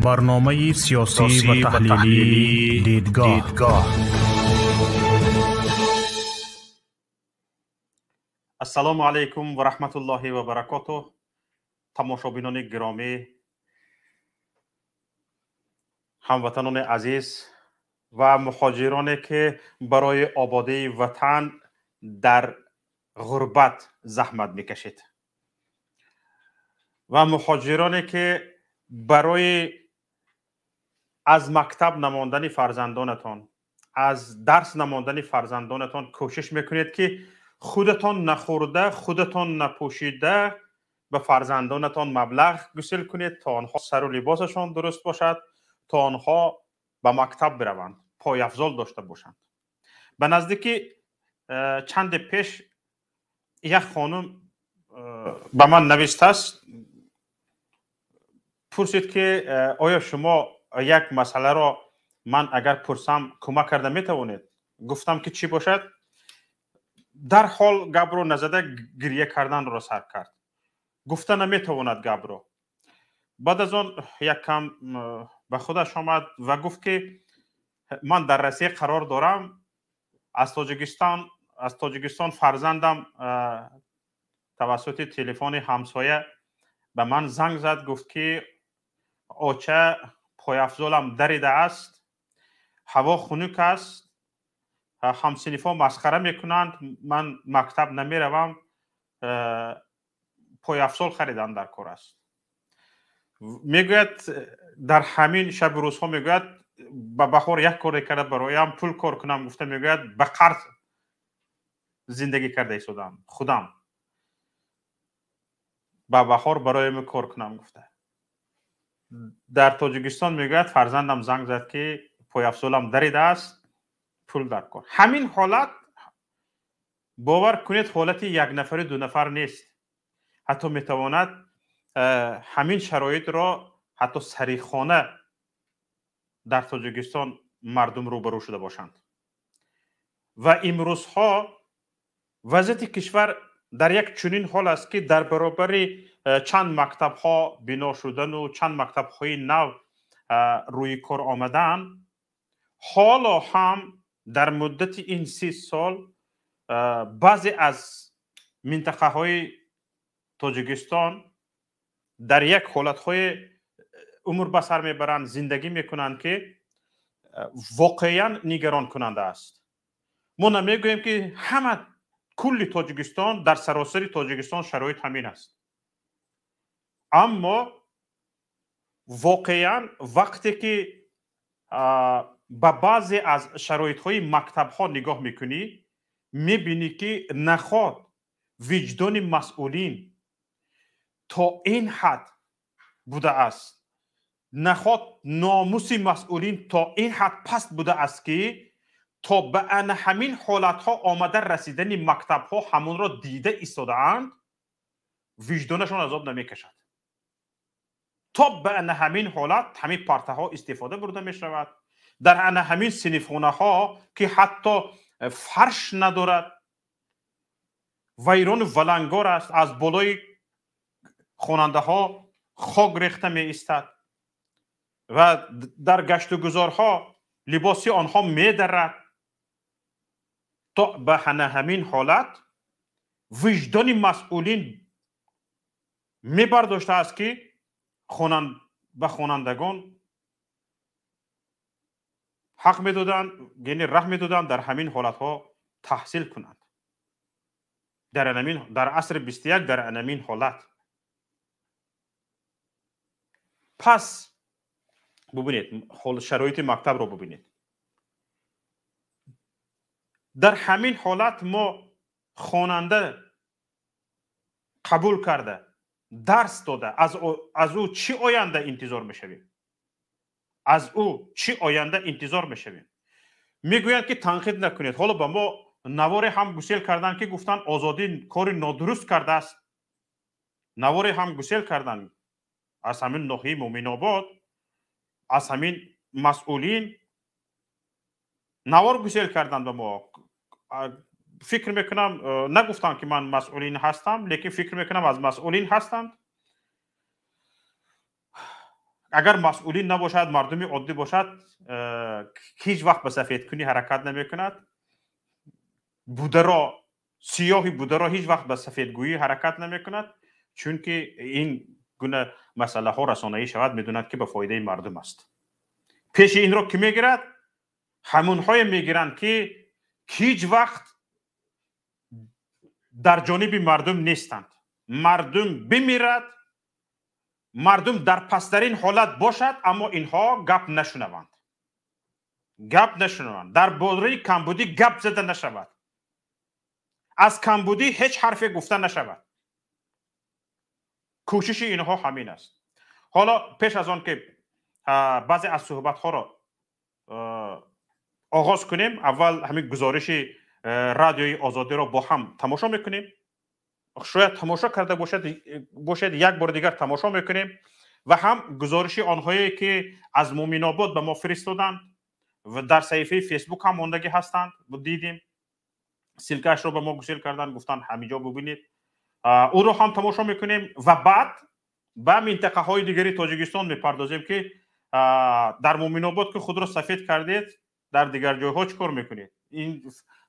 Барномаи сиёсӣ ва таҳлилии «Дидгоҳ». Ассалому алайкум ва раҳматуллоҳи ва баракотуҳ. Тамошобинони гиромӣ, ҳамватанони азиз ва муҳоҷироне, ки барои ободии ватан дар ғурбат заҳмат мекашед ва муҳоҷироне, ки барои аз мактаб намондани фарзандонатон, аз дарс намондани фарзандонатон кӯшиш мекунед, ки худатон нахӯрда, худатон напӯшида ба фарзандонатон маблағ гусел кунед, то онҳо сару либосашон дуруст бошад, то онҳо ба мактаб бираванд, пойафзол дошта бошанд. Ба наздики чанде пеш як хонум ба ман навиштааст, пурсид, ки оё шумо як масъаларо ман агар пурсам, кӯмак карда метавонед? Гуфтам, ки чӣ бошад? Дарҳол гапро назада, гирья карданро сар кард, гуфта наметавонад гапро. Баъд аз он як кам ба худаш омад ва гуфт, ки ман дар Россия қарор дорам, аз Тоҷикистон фарзандам тавассути телефони ҳамсоя ба ман занг зад, гуфт, ки оча, пойафзолам даридааст, ҳаво хунук аст, ҳамсинифҳо масхара мекунанд, ман мактаб намеравам, пойафзол харидан дар кор аст, мегӯяд. Дар ҳамин шабу рӯзҳо, мегӯяд, ба баҳор як коре карда бароям пул кор кунам гуфта, мегӯяд, ба қарз зиндагӣ карда истодам худам, ба баҳор бароям кор кунам гуфта. Дар Тоҷикистон, мегӯяд, фарзандам занг зад, ки пойафзолам даридааст, пул дар кор. Ҳамин ҳолат, бовар кунед, ҳолати як нафари, ду нафар нест. Ҳатто метавонад ҳамин шароитро ҳатто сарихона дар Тоҷикистон мардум рӯбарӯ шуда бошанд. Ва имрӯзҳо вазъияти кишвар дар як чунин ҳол аст, ки дар баробари чанд мактабҳо бино шудану чанд мактабҳои нав рӯи кор омадан, ҳоло ҳам дар муддати ин 30 сол баъзе аз минтақаҳои Тоҷикистон дар як ҳолатҳои умр ба сар мебаранд, зиндагӣ мекунанд, ки воқеан нигаронкунанда аст. Мо намегӯем, ки ҳама кулли Тоҷикистон, дар саросари Тоҷикистон шароит ҳамин аст, аммо воқеан вақте ки ба баъзе аз шароитҳои мактабҳо нигоҳ мекунӣ, мебинӣ, ки наход виҷдони масъулин то ин ҳад будааст, наход номуси масъулин то ин ҳад паст будааст, ки то ба ана ҳамин ҳолатҳо омада расидани мактабҳо ҳамонро дида истодаанд, виҷдонашон азоб намекашад. То ба ана ҳамин ҳолат ҳамин партаҳо истифода бурда мешавад, дар ана ҳамин синфхонаҳо, ки ҳатто фарш надорад, вайрону валангор аст, аз болои хонандаҳо хок рехта меистад ва дар гаштугузорҳо либоси онҳо медарад. То ба ана ҳамин ҳолат виҷдони масъулин мебардоштааст, ки ба хонандагон ҳақ медоданд, яъне раҳ медоданд дар ҳамин ҳолатҳо таҳсил кунанд, дар асри 21, дар анамин ҳолат. Пас бубинед, шароити мактабро бубинед. Дар ҳамин ҳолат мо хонанда қабул карда, дарс дода, аз ӯ чӣ оянда интизор мешавем? Аз ӯ чӣ оянда интизор мешавем? Мегӯянд, ки танқид накунед. Ҳоло ба мо наворе ҳам гусел карданд, ки гуфтанд, Озодӣ кори нодуруст кардааст. Наворе ҳам гусел карданд аз ҳамин ноҳияи Муъминобод, аз ҳамин масъулин навор гусел карданд ба мо. Фикр мекунам, нагуфтам, ки ман масъулин ҳастам, лекин фикр мекунам, аз масъулин ҳастанд. Агар масъулин набошад, мардуми оддӣ бошад, ҳеҷ вақт ба сафедкунӣ ҳаракат намекунад. Бударо, сиёҳи бударо ҳеҷ вақт ба сафедгӯӣ ҳаракат намекунад, чунки ин гуна масъалаҳо расонаӣ шавад, медонад, ки ба фоидаи мардум аст. Пеши инро кӣ мегирад? Ҳамонҳое мегиранд, ки ҳеҷ вақт дар ҷониби мардум нестанд. Мардум бимирад, мардум дар пасттарин ҳолат бошад, аммо инҳо гап нашунаванд, гап нашунаванд, дар бораи камбудӣ гап зада нашавад, аз камбудӣ ҳеҷ ҳарфе гуфта нашавад. Кӯшиши инҳо ҳамин аст. Ҳоло пеш аз он ки баъзе аз суҳбатҳоро оғоз кунем, аввал ҳамин гузориши Радиои Озодиро бо ҳам тамошо мекунем. Шояд тамошо карда бошед, як бори дигар тамошо мекунем ва ҳам гузориши онҳое, ки аз Муъминобод ба мо фиристоданд ва дар саҳифаи Фейсбук ҳам мондагӣ ҳастанд, дидем, ссылка ашро ба мо гусел карданд, гуфтанд, ҳаминҷо бубинед, ӯро ҳам тамошо мекунем ва баъд ба минтақаҳои дигари Тоҷикистон мепардозем, ки дар Муъминобод ки худро сафед кардед, дар дигар ҷойҳо чӣ кор мекунед? Ин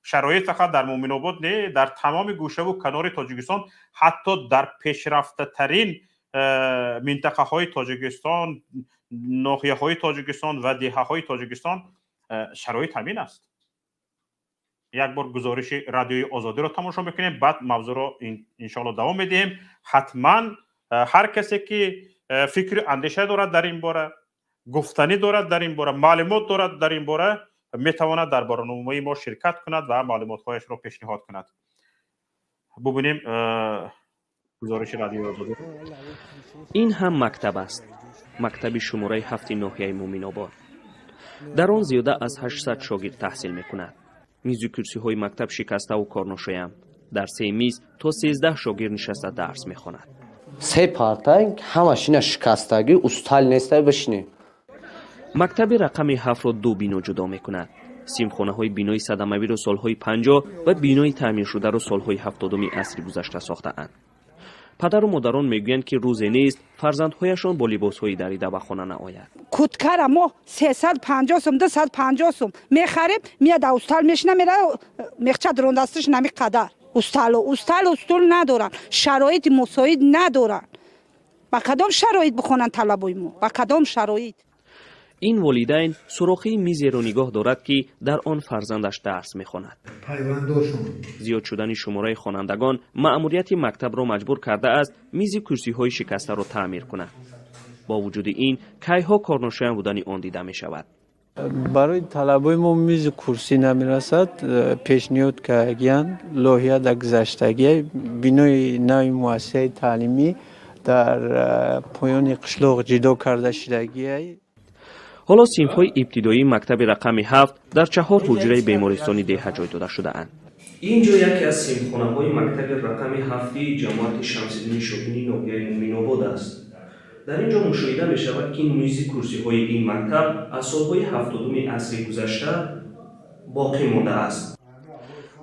шароит фақат дар Муъминобод не, дар тамоми гӯшаву канори Тоҷикистон, ҳатто дар пешрафтатарин минтақаҳои Тоҷикистон, ноҳияҳои Тоҷикистон ва деҳаҳои Тоҷикистон шароит ҳамин аст. Як бор гузориши Радиои Озодиро тамошо мекунем, баъд мавзӯъро иншоалло давом медиҳем. Ҳатман ҳар касе ки фикру андеша дорад дар ин бора, гуфтанӣ дорад дар ин бора, маълумот дорад дар ин бора, метавонад дар барномаи мо ширкат кунад ва маълумотҳояшро пешниҳод кунад. Бубинем гузориши Радиои Озодӣ. Ин ҳам мактаб аст, мактаби шумораи ҳафти ноҳияи Муъминобод. Дар он зиёда аз 800 шогирд таҳсил мекунад. Мизу курсиҳои мактаб шикаставу корношоям. Дар се миз то 13 шогирд нишаста дарс мехонад. Се парта ҳамаш ина шикастагӣ, устал неста бишинем. Мактаби рақами ҳафтро ду бино ҷудо мекунад. Синфхонаҳои бинои садамавиро солҳои 50 ва бинои таъмиршударо солҳои 70-уми асри гузашта сохтаанд. Падару модарон мегӯянд, ки рӯзе нест, фарзандҳояшон бо либосҳои дарида ба хона наояд. Курткара мо 350 сум, 250 сум мехарем, меяд, устал мешина, мера, мехча дрондастиш нами қадар усталу усталу стул надоранд, шароити мусоид надоранд. Ба кадом шароит бихонанд талабои мо, ба кадом шароит? Ин волидайн сурохии мизеро нигоҳ дорад, ки дар он фарзандаш дарс мехонад. Зиёд шудани шумораи хонандагон маъмурияти мактабро маҷбур кардааст, мизи курсиҳои шикастаро таъмир кунад. Бо вуҷуди ин, кайҳо корношоям будани он дида мешавад. Барои талабои мо мизи курсӣ намерасад. Пешниҳод кардагиянд, лоиҳа дар гузаштагия. Бинои нави муассисаи таълимӣ дар поёни қишлоқ ҷидо карда шудагия. Ҳоло синфҳои ибтидоии мактаби рақами ҳафт дар чаҳор ҳуҷраи бемористони деҳа ҷой дода шудаанд. Ин ҷо яке аз синфхонаҳои мактаби рақами ҳафти ҷамоати Шамсиддини Шоҳини ноҳияи Муъминобод аст. Дар ин ҷо мушоҳида мешавад, ки мизи курсиҳои ин мактаб аз солҳои 70-уми асри гузашта боқӣ мондааст.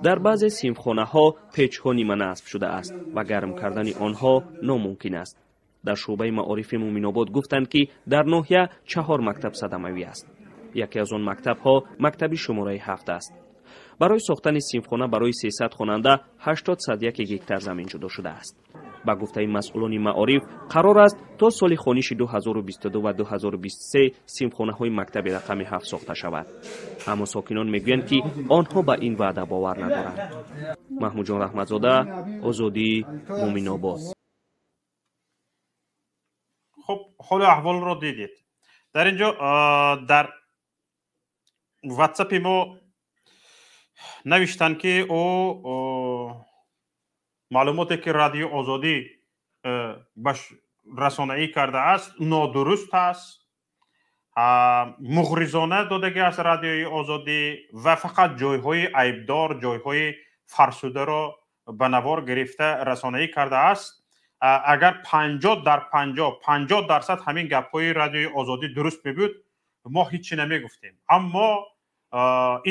Дар баъзе синфхонаҳо печҳо ниманасб шудааст ва гарм кардани онҳо номумкин аст. Дар шӯъбаи маорифи Муъминобод гуфтанд, ки дар ноҳия чаҳор мактаб садамавӣ аст. Яке аз он мактабҳо мактаби шумораи ҳафт аст. Барои сохтани синфхона барои 300 хонанда 80 гектар замин ҷудо шудааст. Ба гуфтаи масъулони маориф, қарор аст, то соли хониши 2022 ва 2023 синфхонаҳои мактаби рақами ҳафт сохта шавад. Аммо сокинон мегӯянд, ки онҳо ба ин ваъда бовар надоранд. Маҳмудҷон Раҳматзода, Озодӣ, Муъминобод. Хуб, ҳолу аҳволро дидед. Дар ин ҷо дар Ватсапи мо навиштанд, ки ӯ маълумоте, ки Радио Озодӣ расонаӣ кардааст, нодуруст аст, муғризона додагӣ аст Радиои Озодӣ ва фақат ҷойҳои айбдор, ҷойҳои фарсударо ба навор гирифта расонаӣ кардааст. Агар 50 дар 50, 50% ҳамин гапҳои Радиои Озодӣ дуруст мебуд, мо ҳичи намегуфтем. Аммо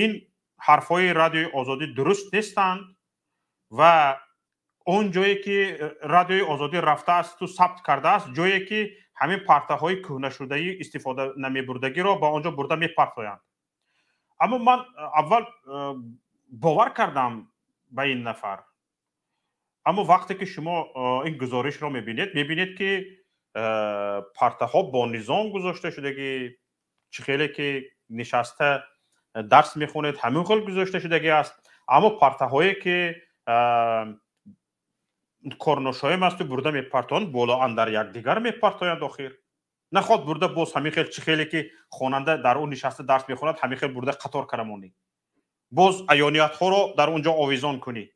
ин ҳарфҳои Радиои Озодӣ дуруст нестанд ва Он ҷое ки Радиои Озодӣ рафтаасту сабт кардааст, ҷое ки ҳамин партаҳои кӯҳнашудаи истифода намебурдагиро ба он ҷо бурда мепартоянд. Аммо ман аввал бовар кардам ба ин нафар. Аммо вақте ки шумо ин гузоришро мебинед, мебинед ки партаҳо бо низом гузошта шудагӣ, чӣ хеле ки нишаста дарс мехонед, ҳамин хел гузошта шудагӣ аст. Аммо партаҳое ки корношоям асту бурда мепартоянд, боло андар якдигар мепартоянд. Охир наход бурда боз ҳамин хел, чӣ хеле ки хонанда дар он нишаста дарс мехонад, ҳамин хел бурда қатор карамонӣ, боз аёниятҳоро дар он ҷо овезон кунӣ,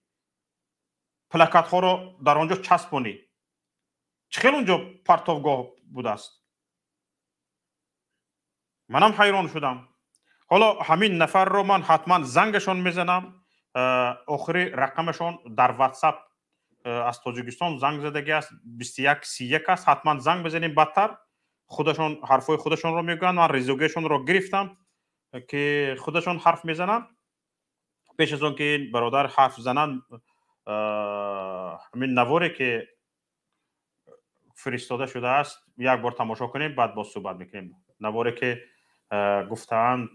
плакатҳоро дар он ҷо часпонӣ. Чӣ хел он ҷо партовгоҳ будааст? Манам ҳайрон шудам. Ҳоло ҳамин нафарро ман ҳатман зангашон мезанам. Охири рақамашон дар WhatsApp аз Тоҷикистон занг задагӣ аст, 21 31 аст. Ҳатман занг мезанем, бадтар худашон ҳарфҳои худашонро мегӯянд. Ман резугиашонро гирифтам ки худашон ҳарф мезананд. Пеш аз он ки ин бародар ҳарф зананд, ҳамин наворе ки фиристода шудааст, як бор тамошо кунем, баъд боз суҳбат мекунем. Наворе ки гуфтаанд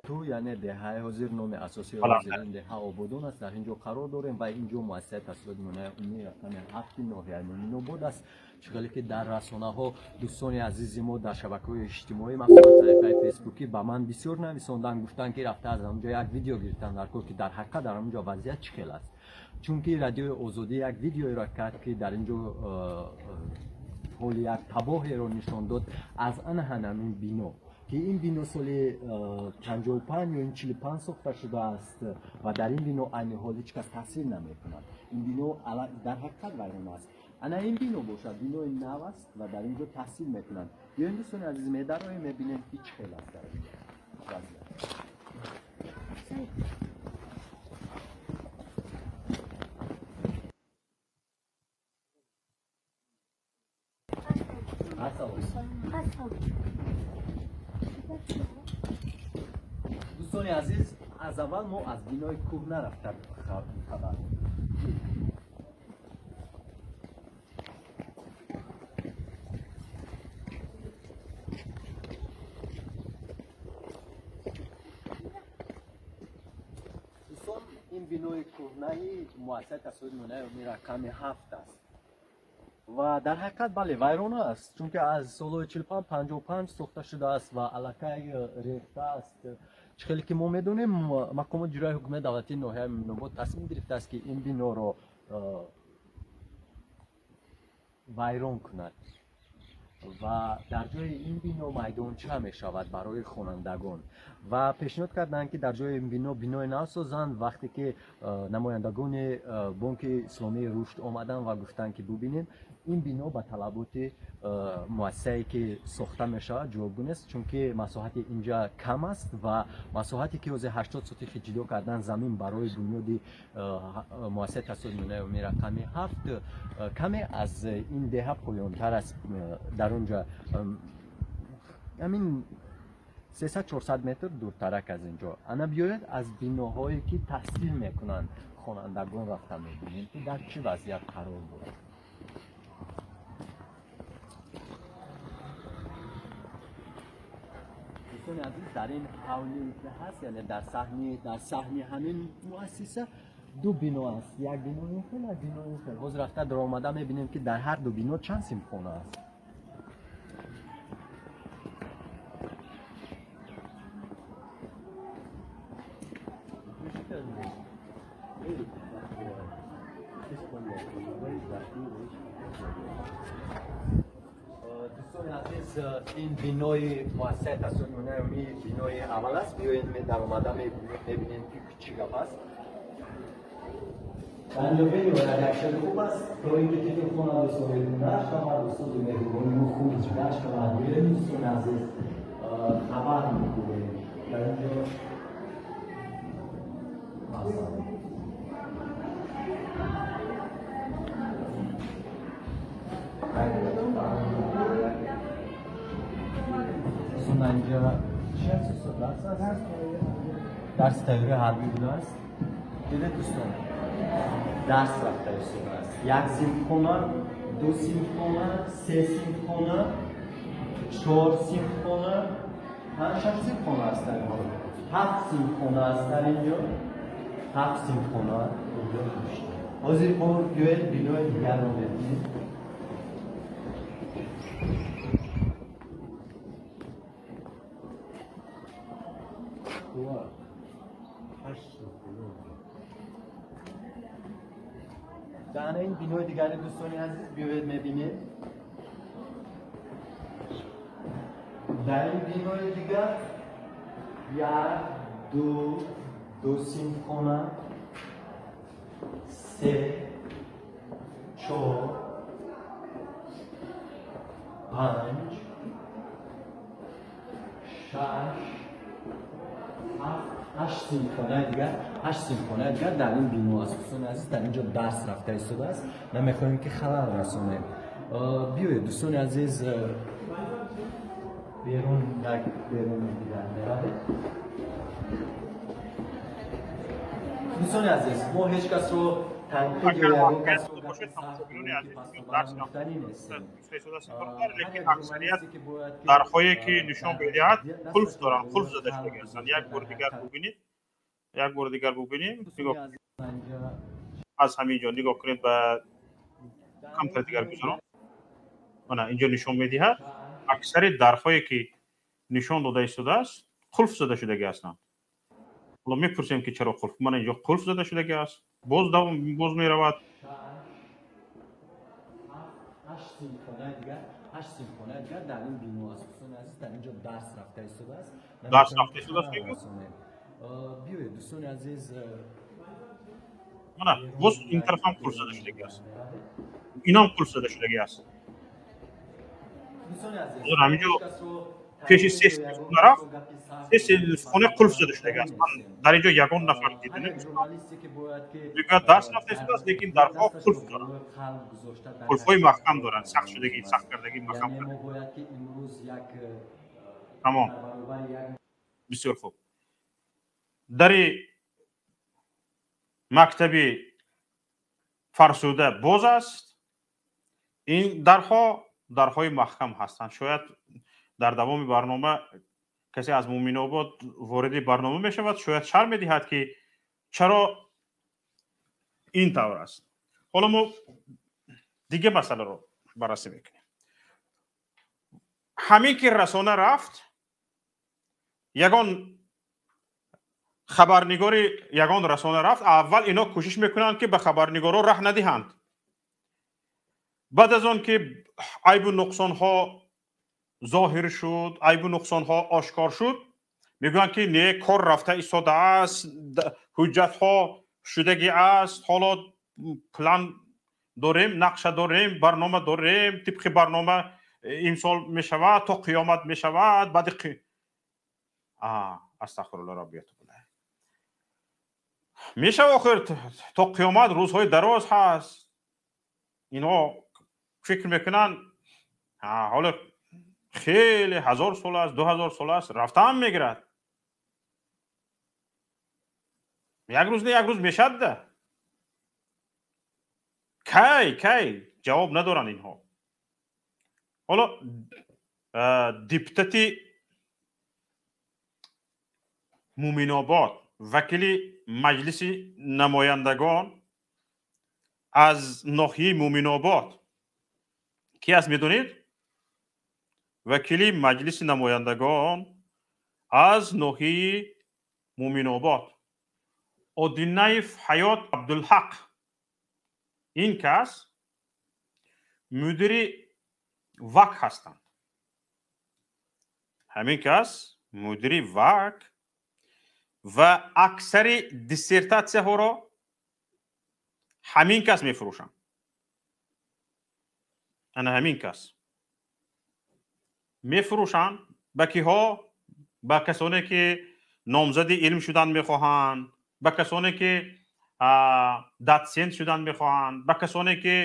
ту, яъне деҳаи ҳозир, номи асосии ҳозир ин деҳа Ободон аст. Дар ин ҷо қарор дорем ва ин ҷо муассисаи таҳсилоти миёнаи умумии рақами 7 ноҳияи Мӯминобод аст. Чӣ хеле ки дар расонаҳо дӯстони азизи мо дар шабакаҳои иҷтимоӣ, махсусан саҳифаи фейсбукӣ, ба ман бисёр нависонданд, гуфтанд ки рафта аз ҳамонҷо як видео гирифтан дар кор, ки дар ҳақиқат дар ҳамонҷо вазъият чӣ хел аст. Чунки Радиои Озодӣ як видеоеро кард, ки дар ин ҷо ҳоли як табоҳеро нишон дод аз ана ҳамин бино, ки ин бино соли 55 ё 45 сохта шудааст ва дар ин бино айни ҳол ҳеҷ кас таҳсил намекунад. Ин бино дар ҳақиқат вайрон аст. Ана ин бино бошад, бинои нав аст ва дар ин ҷо таҳсил мекунанд. Биёин, дӯстони азиз, медароем, мебинем ки чӣ хел аст дар ин ҷо вазъият. Дӯстони азиз, аз аввал мо аз бинои кӯҳна рафта хабар. Дӯстон, ин бинои кӯҳнаи муассисаи таҳсилоти миёнаи умумии рақами 7 аст ва дар ҳақиқат, бале, вайрона аст, чунки аз солҳои 45 55 сохта шудааст ва аллакай рехта аст. Чӣ хеле ки мо медонем, мақомоти иҷроияи ҳукумати давлатии ноҳияи Мӯминобод тасмим гирифтааст, ки ин биноро вайрон кунад ва дар ҷои ин бино майдонча мешавад барои хонандагон, ва пешниҳод карданд, ки дар ҷои ин бино бинои нав созанд. Вақте ки намояндагони Бонки Исломии Рушд омаданд ва гуфтанд, ки бубинем, ин бино ба талаботи муассисае ки сохта мешавад ҷавобгӯ нест, чунки масоҳати инҷа кам аст ва масоҳате ки ҳозир 80 сотихи ҷудо кардан замин барои бунёди муассисаи таҳсилоти миёнаи умумии рақами 7 каме аз ин деҳа поёнтар аст, дар он ҷа ҳамин 300-400 метр дуртарак аз ин ҷо. Ана биёед, аз биноҳое ки таҳсил мекунанд хонандагон рафта мебинем, ки дар чӣ вазъият қарор дорад. Дӯстони азиз, дар ин ҳавлие ки ҳаст, яъне дар саҳни ҳамин муассиса ду бино аст: як бино ин хел, як бино ин хел. Ҳозир рафта даромада мебинем, ки дар ҳар ду бино чанд синфхона аст. Дӯстони азиз, ин бинои муассисаи таҳсилоти миёнаи умумӣ бинои аввал аст. Биёед, даромада мебинем, ки чӣ гап аст дар инҷо. Бениҳоят як шаби хуб аст, то ин ки тифл хонанду соҳибҳунар шавад, устоди меҳрубони мо хуб ҷигар шавад. Биёед, дӯстони азиз, хабар мегӯем дар инҷо. Масалан, инҷа чи аст, устод? Дарс аст, дарси тайёрии ҳарбӣ будааст. Дидед, дӯстон. дарс рафта истодааст. Як синфхона, ду синфхона, се синфхона, чор синфхона, панҷ, шаш синфхона аст дар инҷо. Ҳафт синфхона аст дар инҷо. Ҳафт синфхона инҷо. Ҳозир мо биёед бинои дигарро мебинем. Дар ин бинои дигари дӯстони азиз биёед мебинем. Дар ин бинои дигар як, ду, ду синфхона, се, чор, панҷ, шаш, ҳафт, ҳашт синфхонаи дигар, ҳашт синфхонаи дигар дар ин бино аст. Дӯстони азиз, дар ин ҷо дарс рафта истодааст. Намехоҳем ки халал расонем. Биёед дӯстони азиз, берун як беруни дигар меравем. Дӯстони азиз, мо ҳеҷ касро танқид ё ягон касро лекин аксарият дарҳое ки нишон медиҳад қулф доранд, қулф зада шудагӣ ҳастанд. Як бор дигар бубинед, як бор дигар бубинем. Аз ҳамин ҷо нигоҳ кунед, ба камтар дигар гузарон. Мана инҷо нишон медиҳад, аксари дарҳое ки нишон дода истодааст қулф зада шудагӣ ҳастанд. Ҳоло мепурсем ки чаро қулф. Мана инҷо қулф зада шудагӣ аст, боз давом боз меравад. Ҳашт синфхонаи дигар, ҳашт синфхонаи дигар дар ин бино аст. Дӯстони азиз, дар ин ҷо дарс рафта истодааст. Дарс рафта истодааст. Биёед дӯстони азиз, мана боз ин тараф ҳам қулф зада шудагӣ аст, инам қулф зада шудагӣ аст. Ҳамин ҷо пеши се синфхона рафт, се синфхона қулф зада шудагӣ аст. Ман дар ин ҷо ягон нафар дида намешавам. Мегӯяд дарс рафта истодааст, лекин дарҳо қулф доранд, қулфҳои маҳкам доранд, сахт шудагӣ, сахт кардагӣ, маҳкам кардагӣ. Тамом, бисёр хуб. Дари мактаби фарсуда боз аст. Ин дарҳо дарҳои маҳкам ҳастанд. Шояд дар давоми барнома касе аз Муъминобод вориди барнома мешавад, шояд шарм медиҳад ки чаро ин тавр аст. Ҳоло мо дига масъаларо баррасӣ мекунем. Ҳамин ки расона рафт, ягон хабарнигори ягон расона рафт, аввал ино кӯшиш мекунанд ки ба хабарнигорҳо раҳ надиҳанд. Баъд аз он ки айбу нуқсонҳо зоҳир шуд, айбу нуқсонҳо ошкор шуд, мегӯянд ки не, кор рафта истодааст, ҳуҷҷатҳо шудагӣ аст, ҳоло план дорем, нақша дорем, барнома дорем, тибқи барнома имсол мешавад, то қиёмат мешавад, баъди астағфируллоҳ робби атубу илайҳ. Мешава охир то қиёмат рӯзҳои дароз ҳаст. Инҳо фикр мекунанд ҳоло хеле 1000 сол аст, 2000 сол аст, рафтаам мегирад. Як рӯз не, як рӯз мешад да. Кай, кай ҷавоб надоранд инҳо. Ҳоло депутати Муъминобод, вакили маҷлиси намояндагон аз ноҳияи Муъминобод ки аст медонед? Вакили маҷлиси намояндагон аз ноҳияи Муъминобод Одинаев Ҳаёт Абдулҳақ. Ин кас мудири ВАК ҳастанд. Ҳамин кас мудири ВАК ва аксари диссертатсияҳоро ҳамин кас мефурӯшанд. Ана ҳамин кас мефурӯшанд ба киҳо? Ба касоне ки номзади илм шудан мехоҳанд, ба касоне ки дотсент шудан мехоҳанд, ба касоне ки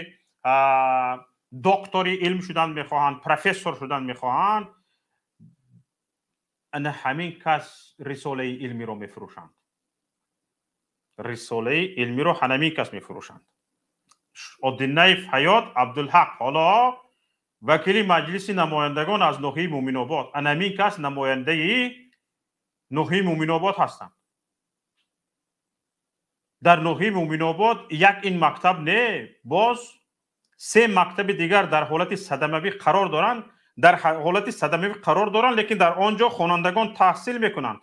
доктори илм шудан мехоҳанд, профессор шудан мехоҳанд. Ана ҳамин кас рисолаи илмиро мефурӯшанд. Рисолаи илмиро ҳанамин кас мефурӯшанд. Одинаев Ҳаёт Абдулҳақ, ҳоло вакили Маҷлиси намояндагон аз ноҳияи Муъминобод. Анамин кас намояндаи ноҳияи Муъминобод ҳастанд. Дар ноҳияи Муъминобод як ин мактаб не, боз се мактаби дигар дар ҳолати садамавӣ қарор доранд, дар ҳолати садамавӣ қарор доранд, лекин дар он ҷо хонандагон таҳсил мекунанд.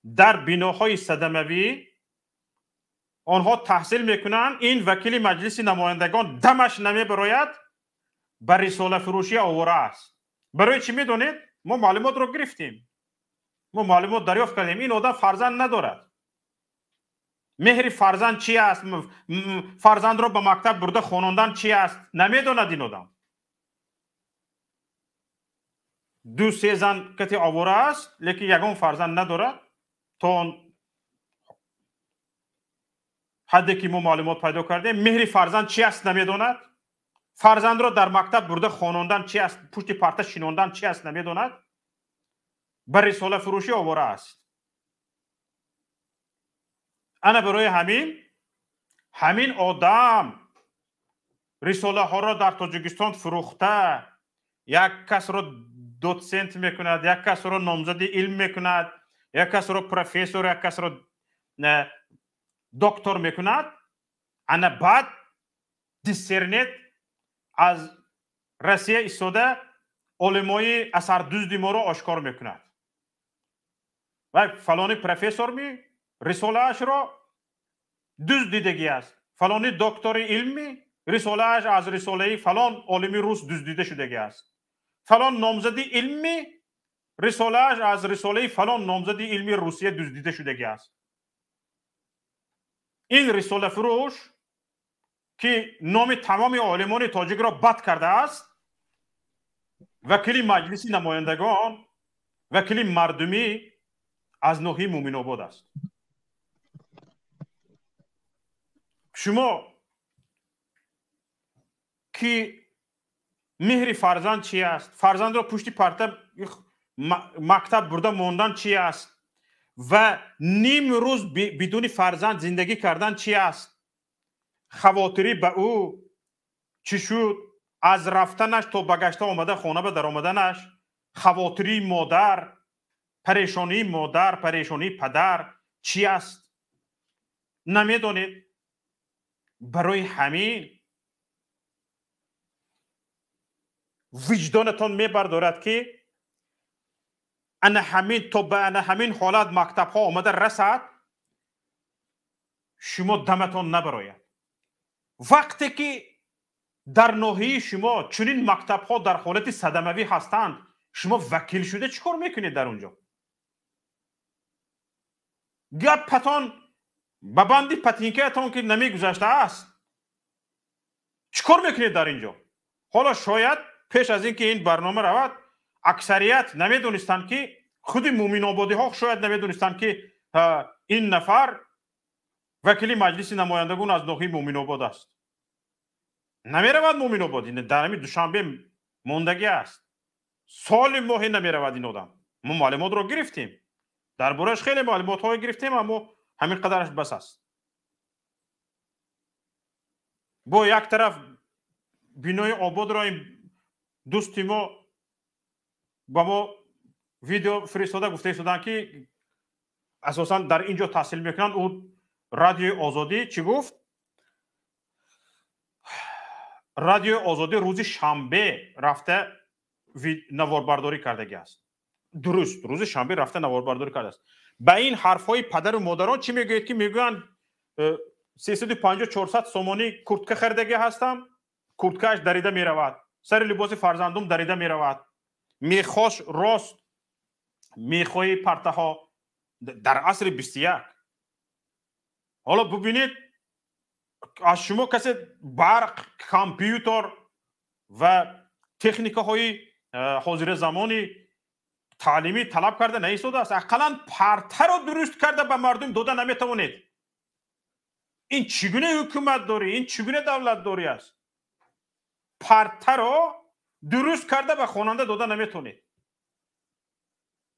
Дар биноҳои садамавӣ онҳо таҳсил мекунанд. Ин вакили Маҷлиси намояндагон дамаш намебарояд, ба рисолафурӯшӣ овора аст. Барои чӣ медонед? Мо маълумотро гирифтем, мо маълумот дарёфт кардем. Ин одам фарзанд надорад. Меҳри фарзанд чи аст, фарзандро ба мактаб бурда хонондан чи аст, намедонад ин одам. Ду се зан кати овора аст, лекин ягон фарзанд надорад. То он ҳадде ки мо маълумот пайдо кардем, меҳри фарзанд чи аст намедонад, фарзандро дар мактаб бурда хонондан чи аст, пушти парта шинондан чи аст намедонад, ба рисолафурӯшӣ овора аст. Ана барои ҳамин одам рисолаҳоро дар Тоҷикистон фурӯхта, як касро дотсент мекунад, як касро номзади илм мекунад, як касро профессор, як касро доктор мекунад. Ана баъд диссернет аз Россия истода олимои асардузди моро ошкор мекунад. Ва фалони профессор ми рисолаашро дуздидагӣ аст, фалони доктори илмми рисолааш аз рисолаи фалон олими рус дуздида шудагӣ аст, фалон номзади илмми рисолааш аз рисолаи фалон номзади илми Русия дуздида шудагӣ аст. Ин рисолафурӯш ки номи тамоми олимони тоҷикро бад кардааст, вакили Маҷлиси намояндагон, вакили мардумӣ аз ноҳияи Муъминобод аст. Шумо ки меҳри фарзанд чи аст, фарзандро пушти парта мактаб бурда мондан чи аст ва ним рӯз бидуни фарзанд зиндагӣ кардан чи аст, хавотирӣ ба ӯ чӣ шуд, аз рафтанаш то ба гашта омада хона ба даромаданаш, хавотирии модар, парешонии модар, парешонии падар чи аст намедонед. Барои ҳамин виҷдонатон мебардорад ки ана ҳамин то ба ана ҳамин ҳолат мактабҳо омада расад, шумо даматон набарояд. Вақте ки дар ноҳияи шумо чунин мактабҳо дар ҳолати садамавӣ ҳастанд, шумо вакил шуда чӣ кор мекунед дар он ҷо? Гаппатон ба банди патинкаятон ки намегузаштааст, чӣ кор мекунед дар ин ҷо? Ҳоло шояд пеш аз ин ки ин барнома равад, аксарият намедонистанд ки худи муъминободиҳо шояд намедонистанд ки ин нафар вакили Маҷлиси намояндагон аз ноҳияи Муъминобод аст. Намеравад Муъминобод, дар ҳамин Душанбе мондагӣ аст. Соли моҳе намеравад ин одам. Мо маълумотро гирифтем, дар борааш хеле маълумотҳое гирифтем, аммо ҳамин қадараш бас аст. Бо як тараф бинои ободро ин дӯсти мо ба мо видео фиристода гуфта истоданд ки асосан дар ин ҷо таҳсил мекунанд. Ӯ Радиои Озодӣ чӣ гуфт? Радиои Озодӣ рӯзи шанбе рафта наворбардорӣ кардагӣ аст. Дуруст, рӯзи шанбе рафта наворбардорӣ кардааст. Ба ин ҳарфҳои падару модарон чӣ мегӯед ки мегӯянд 350-400 сомонӣ куртка харидагӣ ҳастам, курткааш дарида меравад, сари либоси фарзандум дарида меравад, мехош рост, мехоҳи партаҳо дар асри 21. Ҳоло бубинед, аз шумо касе барқ, компютер ва техникаҳои ҳозиразамони таълимӣ талаб карда наистодааст. Ақаллан партаро дуруст карда ба мардум дода наметавонед. Ин чӣ гуна ҳукуматдорӣ, ин чӣ гуна давлатдорӣ аст? Партаро дуруст карда ба хонанда дода наметавонед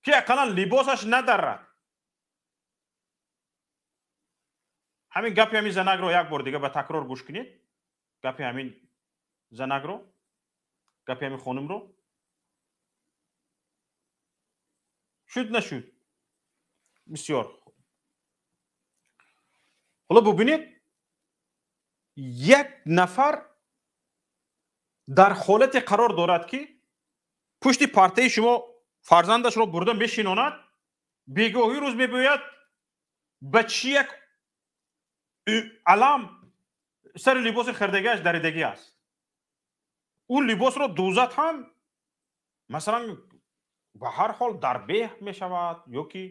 ки ақаллан либосаш надарад. Ҳамин гапи ҳамин занакро як бор дига ба такрор гӯш кунед. Гапи ҳамин занакро, гапи ҳамин хонумро. Шуд, нашуд? Бисёр. Ҳоло бубинед, як нафар дар ҳолате қарор дорад, ки пушти партаи шумо фарзандашро бурда мешинонад, бегоҳӣ рӯз мебиёяд, ба чӣ як алам сари либоси хирдагиаш даридагӣ аст. Ӯ либосро дӯзад ҳам, масалан, ба ҳар ҳол дар беҳ мешавад ё ки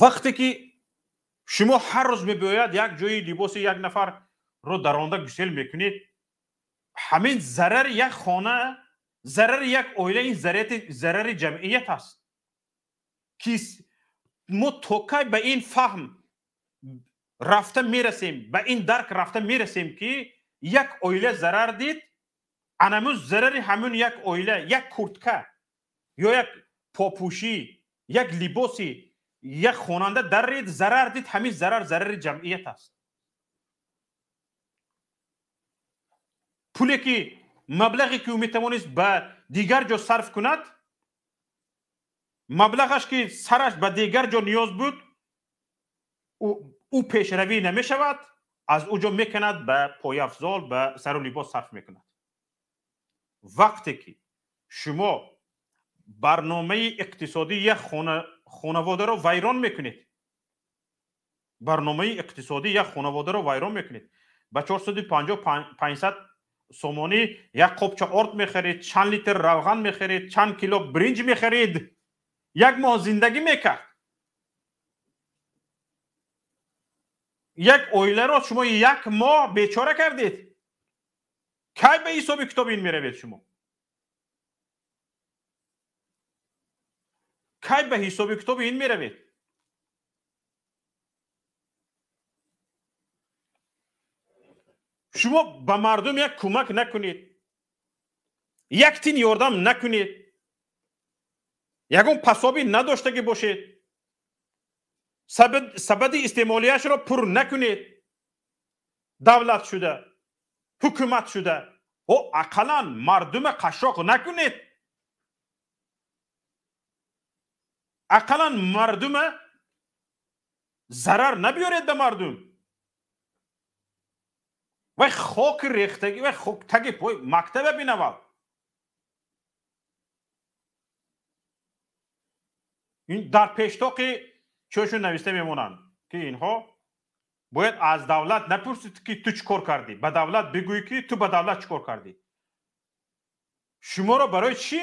вақте ки шумо ҳар рӯз мебиёяд як ҷои либоси як нафарро даронда гусел мекунед, ҳамин зарари як хона, зарари як оила, ин зарари ҷамъият аст, ки мо то кай ба ин фаҳм рафта мерасем, ба ин дарк рафта мерасем, ки як оила зарар дид, анамун зарари ҳамун як оила, як куртка ё як попӯшӣ, як либоси як хонанда даррид, зарар дид, ҳамин зарар зарари ҷамъият аст. Пуле ки маблағе ки ӯ метавонист ба дигар ҷо сарф кунад, маблағаш ки сараш ба дигар ҷо ниёз буд, ӯ пешравӣ намешавад, аз ӯ ҷо мекунад ба пойафзол, ба сару либос сарф мекунад. Вақте ки шумо барномаи иқтисодии як хонаводаро вайрон мекунед, барномаи иқтисодии як хонаводаро вайрон мекунед, ба 450-500 сомонӣ як қопча орд мехарид, чанд литр равған мехарид, чанд кило бринҷ мехарид, як моҳ зиндагӣ мекард. Як оиларо шумо як моҳ бечора кардед. Кай ба ҳисоби китоби ин меравед шумо? Кай ба ҳисоби китоби ин меравед? Шумо ба мардум як кӯмак накунед, як тин ёрдам накунед, ягон пасобӣ надоштагӣ бошед, сабади истеъмолияшро пур накунед, давлат шуда, ҳукумат шуда, о ақаллан мардума қашшоқ накунед, ақаллан мардума зарар набиёред ба мардум. Вай хоки рехтагӣ, вай хок таги пой мактаба бинавад. Ин дар пештоқи чӯшун нависта мемонанд, ки инҳо бояд аз давлат напурсид, ки ту чӣ кор кардӣ, ба давлат бигӯӣ, ки ту ба давлат чӣ кор кардӣ. Шуморо барои чӣ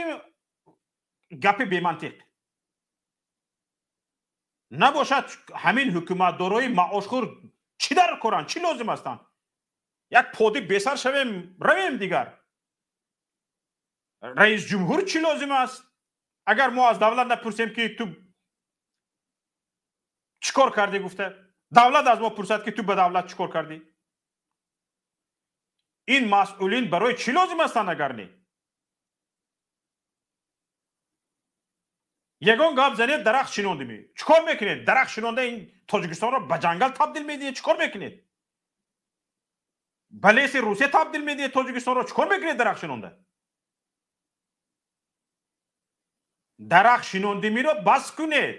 гапи бемантиқ набошад? Ҳамин ҳукуматдорои маошхӯр чӣ дар коранд, чӣ лозим ҳастанд? Як поди бесар шавем, равем дигар. Раис ҷумҳур чӣ лозим аст? Агар мо аз давлат напурсем, ки ту чӣ кор кардӣ гуфта, давлат аз мо пурсад, ки ту ба давлат чӣ кор кардӣ. Ин масъулин барои чӣ лозим ҳастанд агар не? Ягон гап занед, дарахт шинондимӣ. Чӣ кор мекунед? Дарахт шинонда ин Тоҷикистонро ба ҷангал табдил медиҳед, чӣ кор мекунед? Ба леси Русия табдил медиҳед Тоҷикистонро, чӣ кор мекунед дарахт шинонда? Дарахт шинондимиро бас кунед.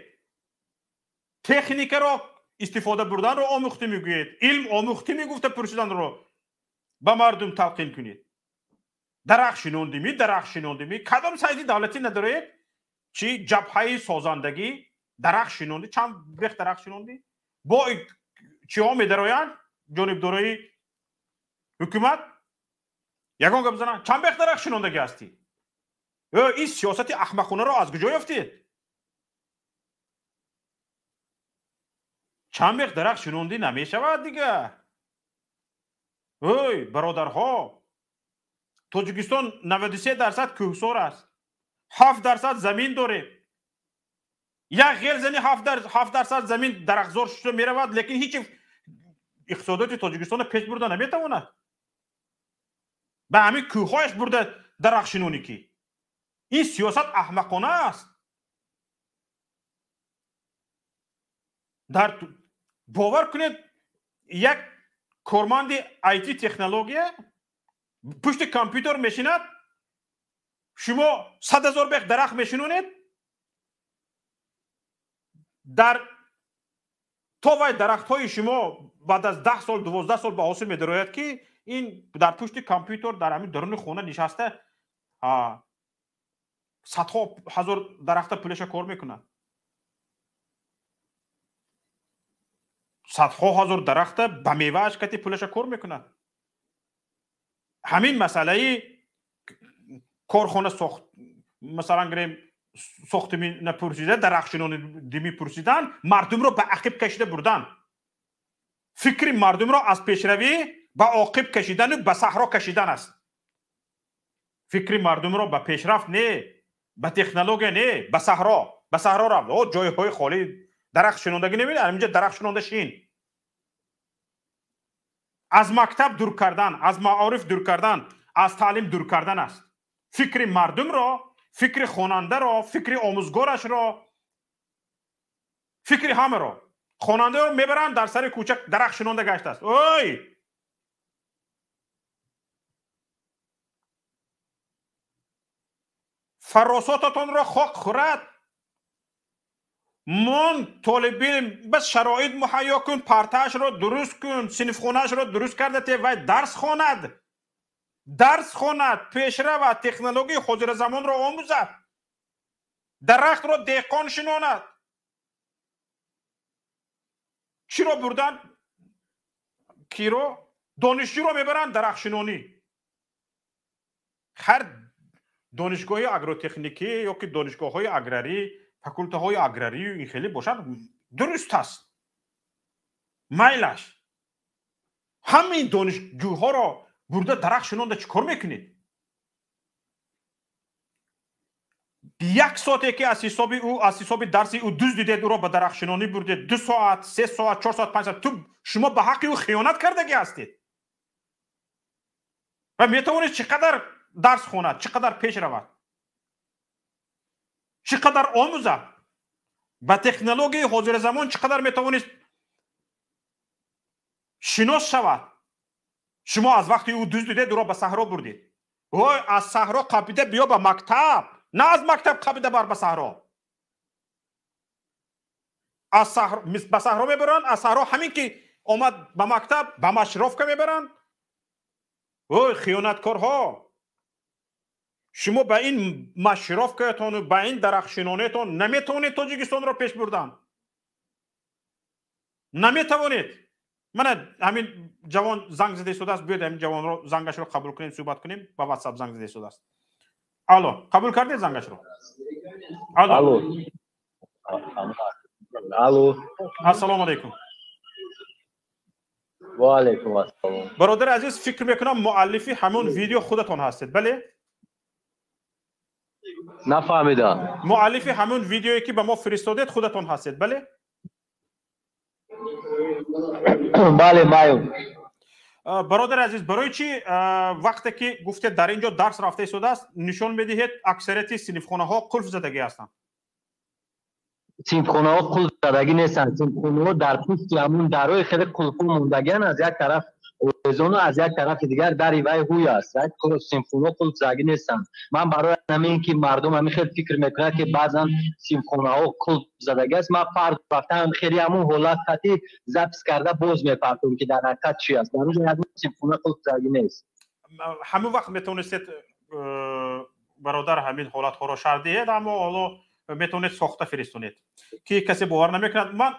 Техникаро истифода бурданро омӯхтӣ мегӯед, илм омӯхтӣ мегуфта пурсиданро ба мардум талқин кунед. Дарахт шинондимӣ, дарахт шинондимӣ, кадом сайти давлатӣ надоред? Чӣ ҷабҳаи созандагӣ дарахт шинондӣ, чанд бех дарахт шинондӣ? Бо чиҳо медароянд ҷонибдорои ҳукумат? Ягон гап зананд, чанд бех дарахт шинондагӣ ҳастӣ? Ин сиёсати аҳмақонаро аз куҷо ёфтед? Чанд бех дарахт шинондӣ намешавад дига. Ой, бародарҳо, Тоҷикистон 93% кӯҳсор аст, 7% замин дорем. Як ғелзани 7% замин дарахтзор шуда меравад, лекин ҳеҷ иқтисодиёти Тоҷикистонро пеш бурда наметавонад. Ба ҳамин кӯҳҳояш бурда дарахтшинонӣ ки. Ин сиёсат аҳмақона аст. Дар бовар кунед, як корманди IT технология пушти компютер мешинад, шумо 100 000 бех дарахт мешинонед, дар то вай дарахтҳои шумо баъд аз 10 сол 12 сол ба ҳосил медарояд, ки ин дар пушти компютер дар ҳамин даруни хона нишаста садҳо ҳазор дарахта пулаша кор мекунад. Садҳо ҳазор дарахта ба мевааш кати пулаша кор мекунад. Ҳамин масъалаи корхона сохт, масалан гирем, сохтими напурсида, дарахтшинони дими пурсидан, мардумро ба ақиб кашида бурдан. Фикри мардумро аз пешравӣ ба оқиб кашидану ба саҳро кашидан аст. Фикри мардумро ба пешрафт не, ба технология не, ба саҳро, ба саҳро рафт. О, ҷойҳои холӣ дарахт шинондагӣ намебинед, ҳаминҷа дарахт шинонда шин. Аз мактаб дур кардан, аз маориф дур кардан, аз таълим дур кардан аст. Фикри мардумро, фикри хонандаро, фикри омӯзгорашро, фикри ҳамаро. Хонандаро мебаранд дар сари кӯча дарахт шинонда гаштааст. Ой! Фаросататонро хок хӯрад. Мон толибилм бас шароит муҳайё кун, партаашро дуруст кун, синфхонаашро дуруст карда те вай дарс хонад. Дарс хонад, пешравад, технологияи ҳозиразамонро омӯзад, дарахтро деҳқон шинонад. Чиро бурдан? Киро? Донишҷӯро мебаранд дарахтшинонӣ. Ҳар донишгоҳи агротехникӣ ё ки донишгоҳҳои аграрӣ, факултаҳои аграрию ин хеле бошад, дуруст аст. Майлаш. Ҳамин донишҷӯҳоро бурда дарахт шинонда чӣ кор мекунед? Як соате ки аз ҳисоби ӯ, аз ҳисоби дарси ӯ дуз дидед, ӯро ба дарахтшинонӣ бурдед, 2 соат, 3 соат, 4 соат, 5 соат, ту шумо ба ҳаққи ӯ хиёнат кардагӣ ҳастед. Ва метавонед чӣ қадар дарс хонад, чӣ қадар пеш равад, чӣ қадар омӯзад, ба технологияи ҳозиразамон чӣ қадар метавонист шинос шавад. Шумо аз вақти ӯ дуз дидед, ӯро ба саҳро бурдед. Ой, аз саҳро қапида биё ба мактаб, на аз мактаб қапида бар ба саҳро. Аз саҳро ба саҳро мебаранд, аз саҳро ҳамин ки омад ба мактаб, ба машровка мебаранд. Ой, хиёнаткорҳо! Шумо ба ин машровкаятону ба ин дарахтшинонетон наметавонед Тоҷикистонро пеш бурдан. Наметавонед. Мана ҳамин ҷавон занг зада истодааст, биёед ҳамин ҷавонро зангашро қабул кунем, суҳбат кунем. Ба WhatsApp занг зада истодааст. Алло, қабул кардед зангашро? Алло. Алло. Ассалому алайкум. Ва алайкум ассалом. Бародари азиз, фикр мекунам муаллифи ҳамон видео худатон ҳастед, бале? Нафаҳмидам. Муаллифи ҳамон видеое ки ба мо фиристодед худатон ҳастед, бале? Бале, маю. Бародари азиз, барои чӣ вақте ки гуфтед дар ин ҷо дарс рафта истодааст, нишон медиҳед аксарияти синфхонаҳо қулф задагӣ ҳастанд? Синфхонаҳо қулф задагӣ нестанд. Синфхонаҳо дар пушти ҳамун дарҳои хеле қулфҳо мондагианд, аз як тараф овезону аз як тарафи дигар дари вай ҳуй аст. Синфхонаҳо қулф задагӣ нестанд. Ман барои ҳамин ки мардум ҳамин хел фикр мекунад ки баъзан синфхонаҳо қулф задагӣ аст, ман фард рафтам хеле ҳамун ҳолат хати запис карда боз мепартом ки дар ҳақиқат чи аст. Дар он ҷо ягон синфхона қулф задагӣ нест. Ҳамон вақт метавонистед бародар ҳамин ҳолатҳоро шарҳ диҳед, аммо ҳоло метавонед сохта фиристонед ки касе бовар намекунад. Ман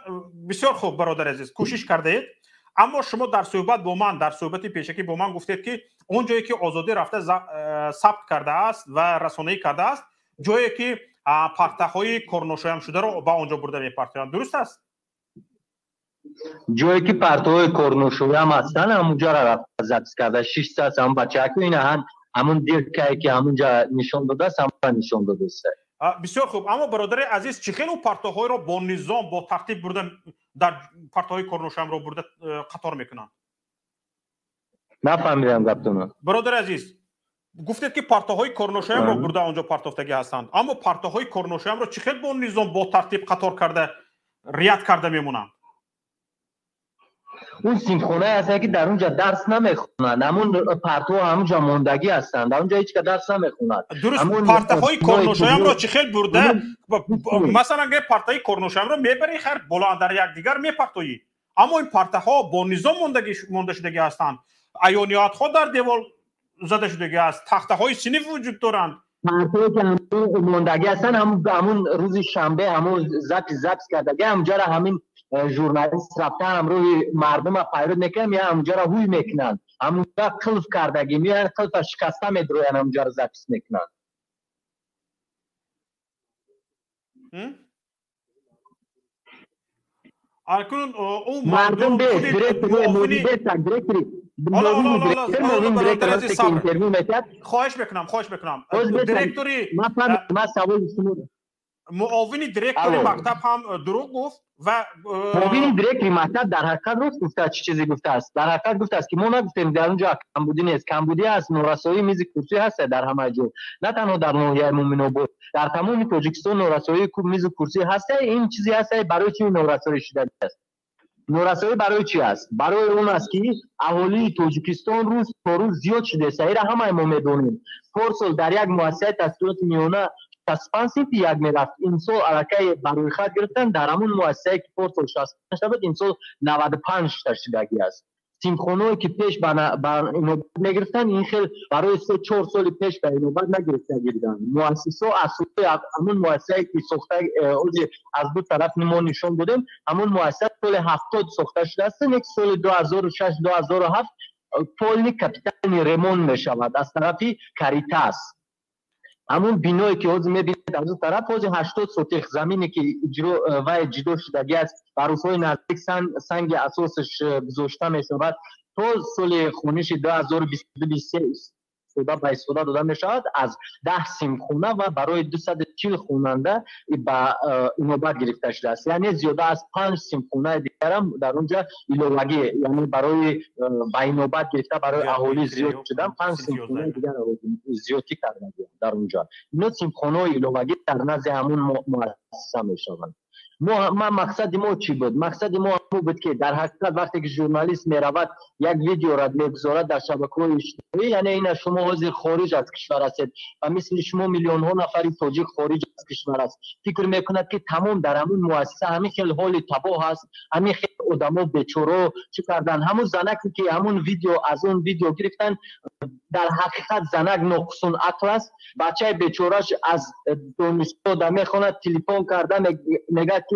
бисёр хуб, бародари азиз, кӯшиш кардаед, аммо шумо дар суҳбат бо ман, дар суҳбати пешакӣ бо ман гуфтед ки он ҷое ки Озодӣ рафта сабт кардааст ва расонаӣ кардааст, ҷое ки партаҳои корношоямшударо ба он ҷо бурда мепартоянд. Дуруст аст? Ҷое ки партаҳои корношоям ҳастанд, ҳамунҷоро рафта запис карда. 600 ҳамун бачаку ина ҳамун диркае ки ҳамунҷа нишон додааст, ҳамунро нишон додааст. Бисёр хуб, аммо бародари азиз, чӣ хел ӯ партоҳоеро бо низом, бо тартиб бурда, дар партоҳои корношоямро бурда қатор мекунанд? Нафаҳмидам гаптонро. Бародари азиз, гуфтед, ки партоҳои корношоямро бурда онҷо партофтагӣ ҳастанд, аммо партоҳои корношоямро чӣ хел бо низом, бо тартиб қатор карда, рият карда мемонанд? Он синфхонае ҳастанд, ки дар он ҷа дарс намехонанд. Ҳамун партоҳо ҳамун ҷа мондагӣ ҳастанд, дар он ҷа ҳеҷ ка дарс намехонад. Дуруст, партаҳои корношоямро чӣ хел бурда, масалан, гӯя, партаи корношоямро мебарӣ, хайр, боло дар якдигар мепартоӣ, аммо ин партаҳо бо низом монда шудагӣ ҳастанд, аёниятҳо дар девол зада шудагӣ аст, тахтаҳои синф вуҷуд доранд. Партое ки ҳамун мондагӣ ҳастанд, ҳамун рӯзи шанбе ҳамун запись кардагӣ, ҳамунҷара ҳамин журналист рафта ҳамроҳи мардума пайрод мекунанд, меян ҳамунҷара ҳуй мекунанд, ҳамунҷа қилф кардагӣ, меян қилфа шикаста медроянд, ҳамунҷара запись мекунанд. Акнун ӯ мардум директори хоҳиш мекунам, хоҳиш мекунам, директори, муовини директори мактаб ҳам дурӯғ гуфт ва муовини директори мактаб дар ҳақиқат рост гуфта, чӣ чизе гуфтааст? Дар ҳақиқат гуфтааст, ки мо нагуфтем, дар он ҷо камбудӣ нест. Камбудӣ ҳаст, норасоии мизи курсӣ ҳаст дар ҳама ҷо, на танҳо дар ноҳияи Муъминобод, дар тамоми Тоҷикистон норасоии мизу курсӣ ҳаст. Ин чизе ҳаст. Барои чӣ норасоӣ шудааст? Норасоӣ барои чӣ аст? Барои он аст, ки аҳолии Тоҷикистон рӯз то рӯз зиёд шудааст. Ира ҳамаи мо медонем. Порсол дар як муассисаи таҳсилоти миёна 65 синфи як мерафт, имсол аллакай ба рӯйхат гирифтан, дар ҳамун муассисае ки порсол 65 буд, имсол 95 шудагӣ аст. Синфхонаое ки пеш ба инобат мегирифтанд, ин хел барои 3-4 соли пеш ба инобат нагирифтагӣ буданд. Муассисо аз ҳамун муассисае ки сохта, ози аз ду тараф мо нишон додем, ҳамун муассиса соли 70 сохта шудааст, як соли 2006, 2007 полный капитальный ремонт мешавад аз тарафи Каритас. Ҳамун биное ки ҳозир мебинед аз он тараф, ҳозир 80 сотих замине ки вай ҷудо шудагӣ аст, ба рӯзҳои наздик санги асосаш гузошта мешавад, то соли хониши 2022-23 истифода ба истифода дода мешавад, аз 10 синфхона ва барои 240 хонанда ба инобат гирифта шудааст. Яъне зиёда аз 5 синфхонаи дигарам дар он ҷа иловагӣ, яъне барои ба инобат гирифта, барои аҳолӣ зиёд шудан, 5 синфхонаи дигар зиёдтӣ карда дар он ҷа. Ино синфхонаҳои иловагӣ дар назди ҳамун муассиса мешаванд. Ма мақсади мо чӣ буд? Мақсади мо ҳамон буд, ки дар ҳақиқат вақте ки журналист меравад, як видеоро мегузорад дар шабакаҳои иҷтимоӣ, яъне ина шумо ҳозир хориҷ аз кишвар ҳастед ва мисли шумо миллионҳо нафари тоҷик хориҷ аз кишвар аст, фикр мекунад, ки тамом дар ҳамун муассиса ҳамин хел ҳоли табоҳ аст, ҳамин хел одамо бечоро чӣ кардан. Ҳамун занаке ки ҳамун видео, аз он видео гирифтан, дар ҳақиқат занак ноқисон ақл аст. Бачаи бечораш аз донишгоҳ да мехонад, телефон карда мегӯяд, ки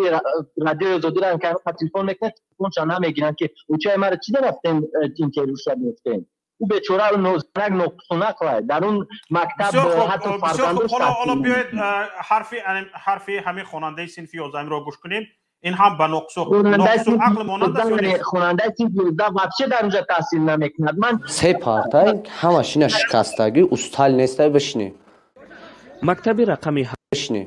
Радиои Озодиро телефон мекунад, телефонша намегиранд, ки учаи мара чӣ дарафтем, интервюша гирифтем. Ӯ бечора занак ноқисон ақл дар он мактаб ҳатто фарзандош. Ҳоло биёед ҳарфи ҳамин хонандаи синфи 11-ро гӯш кунем. Ин ҳам ба ноқису ақл монанд аст ё нест? Хонандаи синфи 11 вообще дар онҷа таҳсил намекунад. Ман се парта ҳамаш ина шикастагӣ, устал нестай, бишинӣ. Мактаби рақами бишинӣ,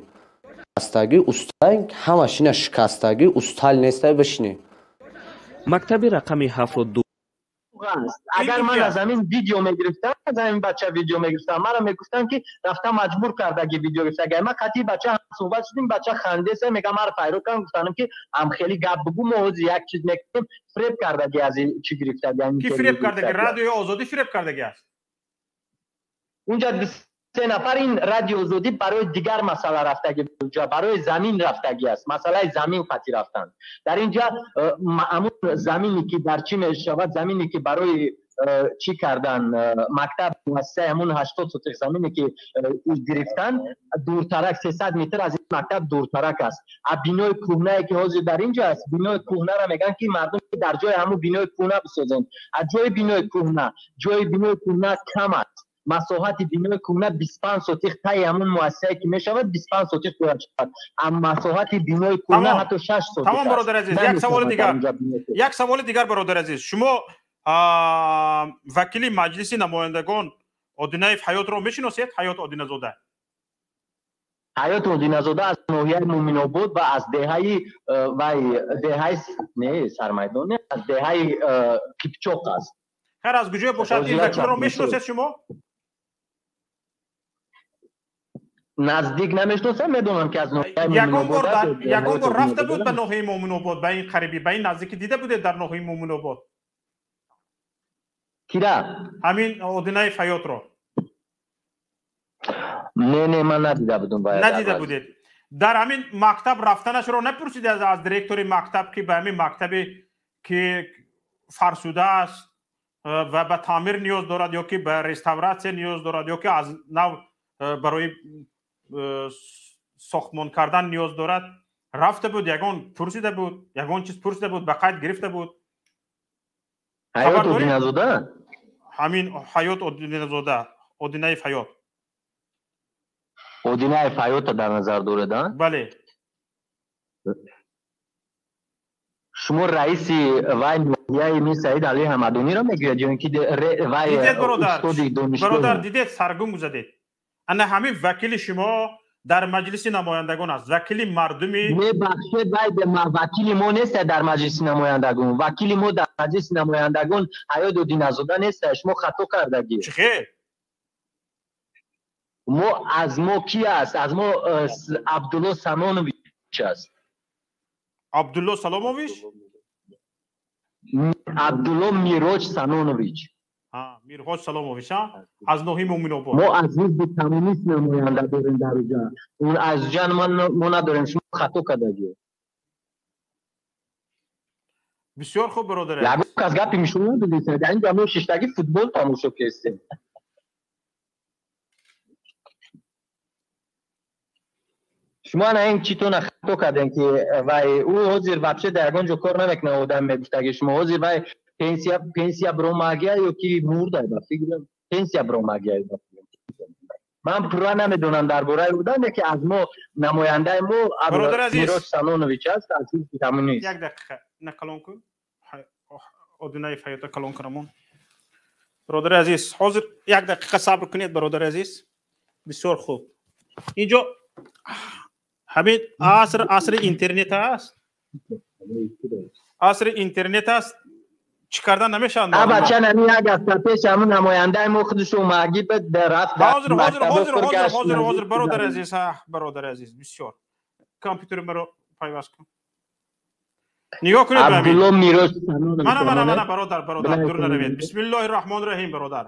шикастагӣ, устал, ҳамаш ина шикастагӣ, устал нестай, бишинӣ. Мактаби рақами 7-ро ду Агар ман аз ҳамин видео мегирифтам, аз ҳамин бача видео мегирифтам, маро мегуфтанд, ки рафта маҷбур кардаги видео гирифта. Ман қатъи бача ҳамсӯҳбат шудем, бача хандеса, мегам, маро пайро кардам, гуфтанам, ки ҳамхели гап бугӯ, мо ҳозир як чиз мекунем. Фиреб кардаги, аз чӣ гирифтаги. Ки фиреб кардаги? Радиои Озодӣ фиреб кардаги аст? Унҷа се нафар, ин Радио Озодӣ барои дигар масъала рафтагӣ, барои замин рафтагӣ аст, масъалаи замин қатъи рафтанд. Дар инҷа ҳамун замине ки дар чӣ мешавад, замине ки барои чӣ кардан мактаб, муассисаи ҳамун 80 сотих замине ки гирифтан, дуртарак, 300 метр аз ин мактаб дуртарак аст. А бинои кӯҳнае ки ҳозир дар инҷа аст, бинои кӯҳнаро мегӯянд, ки мардум дар ҷои ҳамун бинои кӯҳна бисозанд. А ҷои бинои кӯҳна, ҷои бинои кӯҳна кам аст. Масоҳати бинои кӯҳна 25 сотих, таи ҳамун муассисае ки мешавад, 25 сотих бояд шавад, а масоҳати бинои кӯҳна ҳатто 6 сотих. Тамом, бародари азиз, як саволи дигар, як саволи дигар, бародари азиз. Шумо вакили Маҷлиси намояндагон Одинаев Ҳаётро мешиносед? Ҳаёт Одиназода. Ҳаёт Одиназода аз ноҳияи Муъминобод ва аз деҳаи вай деҳаи не Сармайдон, не, аз деҳаи Қипчоқ аст. Хайр, аз куҷое бошад, ин вакилро мешиносед шумо? Наздик намешиносам, медонам ки аз ноҳияи Муъминобод. Ягон бор рафта буд ба ноҳияи Муъминобод, ба ин қарибӣ, ба ин наздикӣ дида будед дар ноҳияи Муъминобод? Кира? Ҳамин Одинаи Ҳаётро. Не, ман надида будам. Надида будед. Дар ҳамин мактаб рафтанашро напурсидед аз директори мактаб, ки ба ҳамин мактабе ки фарсуда аст ва ба таъмир ниёз дорад, ё ки ба реставратсия ниёз дорад, ё ки аз нав барои сохтмон кардан ниёз дорад, рафта буд, ягон пурсида буд, ягон чиз пурсида буд, ба қайд гирифта буд? Ҳаёт Одиназода? Ҳамин Ҳаёт Одиназода, Одинаев Ҳаёт. Одинаев Ҳаётро дар назар доред, а? Бале. Шумо раиси вай ноҳияи Мирсаид Алии Ҳамадониро мегӯяд ё ин ки вай устоди донишгоҳ? Бародар, дидед, саргум задед. Ана ҳамин вакили шумо дар маҷлиси намояндагон аст, вакили мардуми. Мебахшед, вай вакили мо нест дар маҷлиси намояндагон. Вакили мо дар маҷлиси намояндагон Ҳаёт Одиназода нест, шумо хато кардагӣ. Чӣ хел? Мо аз мо ки аст? Аз мо Абдулло Самонович аст. Абдулло Саломович? Абдулло Мироҷ Санонович. Мирҳоҷ Саломович, аз ноҳияи Муъминобод. Мо аз ҳизби коммунист намоянда дорем дар уҷа. Аз уҷа мо надорем, шумо хато кардагӣ. Бисёр хуб, бародар. Ягон кас гапи мишон надодед, дар инҷа мо шиштагӣ футбол тамошо кардем. Шумо ана ин читона хато кардем ки вай ӯ ҳозир вообще дар ягон ҷо кор намекунад, одам мегуфтаги шумо ҳозир вай пенсия бромагия ё ки мурда, ба фикрам пенсия бромагия. Ман пурра намедонам дар бораи одам, ки аз мо намояндаи мо Мироҷ Салонович аст, аз ҳизби коммунист. Як дақиқа, на калон кун, Одинаев Ҳаёта калон кунамон. Бародари азиз, ҳозир як дақиқа сабр кунед, бародари азиз. Бисёр хуб. Инҷо ҳамин аср, асри интернет аст. Асри интернет аст. Чӣ кардан намешавад? Бача, нами як ҳафта пеш ҳамун намояндаи мо худаш омагӣ рафт. Ҳозир, ҳозир, ҳозир, ҳозир, ҳозир, ҳозир, бародари азиз, бародари азиз, бисёр. Компютери маро пайваст кун. Нигоҳ кунед ба Абдулло Мироҷ. Мана, мана, мана, бародар, бародар, дур наравед. Бисмиллоҳи раҳмони раҳим, бародар.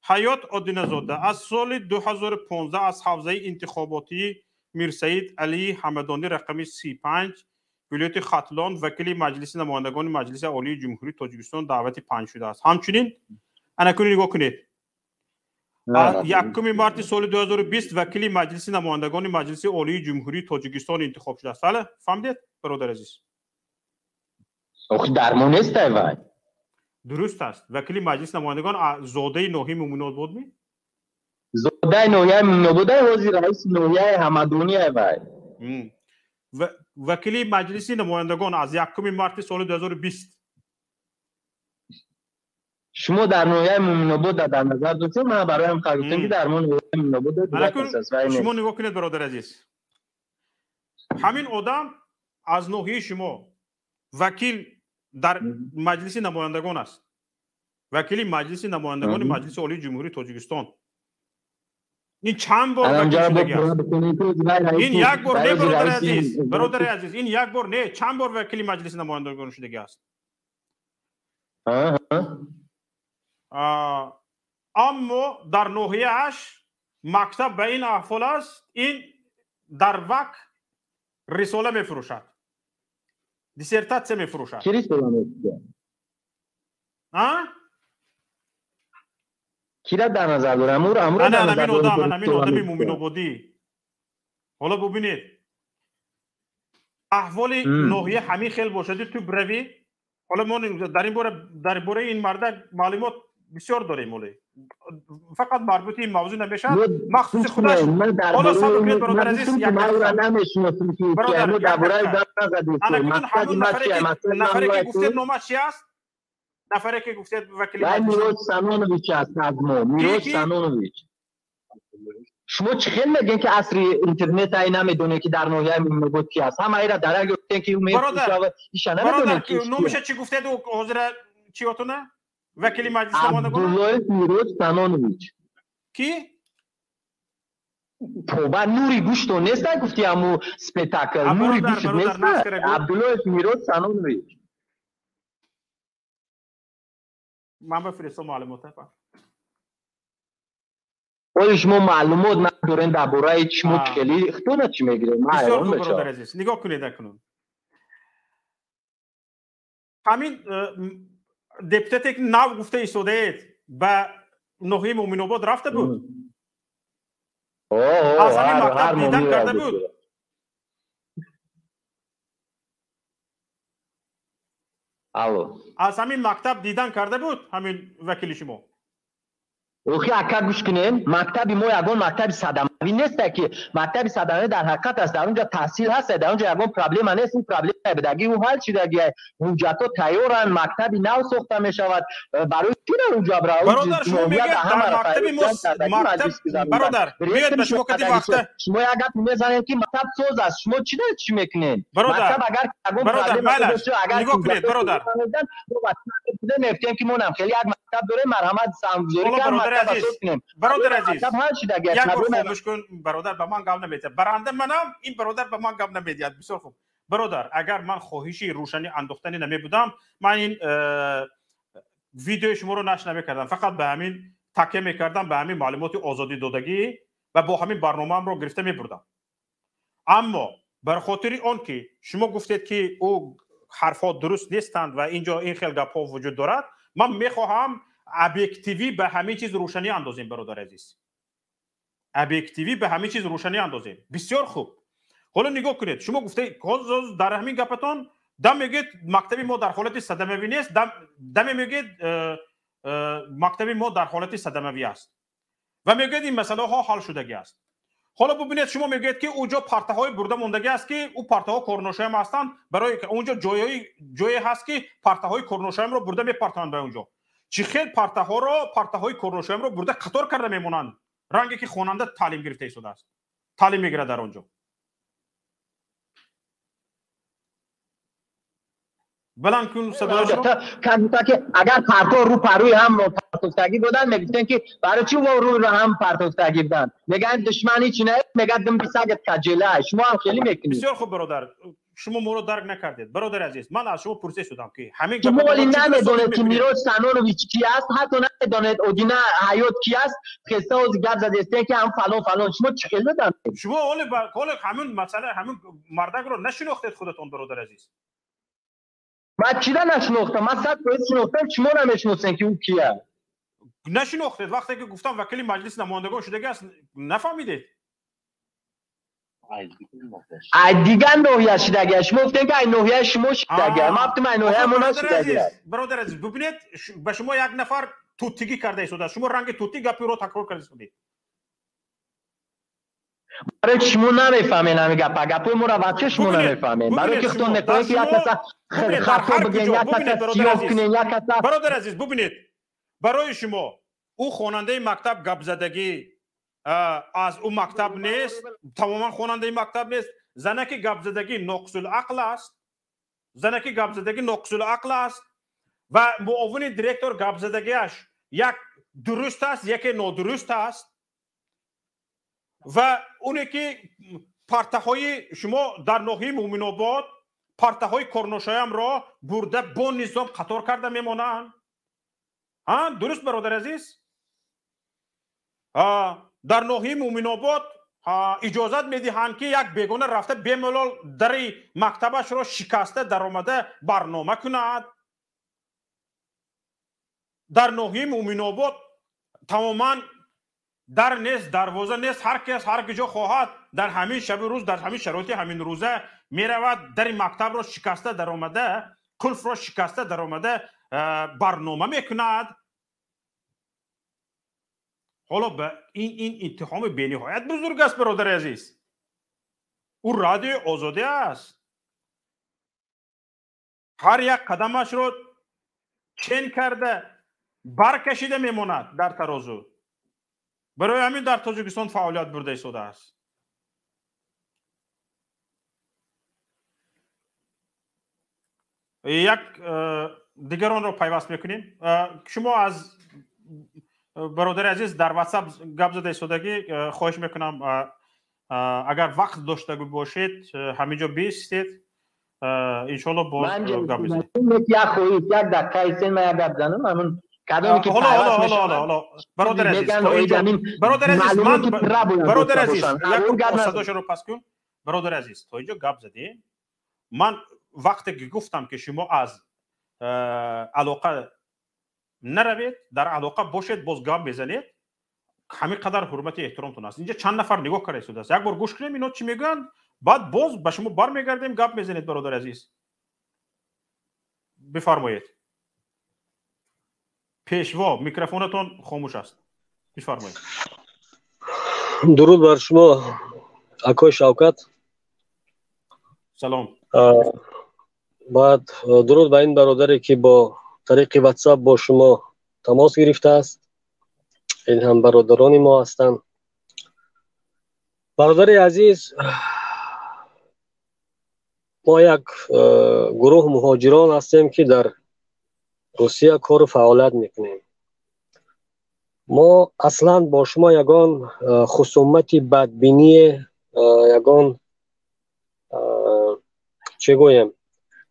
Ҳаёт Одиназода аз соли 2015 аз ҳавзаи интихоботии Мирсаид Алии Ҳамадонӣ рақами 35 вилояти Хатлон вакили маҷлиси намояндагони Маҷлиси Олии Ҷумҳурии Тоҷикистон даъвати панҷ шудааст. Ҳамчунин анакуни нигоҳ кунед. 1 марти соли 2020 вакили маҷлиси намояндагони Маҷлиси Олии Ҷумҳурии Тоҷикистон интихоб шудааст. Бале, фаҳмидед, бародар азиз? Ох, дар мо нест вай. Дуруст аст. Вакили маҷлиси намояндагон зодаи ноҳияи Муъминобод ми? Зодаи ноҳияи Муъминобод, ҳозир раиси ноҳияи Ҳамадонӣ вай. Вакили маҷлиси намояндагон аз 1 марти соли 2020. Шумо дар ноҳияи Муъминобод дар назар доштед, ман бароям гуфтам ки дар мо ноҳияи Муъминобод. Шумо нигоҳ кунед, бародари азиз. Ҳамин одам аз ноҳияи шумо вакил дар маҷлиси намояндагон аст. Вакили маҷлиси намояндагони Маҷлиси Олии Ҷумҳурии Тоҷикистон. Ин чанд бор вакил шудагӣ аст? Ин як бор не, бародари азиз, бародари азиз, ин як бор не, чанд бор вакили маҷлиси намояндагон шудагӣ аст. Аммо дар ноҳияаш мактаб ба ин аҳвол аст, ин дар вак рисола мефурӯшад, диссертатсия мефурӯшад. Ки рисола мефурӯшад? Кира дар назар дорам? Амуро дар назар дорам. Ана ҳамин одами Муъминободӣ. Ҳоло бубинед, аҳволи ноҳия ҳамин хел бошад, ту биравӣ. Ҳоло мо дар ин бора, дар бораи ин мардак маълумот бисёр дорем, ҳоло фақат марбути ин мавзӯъ намешавад, махсуси худаш. Ҳоло сабр кунед, бародари азиз, як дақиқа. Нафаре ки гуфтед номаш чи аст? Нафаре ки гуфтед вакили Мироҷ Санонович аст аз мо. Мироҷ Санонович. Шумо чӣ хел мегӯед ки асри интернет ай намедонед ки дар ноҳияи Мӯминобод ки аст? Ҳама айра дар як гуфтем ки иша намедонед ки номиша чӣ гуфтед ҳозира чиётона? Вакили маҷлис намояндагон Абдуллоев Мирод Санонович. Ки? Тоба нури гӯшто нест гуфти ҳаму спектакл. Нури гӯшт нест. Абдуллоев Мирод Санонович. Ман бифиристам маълумота. Оё шумо маълумот надорен дар бораи шумо хеле хитона чӣ мегиред? Ман ҳайрон мешавам. Азиз, нигоҳ кунед акнун. Ҳамин депутате ки нав гуфта истодаед ба ноҳияи Мӯминобод рафта буд? Аз ҳамин мактаб дидан карда буд? Алло. Аз ҳамин мактаб дидан карда буд ҳамин вакили шумо? Охи ака гӯш кунем, мактаби мо ягон мактаби садамавӣ нест ки мактаби садамавӣ дар ҳақиқат аст, дар онҷо таҳсил ҳаст, дар онҷо ягон проблема нест, ин проблема будаги ӯ ҳал шудаги, ҳуҷҷатҳо тайёранд, мактаби нав сохта мешавад. Барои чӣ дар онҷо бародар шумо мегӯед дар мактаби мо мактаб бародар биёед ба шумо кади вақта шумо як гап мезанед ки мактаб соз аст, шумо чӣ дар чӣ мекунед? Мактаб агар ягон проблема дошта агар нигоҳ кунед бародар, мегӯем ки мо нам хеле як мактаб дорем, марҳамат саҳмгузорӣ кард. Бародар азиз, як бор хомӯш кун бародар, ба ман гап намедиҳад. Баранда манам, ин бародар ба ман гап намедиҳад. Бисёр хуб бародар, агар ман хоҳиши рӯшанӣ андохтанӣ намебудам, ман ин видеои шуморо нашр намекардам, фақат ба ҳамин такя мекардам, ба ҳамин маълумоти озодӣ додагӣ ва бо ҳамин барномаамро гирифта мебурдам. Аммо бар хотири он ки шумо гуфтед ки ӯ ҳарфҳо дуруст нестанд ва инҷо ин хел гапҳо вуҷуд дорад, ман мехоҳам объективӣ ба ҳамин чиз рӯшанӣ андозем бародар азиз. Объективӣ ба ҳамин чиз рӯшанӣ андозем. Бисёр хуб. Ҳоло нигоҳ кунед, шумо гуфтед ҳозир дар ҳамин гапатон дам мегӯед мактаби мо дар ҳолати садамавӣ нест, даме мегӯед мактаби мо дар ҳолати садамавӣ аст ва мегӯед ин масъалаҳо ҳал шудагӣ аст. Ҳоло бубинед, шумо мегӯед ки онҷо партаҳои бурда мондагӣ аст ки ӯ партаҳо корношоям ҳастанд, барои онҷо ҷое ҳаст ки партаҳои корношоямро бурда мепартоянд ба онҷо. Чӣ хел партаҳоро, партаҳои корношоямро бурда қатор карда мемонанд, ранге ки хонанда таълим гирифта истодааст, таълим мегирад дар онҷо. Баланд кун садояшро. Ки агар партҳо рӯ парӯи ҳам партофтагӣ буданд, мегуфтем ки барои чӣ во рӯи ҳам партофтагӣ буданд? Мегӯянд душман ҳеч не, мегӯяд дум бисагат каҷела. Шумо ҳам хеле мекунед. Бисёр хуб бародар, шумо моро дарк накардед. Бародар азиз, ман аз шумо пурсида шудам ки ҳамин шумо вале намедонед ки Мирод Санонович ки аст, ҳатто намедонед Одина Ҳаёт ки аст. Хеста оз гап задестен ки ҳам фалон фалон. Шумо чӣ хел доданд? Шумо ҳоле ҳамин масъала, ҳамин мардакро нашинохтед худатон бародар азиз. Ман чида нашинохтам? Ман 100% шинохтам, шумо намешиносен ки ӯ ки аст. Нашинохтед. Вақте ки гуфтам вакили маҷлиси намояндагон шудагӣ аст, нафаҳмидед? Ай дигар ноҳия шудагӣ. Шумо гуфтем ки ай ноҳияи шумо шудагӣ. Ман гуфтам ай ноҳияи мо нашудагӣ. Бародар азиз, бубинед, ба шумо як нафар тутигӣ карда истодааст. Шумо ранги тутӣ гапи ӯро такрор карда истодед. Барои ки шумо намефаҳмед ҳамин гапа. Гапҳои моро вообще шумо намефаҳмед. Барои ки худтон мехоҳед ки як каса хато бигӯед, як каса сиёҳ кунед, як каса. Бародар азиз, бубинед, барои шумо ӯ хонандаи мактаб гапзадагӣ аз ӯ мактаб нест, тамоман хонандаи мактаб нест. Занаки гапзадагӣ ноқисулақл аст, занаки гапзадагӣ ноқисулақл аст ва муовини директор гапзадагиаш як дуруст аст, яке нодуруст аст. Ва оне ки партаҳои шумо дар ноҳияи Мӯминобод партаҳои корношоямро бурда бо низом қатор карда мемонанд. Дуруст бародар азиз? Дар ноҳияи Мӯминобод иҷозат медиҳанд ки як бегона рафта бемалол дари мактабашро шикаста даромада барнома кунад. Дар ноҳияи Мӯминобод тамоман дар нест, дарвоза нест, ҳар кас ҳар куҷо хоҳад дар ҳамин шаби рӯз, дар ҳамин шароити ҳамин рӯза меравад, дари мактабро шикаста даромада, қулфро шикаста даромада барнома мекунад. Ҳоло ин иттиҳоми бениҳоят бузург аст бародари азиз. Ӯ радиои озодӣ аст. Ҳар як қадамашро чен карда баркашида мемонад дар тарозу. Барои ҳамин дар Тоҷикистон фаъолият бурда истодааст. Як дигаронро пайваст мекунем. Шумо аз бародари азиз дар WhatsApp гап зада истодагӣ, хоҳиш мекунам, агар вақт дошта бошед, ҳамин ҷо биистед, иншоалло боз гап мезанем. Як хоҳиш, як дақиқа истед, ман як гап занам. Ҳамун кадоме ки пайваст мешавад, бародари азиз, бародари азиз, ман бародари азиз, як садошро пас кун. Бародари азиз, то инҷо гап задем. Ман вақте ки гуфтам ки шумо аз алоқа наравед, дар алоқа бошед, боз гап мезанед, ҳамин қадар ҳурмати эҳтиромтон аст. Инҷа чанд нафар нигоҳ карда истодааст. Як бор гӯш кунем ино чӣ мегӯянд, баъд боз ба шумо бармегардем, гап мезанед. Бародари азиз, бифармоед. Пешво, микрофонатон хомӯш аст, бифармоед. Дуруд бар шумо, акои Шавкат. Салом. Баъд дуруд ба ин бародаре ки бо тариқи WhatsApp бо шумо тамос гирифтааст. Ин ҳам бародарони мо ҳастанд. Бародари азиз, мо як гурӯҳ муҳоҷирон ҳастем ки дар Русия кору фаъолият мекунем. Мо аслан бо шумо ягон хусумати бадбиние, ягон чӣ гӯем,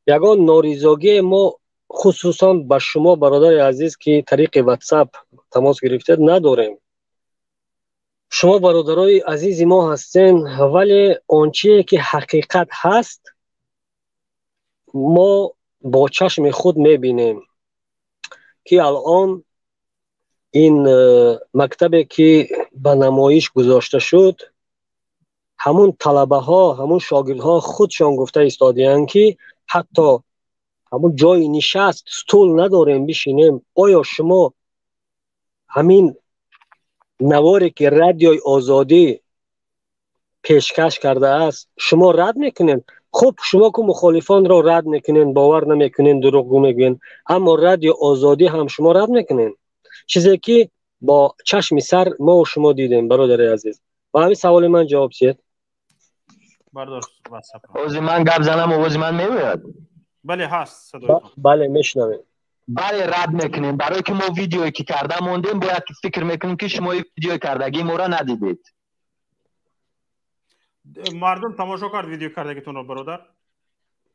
ягон норизогие мо хусусан ба шумо, бародари азиз, ки тариқи WhatsApp тамос гирифтед, надорем. Шумо бародарои азизи мо ҳастен, вале он чие ки ҳақиқат ҳаст, мо бо чашми худ мебинем ки алон ин мактабе ки ба намоиш гузошта шуд, ҳамун талабаҳо, ҳамун шогирдҳо худшон гуфта истодиянд ки ҳатто ҳамун ҷои нишаст, стул надорем бишинем. Оё шумо ҳамин наворе ки Радиои Озодӣ пешкаш кардааст, шумо рад мекунед? Хуб, шумо ку мухолифонро рад мекунед, бовар намекунед, дурӯғгӯ мегӯед, аммо Радио Озодӣ ҳам шумо рад мекунед, чизе ки бо чашми сар мо шумо дидем. Бародари азиз, ба ҳамин саволи ман ҷавоб диҳед. Ози ман гап занам, овози ман меояд? Бале, ҳаст садоятон. Бале, мешунавем. Бале, рад мекунем, барое ки мо видеое ки карда мондем, бояд фикр мекунем ки шумо видеои кардагии моро надидед. Мардум тамошо кард видео кардагитонро, бародар?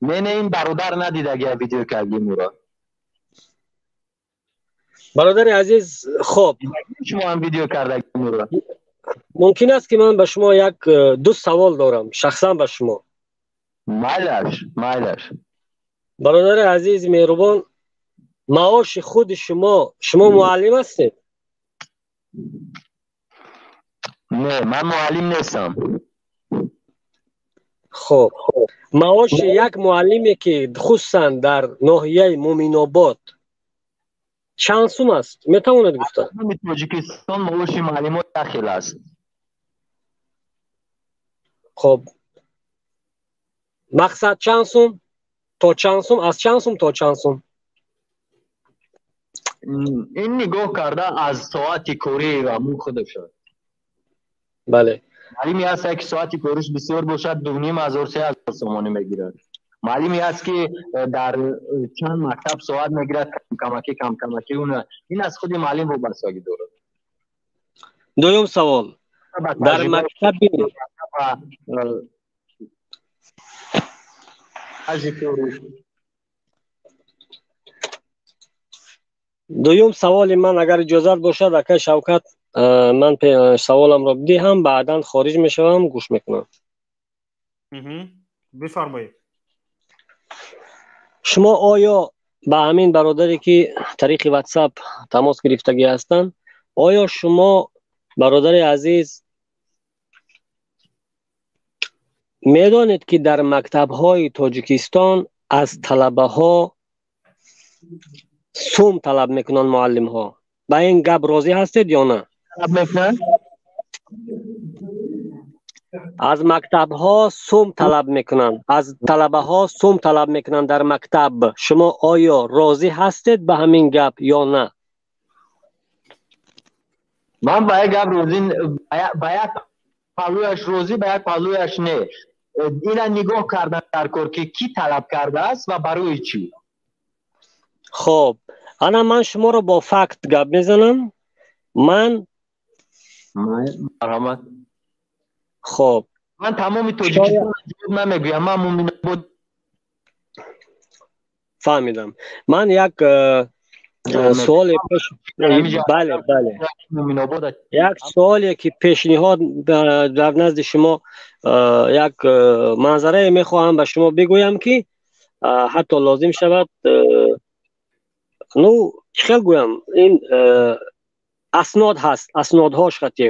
Не, не, ин бародар надидагия видеои кардагии моро. Бародари азиз, хоб, шумо ҳам видео кардагии моро. Мумкин аст ки ман ба шумо як ду савол дорам, шахсан ба шумо. Майлаш, майлаш. Бародари азиз меҳрубон, маоши худи шумо, шумо муаллим ҳастед? Не, ман муаллим нестам. Хоб, маоши як муаллиме ки хусусан дар ноҳияи Муминобод чанд сум аст, метавонед гуфта? Тоҷикистон маоши муаллимо як хел аст. Хоб, мақсад чанд сум то чанд сум, аз чанд сум то чанд сум? Ин нигоҳ карда аз соати корӣ ҳамун худаш. Бале. Муаллиме ҳаст ки соати кориш бисёр бошад, 2500, 3000 сомонӣ мегирад. Муаллиме ҳаст ки дар чанд мактаб соат мегирад, камкамакӣ, камкамакӣ. Ин аз худи муаллим вобастагӣ дорад. Дуюм савол. Дар мактаби дуюм саволи ман, агар иҷозат бошад, акай Шавкат, ман саволамро бидиҳам, баъдан хориҷ мешавам, гӯш мекунам. Бифармоед. Шумо оё ба ҳамин бародаре ки тариқи WhatsApp тамос гирифтагӣ ҳастанд, оё шумо бародари азиз медонед ки дар мактабҳои Тоҷикистон аз талабаҳо сум талаб мекунанд муаллимҳо? Ба ин гап розӣ ҳастед ё на? Аз мактабҳо сум талаб мекунанд, аз талабаҳо сум талаб мекунанд дар мактаб. Шумо оё розӣ ҳастед ба ҳамин гап ё на? Ман ба як гап розӣ, ба як паҳлӯяш розӣ, ба як паҳлӯяш не. Ина нигоҳ кардан дар кор, ки кӣ талаб кардааст ва барои чӣ. Хоб, ана ман шуморо бо факт гап мезанам. Ман Марҳамат. Хоб. Ман тамоми Тоҷикистон ҷавоб намегӯям, ман Муминобод. Фаҳмидам. Ман як суоле пеш, бале, як суоле ки пешниҳод дар назди шумо, як манзарае мехоҳам ба шумо бигӯям, ки ҳатто лозим шавад, ну, чӣ хел гӯям, ин аснод ҳаст, аснодҳош хати.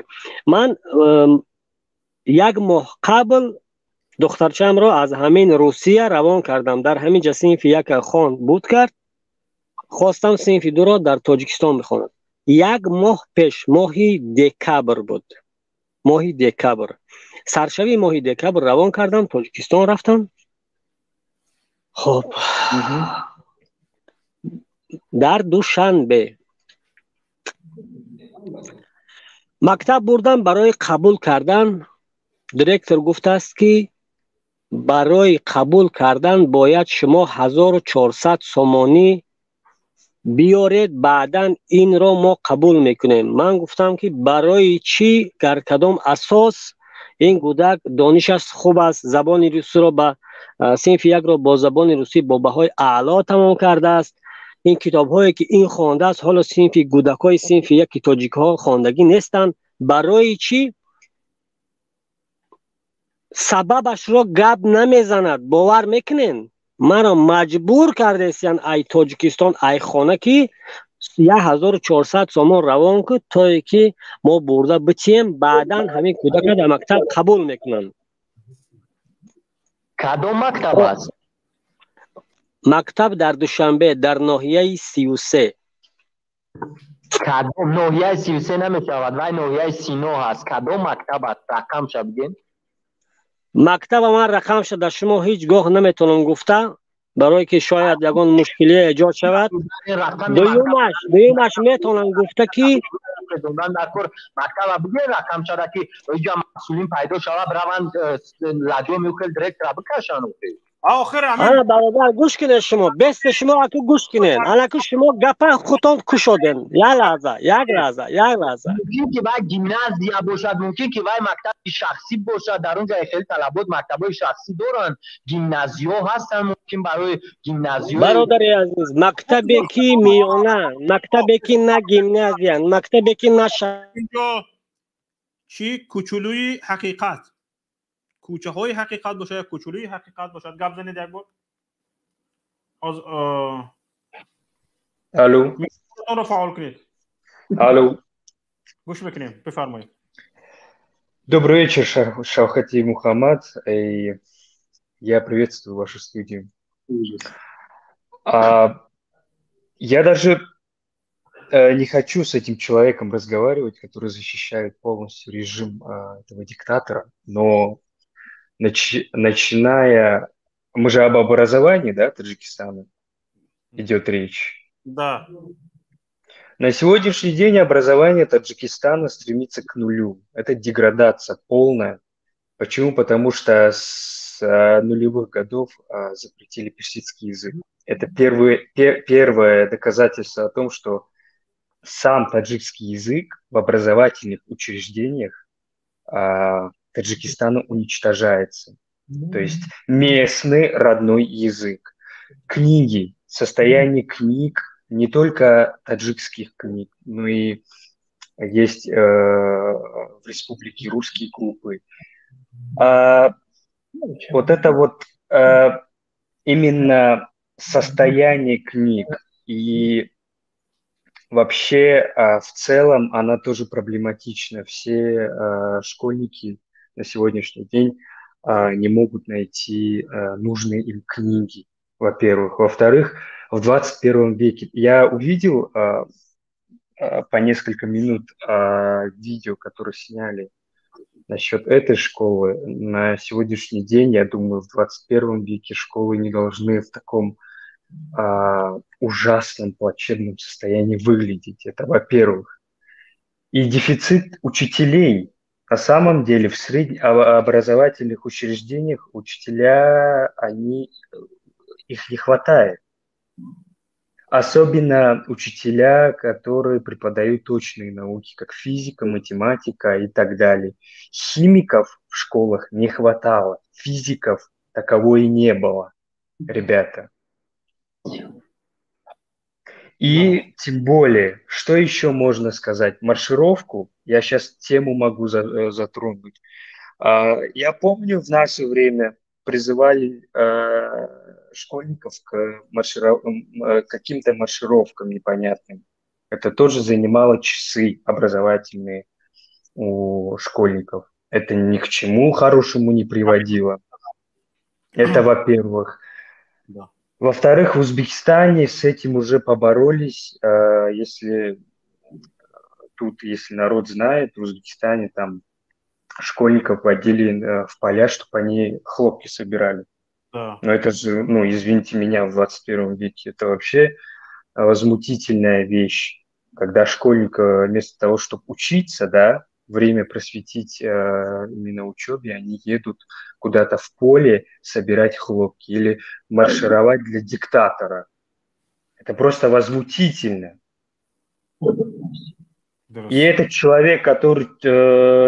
Ман як моҳ қабл духтарчаамро аз ҳамин Русия равон кардам. Дар ҳамин ҷа синфи яка хон буд кард, хостам синфи дуро дар Тоҷикистон бихонад. Як моҳ пеш, моҳи декабр буд, моҳи декабр, саршавии моҳи декабр равон кардам, Тоҷикистон рафтам. Хоб, дар Душанбе мактаб бурдам барои қабул кардан. Директор гуфтааст, ки барои қабул кардан бояд шумо 1400 сомонӣ биёред, баъдан инро мо қабул мекунем. Ман гуфтам, ки барои чӣ, дар кадом асос? Ин кӯдак донишаш хуб аст, забони русиро ба синфи якро бо забони русӣ бо баҳои аъло тамом кардааст. Ин китобҳое ки ин хондааст, ҳоло синфи кӯдакҳои синфи яки тоҷикҳо хондагӣ нестанд. Барои чӣ? Сабабашро гап намезанад. Бовар мекунен, маро маҷбур кардесиян ай Тоҷикистон, ай хона, ки 1400 сомон равон кун, тое ки мо бурда битием, баъдан ҳамин кӯдака дар мактаб қабул мекунанд. Кадом мактаб аст? Мактаб дар Душанбе, дар ноҳияи 33. Кадом ноҳияи 33 намешавад, вай ноҳияи Сино ҳаст. Кадом мактаб аст, рақамша бигем. Мактаба ман рақамша дар шумо ҳеҷ гоҳ наметавонам гуфта, барое ки шояд ягон мушкилие эҷод шавад. Дуюмаш, метавонам гуфта, ки Мактаба бигӯ рақамшада, ки иҷа масъулин пайдо шавад, раванд лаҷоми хел директора бикашанд. Ана, бародар, гӯш кунед, шумо бесте, шумо аку гӯш кунед, анаку шумо гапа худтон кушоден. Як лаҳза, як лаҳза, як лаҳза. Мумкин ки вай гимназия бошад, мумкин ки вай мактаби шахсӣ бошад. Дар он ҷо хеле талабот мактабҳои шахсӣ доранд, гимназиё ҳастанд, мумкин барои гимназиё. Бародари азиз, мактабе ки миёна, мактабе ки на гимназия, мактабе ки на Чӣ, кучулӯи ҳақиқат, кӯчаҳои ҳақиқат бошад ё кучулӯи ҳақиқат бошад, гап занед як бор. Алло. Микрофонро фаъол кунед. Алло. Гӯш мекунем, бифармоед. Добрый вечер, Шавхати Мухаммад. И я приветствую вашу студию. Я даже не хочу с этим человеком разговаривать, который защищает полностью режим этого диктатора, но начиная... Мы же об образовании, да, Таджикистана идет речь? Да. На сегодняшний день образование Таджикистана стремится к нулю. Это деградация полная. Почему? Потому что с нулевых годов запретили персидский язык. Это первое доказательство о том, что сам таджикский язык в образовательных учреждениях Таджикистана уничтожается. То есть местный родной язык. Книги, состояние книг, не только таджикских книг, но и есть в республике русские группы. Вот это вот именно состояние книг и вообще в целом она тоже проблематична. Все школьники на сегодняшний день не могут найти нужные им книги, во-первых. Во-вторых, в 21 веке я увидел по несколько минут видео, которые сняли насчет этой школы. На сегодняшний день, я думаю, в 21 веке школы не должны в таком ужасном, плачевном состоянии выглядеть. Это во-первых. И дефицит учителей. На самом деле в среднеобразовательных учреждениях учителя, их не хватает. Особенно учителя, которые преподают точные науки, как физика, математика и так далее. Химиков в школах не хватало, физиков таковой и не было, ребята. И тем более, что еще можно сказать? Маршировку, я сейчас тему могу затронуть. Я помню, в наше время призывали школьников к каким-то маршировкам непонятным. Это тоже занимало часы образовательные у школьников. Это ни к чему хорошему не приводило. Это во-первых. Да. Во-вторых, в Узбекистане с этим уже поборолись. Если народ знает, в Узбекистане там школьников водили в поля, чтобы они хлопки собирали. Да. Но это же, извините меня, в 21 веке это вообще возмутительная вещь, когда школьник вместо того, чтобы учиться, да, время просветить именно учебе, они едут куда-то в поле собирать хлопки или маршировать для диктатора. Это просто возмутительно. И этот человек, который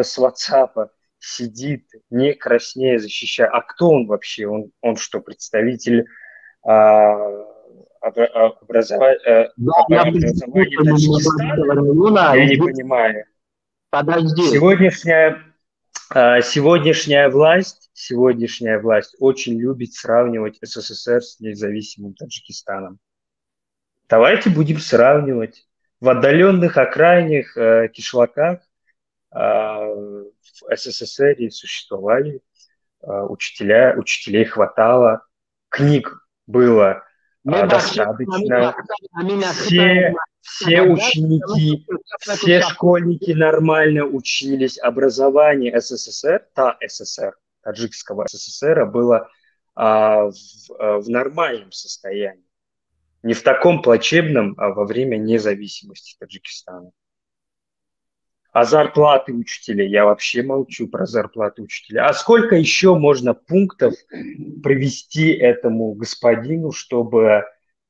с WhatsApp сидит, не краснея, защищая. А кто он вообще? Он что, представитель образования Таджикистана? Я не понимаю. Подожди. Сегодняшняя власть очень любит сравнивать СССР с независимым Таджикистаном. Давайте будем сравнивать. В отдаленных окраинных кишлаках в СССР существовали учителя, учителей хватало, книг было достаточно. Все ученики, все школьники нормально учились. Образование СССР, таджикского СССР, было в нормальном состоянии. Не в таком плачевном, а во время независимости Таджикистана. А зарплаты учителей? Я вообще молчу про зарплаты учителей. А сколько еще можно пунктов привести этому господину, чтобы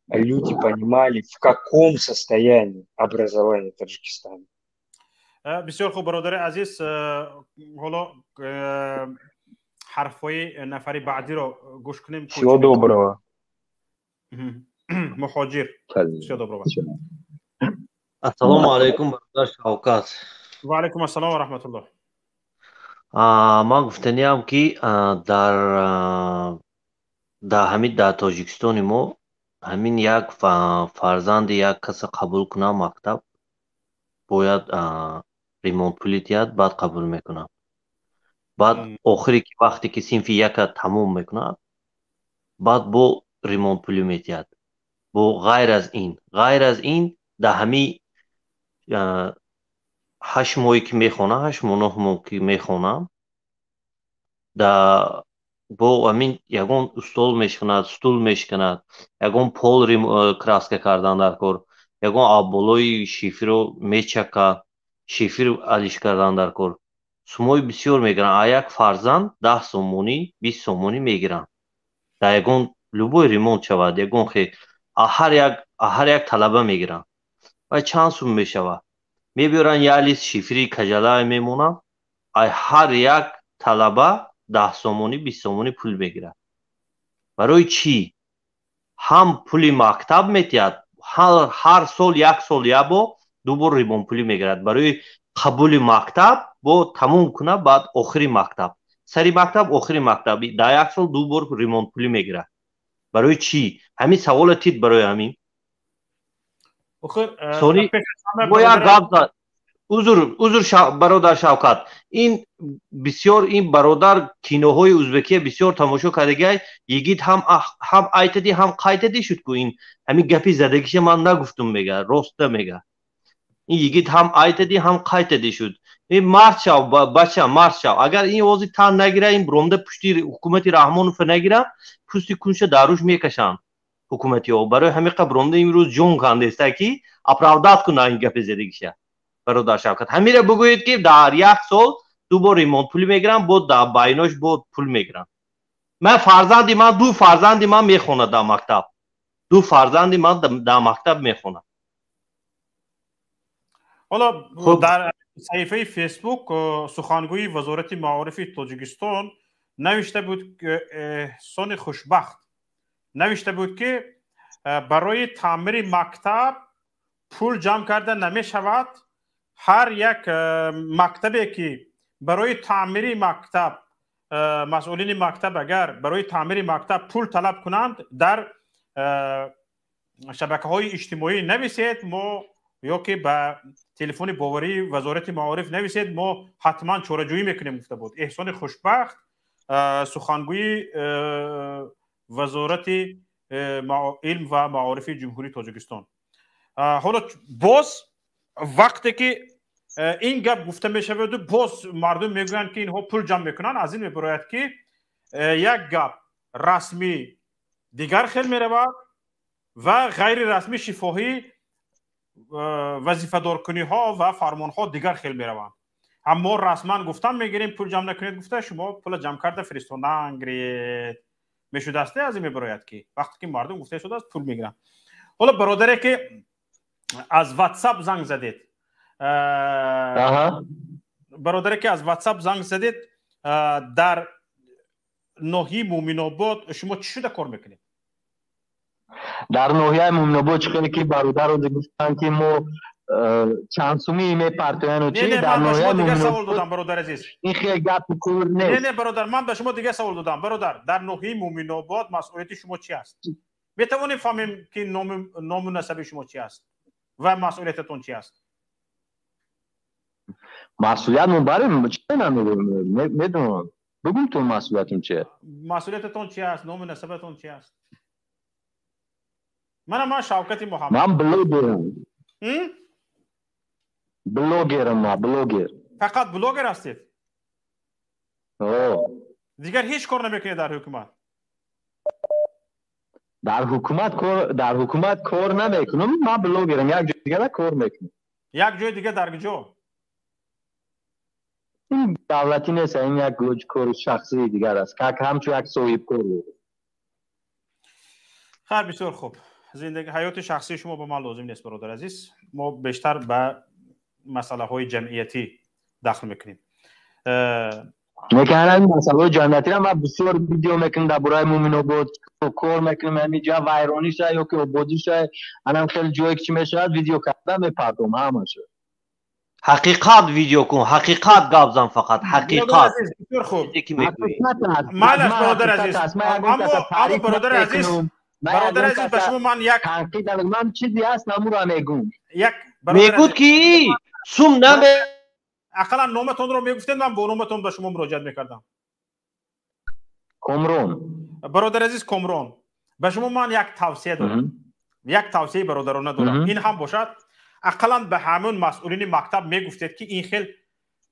люди понимали, в каком состоянии образование Таджикистана? Бисёр хуб, бародари азиз, ҳоло ҳарфҳои нафари баъдиро гӯш кунем. Всего доброго. Мухоҷир. Всего доброго. Ассалому алайкум, бародар Шавкат. Ва алайкум ассалом ва раҳматуллоҳ. Ман гуфтаниам, ки дар ҳамин дар Тоҷикистони мо ҳамин як фарзанди як каса қабул кунам мактаб, бояд ремонтпулӣ диҳад, баъд қабул мекунам. Баъд охире ки вақте ки синфи яка тамом мекунад, баъд бо ремонтпулӣ медиҳад. Бо ғайр аз ин дар ҳамин 8 моҳе ки мехонам, 8 моҳ 9 моҳ ки мехонам, бо ҳамин ягон устол мешиканад, стул мешиканад, ягон пол краска кардан дар кор, ягон абболои шифрро мечакад, шифр алиш кардан дар кор. Сумои бисёр мегиранд. А як фарзанд 10 сомонӣ, 20 сомонӣ мегиранд. Дар ягон любой ремонт шавад, ягон ҳар як талаба мегиранд. Ва чанд сум мешавад? Мебиёранд як лист шифри каҷалае мемонанд, ай ҳар як талаба 10 сомонӣ, 20 сомонӣ пул мегирад. Барои чӣ? Ҳам пули мактаб метиҳад, ҳар сол як сол як бор, ду бор ремонтпулӣ мегирад. Барои қабули мактаб бо тамом кунад, баъд охири мактаб. Сари мактаб, охири мактаб. Дар як сол ду бор ремонтпулӣ мегирад. Барои чӣ? Ҳамин савола тид барои ҳамин. Сони бо як гап зад. Узр бародар Шавкат. Ин бисёр ин бародар киноҳои узбекия бисёр тамошо кардагиай, йигит ҳам айтади, ҳам қайтади шуд ку ин ҳамин гапи задагиша ман нагуфтум мега, роста мега. Ин йигит ҳам айтади, ҳам қайтади шуд. Ин мард шав, бача, мард шав. Агар ин ози тан нагира, ин бромда пушти ҳукумати Раҳмонов нагира, пусти кунша даруш мекашанд ҳукуматиҳо. Барои ҳамин қа бромда имрӯз ҷон кандеста ки оправдат кунад ин гапи задагиша. Бародар Шавкат, ҳамира бигӯед, ки дар як сол ду бор ремонт пулӣ мегирам, бо дар байнош бо пул мегирам. Ман фарзанди ман, ду фарзанди ман мехонад дар мактаб, ду фарзанди ман дар мактаб мехонад. Ҳоло дар саҳифаи Фейсбук сухангӯи Вазорати маорифи Тоҷикистон навишта буд, Эҳсони Хушбахт навишта буд, ки барои таъмири мактаб пул ҷамъ карда намешавад. Ҳар як мактабе ки барои таъмири мактаб, масъулини мактаб агар барои таъмири мактаб пул талаб кунанд, дар шабакаҳои иҷтимоӣ нависед мо ё ки ба телефони боварии Вазорати маориф нависед, мо ҳатман чораҷӯӣ мекунем, гуфта буд Эҳсони Хушбахт, сухангӯи Вазорати илм ва маорифи Ҷумҳурии Тоҷикистон. Ҳоло боз вақте ки ин гап гуфта мешаваду боз мардум мегӯянд, ки инҳо пул ҷамъ мекунанд, аз ин мебарояд, ки як гап расмӣ дигар хел меравад ва ғайрирасмӣ, шифоҳӣ, вазифадоркуниҳо ва фармонҳо дигар хел мераванд. Аммо расман гуфтан мегирем, пул ҷамъ накунед гуфта, шумо пула ҷамъ карда фиристодан гиред мешудааст. Аз ин мебарояд, ки вақте ки мардум гуфта шудааст, пул мегиранд. Ҳоло бародаре ки аз WhatsApp занг задед, бародаре ки аз WhatsApp занг задед, дар ноҳияи Муъминобод шумо чӣ шуда кор мекунед? Дар ноҳияи Муъминобод чӣ хеле ки бародаро гуфтанд, ки мо чанд сумӣ мепартояну чи, дар ноҳияи дигар савол додам, бародар азиз. Ин хел гапи кур нест. Не, не, бародар, ман ба шумо дигар савол додам. Бародар, дар ноҳияи Муъминобод масъулияти шумо чи аст? Метавонем фаҳмем, ки ному насаби шумо чи аст ва масъулиятатон чи аст? Масъулиятмон барем чи намедонам, бигӯм ту масъулиятум чи. Масъулиятатон чи аст, ному насабатон чи аст? Мана ман Шавкати Муҳаммад. Ман блогерам. Блогерам, ман блогер. Фақат блогер ҳастед? Дигар ҳеҷ кор намекунед дар ҳукумат? Дар ҳукумат кор, дар ҳукумат кор намекунам, ман блогерам, як ҷои дигар кор мекунам. Як ҷои дигар дар куҷо? Ин давлатӣ нест, ин як кори шахсии дигар аст, как ҳамчун як соҳибкор. Хайр, бисёр хуб. Зиндагӣ, ҳаёти шахсии шумо ба ман лозим нест, бародар азиз. Мо бештар ба масъалаҳои ҷамъиятӣ дахл мекунем. Лекин ҳамин масъалаҳои ҷамъиятиро ман бисёр видео мекунам дар бораи Муъминобод, кор мекунам, ҳамин ҷа вайрониша ё ки ободиша, анам хеле ҷое ки чӣ мешавад, видео карда мепардом ҳамаша. Ҳақиқат видео кун, ҳақиқат гап зан, фақат ҳақиқат. Бисёр хуб, майлаш, бародар азиз. Аммо бародар азиз, бародар азиз, ба шумо ман як ман чизе ҳаст, намура мегӯм. Як мегӯд, ки сум наме Ақаллан номатонро мегуфтед, ман бо номатон ба шумо муроҷиат мекардам. Комрон. Бародар азиз Комрон, ба шумо ман як тавсия дорам, як тавсияи бародарона дорам. Ин ҳам бошад, ақаллан ба ҳамон масъулини мактаб мегуфтед, ки ин хел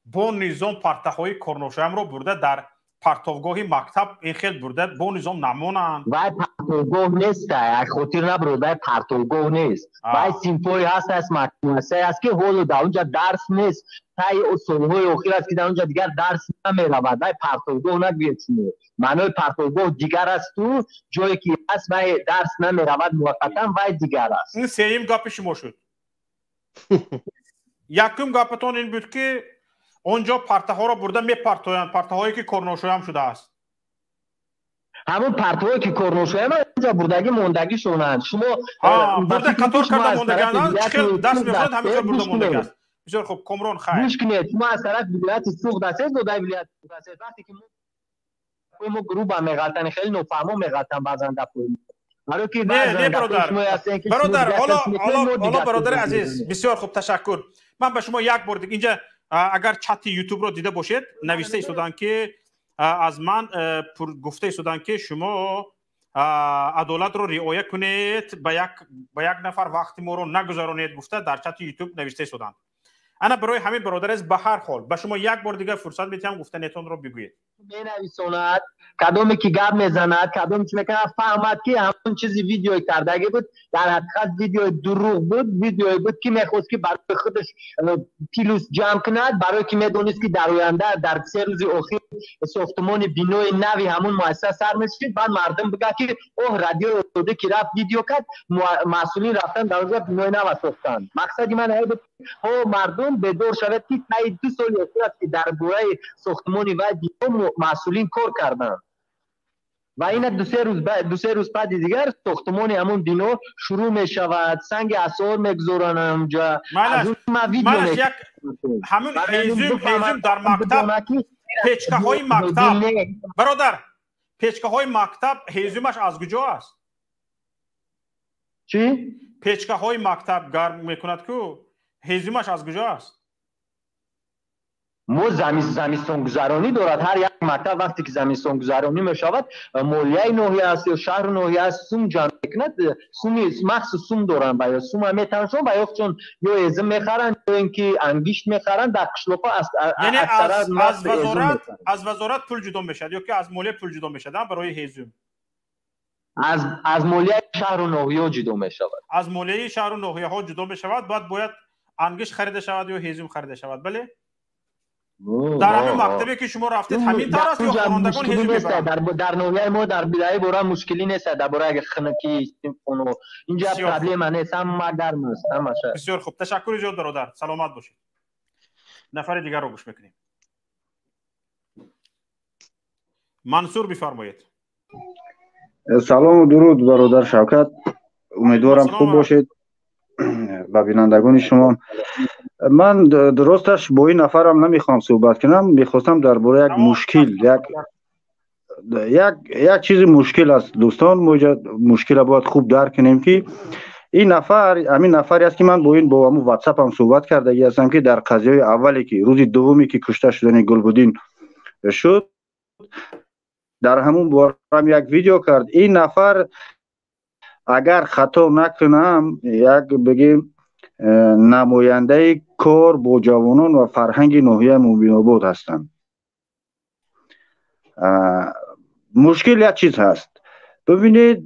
бо низом партаҳои корношоямро бурда дар партовгоҳи мактаб ин хел бурда бо низом намонанд. Вай партовгоҳ нест, хотир набурд, вай партовгоҳ нест, вай синфҳое ҳаст, аст муассисае аст, ки ҳоло дар онҷа дарс нест. Таи солҳои охир аст, ки дар онҷа дигар дарс намеравад. Вай партовгоҳ нагӯед шумо, маънои партовгоҳ дигар асту ҷое ки ҳаст, вай дарс намеравад муваққатан, вай дигар аст. Ин сеюм гапи шумо шуд. Якум гапатон ин буд, ки он ҷо партаҳоро бурда мепартоянд, партаҳое ки корношоям шудааст. Ҳамон партаҳое ки корношоям онҷо бурдагӣ мондагишонанд, шумо бурда қатор карда мондагианд, хел дарс мехонад, ҳамин хел бурда мондагиаст. Бисёр хуб, Комрон, хайр. Гӯш кунед, шумо аз тарафи вилояти Суғд ҳастед, додаи вилояти Суғд ҳастед. Вақте ки мо груба меғалтани, хеле нофаҳмо меғалтан баъзан дафои. Не, бародар, бародар, ҳоло, бародари азиз, бисёр хуб, ташаккур. Ман ба шумо як бор инҷа, агар чати Ютубро дида бошед, навишта истоданд, ки аз ман гуфта истоданд, ки шумо адолатро риоя кунед, ба як нафар вақти моро нагузаронед, гуфта дар чати Ютуб навишта истоданд. Ана барои ҳамин, бародар азиз, ба ҳар ҳол ба шумо як бор дигар фурсат медиҳам, гуфтанетонро бигӯед. Менависонад, кадоме ки гап мезанад, кадоме чи мекунад, фаҳмад, ки ҳамон чизи видеои кардагӣ буд, дар ҳақиқат видеои дурӯғ буд, видеое буд, ки мехост, ки барои худаш плюс ҷамъ кунад, барое ки медонист, ки дар оянда дар 3 рӯзи охир сохтмони бинои нави ҳамон муассиса сар мешид, баъд мардум бигӯяд, ки оҳ, Радиои Озодӣ ки рафт видео кард, масъулин рафтан дар онҷо бинои нава сохтанд. Мақсади ман ҳамин буд, ҳо, мардум бедор шавад, ки таи 2 соли охир аст, ки дар бораи сохтмони вай бино масъулин кор карданд ва ина 2-3 рӯз баъди дигар сохтмони ҳамон бино шурӯъ мешавад, санги асор мегузоранд ҳамҷа. Ҳамун ҳезум дар мактаб, печкаҳои мактаб, бародар, печкаҳои мактаб ҳезумаш аз куҷо аст? Чӣ? Печкаҳои мактаб гарм мекунад ку, ҳезумаш аз куҷо аст? Мо замистонгузаронӣ дорад. Ҳар як мактаб вақте ки замистонгузаронӣ мешавад, молияи ноҳия аст ё шаҳру ноҳия аст, сум ҷамъ мекунад, суми махсус сум доранд ва ё сума метаншон ва ё чун ё ҳезум мехаранд, ё ин ки ангишт мехаранд. Дар қишлоқҳо яъне аз вазорат пул ҷудо мешавад ё ки аз молия пул ҷудо мешавад барои ҳезум? Аз молияи шаҳру ноҳияҳо ҷудо мешавад. Аз молияи шаҳру ноҳияҳо ҷудо мешавад. Баъд бояд ангишт харида шавад ё ҳезум харида шавад, бале? Дар ҳамин мактабе ки шумо рафтед ҳамин тавр аст ё хонандагон ҳезум мебаранд? Дар ноҳияи мо дар бидаи бора мушкилӣ нест, дар бораи хунукӣ, синфхоно инҷа проблема нест, ҳама гарм аст, ҳамаша. Бисёр хуб, ташаккури зиёд, бародар, саломат бошед. Нафари дигарро гӯш мекунем. Мансур, бифармоед. Салому дуруд, бародар Шавкат, умедворам хуб бошед ба бинандагони шумо. Ман дуросташ бо ин нафарам намехоҳам суҳбат кунам, мехостам дар бораи як мушкил, як чизи мушкил аст, дӯстон, мо мушкилро бояд хуб дарк кунем, ки ин нафар ҳамин нафаре аст, ки ман бо ин бо ҳамун ватсапам суҳбат кардагӣ ҳастам, ки дар қазияҳои аввале, ки рӯзи дуввуме ки кушта шудани Гулбуддин шуд, дар ҳамун борам як видео кард. Ин нафар, агар хато накунам, як бигем намояндаи кор бо ҷавонон ва фарҳанги ноҳияи Мубинобод ҳастанд. Мушкил як чиз ҳаст. Бибинед,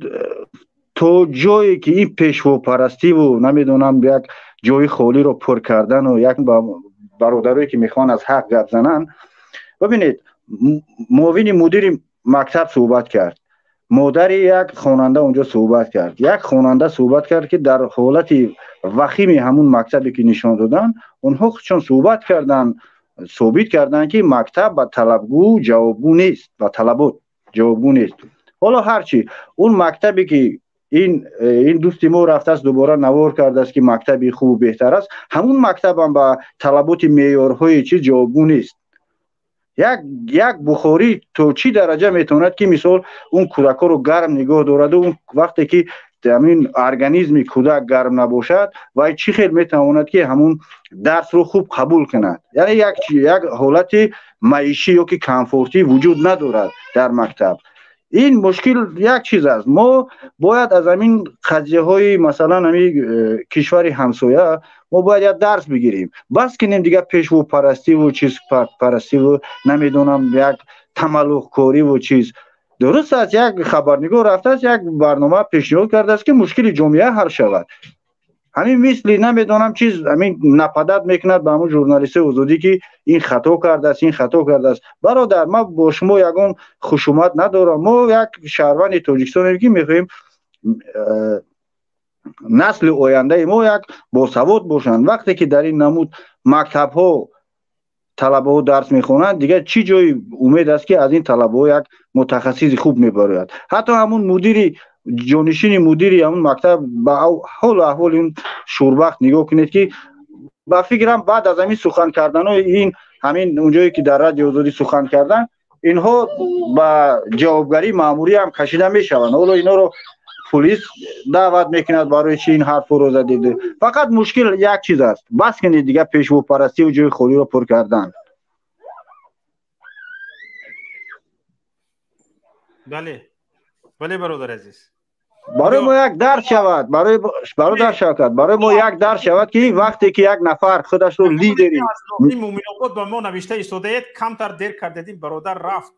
то ҷое ки ин пешвопарастиву намедонам як ҷои холиро пур кардану як бародарое ки мехоҳанд аз ҳақ гап зананд, бибинед, муовини мудири мактаб суҳбат кард, модари як хонанда онҷо суҳбат кард, як хонанда суҳбат кард, ки дар ҳолати вахими ҳамун мактабе ки нишон доданд, онҳо чун суҳбат карданд, собит карданд, ки мактаб ба талабгӯ ҷавобгӯ нест, ба талабот ҷавобгӯ нест. Ҳоло ҳарчи он мактабе ки ин дӯсти мо рафтааст, дубора навор кардааст, ки мактаби хубу беҳтар аст, ҳамун мактабам ба талаботи меъёрҳои чиз ҷавобгӯ нест. Як бухорӣ то чӣ дараҷа метавонад, ки мисол он кӯдакҳоро гарм нигоҳ дораду он вақте ки ҳамин организми кӯдак гарм набошад, вай чӣ хел метавонад, ки ҳамун дарсро хуб қабул кунад? Яъне як ҳолати маишӣ ё ки комфортӣ вуҷуд надорад дар мактаб. Ин мушкил як чиз аст. Мо бояд аз ҳамин қазияҳои масалан ҳамин кишвари ҳамсоя мо бояд як дарс бигирем. Бас кунем дигар пешвопарастиву чизпарастиву намедонам як тамаллуқкориву чиз. Дуруст аст, як хабарнигор рафтааст, як барнома пешниҳод кардааст, ки мушкили ҷомеа ҳал шавад. Ҳамин мисли намедонам чиз ҳамин нападат мекунад ба ҳамун журналистои Озодӣ, ки ин хато кардааст, ин хато кардааст. Бародар, ман бо шумо ягон хушумат надорам. Мо як шаҳрванди Тоҷикистонем, ки мехоҳем насли ояндаи мо як босавод бошанд. Вақте ки дар ин намуд мактабҳо талабаҳо дарс мехонанд, дигар чӣ ҷои умед аст, ки аз ин талабаҳо як мутахассиси хуб мебарояд? Ҳатто ҳамун мудири, ҷонишини мудири ҳамун мактаб ба ҳолу аҳволи ин шӯрбахт нигоҳ кунед, ки ба фикрам баъд аз ҳамин сухан карданои ин ҳамин унҷое ки дар Радиои Озодӣ сухан кардан, инҳо ба ҷавобгарии маъмурӣ ҳам кашида мешаванд. Ҳоло инҳоро полис даъват мекунад, барои чи ин ҳарфҳоро задед. Фақат мушкил як чиз аст, бас кунед дигар пешвопарастиву ҷои холиро пур кардан. Бале, бале, бародари азиз. Барои мо як дарс шавад, барои бародар Шавкат, барои мо як дарс шавад, ки вақте ки як нафар худашро лидери Муъминобод ба мо навишта истодаед, камтар дер кардедим, бародар рафт.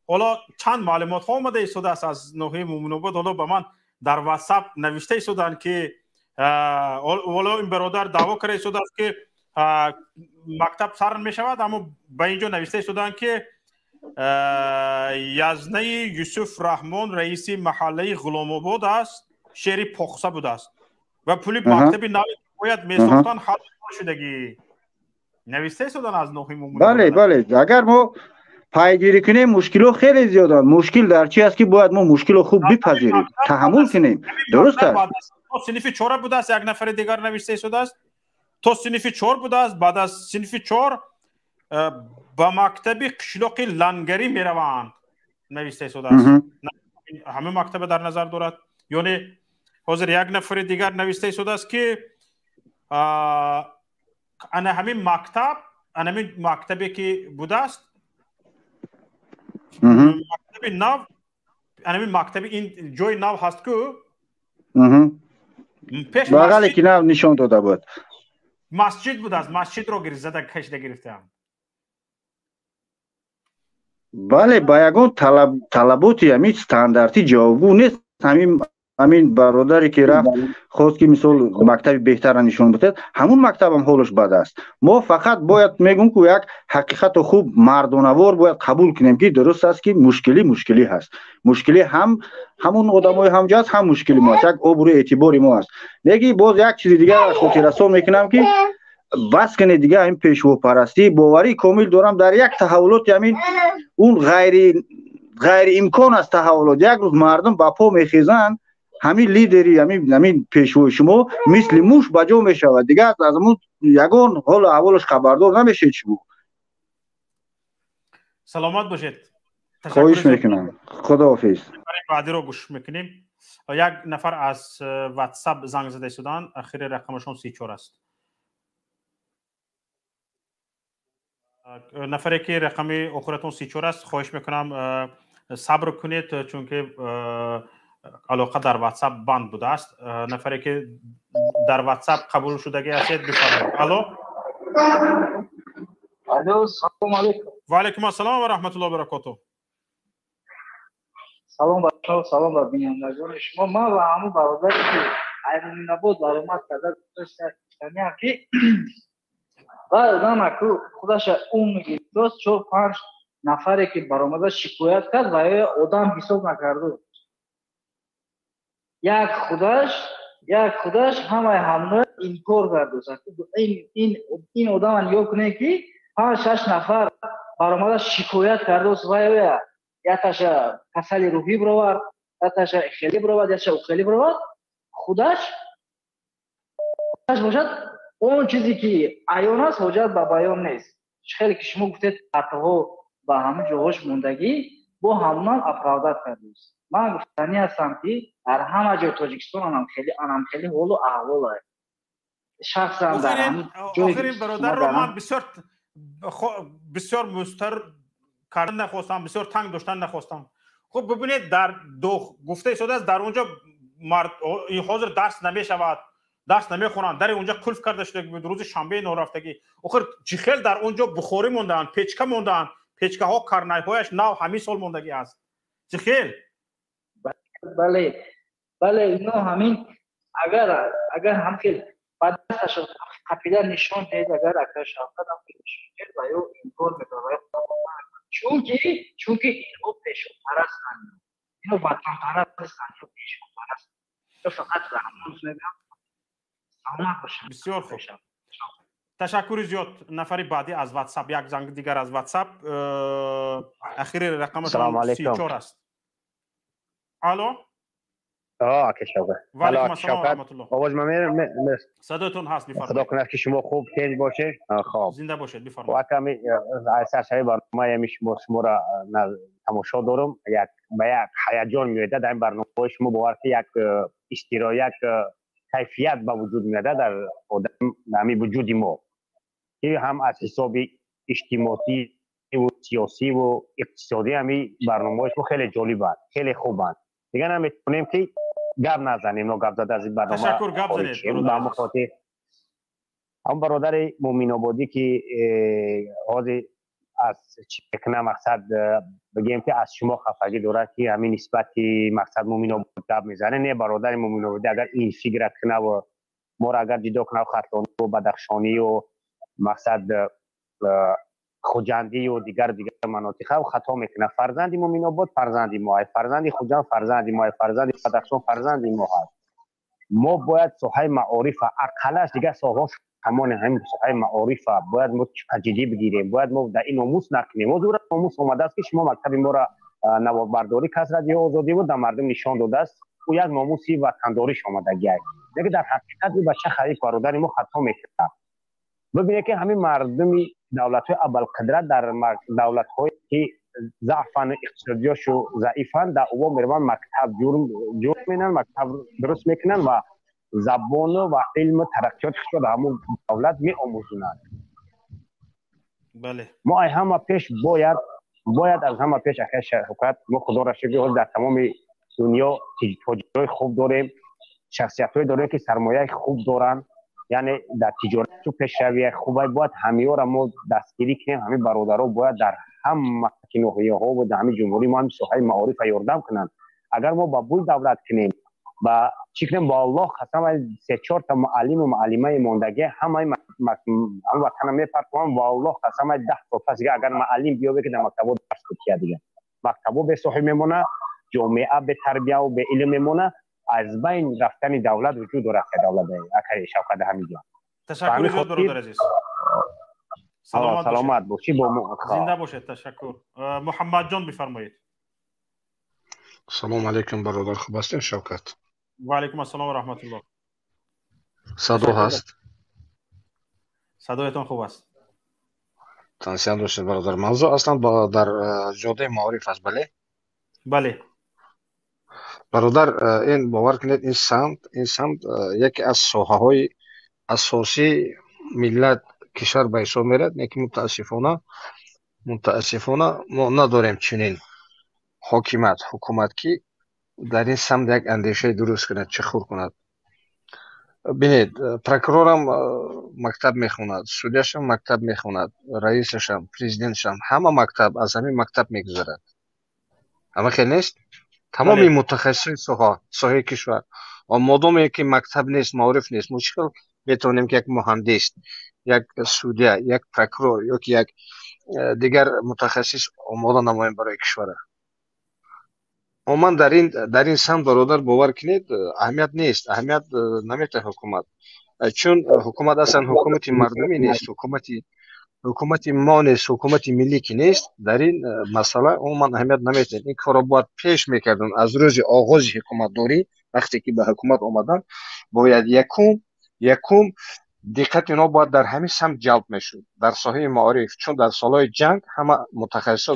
Ҳоло чанд маълумотҳо омада истодааст аз ноҳияи Муъминобод. Ҳоло ба ман дар WhatsApp навишта истоданд, ки ҳоло ин бародар даъво карда истодааст, ки мактаб сар мешавад, аммо ба ин ҷо навишта истоданд, ки Язнаи Юсуф Раҳмон раиси маҳаллаи Ғуломобод аст, шери похса будааст ва пули мактаби нави бояд месохтан ҳал шудагӣ. Навишта истодан аз ноҳияи Муъминобод. Бале, бале, агар мо пайгирӣ кунем, мушкилҳо хеле зиёданд. Мушкил дар чи аст, ки бояд мо мушкилро хуб бипазирем, таҳаммул кунем. Дуруст аст. То синфи чора будааст, як нафари дигар навишта истодааст, то синфи чор будааст, баъд аз синфи чор ба мактаби қишлоқи Лангарӣ мераванд, навишта истодааст. Ҳамин мактаба дар назар дорад. Ёне ҳозир як нафари дигар навишта истодааст, ки ана ҳамин мактаб, ана ҳамин мактабе ки будааст, мактаби нав, ана ҳамин мактаби ин ҷои нав ҳаст ку пеш бағале ки нав нишон дода буд, масҷид будааст, масҷидро зада кашида гирифтаам. Бале, ба ягон талаботи ҳамин стандартӣ ҷавобгӯ нест. Ҳамин бародаре ки рафт, хост ки мисол мактаби беҳтарро нишон бидиҳад, ҳамун мактабам ҳолаш бад аст. Мо фақат бояд, мегӯм ку, як ҳақиқатро хуб мардонавор бояд қабул кунем, ки дуруст аст, ки мушкилӣ мушкилӣ ҳаст. Мушкилӣ ҳам ҳамун одамои ҳамҷо аст, ҳам мушкили мо аст, як обрӯи эътибори мо аст. Леки боз як чизи дигар хотиррасон мекунам, ки бас кунед дига ҳамин пешвопарастӣ. Боварии комил дорам, дар як таҳаввулоти ҳамин он ғайриимкон аст таҳаввулот. Як рӯз мардум ба по мехезанд, ҳамин лидери, ҳамин пешвои шумо мисли муш ба ҷо мешавад. Дигар аз ҳамун ягон ҳолу аҳволаш хабардор намешед шумо. Саломат бошед. Хоҳиш мекунам, худоҳофиз. Баъдиро гӯш мекунем. Як нафар аз WhatsApp занг зада истоданд, ахири рақамашон 34 аст. Нафаре ки рақами охиратон 34 аст, хоҳиш мекунам, сабр кунед, чунки алоқа дар WhatsApp банд будааст. Нафаре ки дар WhatsApp қабул шудагӣ ҳастед, бифармоед. Алло. Алло, салом алейкум. Ва алейкум ассалом ва раҳматуллоҳи ва баракотуҳ. Салом ба шумо, салом ба бинандагони шумо. Ман ва ҳамун бародаре ки Муъминобод баромад карда, гуфтаниям, ки вай одам аку худаша ум гирифтост, чор панҷ нафаре ки баромада шикоят кард, ва ё одам ҳисоб накарду. Як худаш ҳамаи ҳамноя инкор кардост. Ин одама нигоҳ кунед, ки панҷ шаш нафар баромада шикоят кардост, вай оя якташа касали рӯҳӣ бировард, якташа хеле бировард, якташа ухеле бировард. Худаш бошад, он чизе ки аён аст, ҳоҷат ба баён нест. Хеле ки шумо гуфтед, партаҳо ба ҳамин ҷоҳош мондагӣ, бо ҳамонам оправдать кардааст. Ман гуфтанӣ ҳастам, ки дар ҳама ҷои Тоҷикистон анам хеле ҳолу аҳвол аст. Шахсан дар ҳамин ҷое охирин бародарро ман бисёр бисёр мустар кардан нахостам, бисёр танг доштан нахостам. Хуб, бибинед, дар гуфта истодааст, дар онҷо ҳозир дарс намешавад, дарс намехонанд, дари онҷо қулф карда шуда буд рӯзи шанбеи норафтагӣ. Охир чӣ хел дар онҷо бухорӣ мондаанд, печка мондаанд, печкаҳо карнайҳояш нав ҳамин сол мондагӣ аст. Чӣ хел? Бале, ино ҳамин агар ҳамхел ба дасташон қапида нишон диҳед, агар ака Шавкат ҳамхел нишон диҳед, ва ё инкор мекунад, ва ё, чунки инҳо пешвопарастанд, ино ватанпараст нестанд, ино пешвопарастанд. Ино фақат раҳмон мегӯям. Саломат бошанд. Бисёр хуб, ташаккури зиёд. Нафари баъдӣ аз WhatsApp, як занг дигар аз WhatsApp, ахири рақамашон 34 аст. Алло. Ака Шавкат. Ва алейкум ассалом ва раҳматуллоҳ. Овоз ма Садоятон ҳаст, бифармоед. Худо кунад, ки шумо хуб, тинҷ бошед. Хоб. Зинда бошед, бифармоед. Ака, ми саршави барномаи ами шумо шуморо тамошо дорам, як ба як ҳаяҷон меояд дар ин барномаҳои шумо. Бовар ки як истиро, як кайфият ба вуҷуд меояд дар одам, ҳамин вуҷуди мо, ки ҳам аз ҳисоби иҷтимоӣ сиёсиву иқтисодӣ ҳамин барномаҳои шумо хеле ҷолибанд, хеле хубанд. Дигар наметавонем, ки Гап назанем, но гап зада аз ин барнома. Ташаккур, гап занед. Ба ҳамон хотир ҳамон бародари Муъминободӣ, ки ҳозир аз чӣ мекуна, мақсад, бигем, ки аз шумо хафагӣ дорад, ки ҳамин нисбати, мақсад, Муъминобод гап мезанед. Не, бародари Муъминободӣ, агар ин фикра кунаву моро агар ҷудо кунав, Хатлониву Бадахшонию, мақсад, Хуҷандию дигар дигар манотиқа, хато мекунад. Фарзанди Муъминобод фарзанди мо, фарзанди Хуҷанд фарзанди мо, фарзанди Бадахшон фарзанди мо ҳаст. Мо бояд соҳаи маорифа, ақаллаш дигар соҳаҳо ҳамоне, ҳамин соҳаи маорифа бояд мо ҷиддӣ бигирем. Бояд мо дар ин номус накунем. Ҳозир номус омадааст, ки шумо мактаби моро наворбардорӣ кас, Радио Озодӣ буд, дар мардум нишон додааст. Ӯ як номуси ватандориш омадагиай. Лекин дар ҳақиқат ин бача хариф, бародари мо, хато мекунад. Бибинед, ки ҳамин мардуми давлатҳои абарқудрат, дар давлатҳое ки заъфан, иқтисодиёшу заифанд, дар ӯво мераванд, мактаб ҷур менанд, мактаб дуруст мекунанд ва забону ва илму тараққиёти худро дар ҳамон давлат меомӯзонанд. Мо ай ҳама пеш бояд аз ҳама пеш, акай Шавкат, мо, худоро шукр, ҳозир дар тамоми дунё тоҷирои хуб дорем, шахсиятҳое дорем, ки сармояи хуб доранд, яъне дар тиҷорату пешравия хубай. Бояд ҳамиёра мо дастгирӣ кунем. Ҳамин бародаро бояд дар ҳама ноҳияҳо ва дар ҳамин ҷумҳурӣ мо ҳамин соҳаи маорифа ёрдам кунанд. Агар мо ба буй давлат кунем, ба чӣ кунем, ба Аллоҳ қасам, се чорта муаллиму муаллимаи мондагӣ ҳамаи ватана мепартованд. Ба Аллоҳ қасам, 10 сол пас агар муаллим биёбе, ки дар мактабҳо дарс бикия, дига мактабҳо бесоҳиб мемонад, ҷомеа бетарбияву беилм мемонад, аз байн рафтани давлат вуҷуд дорад. Давлат, акаи Шавкат, ҳамин ҷо. Ташаккури зиёд, бародар азиз. Саломат бошӣ бо мо. Зинда бошед, ташаккур. Муҳаммадҷон, бифармоед. Салому алейкум, бародар, хуб ҳастем, Шавкат? Ва алейкум ассалом ва раҳматуллоҳ. Садо ҳаст? Садоятон хуб аст. Тансиҳат бошед, бародар. Мавзӯъ аслан дар ҷодаи маориф аст, бале? Бале. Бародар, ин, бовар кунед, ин самт яке аз соҳаҳои асосии миллат, кишвар ба ҳисоб мерад, лекин мутаассифона мо надорем чунин ҳокимият, ҳукумат, ки дар ин самт як андешаи дуруст кунад, чӣ хур кунад. Бинед, прокурорам мактаб мехонад, судяшам мактаб мехонад, раисашам, президентшам, ҳама мактаб, аз ҳамин мактаб мегузарад. Ҳама хел нест? Тамоми мутахассисои соҳаи кишвар. Модоме ки мактаб нест, маориф нест, мо чӣ хел метавонем, ки як муҳандис, як судя, як прокурор ё ки як дигар мутахассис омода намоем барои кишвара? Умуман дар ин самт, бародар, бовар кунед, аҳамият нест, аҳамият наметаҳад ҳукумат, чун ҳукумат аслан ҳукумати мардумӣ нест, ҳукумати мо нест, ҳукумати миллӣ ки нест, дар ин масъала умуман аҳамият наметиҳад. Ин корро бояд пеш мекарданд аз рӯзи оғози ҳукуматдорӣ. Вақте ки ба ҳукумат омаданд, бояд якум диққати инҳо бояд дар ҳамин самт ҷалб мешуд, дар соҳаи маориф, чун дар солҳои ҷанг ҳама мутахассисо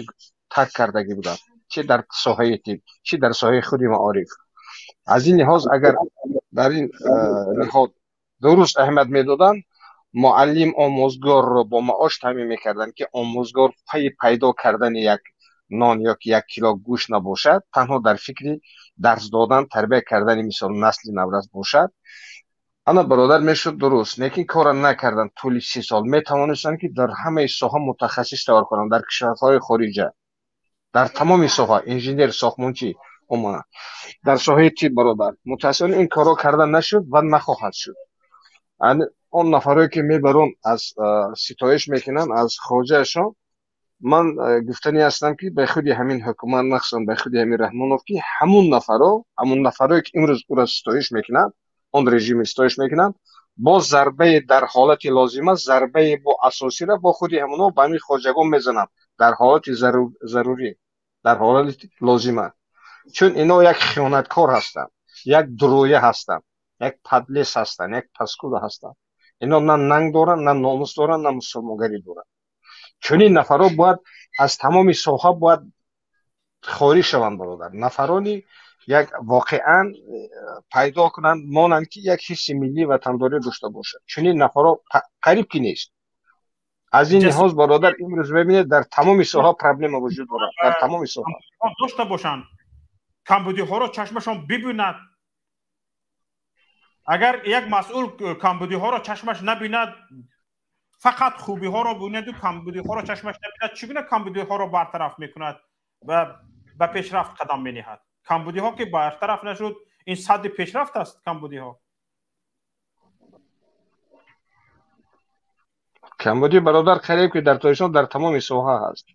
тарк кардагӣ буданд, чӣ дар соҳаи тиб, чӣ дар соҳаи худи маориф. Аз ин лиҳоз, агар дар ин ниҳод дуруст аҳамият медоданд, муаллим, омӯзгорро бо маош таъмин мекарданд, ки омӯзгор пайи пайдо кардани як нон ё ки як кило гӯшт набошад, танҳо дар фикри дарс додан, тарбия кардани, мисол, насли наврас бошад. Ана, бародар, мешуд дуруст, лекин корро накарданд. Тӯли 30 сол метавонистанд, ки дар ҳамаи соҳа мутахассис тайёр кунанд. Дар кишварҳои хориҷа дар тамоми соҳа инженер, сохтмончӣ умуман дар соҳаи тиб, бародар, мутаассифона, ин корҳо карда нашуд ва нахоҳад шуд. Он нафарое ки мебарон, аз ситоиш мекунанд аз хоҷаашон, ман гуфтанӣ ҳастам, ки ба худи ҳамин ҳукумат, махсусан ба худи ҳамин Раҳмонов, ки ҳамун нафарое ки имрӯз ӯро ситоиш мекунанд, он режими ситоиш мекунанд, боз зарбаи дар ҳолати лозима, зарбаи бо асосиро бо худи ҳамонҳо ба ҳамин хоҷагон мезананд дар ҳолати зарурӣ, дар ҳолати лозима, чун ино як хиёнаткор ҳастанд, як дурӯя ҳастанд, як подлец ҳастанд, як паскуда ҳастанд. Ино на нанг доранд, на номус доранд, на мусулмонгарӣ доранд. Чунин нафарҳо бояд аз тамоми соҳа бояд хориҷ шаванд, бародар. Нафарони як воқеан пайдо кунанд, монанд, ки як ҳисси миллӣ, ватандорӣ дошта бошад. Чунин нафарҳо қариб ки нест. Аз ин лиҳоз, бародар, имрӯз мебинед, дар тамоми соҳа проблема вуҷуд дорад, дар тамоми соҳа. Дошта бошанд, камбудиҳоро чашмашон бибинад. Агар як масъул камбудиҳоро чашмаш набинад, фақат хубиҳоро бинад, камбудиҳоро чашмаш набинад, чӣ гуна камбудиҳоро бартараф мекунад ва ба пешрафт қадам мениҳад? Камбудиҳо ки бартараф нашуд, ин садди пешрафт аст камбудиҳо. Камбудӣ бародар қариб ки дар Тоҷикистон дар тамоми соҳа ҳаст.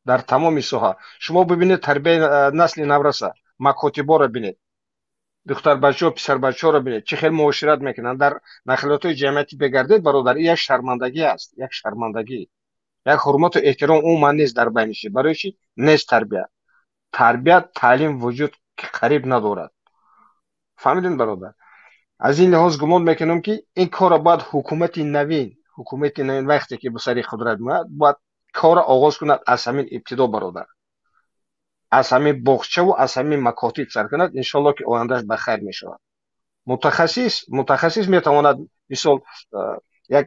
Дар тамоми соҳа. Шумо бибинед тарбияи насли навраса, макотиборо бинед, духтарбачаҳо, писарбачаҳоро бинед, чӣ хел муошират мекунанд. Дар нақлиётҳои ҷамъиятӣ бегардед бародар, ин як шармандагӣ аст, як шармандагӣ. Як ҳурмату эҳтиром умуман нест дар байни ши. Барои чӣ? Нест тарбия. Тарбия, таълим вуҷуд қариб надорад. Фаҳмидед бародар? Аз ин лиҳоз гумон мекунам ки ин корро бояд ҳукумати навин, ҳукумати навин вақте ки ба сари қудрат меояд, бояд корро оғоз кунад аз ҳамин ибтидо бародар. Аз ҳамин боғчаву аз ҳамин макотиб сар кунад, иншоалло ки ояндаш ба хайр мешавад. Мутахассис метавонад мисол як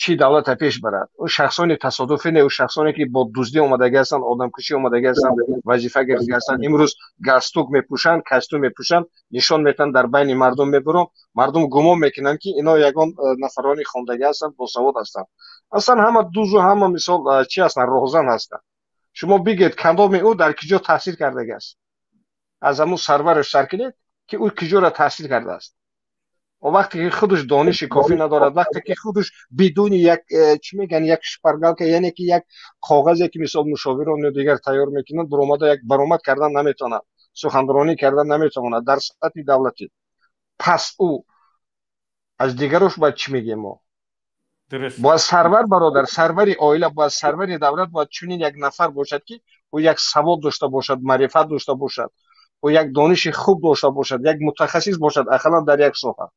чӣ давлата пеш барад. Ӯ шахсони тасодуфӣ не, ӯ шахсоне ки бо дуздӣ омадагӣ ҳастанд, одамкушӣ омадагӣ ҳастанд, вазифа гирифтагӣ ҳастанд, имрӯз галстук мепӯшанд, костюм мепӯшанд, нишон метаҳанд, дар байни мардум мебуранд, мардум гумон мекунанд ки ино ягон нафарони хондагӣ ҳастанд, босавод ҳастанд. Аслан ҳама дузу ҳама мисол чӣ ҳастанд, роҳзан ҳастанд. Шумо бигӯед кадоми ӯ дар куҷо таҳсил кардагӣ аст? Аз ҳамун сарвараш сар кунед ки ӯ куҷоро таҳсил кардааст. Вақте ки худаш дониши кофӣ надорад, вақте ки худаш бидуни як чӣ мегӯянд, як шпаргалка, яъне ки як коғазе ки мисол мушовирон ё дигар тайёр мекунанд, баромада як баромад кардан наметавонад, суханронӣ кардан наметавонад дар сатҳи давлатӣ. Пас ӯ аз дигарош бояд чӣ мегӯем мо? Бояд сарвар бародар, сарвари оила, бояд сарвари давлат бояд чунин як нафар бошад ки ӯ як савод дошта бошад, маърифат дошта бошад, ӯ як дониши хуб дошта бошад, як мутахассис бошад, ақаллан дар як соҳа.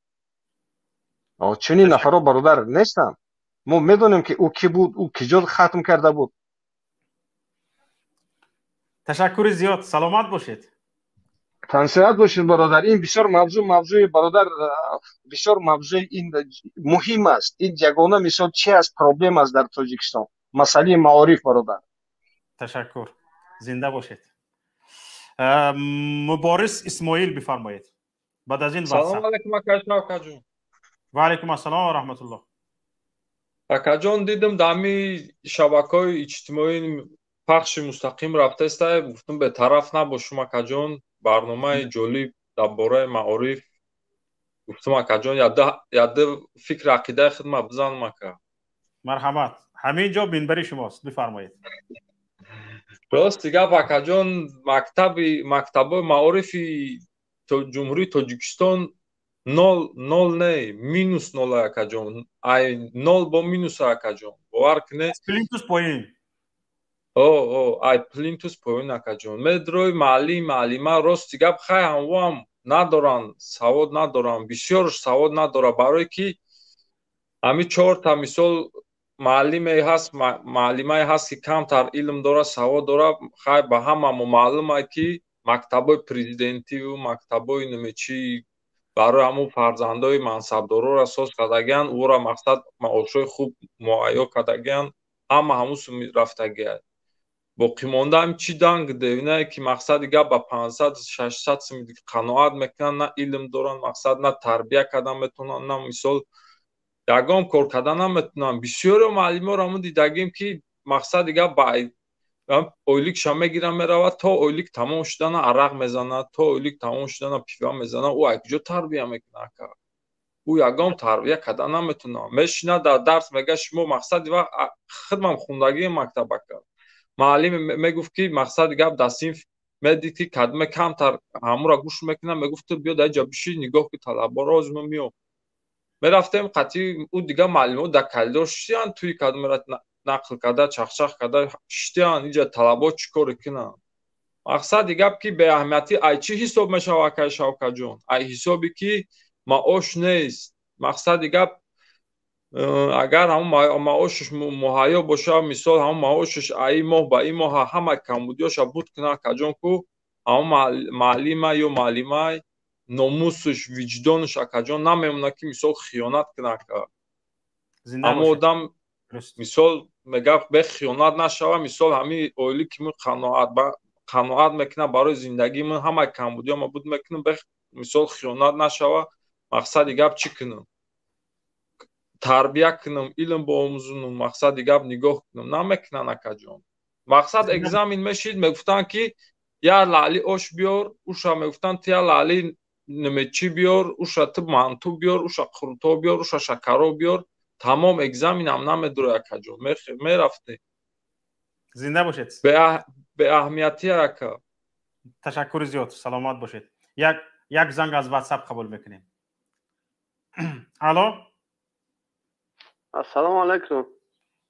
Чунин нафарҳо бародар нестанд. Мо медонем ки ӯ кӣ буд, ӯ киҷо хатм карда буд. Ташаккури зиёд, саломат бошед. Тансиҳат бошед бародар. Ин бисёр мавзӯи бародар, бисёр мавзӯи ин муҳим аст. Ин ягона мисол чи аст, проблем аст дар Тоҷикистон. Масъалаи маориф бародар. Ташаккур. Зинда бошед. Муборис Исмоил бифармоед. Баъд аз ин Салом алейкум ака Шавкатҷон. Ва алейкум ассалом ва раҳматуллоҳ. Акаҷон, дидам дар ҳамин шабакаҳои иҷтимоӣ пахши мустақим рафтаеста, гуфтам бетараф набошум акаҷон, барномаи ҷолиб дар бораи маориф. Гуфтам акаҷон, яда фикри ақидаи худма бизанам ака. Марҳамат, ҳамин ҷо минбари шумост, бифармоед. Рости гап акаҷон, мактабҳои маорифи Ҷумҳурии Тоҷикистон нол не, минус нол акаҷон. Ай нол бо минус акаҷон. Бовар кунед. Плинтус поин. Ай плинтус поин акаҷон. Медрои маълим, маълима, рости гап хай ҳамвоам надоранд, савод надоранд, бисёрш савод надорад, барое ки ҳамин чорта мисол маълиме ҳаст, маълимае ҳаст ки камтар илм дорад, савод дорад, хай ба ҳамамо маълум ай ки мактабҳои президентиву мактабҳои намечи барои ҳамун фарзандои мансабдорора соз кардагианд, ӯро мақсад маошҳои хуб муайё кардагианд, ҳама ҳамун су рафтагианд. Боқимонда ҳам чӣ данг девинае ки мақсади гап ба 500-600 сум қаноат мекунанд, на илм доранд, мақсад на тарбия кардан метавонанд, на мисол ягон кор кардан наметавонанд. Бисёрио маълиморо ҳамун дидагим ки мақсади гап ба ойликша мегиранд, меравад, то ойлик тамом шудана арақ мезанад, то ойлик тамом шудана пива мезанад. Ӯ аз куҷо тарбия мекунад ака? Ӯ ягон тарбия кардан наметавонад. Мешинад дар дарс, мегӯяд шумо мақсади вақт худмам хондагии мактаб ака. Маълим мегуфт ки мақсади гап дар синф медид ки кадме камтар ҳамура гӯш мекунад, мегуфт ту биё дар инҷа биши, нигоҳ ки талабаро озма миё. Мерафтем қатъи ӯ дигар маълимҳо дар коридор шиштиянд, тӯи кадмера нақл карда, чахчах карда шиштиянд, инҷа талабо чӣ коре кунанд. Мақсади гап ки беаҳамиятӣ ай чӣ ҳисоб мешавад акай Шавкатҷон? Ай ҳисобе ки маош нест. Мақсади гап агар ҳамун маошаш муҳайё бошад, мисол ҳамун маошаш ай моҳ ба ин моҳ ҳама камбудиёша буд кунад акаҷон, ку ҳамун маълима ё маълимай номусаш, виҷдонаш акаҷон намемонад ки мисол хиёнат кунад ака. Ҳамун одам мисол мегӯяд бе хиёнат нашава, мисол ҳамин оилӣ ки ман қаноат мекунам барои зиндагии ман, ҳамаи камбудиёма буд мекунам, бе мисол хиёнат нашава. Мақсади гап чӣ кунам? Тарбия кунам, илм биомӯзонам, мақсади гап нигоҳ кунам. Намекунанд, акаҷон. Мақсад экзамен мешид, мегуфтанд ки я лаъли ош биёр, уша мегуфтанд ту я лаъли чӣ биёр, уша ту манту биёр, уша қурто биёр, уша шакаро биёр. Тамом, экзаменам намедурой, акаҷон. Мерафтем. Зинда бошед. Беаҳамиятия, ака. Ташаккури зиёд, саломат бошед. Як занг аз WhatsApp қабул мекунем. Алло. Ассалому алайкум.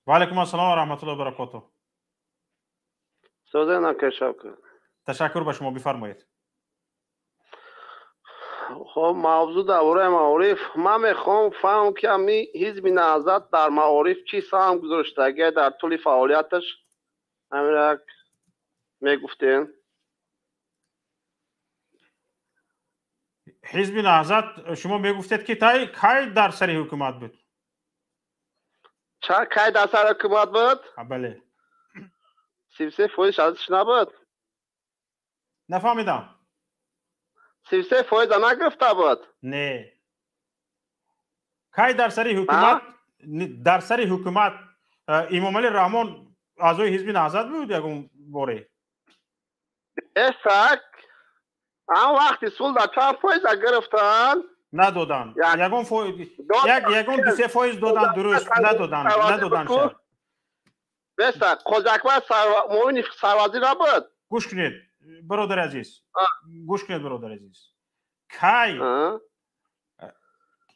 Ва алайкум ассалом ва раҳматуллоҳи ва баракотуҳ. Созен, ака Шавкат. Ташаккур ба шумо, бифармоед. Хоб, мавзӯъ дар бораи маориф. Ман мехоҳам фаҳмам, ки ҳами Ҳизби Наҳзат дар маориф чӣ саҳм гузоштагия дар тӯли фаъолияташ, ҳамин мегуфтем. Ҳизби Наҳзат, шумо мегуфтед, ки тай кай дар сари ҳукумат буд? Кай дар сари ҳукумат буд? Бале. 33% азш набуд? Нафаҳмидам. 33% нагирифта буд? Не. Кай дар сари ҳукумат, дар сари ҳукумат Имомалӣ Раҳмон аъзои Ҳизби Наҳзат буд ягон боре? Эсак, ан вақти сул дар чанд фоиза гирифтанд? Надоданд. Ягон фоиз, ягон 2-3% доданд, дуруст, надоданд, надоданд. Беса, Қозакбар муовини сарвазир набуд? Гӯш кунед, бародари азиз. Гӯш кунед, бародари азиз. Кай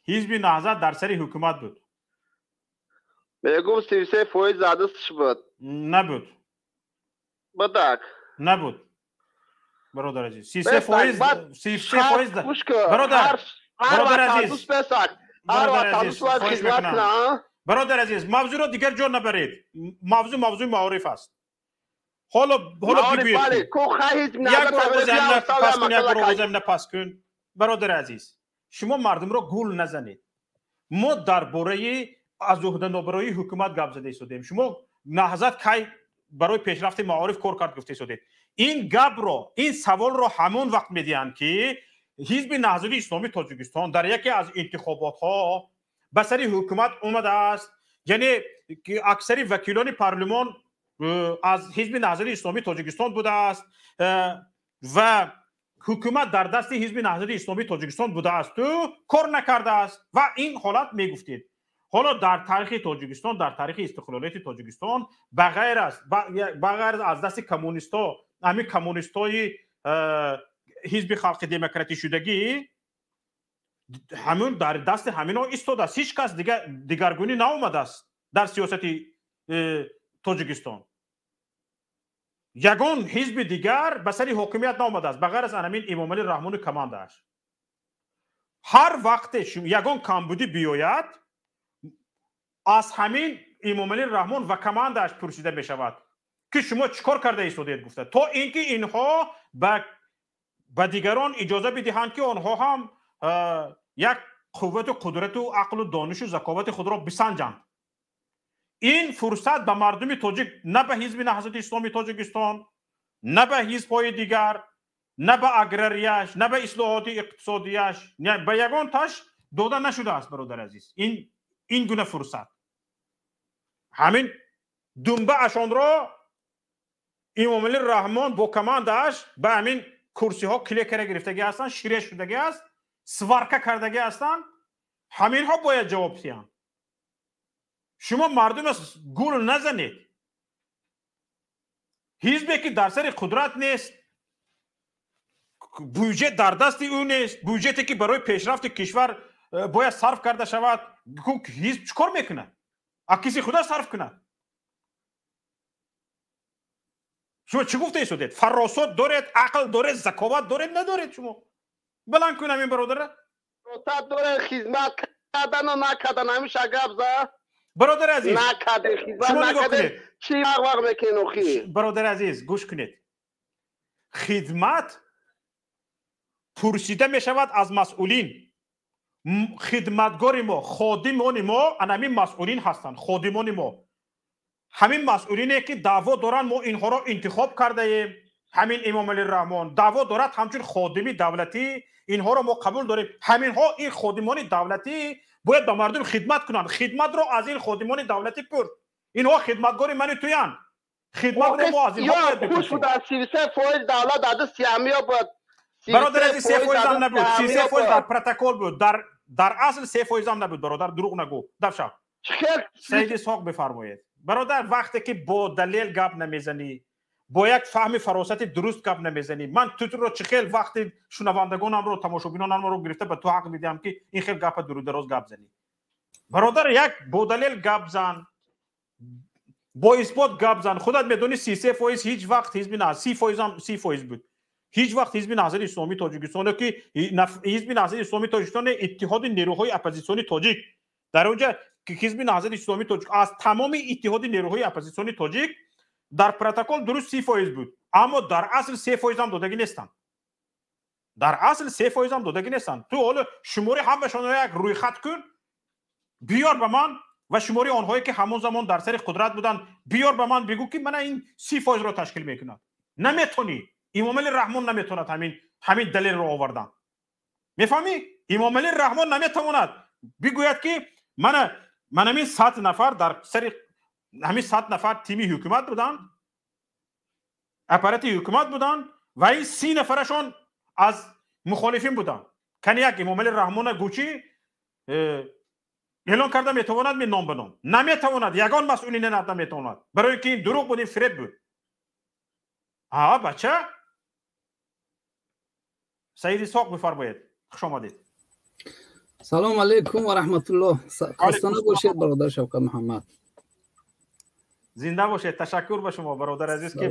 Ҳизби Наҳзат дар сари ҳукумат буд? Мегум, 33% задастш буд. Набуд. Будак. Набуд. Бародари азиз. 33%, 33%. Бародар, бародари азиз. Бародари азиз, хоҳиш мекунам. Бародари азиз, мавзӯъро дигар ҷо набаред. Мавзӯъ мавзӯи маориф аст. Ҳоло бигӯед. Як бор овозамна пас кун, як бор овозамна пас кун. Бародари азиз, шумо мардумро гул назанед. Мо дар бораи аз уҳданобароии ҳукумат гап зада истодем. Шумо Наҳзат кай барои пешрафти маориф кор кард гуфта истодед. Ин гапро, ин саволро ҳамон вақт медиҳанд, ки Ҳизби Наҳзати Исломии Тоҷикистон дар яке аз интихоботҳо ба сари ҳукумат омадааст, яъне аксари вакилони парлумон аз Ҳизби Наҳзати Исломии Тоҷикистон будааст ва ҳукумат дар дасти Ҳизби Наҳзати Исломии Тоҷикистон будаасту кор накардааст ва ин ҳолат мегуфтед. Ҳоло дар таърихи Тоҷикистон, дар таърихи истиқлолияти Тоҷикистон, ба ғайр аз дасти коммунистҳо, ҳамин коммунистҳои Ҳизби Халқи Демократӣ шудагӣ, ҳамун дар дасти ҳаминҳо истодааст. Ҳеҷ кас дигаргунӣ наомадааст дар сиёсати Тоҷикистон. Ягон ҳизби дигар ба сари ҳокимият наомадааст, ба ғайр аз ҳамин Имомалӣ Раҳмону командааш. Ҳар вақте ягон камбудӣ биёяд, аз ҳамин Имомалӣ Раҳмон ва командааш пурсида мешавад, ки шумо чӣ кор карда истодед гуфта, то ин ки инҳо ба дигарон иҷоза бидиҳанд, ки онҳо ҳам як қуввату қудрату ақлу донишу заковати худро бисанҷанд. Ин фурсат ба мардуми тоҷик, на ба Ҳизби Наҳзати Исломии Тоҷикистон, на ба ҳизбҳои дигар, на ба аграрияш, на ба ислоҳоти иқтисодияш, ба ягон таш дода нашудааст, бародари азиз. Ин гуна фурсат ҳамин думбаашонро Имомалӣ Раҳмон бо командааш ба ҳамин курсиҳо клекара гирифтагӣ ҳастанд, шире шудагӣ аст, сварка кардагӣ ҳастанд. Ҳаминҳо бояд ҷавоб диҳанд. Шумо мардум гул назанед. Ҳизбе ки дар сари қудрат нест, бюҷет дар дасти ӯ нест, бюҷете ки барои пешрафти кишвар бояд сарф карда шавад, ҳизб чӣ кор мекунад? Акиси худа сарф кунад. Шумо чӣ гуфта истодед? Фаросот доред, ақл доред, заковат доред, надоред шумо? Баланд кун ҳамин бародара. Фаросат доред, хизмат кардану накардан, ҳамеша гап за. Бародари азиз, накардем, хизмат накардем, чӣ вақ мекунед охир? Бародари азиз, гӯш кунед. Хидмат пурсида мешавад аз масъулин. Хидматгори мо, ходимони мо ана ҳамин масъулин ҳастанд, ходимони мо. Ҳамин масъулине ки даъво доранд, мо инҳоро интихоб кардаем. Ҳамин Эмомалӣ Раҳмон даъво дорад ҳамчун ходими давлатӣ, инҳоро мо қабул дорем. Ҳаминҳо, ин ходимони давлатӣ бояд ба мардум хидмат кунанд. Хидматро аз ин ходимони давлатӣ пурс. Инҳо хидматгори мани туянд. Хидматро мо аз инҳо бояд бипурсем. 33% давлат аз сиямиё бояд. Бародар азиз, 3% ҳам набуд. 33% дар протокол буд. Дар асл 3% ҳам набуд, бародар, дурӯғ нагӯ. Дафшав. Саид Исҳоқ бифармоед. Бародар, вақте ки бо далел гап намезанӣ, бо як фаҳми фаросати дуруст гап намезанӣ, ман туро чӣ хел вақти шунавандагонамро, тамошобинонамро гирифта ба ту ҳақ медиҳам, ки ин хел гапа дурудароз гап занӣ? Бародар, як бо далел гап зан, бо исбот гап зан. Худат медонӣ, 33% ҳеҷ вақт ҳизби на 30% ҳам 30% буд. Ҳеҷ вақт Ҳизби Наҳзати Исломии Тоҷикистон, ки Ҳизби Наҳзати Исломии Тоҷикистон иттиҳоди нерӯҳои оппозитсиони тоҷик, дар онҷа Ҳизби Наҳзати Исломии Тоҷик аз тамоми иттиҳоди нерӯҳои оппозитсиони тоҷик дар протокол дуруст 30% буд, аммо дар асл 3% ҳам додагӣ нестанд. Дар асл 3% ҳам додагӣ нестанд. Ту ҳоло шумори ҳамашонро як рӯйхат кун, биёр ба ман, ва шумори онҳое ки ҳамон замон дар сари қудрат буданд биёр ба ман, бигӯ ки мана ин 30%-ро ташкил мекунад. Наметонӣ. Эмомалӣ Раҳмон наметавонад ҳамин далелро овардан. Мефаҳмӣ? Эмомалӣ Раҳмон наметавонад бигӯяд, ки мана ҳамин 100 нафар дар сари ҳамин 100 нафар тими ҳукумат буданд, аппарати ҳукумат буданд ва ин 30 нафарашон аз мухолифин буданд. Кани як Эмомалӣ Раҳмона гӯчи эълон карда метавонад ми ном ба ном? Наметавонад. Ягон масъулин наметавонад, барои ки ин дурӯғ буд, ин фиреб буд. А бача Саид Исҳоқ бифармоед, хуш омадед. Салом алейкум ва раҳматуллоҳ. Хаста набошед, бародар Шавкат Муҳаммад. Зинда бошед. Ташаккур ба шумо, бародар азиз, ки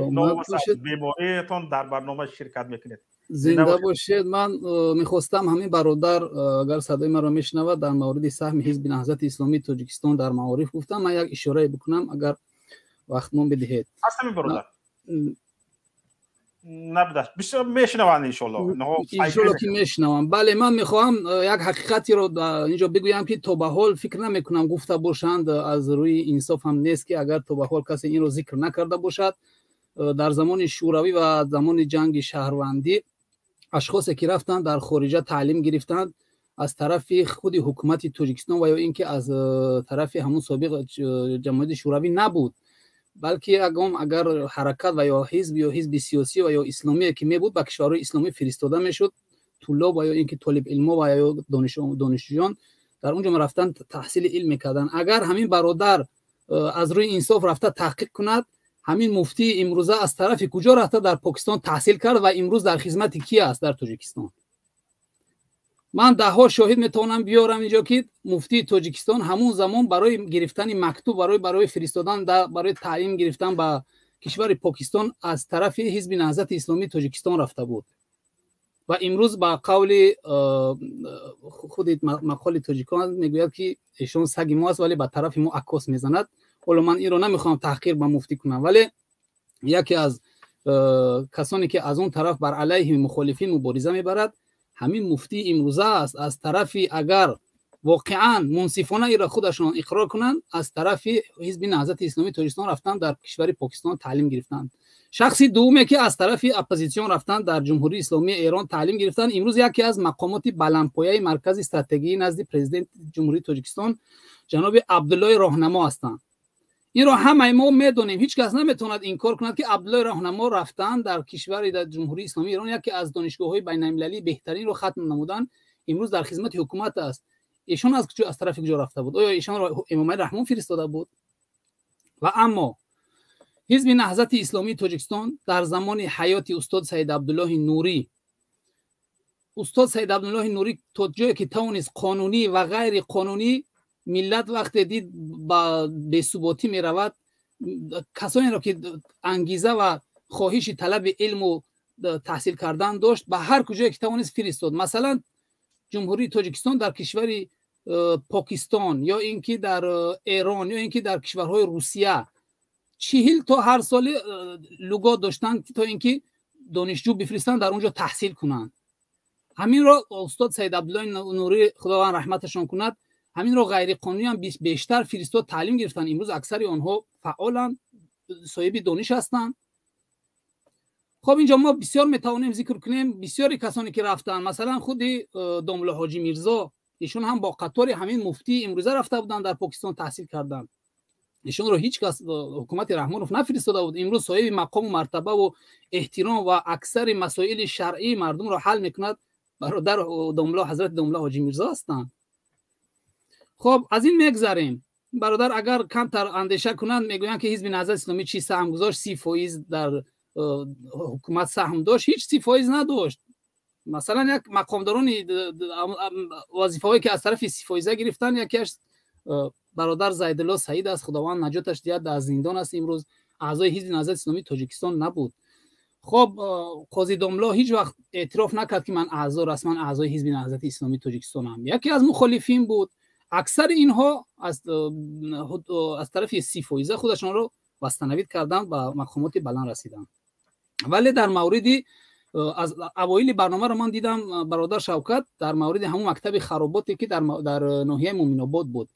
бемориятон дар барнома ширкат мекунед. Зинда бошед. Ман мехостам ҳамин бародар, агар садои маро мешунавад, дар мавриди саҳми Ҳизби Наҳзати Исломии Тоҷикистон дар маориф гуфтам, ман як ишорае бикунам, агар вақтмон бидиҳед. Ҳастам, бародар. Набудааст, бисёр мешунаванд, иншоалло. Иншоалло ки мешунавам. Бале, ман мехоҳам як ҳақиқатеро инҷо бигӯям, ки то ба ҳол фикр намекунам гуфта бошанд. Аз рӯи инсоф ҳам нест, ки агар то ба ҳол касе инро зикр накарда бошад. Дар замони шӯравӣ ва замони ҷанги шаҳрвандӣ ашхосе ки рафтанд дар хориҷа таълим гирифтанд, аз тарафи худи ҳукумати Тоҷикистон ва ё ин ки аз тарафи ҳамун собиқ ҷамъияти шӯравӣ набуд, балки ягон агар ҳаракат ва ё ҳизб ё ҳизби сиёсӣ ва ё исломие ки мебуд, ба кишварҳои исломӣ фиристода мешуд туллоб ва ё ин ки толибилмо ва ё донишҷӯён дар он ҷо рафтан таҳсили илм мекарданд. Агар ҳамин бародар аз рӯи инсоф рафта таҳқиқ кунад, ҳамин муфтии имрӯза аз тарафи куҷо рафта дар Покистон таҳсил кард ва имрӯз дар хизмати ки аст дар Тоҷикистон? Ман даҳҳо шоҳид метавонам биёрам инҷо, ки муфтии Тоҷикистон ҳамон замон барои гирифтани мактуб, барои фиристодан, барои таълим гирифтан ба кишвари Покистон аз тарафи Ҳизби Наҳзати Исломии Тоҷикистон рафта буд. Ва имрӯз ба қавли худи мақоли тоҷикон мегӯяд, ки эшон саги мо аст, вале ба тарафи мо аккос мезанад. Ҳоло ман инро намехоҳам таҳқир ба муфтӣ кунам, вале яке аз касоне ки аз он тараф бар алайҳи мухолифин мубориза мебарад, ҳамин муфтии имрӯза аст. Аз тарафи, агар воқеан мунсифона инро худашон иқрор кунанд, аз тарафи Ҳизби Наҳзати Исломии Тоҷикистон рафтанд дар кишвари Покистон таълим гирифтанд. Шахси дуввуме ки аз тарафи оппозитсион рафтанд дар Ҷумҳурии Исломии Эрон таълим гирифтанд, имрӯз яке аз мақомоти баландпояи маркази стратегии назди президенти Ҷумҳурии Тоҷикистон ҷаноби Абдуллои Роҳнамо ҳастанд. Инро ҳамаи мо медонем, ҳеҷ кас наметавонад инкор кунад, ки Абдуллои Роҳнамо рафтан дар кишвари дар Ҷумҳурии Исломии Эрон яке аз донишгоҳҳои байналмилалии беҳтаринро хатм намуданд, имрӯз дар хизмати ҳукумат аст. Эшон аз тарафи куҷо рафта буд? Оё эшонро Эмомалӣ Раҳмон фиристода буд? Ва аммо Ҳизби Наҳзати Исломии Тоҷикистон дар замони ҳаёти устод Саид Абдуллоҳи Нурӣ, устод Саид Абдуллоҳи Нурӣ то ҷое ки тавонист қонунӣ ва ғайриқонунӣ, миллат вақте дид ба бесуботӣ меравад, касонеро ки ангиза ва хоҳиши талаби илму таҳсил кардан дошт, ба ҳар куҷое ки тавонист фиристод. Масалан, Ҷумҳурии Тоҷикистон дар кишвари Покистон ё ин ки дар Эрон ё ин ки дар кишварҳои Русия 40 то ҳар соли лугот доштанд, то ин ки донишҷӯ бифиристанд дар он ҷо таҳсил кунанд. Ҳаминро устод Саид Абдуллоҳи Нурӣ, Худованд раҳматашон кунад, ҳаминро ғайриқонунӣ ҳам бештар фиристод таълим гирифтанд. Имрӯз аксари онҳо фаъоланд, соҳиби дониш ҳастанд. Хоб, инҷо мо бисёр метавонем зикр кунем бисёри касоне ки рафтанд. Масалан, худи домла Ҳоҷи Мирзо, ишон ҳам бо қатори ҳамин муфтии имрӯза рафта буданд, дар Покистон таҳсил карданд. Ишонро ҳеҷ кас ҳукумати Раҳмонов нафиристода буд. Имрӯз соҳиби мақому мартабаву эҳтиром ва аксари масоили шаръии мардумро ҳал мекунад бародар домла, ҳазрати домла Ҳоҷи Мирзо ҳастанд. Хоб, аз ин мегзарем. Бародар агар камтар андеша кунанд, мегӯянд ки Ҳизби Наҳзати Исломӣ чӣ саҳм гузошт? 30% дар ҳукумат саҳм дошт? Ҳеҷ 30% надошт. Масалан, як мақомдорони вазифаҳое ки аз тарафи 30% гирифтанд, якеаш бародар Зайдулло Саид аст, Худованд наҷоташ диҳад, дар зиндон аст имрӯз, аъзои Ҳизби Наҳзати Исломии Тоҷикистон набуд. Хоб, қози домло ҳеҷ вақт эътироф накард, ки ман аъзо, расман аъзои Ҳизби Наҳзати Исломии Тоҷикистонам. Яке аз мухолифин буд. Аксари инҳо аз тарафи 30% худашонро восстановить карданд, ба мақомоти баланд расиданд. Вале дар мавриди аз авоили барномаро ман дидам, бародар Шавкат, дар мавриди ҳамун мактаби хароботе ки дар ноҳияи Муминобод буд,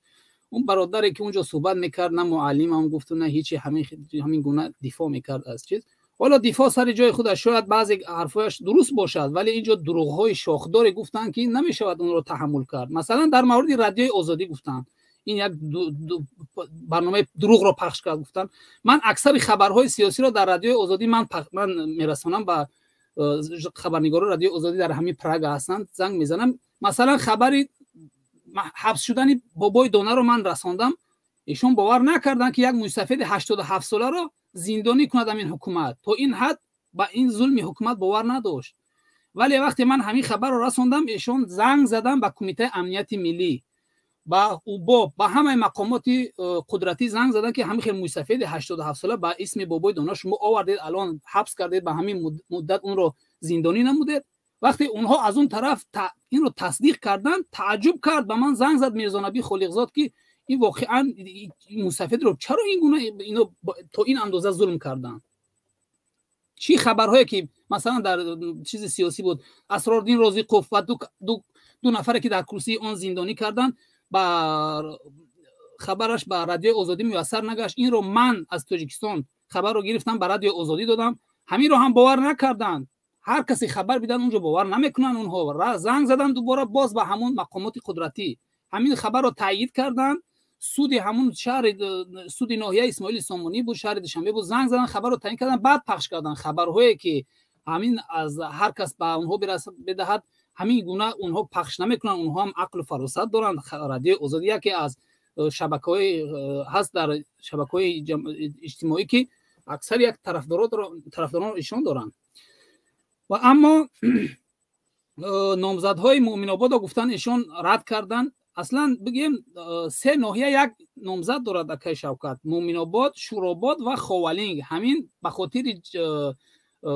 он бародаре ки унҷо суҳбат мекард, на муаллимам гуфту, на ҳечи, ҳамин гуна дифоъ мекард аз чиз. Ҳоло дифоъ сари ҷои худаш, шояд баъзе ҳарфҳояш дуруст бошад, вале инҷо дурӯғҳои шохдоре гуфтанд, ки намешавад онро таҳаммул кард. Масалан, дар мавриди Радиои Озодӣ гуфтанд, ин як барномаи дурӯғро пахш кард. Гуфтанд, ман аксари хабарҳои сиёсиро дар Радиои Озодӣ ман мерасонам ба хабарнигорони Радиои Озодӣ, дар ҳамин Прага ҳастанд, занг мезанам. Масалан, хабари ҳабс шудани бобои Донаро ман расондам. Ишон бовар накарданд, ки як мӯйсафеди 87 соларо зиндонӣ кунад ҳамин ҳукумат. То ин ҳад ба ин зулми ҳукумат бовар надошт. Вале вақте ман ҳамин хабарро расондам, ишон занг задам ба Кумитаи амнияти миллӣ, ба УБОП, ба ҳамаи мақомоти қудратӣ занг заданд, ки ҳамин хел мӯйсафеди 87 сола ба исми бобои Дона шумо овардед, алон ҳабс кардед, ба ҳамин муддат онро зиндонӣ намудед. Вақте онҳо аз он тараф инро тасдиқ карданд, тааҷҷуб кард. Ба ман занг зад Мирзонаби Холиқзод, ки ин воқеан мусафедро чаро ин гуна ино то ин андоза зулм карданд? Чӣ хабарҳое ки масалан дар чизи сиёсӣ буд, Асрордин Розиқов ва ду нафаре ки дар курсии он зиндонӣ карданд, ба хабараш ба Радиои Озодӣ муяссар нагашт. Инро ман аз Тоҷикистон хабарро гирифтам, ба Радиои Озодӣ додам. Ҳаминро ҳам бовар накарданд. Ҳар касе хабар бидан, онҷо бовар намекунанд онҳо. Занг заданд дубора боз ба ҳамон мақомоти қудратӣ, ҳамин хабарро таъйид карданд. Суди ҳамун шаҳри, суди ноҳияи Исмоили Сомонӣ буд, шаҳри Душанбе буд, занг заданд, хабарро таъйин карданд, баъд пахш карданд. Хабарҳое ки ҳамин аз ҳар кас ба онҳо бидиҳад, ҳамин гуна онҳо пахш намекунанд. Онҳо ҳам ақлу фаросат доранд. Радиои Озодӣ яке аз шабакаҳои ҳаст дар шабакаҳои иҷтимоӣ, ки аксари як тарафдоронро ишон доранд. Ва аммо номзадҳои Муъминободо гуфтанд, ишон рад карданд. Аслан бигем, се ноҳия як номзад дорад, акай Шавкат: Муъминобод, Шӯробод ва Ховалинг. Ҳамин ба хотири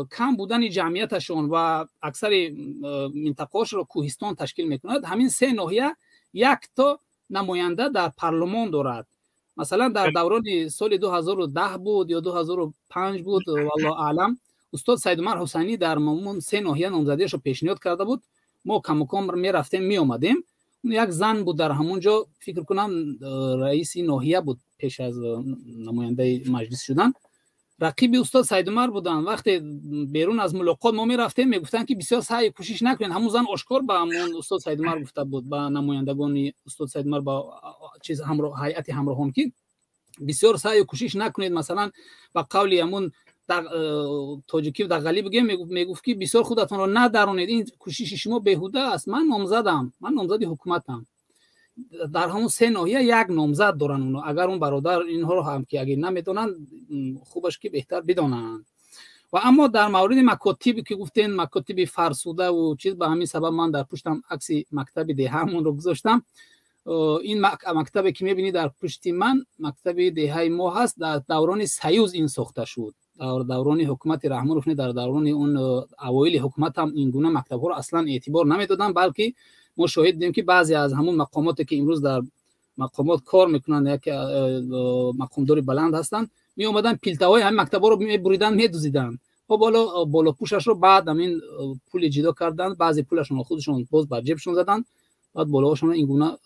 кам будани ҷамъияташон ва аксари минтақаҳошро кӯҳистон ташкил мекунад, ҳамин се ноҳия якто намоянда дар парлумон дорад. Масалан, дар даврони соли 2010 буд ё 2005 буд, валлоҳу аълам, устод Саидумар Ҳусайнӣ дар мамун се ноҳия номзадиашро пешниҳод карда буд. Мо камуком мерафтем, меомадем. Як зан буд дар ҳамон ҷо, фикр кунам, раиси ноҳия буд пеш аз намояндаи маҷлис шудан, рақиби устод Саидумар буданд. Вақте берун аз мулоқот мо мерафтем, мегуфтанд, ки бисёр саъю кӯшиш накунед. Ҳамун зан ошкор ба ҳамон устод Саидумар гуфта буд, ба намояндагони устод Саидумар, ба чиз ҳайати ҳамроҳон, ки бисёр саъю кӯшиш накунед. Масалан, ба қавли ҳамун тоҷикӣ дағалӣ бигем, мегуфт, ки бисёр худатонро надаронед, ин кӯшиши шумо беҳуда аст. Ман номзадам, ман номзади ҳукуматам. Дар ҳамон се ноҳия як номзад доранд оно. Агар он бародар инҳоро ҳам ки агар намедонанд, хубаш ки беҳтар бидонанд. Ва аммо дар мавриди макотибе ки гуфтен, макотиби фарсудаву чиз, ба ҳамин сабаб ман дар пуштам акси мактаби деҳаамонро гузоштам. Ин мактабе ки мебинӣ дар пушти ман, мактаби деҳаи мо ҳаст. Дар даврони Союз ин сохта шуд, дар даврони ҳукумати Раҳмонов не, дар даврони он авоили ҳукумат ҳам ин гуна мактабҳоро аслан эътибор намедоданд, балки мо шоҳид будем, ки баъзе аз ҳамун мақомоте ки имрӯз дар мақомот кор мекунанд, яке мақомдори баланд ҳастанд, меомаданд, пилтаҳои ҳамин мактабҳоро мебуриданд, медузиданд. Хоб, ҳоло болопӯшашро баъд ҳамин пули ҷидо карданд, баъзе пулашонро худашон боз бар ҷебшон заданд, баъд болоҳошонро ин гуна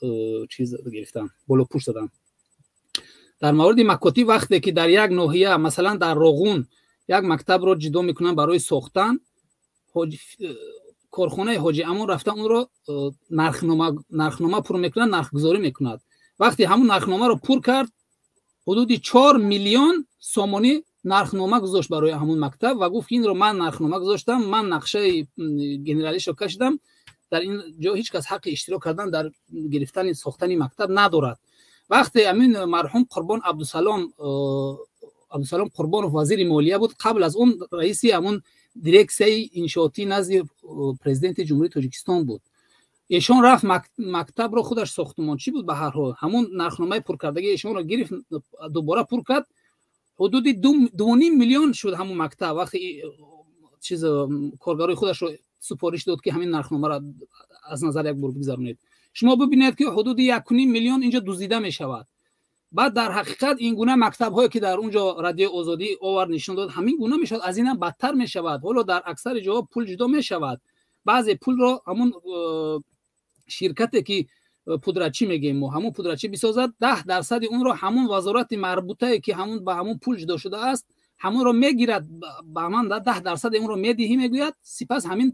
чиз гирифтанд, болопӯш заданд. Дар мавриди макотиб, вақте ки дар як ноҳия, масалан дар Роғун, Як мактабро ҷудо мекунанд барои сохтан, корхонаи Ҳоҷи Амон рафта онро нархнома пур мекунад, нархгузорӣ мекунад. Вақте ҳамун нархномаро пур кард, ҳудуди 4 миллион сомонӣ нархнома гузошт барои ҳамун мактаб ва гуфт, инро ман нархнома гузоштам, ман нақшаи генералишро кашидам, дар ин ҷо ҳеҷ кас ҳаққи иштирок кардан дар гирифтани сохтани мактаб надорад. Вақте ҳамин марҳум Қурбон Абдусалом Қурбонов вазири молия буд, қабл аз он раиси ҳамун дирексияи иншоотӣ назди президенти Ҷумҳурии Тоҷикистон буд. Эшон рафт мактабро худаш сохтумончӣ буд, ба ҳар ҳол ҳамун нархномаи пуркардагии эшонро гирифт, дубора пур кард, ҳудуди 2.5 миллион шуд ҳамун мактаб. Вақте чиз коргарои худашро супориш дод, ки ҳамин нархномаро аз назар як бор бигзаронед. Шумо бибинед, ки ҳудуди 1.5 миллион инҷо дуздида мешавад. Баъд дар ҳақиқат ин гуна мактабҳое, ки дар он ҷо Радиои Озодӣ овард нишон дод, ҳамин гуна мешавад, аз инам бадтар мешавад. Ҳоло дар аксари ҷоҳо пул ҷудо мешавад. Баъзе пулро ҳамун ширкате, ки пудрачӣ мегӯем мо, ҳамун пудрачӣ бисозад, 10% онро ҳамун вазорати марбутае, ки ҳамун ба ҳамун пул ҷудо шудааст, ҳамонро мегирад, ба ман 10% онро медиҳӣ, мегӯяд. Сипас ҳамин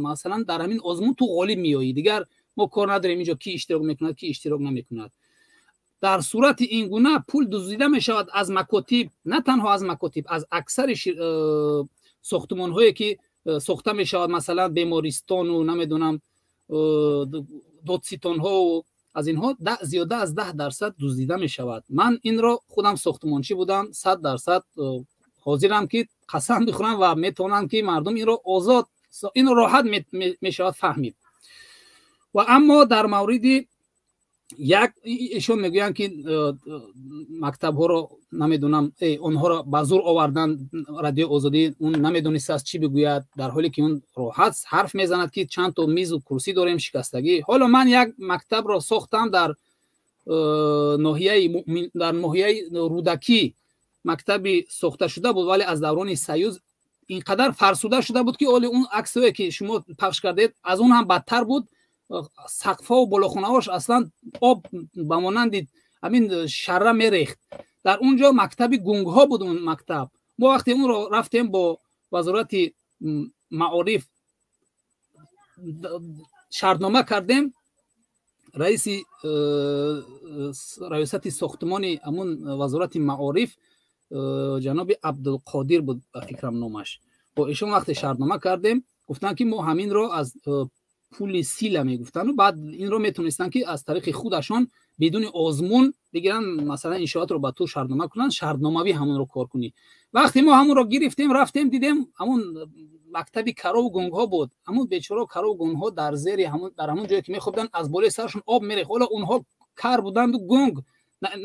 масалан дар ҳамин озмун ту ғолиб меоӣ, дигар мо кор надорем инҷо ки иштирок мекунад, ки иштирок намекунад. Дар сурати ин гуна пул дуздида мешавад аз макотиб, на танҳо аз макотиб, аз аксари сохтумонҳое, ки сохта мешавад, масалан бемористону намедонам додситонҳо, аз инҳо зиёда аз 10% дуздида мешавад. Ман инро худам сохтумончӣ будам, 100% ҳозирам, ки қасам бихӯрам ва метавонам, ки мардум инро озод, инро роҳат мешавад фаҳмид. Ва аммо дар мавриди як эшон мегӯянд, ки мактабҳоро намедонам, онҳоро ба зур овардан Радиои Озодӣ, он намедонистааст чӣ бигӯяд, дар ҳоле ки он роҳат ҳарф мезанад, ки чанд то мизу курсӣ дорем шикастагӣ. Ҳоло ман як мактабро сохтам дар ноҳияи Рӯдакӣ, мактаби сохта шуда буд, вале аз даврони Союз ин қадар фарсуда шуда буд, ки оли он аксое, ки шумо пахш кардед, аз он ҳам бадтар буд. Сақфҳо болохонаҳош аслан об ба монанди ҳамин шарра мерехт. Дар он ҷо мактаби гунгҳо буд он мактаб. Мо вақте онро рафтем бо вазорати маориф шартнома кардем, раиси раёсати сохтумони ҳамун вазорати маориф ҷаноби Абдулқодир буд ба фикрам номаш. Бо эшон вақте шартнома кардем, гуфтанд, ки мо ҳаминро аз пули сила мегуфтанду, баъд инро метонистанд, ки аз тариқи худашон бидуни озмун бигиранд, масалан иншоотро ба ту шартнома кунанд, шартномавӣ ҳамонро кор кунӣ. Вақте мо ҳамонро гирифтем, рафтем дидем, ҳамун мактаби карову гунгҳо буд. Ҳамун бечоро карову гунгҳо дар зери ҳамун, дар ҳамун ҷое ки мехобиданд, аз болои сарашон об мерехт. Ҳоло онҳо кар буданду гунг,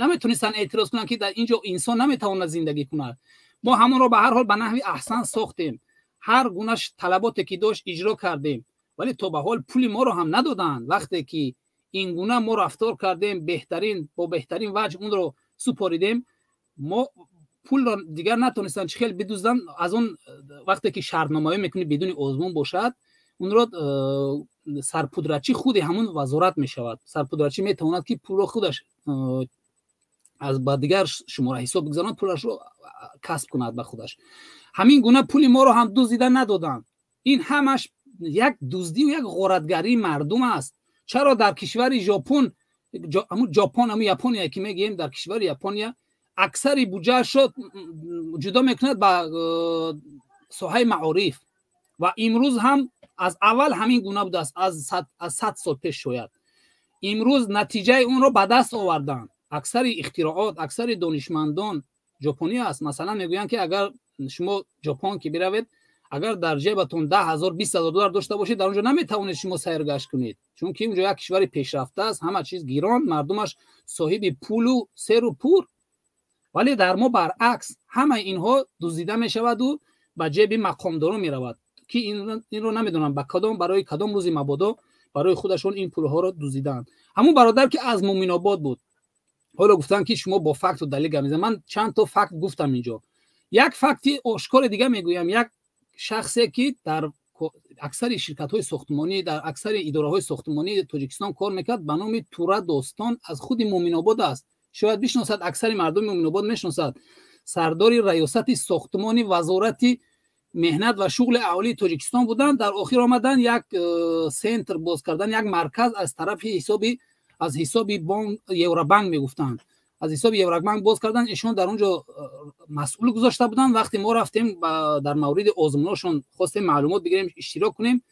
наметонистанд эътироз кунанд, ки дар ин ҷо инсон наметавонад зиндагӣ кунад. Мо ҳамонро ба ҳар ҳол ба наҳви аҳсан сохтем, ҳар гуна талаботе ки дошт иҷро кардем, вале то ба ҳол пули моро ҳам надоданд. Вақте ки ин гуна мо рафтор кардем, беҳтарин бо беҳтарин ваҷҳ онро супоридем, мо пулро дигар натонистанд чӣ хел бидузданд. Аз он вақте ки шартномаҳо мекунӣ бидуни озмун бошад, онро сарпудрачӣ худи ҳамун вазорат мешавад. Сарпудрачӣ метавонад, ки пулро худаш аз ба дигар шумора ҳисоб бигзаронад, пулашро касб кунад ба худаш. Ҳамин гуна пули моро ҳам дуздида надоданд. Ин ҳамаш як дуздию як ғоратгарии мардум аст. Чаро дар кишвари Жопон, ҳамун Ҷопон, ҳамун Япония ки мегӯем, дар кишвари Япония аксари буҷаашро ҷудо мекунад ба соҳаи маориф ва имрӯз ҳам аз аввал ҳамин гуна будааст, аз 100 сол пеш шояд. Имрӯз натиҷаи онро ба даст оварданд. Аксари ихтироот, аксари донишмандон ҷопонӣ аст. Масалан мегӯянд, ки агар шумо Ҷопон ки биравед, агар дар ҷебатон 10 000, 20 000 доллар дошта бошед, дар он ҷо наметавонед шумо сайргашт кунед, чунки он ҷо як кишвари пешрафта аст, ҳама чиз гирон, мардумаш соҳиби пулу серу пур. Вале дар мо баръакс, ҳамаи инҳо дуздида мешаваду ба ҷеби мақомдорон меравад, ки инро намедонам ба кадом, барои кадом рӯзи мабодо барои худашон ин пулҳоро дуздидаанд. Ҳамун бародар, ки аз Муъминобод буд, ҳоло гуфтанд, ки шумо бо факту далил гап мезанед. Ман чанд то факт гуфтам инҷо. Як факти ошкори дига мегӯям. Як шахсе, ки дар аксари ширкатҳои сохтмонӣ, дар аксари идораҳои сохтмонии Тоҷикистон кор мекард, ба номи Тура Достон, аз худи Муъминобод аст, шояд бишносад, аксари мардуми Муъминобод мешиносад. Сардори раёсати сохтмони Вазорати меҳнат ва шуғли аҳолии Тоҷикистон буданд. Дар охир омадан як центр боз кардан, як марказ аз тарафи ҳисоби аз ҳисоби бонк, Евробанк мегуфтанд, аз ҳисоби Евробанк боз кардан. Ишон дар он ҷо масъул гузошта буданд. Вақте мо рафтем, дар мавриди озмуношон хостем маълумот бигирем, иштирок кунем,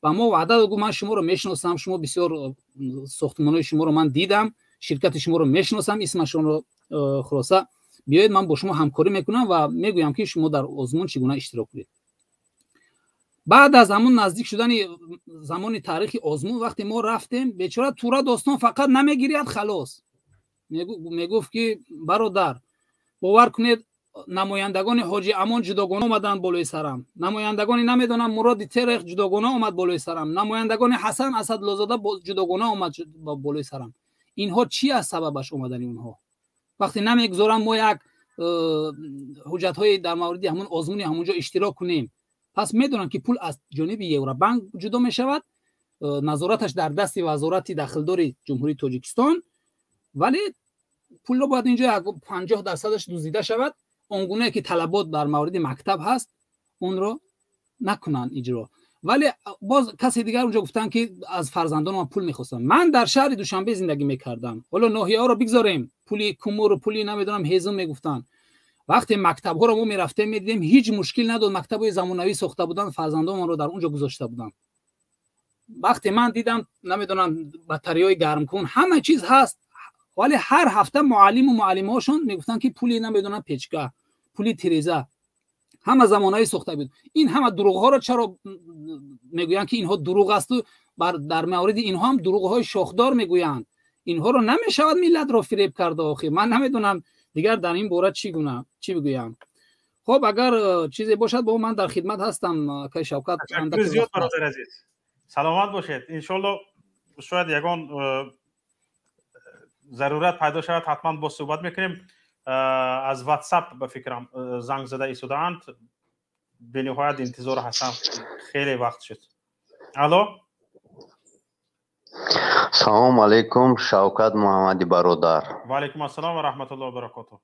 ба мо ваъда дод, гуфт: «Ман шуморо мешиносам, шумо бисёр сохтмонҳои шуморо ман дидам, ширкати шуморо мешиносам, исмашонро. Хулоса, биёед, ман бо шумо ҳамкорӣ мекунам ва мегӯям, ки шумо дар озмун чӣ гуна иштирок кунед». Баъд аз ҳамун наздик шудани замони таърихи озмун, вақте мо рафтем, бечора тура достон фақат намегирияд, халос. Мегуфт, ки бародар, бовар кунед, намояндагони Ҳоҷи Амон ҷудогона омаданд болои сарам, намояндагони, намедонам, Муроди Терех ҷудогона омад болои сарам, намояндагони Ҳасан Асадлозода ҷудогона омад болои сарам. Инҳо чи аст сабабаш омадани онҳо, вақте намегузоранд мо як ҳуҷҷатҳои дар мавриди ҳамун озмуни ҳамунҷо иштирок кунем? Пас медонанд, ки пул аз ҷониби Евробанк ҷудо мешавад, назораташ дар дасти вазорати дахлдори Ҷумҳурии Тоҷикистон, вале пулро бояд инҷо 50%-аш дуздида шавад. Он гунае ки талабот дар мавриди мактаб ҳаст, онро накунанд иҷро. Вале боз касе дигар онҷо гуфтанд, ки аз фарзандон ман пул мехостам. Ман дар шаҳри Душанбе зиндагӣ мекардам, ҳоло ноҳияҳоро бигзорем, пули кумуру пули, намедонам, ҳезум мегуфтанд. Вақте мактабҳоро мо мерафтем, медидем, ҳеҷ мушкил надод, мактабҳои замонавӣ сохта буданд, фарзандонро дар он ҷо гузошта буданд. Вақте ман дидам, намедонам, батареяҳои гармкун, ҳама чиз ҳаст, вале ҳар ҳафта муаллиму муаллимҳошон мегуфтанд, ки пули, намедонам, печка, пули тиреза, ҳама замонавӣ сохта буд. Ин ҳама дурӯғҳоро чаро мегӯянд, ки инҳо дурӯғ асту дар мавриди инҳо ҳам дурӯғҳои шохдор мегӯянд? Инҳоро намешавад миллатро фиреб карда. Охир ман намедонам дигар дар ин бора чӣ гуна чӣ бигӯям. Хоб, агар чизе бошад, бо ман дар хидмат ҳастам, акай Шавкат. Зиёд, бародар азиз, саломат бошед. Иншолло, шояд ягон зарурат пайдо шавад, ҳатман боз суҳбат мекунем. Аз Ватсап, ба фикрам, занг зада истодаанд, бениҳоят интизор ҳастам, хеле вақт шуд. Алло. Салому алейкум, Шавкат Муҳаммади бародар. Ва алейкум ассалом ва раҳматуллоҳи ва баракотуҳ.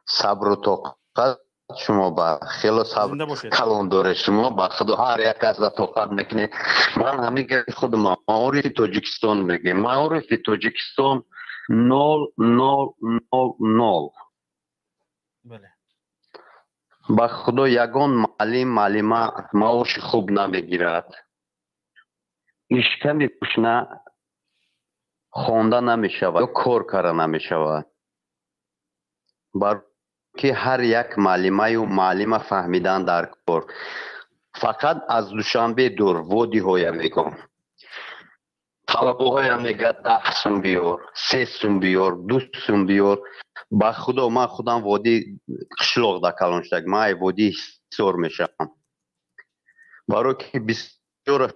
Сабру тоқат шумо ба хело сабр калон доред шумо, ба худо, ҳар як касда тоқат мекунед. Ман ҳамин гапи худ, маорифи Тоҷикистон мегӯем, маорифи Тоҷикистон 0, 0, 0, 0. Ба худо, ягон муаллим, муаллима маоши хуб намегирад, ишками гушна хонда намешавад ё кор карда намешавад, ки ҳар як муаллимаю муаллима фаҳмидан дар кор. Фақат аз Душанбе дур водиҳоя мегӯм, талабоҳоя мегӯяд: 10 сум биёр, 3 сум биёр, 2 сум биёр. Ба худо, ман худам водии қишлоқ да калон шудак, ман ай водии Ҳисор мешавам, барое ки бисёр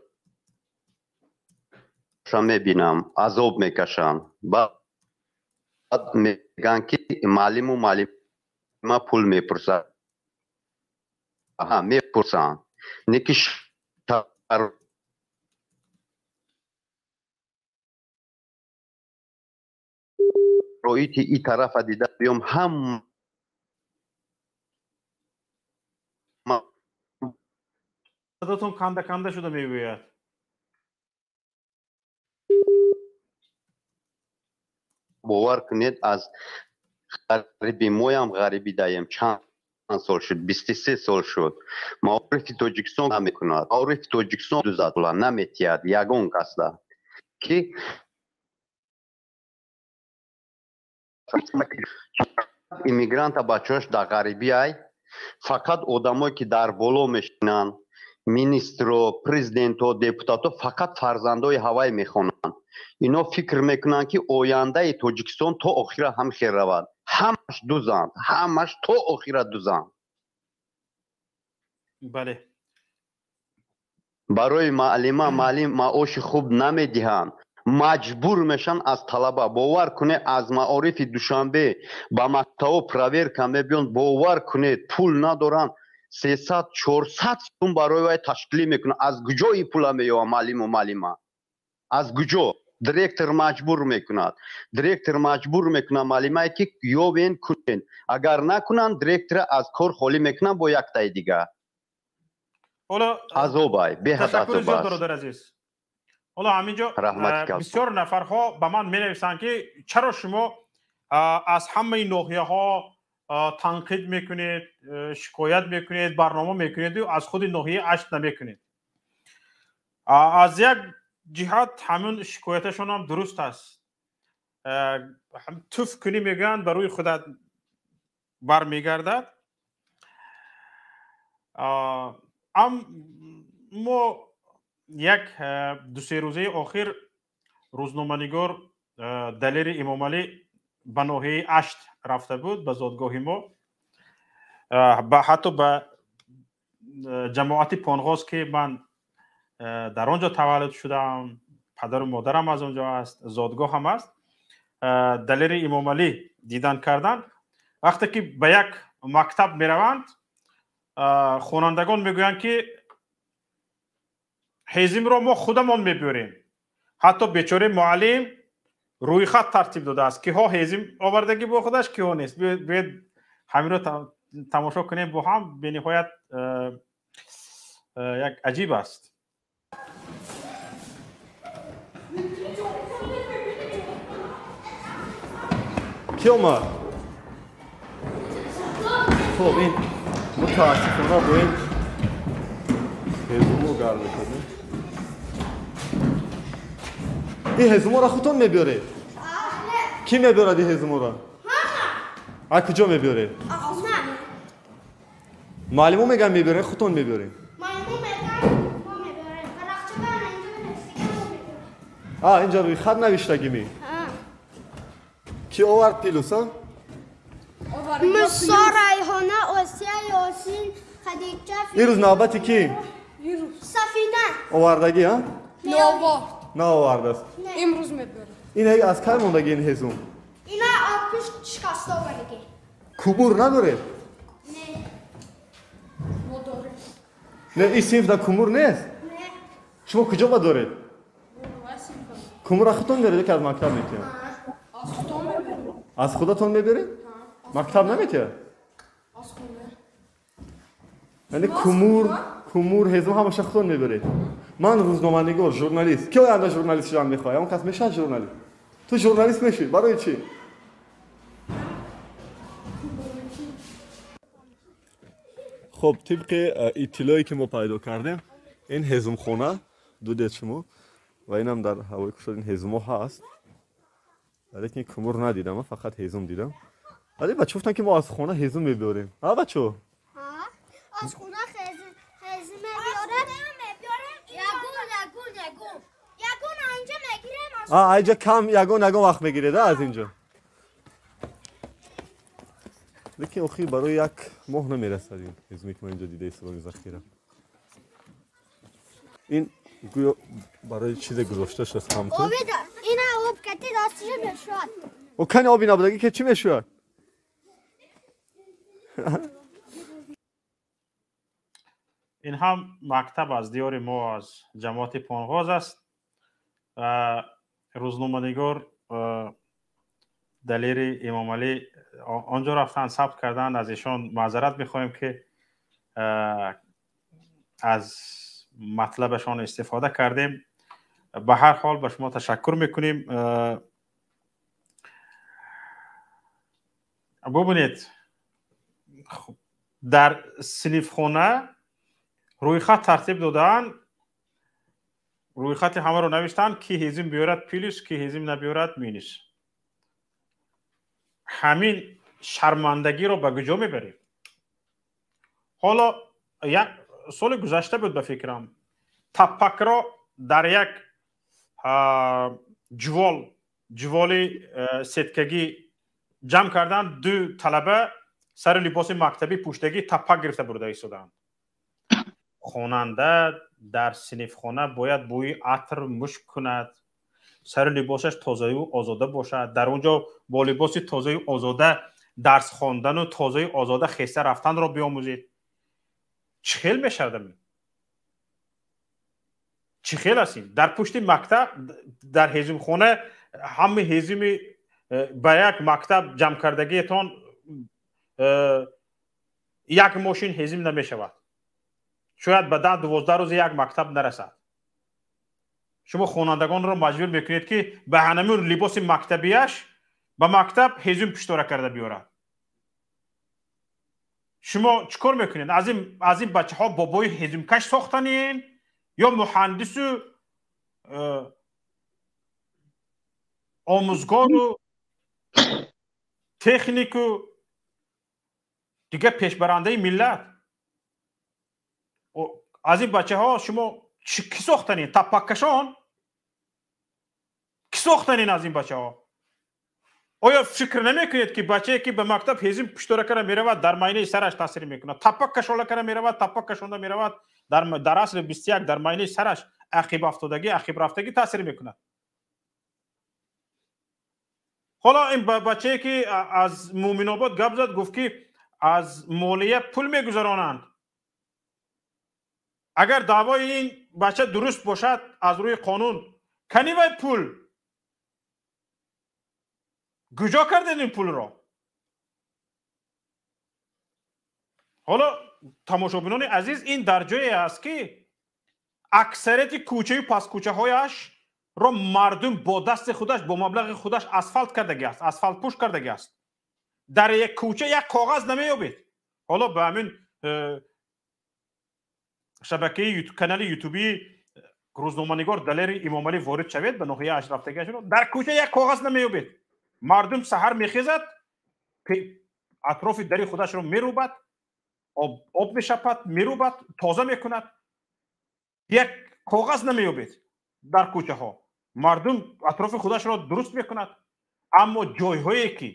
мебинам, азоб мекашанд. Баъд мегӯянд, ки муаллиму муаллима пул мепурсад, мепурсанд, не ки шароити и тарафа дида биём, ҳам Садотон канда канда шуда мегӯяд. Бовар кунед, аз ғариби моям ғарибӣ даем. Чанд сол шуд? 23 сол шуд. Маорифи Тоҷикистон намекунад, маорифи Тоҷикистон дузад, наметиҳад ягон касда, ки иммигранта бачаҳош дар ғарибӣ ай. Фақат одамое ки дар боло мешинанд, министро, президентҳо, депутатҳо, фақат фарзандои ҳавай мехонанд. Ино фикр мекунанд, ки ояндаи Тоҷикистон то охира ҳам хел равад. Ҳамаш дузанд, ҳамаш то охира дузанд. Бале. Барои муаллима, муаллим маоши хуб намедиҳанд, маҷбур мешаванд аз талаба. Бовар кунед, аз маорифи Душанбе ба мактабо проверка мебиёнд, бовар кунед, пул надоранд, 300, 400 сум барои вай ташкилӣ мекунанд. Аз куҷо ин пула меёванд муаллиму муаллима, аз куҷо? Директор маҷбур мекунад, директор маҷбур мекунад муаллимае ки ёбен, кунен. Агар накунанд, директора аз кор холӣ мекунанд бо яктаи дигар. Ҳоло азобай, беҳад ташаккури азоб зиёд, аст. Бародар азиз. Ҳоло ҳаминҷо Раҳмати калон. Бисёр нафарҳо ба ман менависанд, ки чаро шумо аз ҳамаи ноҳияҳо танқид мекунед, шикоят мекунед, барнома мекунеду аз худи ноҳияи Ашт намекунед. Аз як ҷиҳат ҳамин шикояташон ҳам дуруст аст. Туф кунӣ, мегӯянд, ба рӯи худат бармегардад. Аммо як дусе рӯзаи охир рӯзноманигор Далери Имомалӣ ба ноҳияи Ашт рафта буд, ба зодгоҳи мо, ҳатто ба ҷамоати Понғоз, ки ман дар он ҷо таваллуд шудам, падару модарам аз он ҷо аст, зодгоҳам аст. Далери Имомалӣ дидан карданд. Вақте ки ба як мактаб мераванд, хонандагон мегӯянд, ки ҳезимро мо худамон мебиёрем. Ҳатто бечораи муаллим рӯйхат тартиб додааст, киҳо ҳезим овардагӣ бо худаш, киҳо нест. Биёед ҳаминро тамошо кунем бо ҳам. Бениҳоят як аҷиб аст. Ки омад? Хоб, ин мутаассифона бо ин ҳезумо гарм мекардем. Ин ҳезуморо худтон мебиёред? Кӣ мебиёрад ин ҳезуморо? А куҷо мебиёред? Муаллимо мегӯянд мебиёред, худтон мебиёред? А инҷа рӯи хат навиштагӣ ми? Кӣ овард плюс, а? Мусо, Райҳона, Осия, Ёсин, Хадича. Ин рӯз навбати кӣ? Сафина. Овардагӣ, а? Наовард. Наовардааст. Имрӯз мебиёрад. Ин аз кай мондагӣ ин ҳезум? Ина пушт шикаста овардагӣ. Кубур надоред? Не. Мо дорем. Не, ин синф дар кумур нест? Не. Шумо куҷо ба доред? Кумурро худтон мебаред ё ки аз мактаб метиҳанд? Аз худтон мебарем. Аз худатон мебаред? Мактаб наметиҳад? Аз хона. Яъне кумур, ҳезум ҳамаша худтон мебаред? Ман рӯзноманигор, журналист. Ки оянда журналист шудан мехоҳад? Он кас мешавад журналист? Ту журналист мешӣ? Барои чӣ? Хоб, тибқи иттилоe ки мо пайдо кардем, ин ҳезумхона дудед шумо ва инам дар ҳавои кушод ин ҳезумо ҳаст, лекин кумур надидам, ман фақат ҳезум дидам. Вале бача гуфтанд, ки мо аз хона ҳезум мебиёрем. А бачо? Аз хона ҳезум мебиёрем. Ягон, ягон, ягон. Ягон инҷа мегирем. А инҷа кам, ягон ягон вақт мегиред аз инҷо. Лекин охир барои як моҳ намерасад ин ҳезуме, ки ман инҷо дида истодам, захира. Ин гӯё барои чизе гузошта шудааст ҳамтун. Ина об кати дастиша мешӯяд. О, кани оби набудагӣ ки чӣ мешӯяд? Ин ҳам мактаб аз диёри мо, аз ҷамоати Понғоз аст. Рӯзноманигор Далери Имомалӣ он ҷо рафтанд, сабт карданд. Аз ишон маъзарат мехоҳем, ки аз матлабашон истифода кардем. Ба ҳар ҳол ба шумо ташаккур мекунем. Бубинед, дар синифхона рӯйхат тартиб додаанд, рӯйхати ҳамаро навиштанд, ки ҳезим биёрад плюс, ки ҳезим набиёрад минус. Ҳамин шармандагиро ба куҷо мебарем? Ҳоло як соли гузашта буд, ба фикрам, таппакро дар як ҷуволи сеткагӣ ҷамъ карданд, ду талаба сари либоси мактабӣ пӯштагӣ таппак гирифта бурда истоданд. Хонанда дар синифхона бояд бӯи атр мушк кунад, сари либосаш тозаю озода бошад. Дар он ҷо бо либоси тозаю озода дарс хондану тозаю озода хеста рафтанро биомӯзед. Чӣ хел мешавад? Чӣ хел аст ин? Дар пушти мактаб, дар ҳезумхона ҳама ҳезуми ба як мактаб ҷамъ кардагиетон як мошин ҳезум намешавад. Шояд ба 10-12 рӯз як мактаб нарасад. Шумо хонандагонро маҷбур мекунед, ки ба ҳамин либоси мактабияш ба мактаб ҳезум пуштора карда биёрад. Шумо чӣ кор мекунед? Аз ин бачаҳо бобои ҳезумкаш сохтанин ё муҳандису омӯзгору технику дигар пешбарандаи миллат? Аз ин бачаҳо шумо кӣ сохтанин? Таппаккашон? Кӣ сохтанин аз ин бачаҳо? Оё фикр намекунед, ки бачае, ки ба мактаб ҳезум пуштора карда меравад, дар майнаи сараш таъсир мекунад? Таппак кашола карда меравад, таппак кашонда меравад, дар асри 21 дар майнаи сараш ақиб рафтагӣ таъсир мекунад. Ҳоло ин бачае, ки аз Муъминобод гап зад, гуфт, ки аз молия пул мегузаронанд. Агар даъвои ин бача дуруст бошад аз рӯи қонун, кани вай пул куҷо кардед ин пулро? Ҳоло тамошобинони азиз, ин дар ҷое аст, ки аксарияти кӯчаю паскӯчаҳояшро мардум бо дасти худаш, бо маблағи худаш асфалт кардагиаст, асфалтпӯш кардагиаст. Дар як кӯча як коғаз намеёбед. Ҳоло ба ҳамин шабакаи канали ютубии рӯзноманигор Далери Имомалӣ ворид шавед, ба ноҳияи Ашрафтагиашро дар кӯча як коғаз намеёбед. Мардум саҳар мехезад, атрофи дари худашро мерӯбад, об мешапад, мерӯбад, тоза мекунад. Як коғаз намеёбед дар кӯчаҳо. Мардум атрофи худашро дуруст мекунад. Аммо ҷойҳое, ки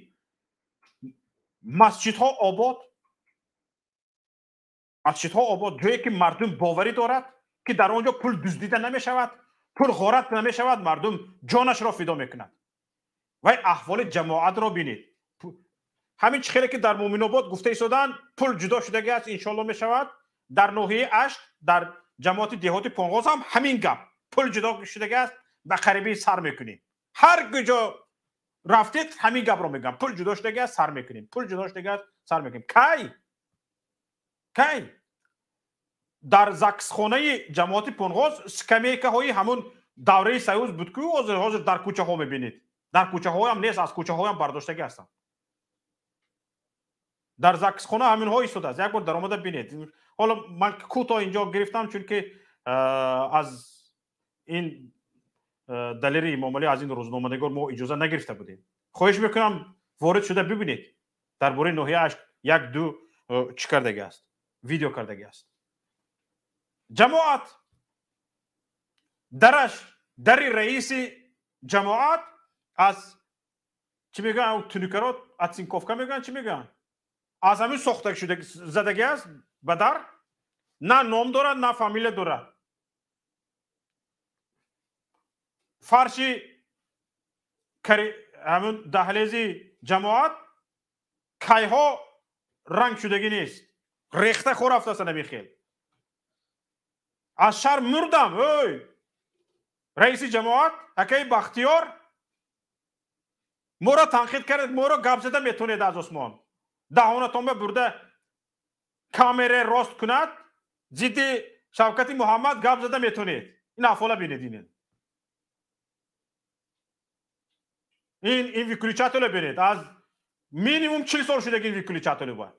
масҷидҳо обод, ҷое ки мардум боварӣ дорад, ки дар он ҷо пул дуздида намешавад, пул ғорат намешавад, мардум ҷонашро фидо мекунад. Вай аҳволи ҷамоатро бинед. Ҳамин чӣ хеле ки дар Муъминобод гуфта истоданд, пул ҷудо шудагӣ аст, иншоалло мешавад. Дар ноҳияи Ашт, дар ҷамоати деҳоти Понғоз ҳам ҳамин гап, пул ҷудо шудагӣ аст, ба қарибӣ сар мекунем. Ҳар куҷо рафтед ҳамин гапро мегӯям, пул ҷудо шудагӣ аст, сар мекунем, пул ҷудо шудагӣ аст, сар мекунем. Кай? Кай? Дар заксхонаи ҷамоати Понғоз скамейкаҳои ҳамун давраи Союз буд, ки ҳозир дар кӯчаҳо мебинед. Дар кӯчаҳоям нест, аз кӯчаҳоям бардоштагӣ ҳастанд. Дар заксхона ҳаминҳо истодааст. Як бор даромада бинед. Ҳоло ман кӯтоҳ инҷо гирифтам, чунки аз ин Далери Имомалӣ, аз ин рӯзноманигор мо иҷоза нагирифта будем. Хоҳиш мекунам ворид шуда бибинед дар бораи ноҳияаш як-ду чӣ кардагӣ аст, видео кардагӣ аст. Ҷамоат дараш, дари раиси ҷамоат аз чӣ мегӯянд, тунукаро оцинковка мегӯянд, чӣ мегӯянд, аз ҳамин сохта шуда задагӣ аст ба дар, на ном дорад, на фамилия дорад. Фарши ҳамин даҳлези ҷамоат кайҳо ранг шудагӣ нест, рехта хор рафтааст ҳамин хел. Аз шарм мурдам. Ой, раиси ҷамоат акаи Бахтиёр моро танқид кард, моро гап зада метонед аз осмон. Даҳонатон ба бурда камера рост кунад, зидди Шавкати Муҳаммад гап зада метонед. Ин аҳвола бинед. Ин выключатель бинед. Аз минимум 40 сол шудаги ин выключатель бояд.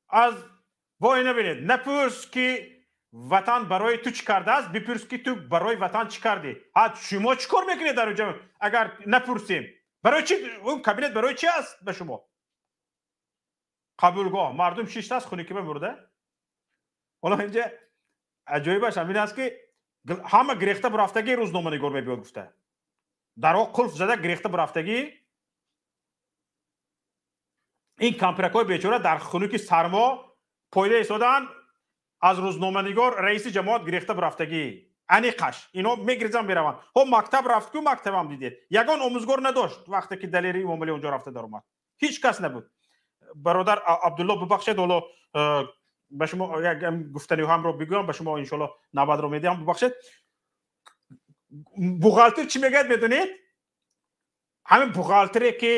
Аз бо ина бинед. Напурс ки ватан барои ту чӣ кардааст, бипурс ки ту барои ватан чӣ кардӣ. Ҳа, шумо чӣ кор мекунед дар онҷо, агар напурсем? Барои чӣ он кабинет барои чӣ аст ба шумо? Қабулгоҳ. Мардум шиштааст, хунукиба мурда. Ҳоло инҷа аҷоибаш ҳамин аст, ки ҳама гирехта бурафтагӣ рӯзноманигор мебиёд гуфта. Дарҳо қулф зада гирехта бурафтагӣ. Ин кампиракҳои бечора дар хунуки сармо пойда истодаанд, аз рӯзноманигор раиси ҷамоат гирехта бурафтагӣ. Аниқаш ино мегирезанд мераванд. Ҳо, мактаб рафт ку, мактабам дидед. Ягон омӯзгор надошт вақте ки Далери Имомалӣ онҷо рафта даромад. Ҳеҷ кас набуд. Бародар Абдулло, бубахшед, ҳоло ба шумо як гуфтаниҳоамро бигӯям, ба шумо иншоалло навбатро медиҳам, бубахшед. Бухгалтер чӣ мегӯяд, медонед? Ҳамин бухгалтере ки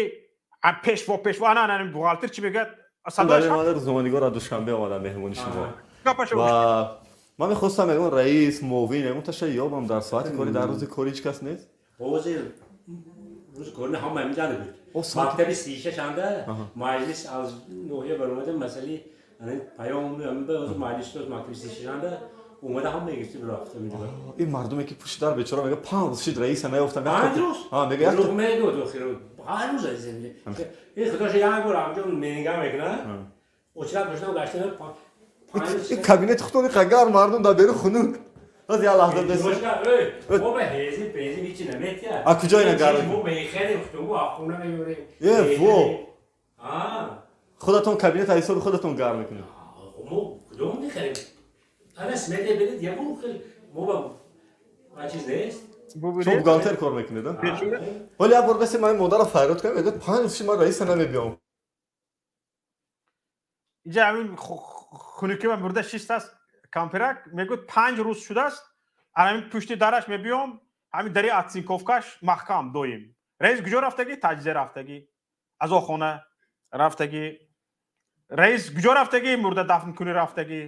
пешво пешво, ана ҳамин бухгалтер чӣ мегӯяд? Рӯзноманигор аз Душанбе омадам меҳмони шумо ва ман мехостам ягон раис, муовин, ягон таша ёбам дар соати корӣ, дар рӯзи корӣ ҳеҷ кас нест? Ҳозир рӯзи корӣ ҳама ҳаминҷа буд. Мактаби 36-анда маҷлис аз ноҳия баромада масъалаи паём маҷлис мактаби 36-анда омада ҳама гирифта рафта. Ин мардуме ки пушти дар бечора мега 5 рӯз шид раиса наёфтам. 5 рӯз? Дурӯғ мегӯяд охир. Ҳар рӯз азизам. Ин худоша як бор ҳамҷо менига мекунад. Очрат бошам гашта. Ин кабинети худтон иқа гарм, мардум дар берун хунук. Боз як лаҳза дес. Мо ба ҳезим пезим ҳичи наметиҳад. А куҷо ина гарм? Мо мехарем худтон, мо аз хона меёрем. Е во. Худатон кабинет аз ҳисоби худатон гарм мекунед. Мо кудом мехарем? Ана смете бинед, ягон хел мо ба чиз нест. Шумо бухгалтер кор мекунед, а? Ҳоло як бор бесе ман модарро фарёд кардам, мегӯяд 5 рӯз шид ман раиса намебиём. Инҷа ҳамин хунукӣ ва мурда шистааст кампирак, мегӯяд 5 рӯз шудааст, ҳамин пушти дараш мебиём, ҳамин дари оцинковкаш маҳкам доим. Раис куҷо рафтагӣ? Таҷзия рафтагӣ, азохона рафтагӣ. Раис куҷо рафтагӣ? Мурда дафнкунӣ рафтагӣ.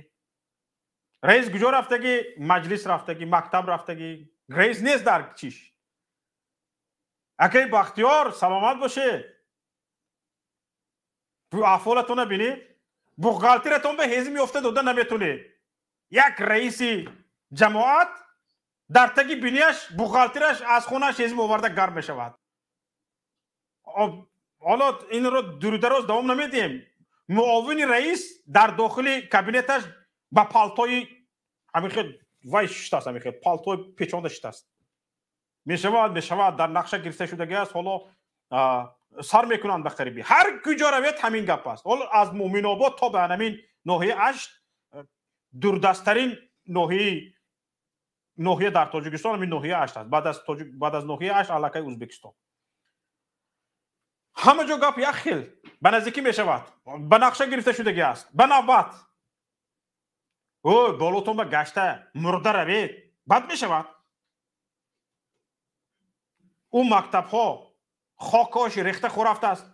Раис куҷо рафтагӣ? Маҷлис рафтагӣ, мактаб рафтагӣ. Раис нест дар чиш. Акаи Бахтиёр, саломат бошед. Аҳволатонро бинед. Бухгалтератон ба ҳезим ёфта дода наметонед. Як раиси ҷамоат дар таги бинияш бухгалтераш аз хонааш ҳезим оварда гарм мешавад. Ҳоло инро дурудароз давом намедиҳем. Муовини раис дар дохили кабинеташ ба палтои ҳамин хел вай шиштааст, ҳамин хел палтои печонда шиштааст. Мешавад, мешавад, дар нақша гирифта шудагӣ аст, ҳоло сар мекунанд ба қарибӣ. Ҳар куҷо равед ҳамин гап аст. Ҳоло аз Муъминобод то ба ҳамин ноҳияи Ашт, дурдасттарин ноҳия дар Тоҷикистон ҳамин ноҳияи Ашт аст. Баъд аз ноҳияи Ашт аллакай Ӯзбекистон. Ҳама ҷо гап як хел ба наздикӣ мешавад, ба нақша гирифта шудагӣ аст, ба навбат. Ой, болотон ба гашта мурда равед, бад мешавад. Ӯ мактабҳо хокҳош рехта хӯрафтааст.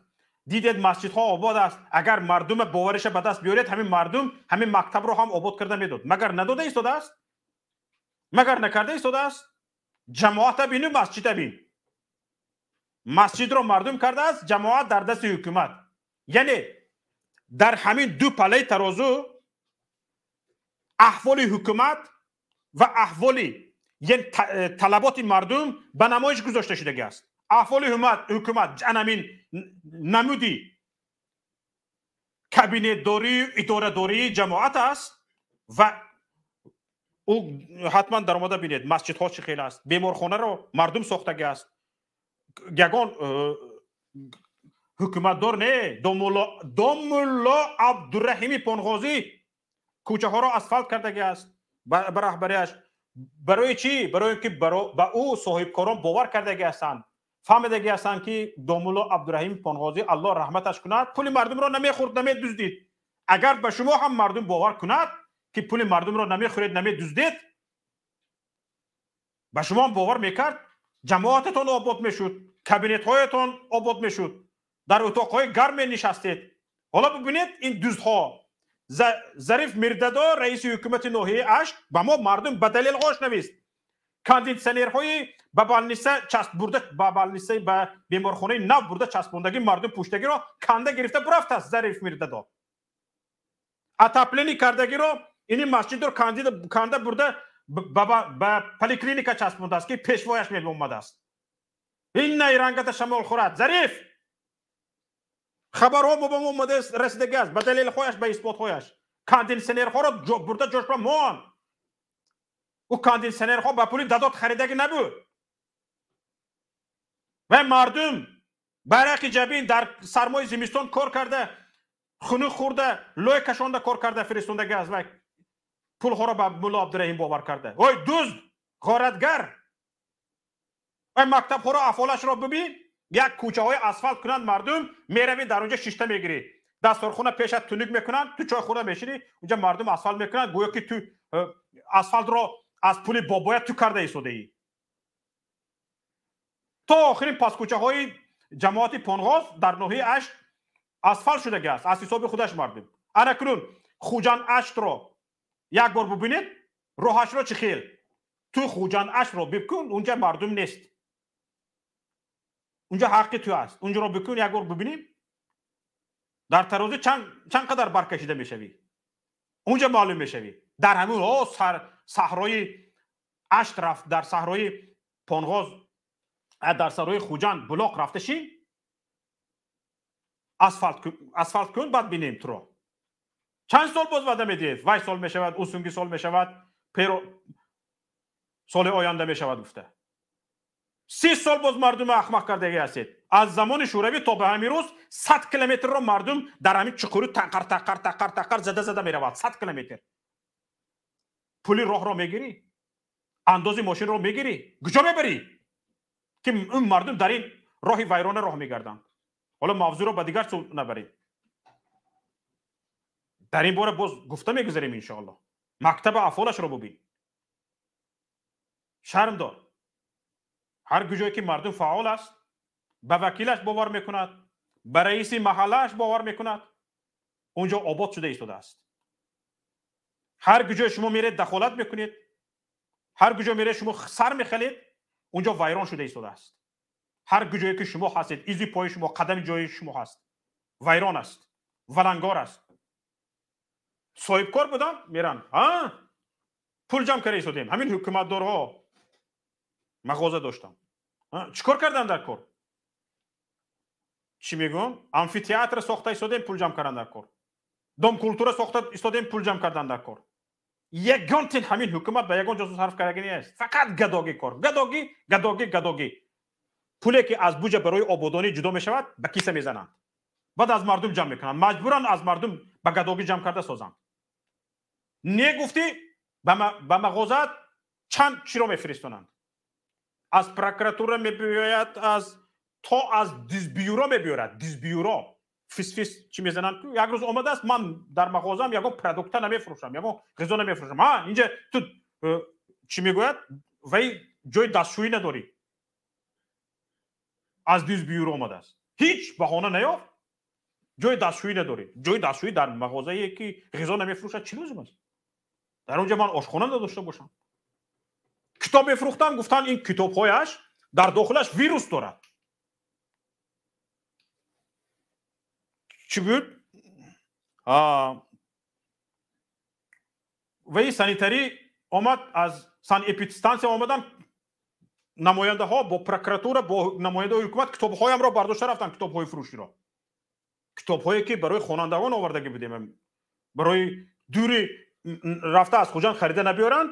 Дидед масҷидҳо обод аст. Агар мардуме бовариша ба даст биёред, ҳамин мардум ҳамин мактабро ҳам обод карда медод. Магар надода истодааст? Магар накарда истодааст? Ҷамоата бину, масҷида бин. Масҷидро мардум кардааст, ҷамоат дар дасти ҳукумат. Яъне дар ҳамин ду палаи тарозу аҳволи ҳукумат ва аҳволи яъне талаботи мардум ба намоиш гузошта шудагӣ аст. Аҳволи ҳукумат анамин намуди кабинетдорию идорадории ҷамоат аст ва ӯ ҳатман даромада бинед масҷидҳо чӣ хел аст, беморхонаро мардум сохтагӣ аст. Ягон ҳукуматдор не, домулло Абдураҳими Понғозӣ кӯчаҳоро асфалт кардагӣ аст ба раҳбарияш. Барои чӣ? Барои ин ки ба ӯ соҳибкорон бовар кардагӣ ҳастанд, фаҳмидагӣ ҳастанд ки домулло Абдураҳим Понғозӣ, Аллоҳ раҳматаш кунад, пули мардумро намехӯрд, намедуздид. Агар ба шумо ҳам мардум бовар кунад ки пули мардумро намехӯред, намедуздед, ба шумо ҳам бовар мекард, ҷамоататон обод мешуд, кабинетҳоятон обод мешуд, дар утоқҳои гарм менишастед. Ҳоло бибинед ин дуздҳо. Зариф Мирдадо, раиси ҳукумати ноҳияи Ашт, ба мо мардум ба далелҳош навист. Кондитсионерҳои ба балниса часпбурда, ба балнисаи ба беморхонаи нав бурда часпондагӣ мардум пуштагиро канда гирифта бурафтааст Зариф Мирдадо. Отопление кардагиро ини масҷидро канда бурда ба поликлиника часпондааст ки пешвояш меомадааст. Ин найрангата шамол хӯрад. Зариф! Хабарҳо ба мо омада расидагӣ аст, ба далелҳояш, ба исботҳояш. Кондитсионерҳоро бурда ҷошба мон. Ӯ кондитсионерҳо ба пули дадот харидагӣ набуд. Ва мардум барақи ҷабин дар сармои зимистон кор карда, хунук хӯрда, лой кашонда кор карда фиристондагӣ аст ва пулҳоро ба мулло Абдураҳим бовар карда. Ой, дузд, ғоратгар! Ой, мактабҳоро аҳволашро бибин. Як кӯчаҳои асфалт кунанд мардум, меравӣ дар онҷо шишта мегирӣ. Дастархона пешат тунук мекунанд, ту чой хӯрда мешинӣ, унҷа мардум асфалт мекунанд, гӯё ки ту асфалтро аз пули бобоят ту карда истодаӣ. То охирин паскӯчаҳои ҷамоати Понғоз дар ноҳияи Ашт асфалт шудагӣ аст аз ҳисоби худаш мардум. Ана кунун Хуҷанд Аштро як бор бубинед, роҳашро чӣ хел. Ту Хуҷанд Аштро бикун, унҷа мардум нест. Унҷа ҳаққи ту аст. Унҷаро бикун, як бор бубинем. Дар тарозӣ чанд қадар баркашида мешавӣ. Унҷа маълум мешавӣ. Дар ҳамин саҳрои Ашт рафт, дар саҳрои Понғоз, дар саҳрои Хуҷанд Булоқ рафта шин, асфалт кун, баъд бинем туро. Чанд сол боз ваъда медиҳед? Вай сол мешавад, ӯ сунги сол мешавад, соли оянда мешавад гуфта. 30 сол боз мардуми ахмақ кардагӣ ҳастед. Аз замони Шӯравӣ то ба ҳамин рӯз 100 километрро мардум дар ҳамин чуқурӣ тақар тақар тақар тақар зада зада меравад. 100 километр. Пули роҳро мегирӣ? Андози мошинро мегирӣ? Куҷо мебарӣ? Ки ин мардум дар ин роҳи вайрона роҳ мегарданд. Ҳоло мавзӯъро ба дигар сӯ набарем. Дар ин бора боз гуфта мегузарем иншоаллоҳ. Мактаба афолашро бубин. Шарм дор. Ҳар куҷое ки мардум фаъол аст, ба вакилаш бовар мекунад, ба раиси маҳаллааш бовар мекунад, унҷо обод шуда истодааст. Ҳар куҷое шумо меред дахолат мекунед, ҳар куҷо меред шумо сар мехалед, унҷо вайрон шуда истодааст. Ҳар куҷое ки шумо ҳастед, изи пои шумо, қадами ҷои шумо ҳаст, вайрон аст, валангор аст. Соҳибкор будам, меранд, пул ҷамъ карда истодем. Ҳамин ҳукуматдорҳо мағоза доштам. Чӣ кор кардан дар кор? Чӣ мегӯям? Амфитеатр сохта истодем, пул ҷамъ кардан дар кор. Дом культура сохта истодем, пул ҷамъ кардан дар кор. Ягон тин ҳамин ҳукумат ба ягон ҷо сарф кардагӣ нест. Фақат гадогӣ кор. Гадогӣ, гадогӣ, гадогӣ. Пуле ки аз буҷа барои ободонӣ ҷудо мешавад, ба киса мезананд. Баъд аз мардум ҷамъ мекунанд. Маҷбуран аз мардум ба гадогӣ ҷамъ карда созанд. Не гуфтӣ, ба мағозаат чанд чиро мефиристонанд. Аз прокуратура мебиёяд, аз то аз дизбюро мебиёрад. Дизбюро фис-фис чӣ мезананд? Як рӯз омадааст, ман дар мағозаам ягон продукта намефурӯшам, ягон ғизо намефурӯшам. Ҳа, инҷа ту чӣ мегӯяд? Вай ҷои дастшӯӣ надорӣ. Аз дизбюро омадааст. Ҳеҷ баҳона наёфт. Ҷои дастшӯӣ надорӣ. Ҷои дастшӯӣ дар мағозае ки ғизо намефурӯшад чӣ лозим аст? Дар онҷа ман ошхона надошта бошам. Китоб мефурӯхтам, гуфтанд ин китобҳояш дар дохилаш вирус дорад. Чӣ буд? Ваи санитарӣ омад, аз санэпидстансия омадан намояндаҳо бо прокуратура, бо намояндаҳои ҳукумат китобҳоямро бардошта рафтанд, китобҳои фурӯширо. Китобҳое ки барои хонандагон овардагӣ будем, барои дури рафта аз Хуҷанд харида набиёранд,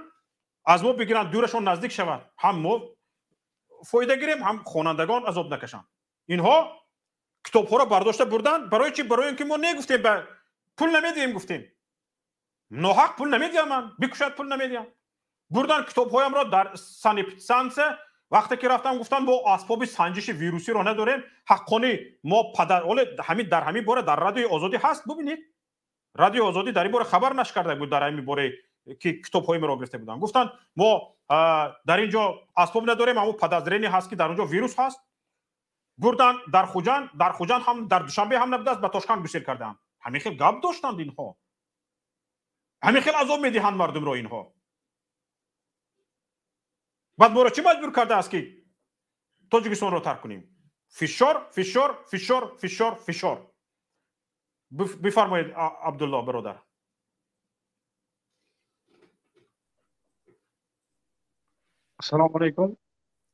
аз мо бигиранд, дурашон наздик шавад, ҳам мо фоида гирем, ҳам хонандагон азоб накашанд. Инҳо китобҳоро бардошта бурданд. Барои чӣ? Барои ин ки мо негуфтем, ба пул намедиҳем гуфтем. Ноҳақ пул намедиҳам ман, бикушад пул намедиҳам. Бурданд китобҳоямро дар санэпидстансия. Вақте ки рафтам, гуфтанд мо асбоби санҷиши вирусиро надорем. Ҳаққони мо падар оле ҳамин дар ҳамин бора дар Радиои Озодӣ ҳаст, бубинед. Радиои Озодӣ дар ин бора хабар нашр карда буд, дар ҳамин бораи ки китобҳои маро гирифта буданд. Гуфтанд мо дар ин ҷо асбоб надорем, аммо подозрение ҳаст ки дар он ҷо вирус ҳаст. Бурданд дар Хуҷанд, дар Хуҷанд ҳам, дар Душанбе ҳам набудааст, ба Тошканд гусел кардаанд. Ҳамин хел гап доштанд инҳо. Ҳамин хел азоб медиҳанд мардумро инҳо. Баъд моро чӣ маҷбур кардааст ки Тоҷикистонро тарк кунем? Фишор, фишор, фишор, фишор, фишор. Бифармоед, Абдулло бародар. Ассалому алайкум.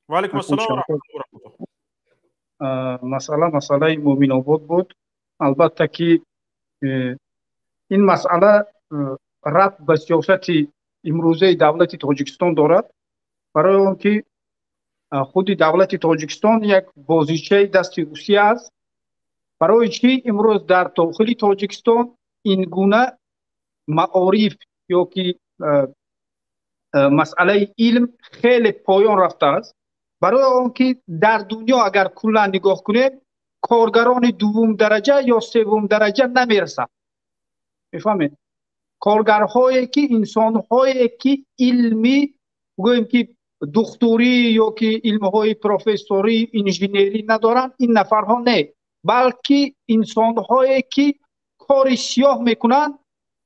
Ва алайкум ассалом ва раҳматуллоҳи ва баракотуҳ. Масъала масъалаи Муъминобод буд. Албатта ки ин масъала рабт ба сиёсати имрӯзаи давлати Тоҷикистон дорад, барои он ки худи давлати Тоҷикистон як бозичаи дасти Русия аст. Барои чӣ имрӯз дар дохили Тоҷикистон ин гуна маориф ё ки масъалаи илм хеле поён рафтааст? Барои он ки дар дунё агар куллан нигоҳ кунем, Коргарони дуввум дараҷа ё севум дараҷа намерасад. Мефаҳмед? Коргарҳое ки, инсонҳое ки илми, гӯем ки духтурӣ ё ки илмҳои профессорӣ, инженерӣ надоранд, ин нафарҳо не, балки инсонҳое ки кори сиёҳ мекунанд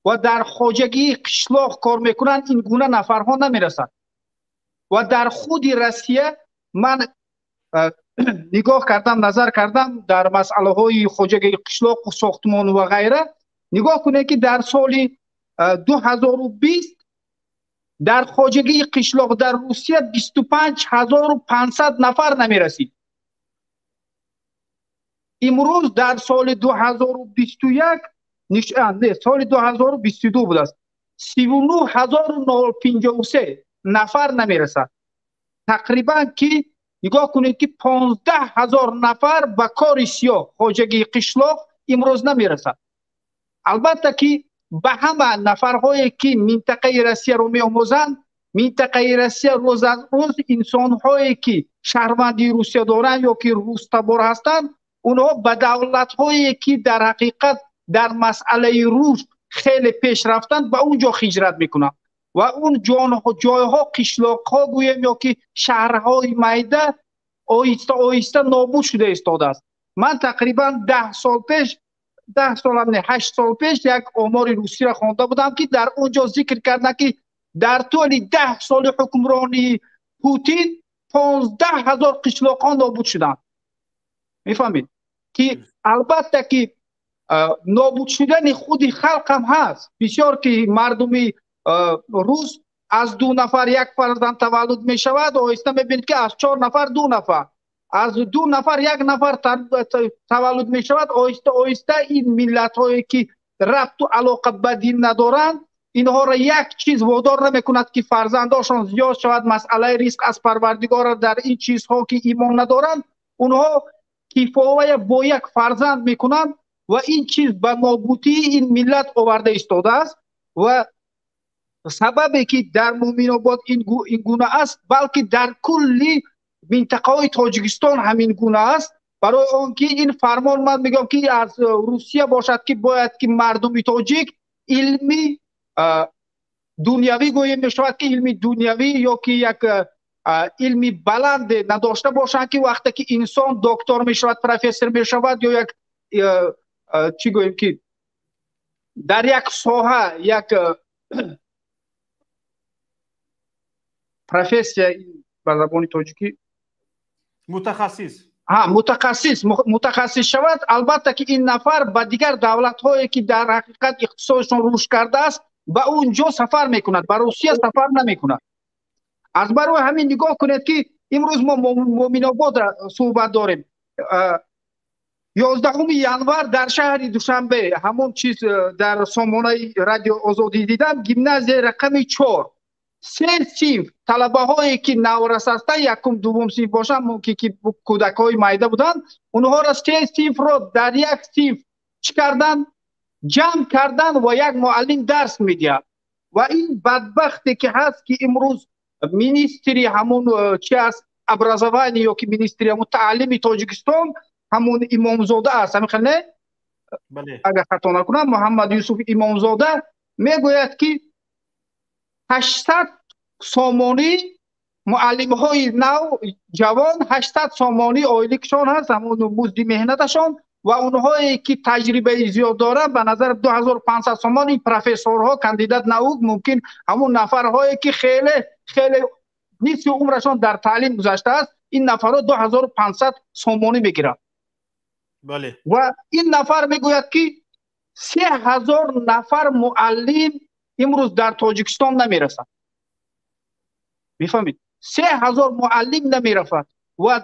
ва дар хоҷагии қишлоқ кор мекунанд, ин гуна нафарҳо намерасанд. Ва дар худи Россия ман нигоҳ кардам, назар кардам дар масъалаҳои хоҷагии қишлоқ, сохтмон ва ғайра. Нигоҳ кунед ки дар соли 2020 дар хоҷагии қишлоқ дар Русия 25 500 нафар намерасид. Имрӯз дар соли 2021, не, соли 2022 будааст, 39 053 нафар намерасад. Тақрибан ки нигоҳ кунед ки 15 000 нафар ба кори сиёҳ хоҷагии қишлоқ имрӯз намерасад. Албатта ки ба ҳама нафарҳое ки минтақаи Россияро меомӯзанд, минтақаи Россия рӯз аз рӯз инсонҳое ки шаҳрвандии Русия доранд ё ки рустабор ҳастанд, онҳо ба давлатҳое ки дар ҳақиқат дар масъалаи рушд хеле пеш рафтанд, ба он ҷо ҳиҷрат мекунанд ва он ҷойҳо, қишлоқҳо гӯем ё ки шаҳрҳои майда, оҳиста оҳиста нобуд шуда истодааст. Ман тақрибан 10 сол пеш, 10 солам не, 8 сол пеш як омори русиро хонда будам, ки дар он ҷо зикр карданд, ки дар тӯли 10 соли ҳукмронии Путин 15 000 қишлоқҳо нобуд шуданд. Мефаҳмед ки албатта ки нобуд шудани худи халқ ҳам ҳаст. Бисёр ки мардуми рус аз ду нафар як фарзанд таваллуд мешавад, оҳиста мебинед ки аз чор нафар ду нафар, аз ду нафар як нафар таваллуд мешавад. Оҳиста оҳиста ин миллатҳое ки рабту алоқа ба дин надоранд, инҳоро як чиз водор намекунад ки фарзандошон зиёд шавад. Масъалаи ризқ аз Парвардигора, дар ин чизҳо ки имон надоранд, онҳо кифоя бо як фарзанд мекунанд ва ин чиз ба нобудии ин миллат оварда истодааст. Ва сабабе ки дар Муъминобод ин гуна аст, балки дар кулли минтақаҳои Тоҷикистон ҳамин гуна аст, барои он ки ин фармон, ман мегӯям ки аз Русия бошад, ки бояд ки мардуми тоҷик илми дунявӣ, гӯем мешавад ки илми дунявӣ ё ки як илми баланде надошта бошанд, ки вақте ки инсон доктор мешавад, профессор мешавад ё як чӣ гӯем ки дар як соҳа як профессия, ба забони тоҷикӣ Мутахассис. Ҳа, мутахассис шавад, албатта ки ин нафар ба дигар давлатҳое ки дар ҳақиқат иқтисодшон рушд кардааст, ба он ҷо сафар мекунад, ба Русия сафар намекунад. Аз барои ҳамин нигоҳ кунед ки имрӯз мо Муъминобод суҳбат дорем. 11 январ дар шаҳри Душанбе, ҳамон чиз дар сомонаи Радио Озодӣ дидам, гимназияи рақами 4, се синф талабаҳое ки наврас ҳастанд, якум, дуввум синф бошанд, мумкин ки кӯдакҳои майда буданд, онҳоро се синфро дар як синф чӣ карданд? Ҷамъ карданд ва як муаллим дарс медиҳад. Ва ин бадбахте ки ҳаст, ки имрӯз министри ҳамун чи аст, образование ё ки министри ҳамун таълими Тоҷикистон, ҳамун Имомзода аст, ҳамин хел не, агар хато накунам, Муҳаммад Юсуф Имомзода, мегӯяд ки 800 сомонӣ муаллимҳои нав ҷавон, 800 сомонӣ ойликшон ҳаст, ҳамун музди меҳнаташон, ва онҳое ки таҷрибаи зиёд доранд, ба назар 2500 сомон. Ин профессорҳо, кандидат наук, мумкин ҳамун нафарҳое ки хеле хеле нисфи умрашон дар таълим гузаштааст, ин нафарҳо 2500 сомонӣ мегиранд. Ва ин нафар мегӯяд ки 3000 нафар муаллим имрӯз дар Тоҷикистон намерасад. Мефаҳмед, 3000 муаллим намерафад ва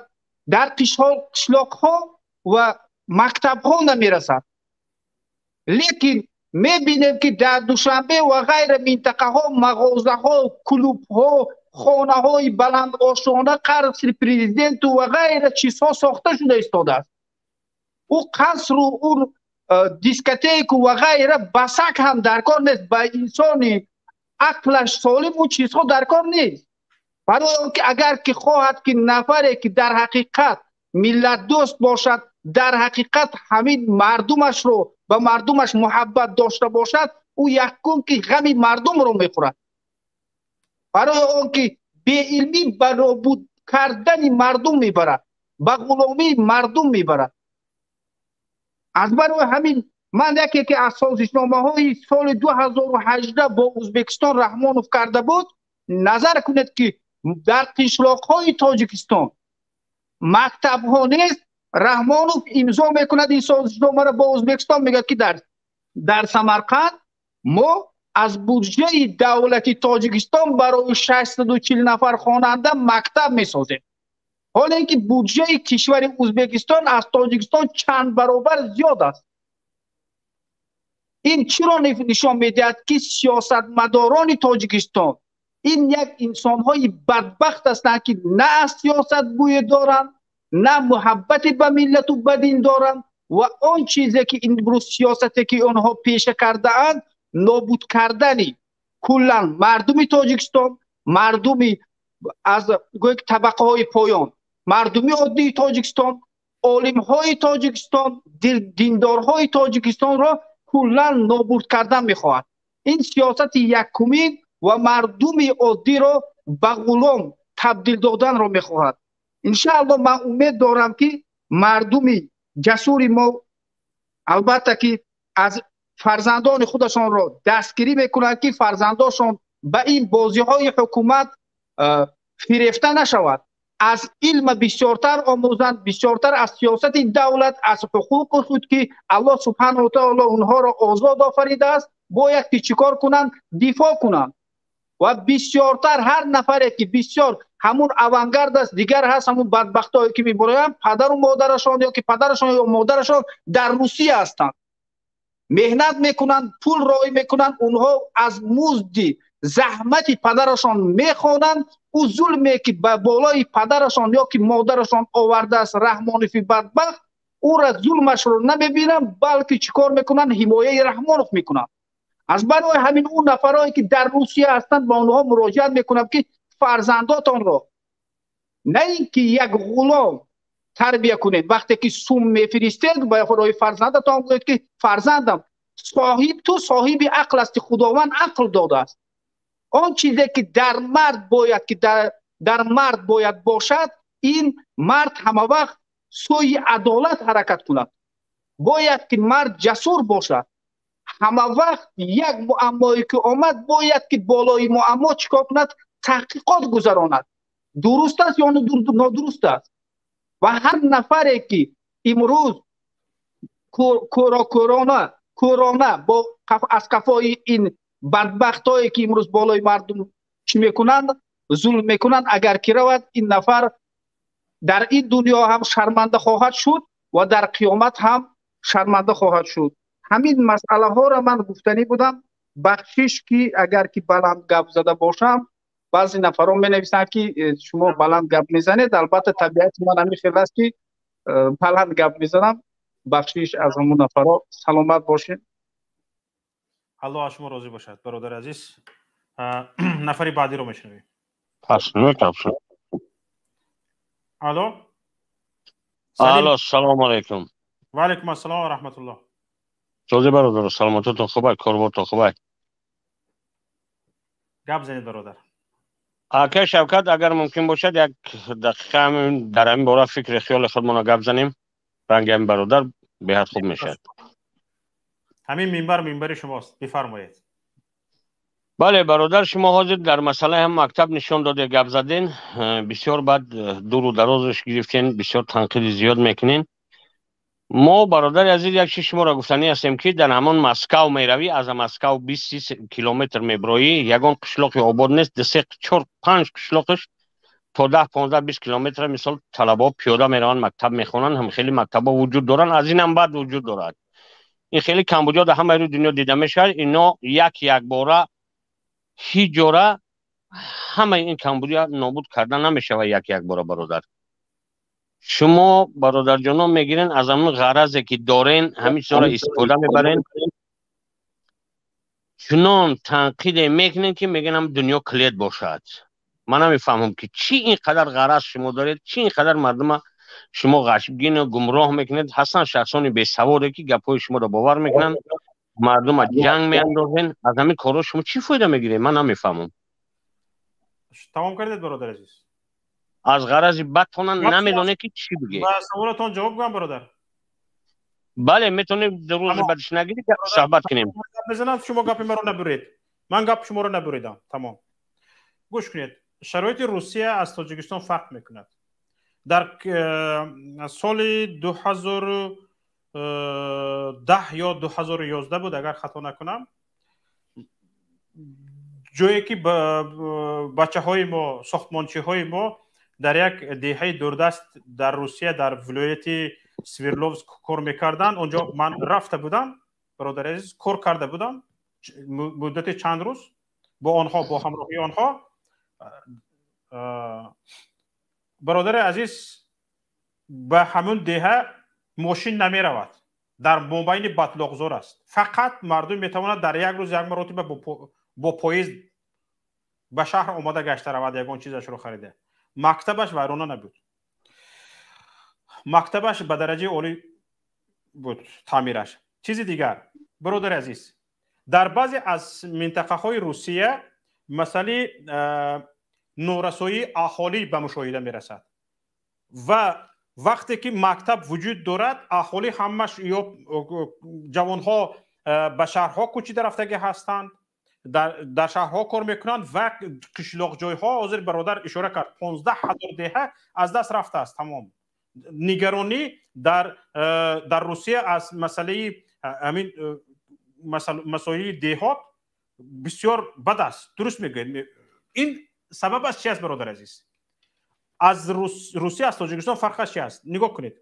дар қишлоқҳо ва мактабҳо намерасад. Лекин мебинем ки дар Душанбе ва ғайра минтақаҳо мағозаҳо, клубҳо, хонаҳои баландошона, қасри президенту ва ғайра чизҳо сохта шуда истодааст. Ӯ қасру ӯ дискотеку ва ғайра ба саг ҳам дар кор нест, ба инсони ақлаш солим ӯ чизҳо дар кор нест. Барои он ки агар ки хоҳад ки нафаре ки дар ҳақиқат миллатдӯст бошад. Дар ҳақиқат ҳамин мардумашро ба мардумаш муҳаббат дошта бошад, ӯ якум ки ғами мардумро мехӯрад. Барои он ки беилмӣ ба нобуд кардани мардум мебарад, ба ғуломии мардум мебарад. Аз барои ҳамин ман яке ки аз созишномаҳои соли 2018 бо Ӯзбекистон Раҳмонов карда буд, назар кунед ки дар қишлоқҳои Тоҷикистон мактабҳо нест. Раҳмонов имзо мекунад ин созишномаро бо Ӯзбекистон, мегӯяд ки дар Самарқанд мо аз буҷаи давлати Тоҷикистон барои 640 нафар хонанда мактаб месозем. Ҳоло ин ки буҷаи кишвари Ӯзбекистон аз Тоҷикистон чанд баробар зиёд аст. Ин чиро нишон медиҳад ки сиёсатмадорони Тоҷикистон ин як инсонҳои бадбахт ҳастанд ки на аз сиёсат бӯе доранд, на муҳаббате ба миллату ба дин доранд ва он чизе ки имрӯз сиёсате ки онҳо пеша кардаанд нобуд кардани куллан мардуми Тоҷикистон, мардуми аз гӯё ки табақаҳои поён, мардуми оддии Тоҷикистон, олимҳои Тоҷикистон, диндорҳои Тоҷикистонро куллан нобуд кардан мехоҳад. Ин сиёсати якумин ва мардуми оддиро ба ғулом табдил доданро мехоҳад. Иншааллоҳ ман умед дорам ки мардуми ҷасури мо албатта ки аз фарзандони худашонро дастгирӣ мекунанд ки фарзандошон ба ин бозиҳои ҳукумат фирефта нашавад, аз илм бисёртар омӯзанд, бисёртар аз сиёсати давлат, аз ҳуқуқи худ ки Аллоҳ субҳанаҳу ва таоло онҳоро озод офаридааст, бояд ки чӣ кор кунанд? Дифоъ кунанд. Ва бисёртар ҳар нафаре ки бисёр ҳамун авангард аст, дигар ҳаст ҳамун бадбахтҳое ки мебароянд, падару модарашон ё ки падарашон ё модарашон дар Русия ҳастанд, меҳнат мекунанд, пул роӣ мекунанд, онҳо аз музди заҳмати падарашон мехонанд. Ӯ зулме ки ба болои падарашон ё ки модарашон овардааст Раҳмонови бадбахт, ӯра зулмашро намебинанд, балки чӣ кор мекунанд? Ҳимояи Раҳмонов мекунанд. Аз барои ҳамин ӯ нафарое ки дар Русия ҳастанд ба онҳо муроҷиат мекунам ки фарзандотонро на ин ки як ғулом тарбия кунед, вақте ки сум мефиристед барои фарзандатон гӯед ки фарзандам, соҳиб ту соҳиби ақл ҳасти, Худованд ақл додааст. Он чизе ки дар мард бояд ки дар мард бояд бошад, ин мард ҳама вақт сӯи адолат ҳаракат кунад. Бояд ки мард ҷасур бошад. Ҳама вақт як муаммое ки омад, бояд ки болои муаммо чӣ кор кунад? Таҳқиқот гузаронад. Дуруст аст ё нодуруст аст? Ва ҳар нафаре ки имрӯз кӯрона бо аз қафои ин бадбахтҳое ки имрӯз болои мардум чӣ мекунанд, зулм мекунанд, агар ки равад, ин нафар дар ин дунё ҳам шарманда хоҳад шуд ва дар қиёмат ҳам шарманда хоҳад шуд. Ҳамин масъалаҳоро ман гуфтанӣ будам. Бахшиш ки агар ки баланд гап зада бошам, баъзе нафарон менависанд ки шумо баланд гап мезанед. Албатта табиати ман ҳамин хел аст ки баланд гап мезанам. Бахшиш аз ҳамон нафаро. Саломат бошед. Аллоҳ аз шумо розӣ бошад, бародари азиз. Нафари баъдиро мешунавем. Алло. Алло, салому алайкум. Ва алайкум ассалом ва раҳматуллоҳ. Созӣ бародар, саломататон хуб, корбортон хуб. Гап занед бародар. Ака Шавкат, агар мумкин бошад як дақиқа дар ҳамин бора фикри хиёли худмонро гап занем, ранги ҳамин бародар беҳад хуб мешавад. Ҳамин минбар минбари шумост, бифармоед. Бале бародар, шумо ҳозир дар масъалаи ҳам мактаб нишон доде, гап заден, бисёр баъд дуру дарозаш гирифтен, бисёр танқиди зиёд мекунен. Мо бародари азиз як чиз шуморо гуфтанӣ ҳастем ки дар ҳамон Москав меравӣ, аз Москав 20 километр меброӣ, ягон қишлоқи обод нест, 2, 3, 4, 5 қишлоқаш то 10, 15, 20 километр мисол талабаҳо пиёда мераванд, мактаб мехонанд, ҳам хеле мактабҳо вуҷуд доранд, аз ин ҳам бад вуҷуд дорад. Ин хеле камбудиҳо дар ҳамаи рӯи дунё дида мешавад. Ино як якбора ҳеҷ ҷора ҳамаи ин камбудиҳо нобуд карда намешавад як якбора бародар. Шумо бародарҷонон мегирен аз ҳамон ғаразе ки дорен, ҳамин чизҳоро истифода мебарен, чунон танқиде мекунен ки мегӯян ҳам дунё клет бошад. Ман намефаҳмам ки чӣ ин қадар ғараз шумо доред, чӣ ин қадар мардума Шумо ғашмгину гумроҳ мекунед. Ҳастанд шахсони бесаводе, ки гапҳои шуморо бовар мекунанд, мардума ҷанг меандозен. Аз ҳамин корҳо шумо чӣ фоида мегиред? Ман намефаҳмам. Тамом кардед, бародар азиз? Аз ғарази бадтона намедонед, ки чӣ бигӯед. Ба саволатон ҷавоб гӯям, бародар? Бале, метавонем рӯзи бадиш нагирӣ суҳбат кунем. Мезанам, шумо гапи маро набуред. Ман гапи шуморо набуридам. Тамом. Гӯш кунед. Шароити Русия аз Тоҷикистон фарқ мекунад. Дар соли 2010 ё 2011 буд, агар хато накунам, ҷое ки бачаҳои мо, сохтмончиҳои мо дар як деҳаи дурдаст дар Русия, дар вилояти Свердловск кор мекарданд. Онҷо ман рафта будам, бародари азиз, кор карда будам муддати чанд рӯз бо онҳо, бо ҳамроҳии онҳо. Бародари азиз, ба ҳамун деҳа мошин намеравад, дар мобайни батлоқзор аст. Фақат мардум метавонад дар як рӯз як маротиба бо поезд ба шаҳр омада гашта равад, ягон чизашро харида. Мактабаш вайрона набуд, мактабаш ба дараҷаи олӣ буд таъмираш. Чизи дигар, бародари азиз, дар баъзе аз минтақаҳои Русия масъалаи норасоии аҳолӣ ба мушоҳида мерасад ва вақте ки мактаб вуҷуд дорад, аҳолӣ ҳамаш ё ҷавонҳо ба шаҳрҳо кӯчида рафтагӣ ҳастанд, дар шаҳрҳо кор мекунанд ва қишлоқҷойҳо, ҳозир бародар ишора кард, 15 ҳазор деҳа аз даст рафтааст. Тамом. Нигаронӣ дар Русия аз масъалаи ҳамин масоили деҳот бисёр бад аст. Дуруст мегӯед. Ин сабабаш чи аст, бародар азиз? Аз Русия аз Тоҷикистон фарқаш чи аст? Нигоҳ кунед.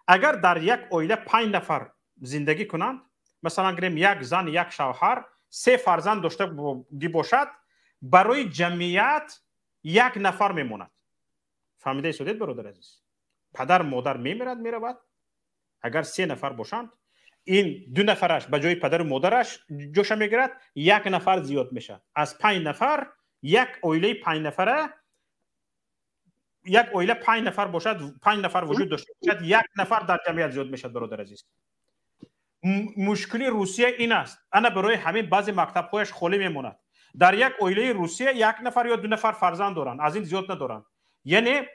Агар дар як оила 5 нафар зиндагӣ кунанд, масалан гирем як зан, як шавҳар, 3 фарзанд доштагӣ бошад, барои ҷамъият як нафар мемонад. Фаҳмида истодед, бародар азиз? Падар, модар мемирад, меравад. Агар 3 нафар бошанд, ин 2 нафараш ба ҷои падару модараш ҷоша мегирад, як нафар зиёд мешавад. Аз 5 нафар як оилаи 5 нафара, як оила 5 нафар бошад, 5 нафар вуҷуд дошта бошад, як нафар дар ҷамъият зиёд мешавад, бародар азиз. Мушкили Русия ин аст. Ана барои ҳамин баъзе мактабҳояш холӣ мемонад. Дар як оилаи Русия як нафар ё 2 нафар фарзанд доранд, аз ин зиёд надоранд. Яъне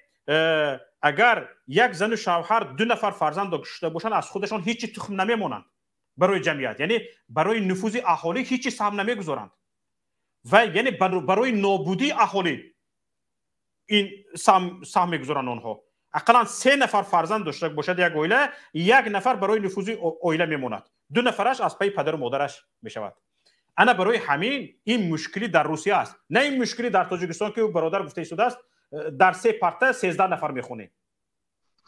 агар як зану шавҳар 2 нафар фарзанд дошта бошанд, аз худашон ҳеҷ тухм намемонанд барои ҷамъият, яъне барои нуфузи аҳолӣ ҳеҷ саҳм намегузоранд ва яъне барои нобудии аҳолӣ ин саҳм мегузоранд онҳо. Ақаллан 3 нафар фарзанд дошта бошад як оила, як нафар барои нуфузи оила мемонад, 2 нафараш аз пайи падару модараш мешавад. Ана барои ҳамин ин мушкилӣ дар Русия аст, на ин мушкилӣ дар Тоҷикистон, ки бародар гуфта истодааст, дар 3 парта 13 нафар мехонем.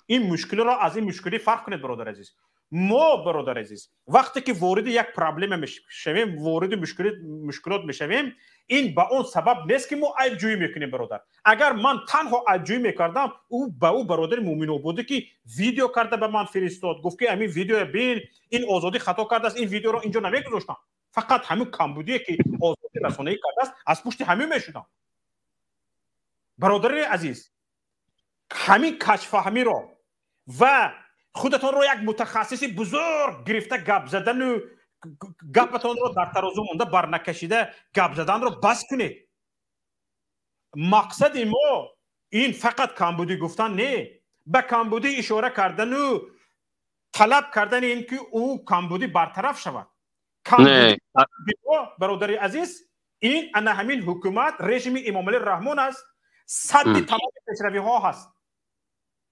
Ин мушкилиро аз ин мушкилӣ фарқ кунед, бародар азиз. Мо, бародар азиз, вақте ки вориди як проблема мешавем, вориди мушкилот мешавем, ин ба он сабаб нест, ки мо айбҷӯӣ мекунем, бародар. Агар ман танҳо айбҷӯӣ мекардам, ӯ ба ӯ бародари Муъминободӣ, ки видео карда ба ман фиристод, гуфт, ки ҳамин видеоя бин, ин Озодӣ хато кардааст, ин видеоро инҷо намегузоштам. Фақат ҳамин камбудие, ки Озодӣ расонаӣ кардааст, аз пушти ҳамин мешудам. Бародари азиз, ҳамин каҷфаҳмиро ва худатонро як мутахассиси бузург гирифта гап задану гапатонро дар тарозу монда барнакашида гап заданро бас кунед. Мақсади мо ин фақат камбудӣ гуфтан не, ба камбудӣ ишора кардану талаб кардани ин ки ӯ камбудӣ бартараф шавад. Бародари азиз, ин ана ҳамин ҳукумат, режими Эмомалӣ Раҳмон аст, садди тамоми пешравиҳо ҳаст.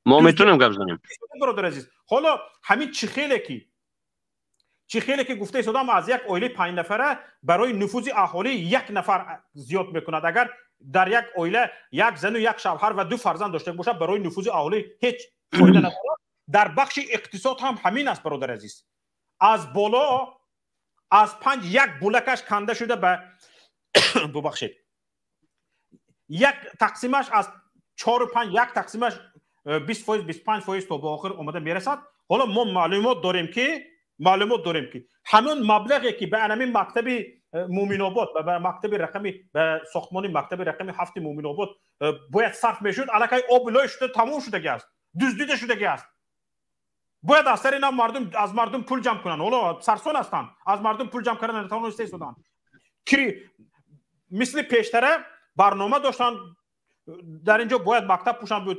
Мо метавонем гап занем, бародари азиз. Ҳоло ҳамин чӣ хеле ки гуфта истодам, аз як оилаи 5 нафара барои нуфузи аҳолӣ як нафар зиёд мекунад. Агар дар як оила як зану як шавҳар ва 2 фарзанд дошта бошад, барои нуфузи аҳолӣ ҳеҷ фоида надорад. Дар бахши иқтисод ҳам ҳамин аст, бародари азиз. Аз боло аз 5 як булакаш канда шуда ба бубахшед, як тақсимаш аз 4 5, як тақсимаш 20%, 25% то ба охир омада мерасад. Ҳоло мо маълумот дорем ки ҳамон маблағе ки ба ҳамин мактаби Муъминобод, ба мактаби рақами, ба сохтмони мактаби рақами 7 Муъминобод бояд сарф мешуд, аллакай об лой шуда тамом шудагӣ аст. Дуздида шудагӣ аст. Бояд аз сари нав мардум аз мардум пул ҷамъ кунанд. Ҳоло сарсон ҳастанд, аз мардум пул ҷамъ кардан натавониста истоданд. Мисли пештара барнома доштанд, дар инҷо бояд мактаб пӯшанд буд.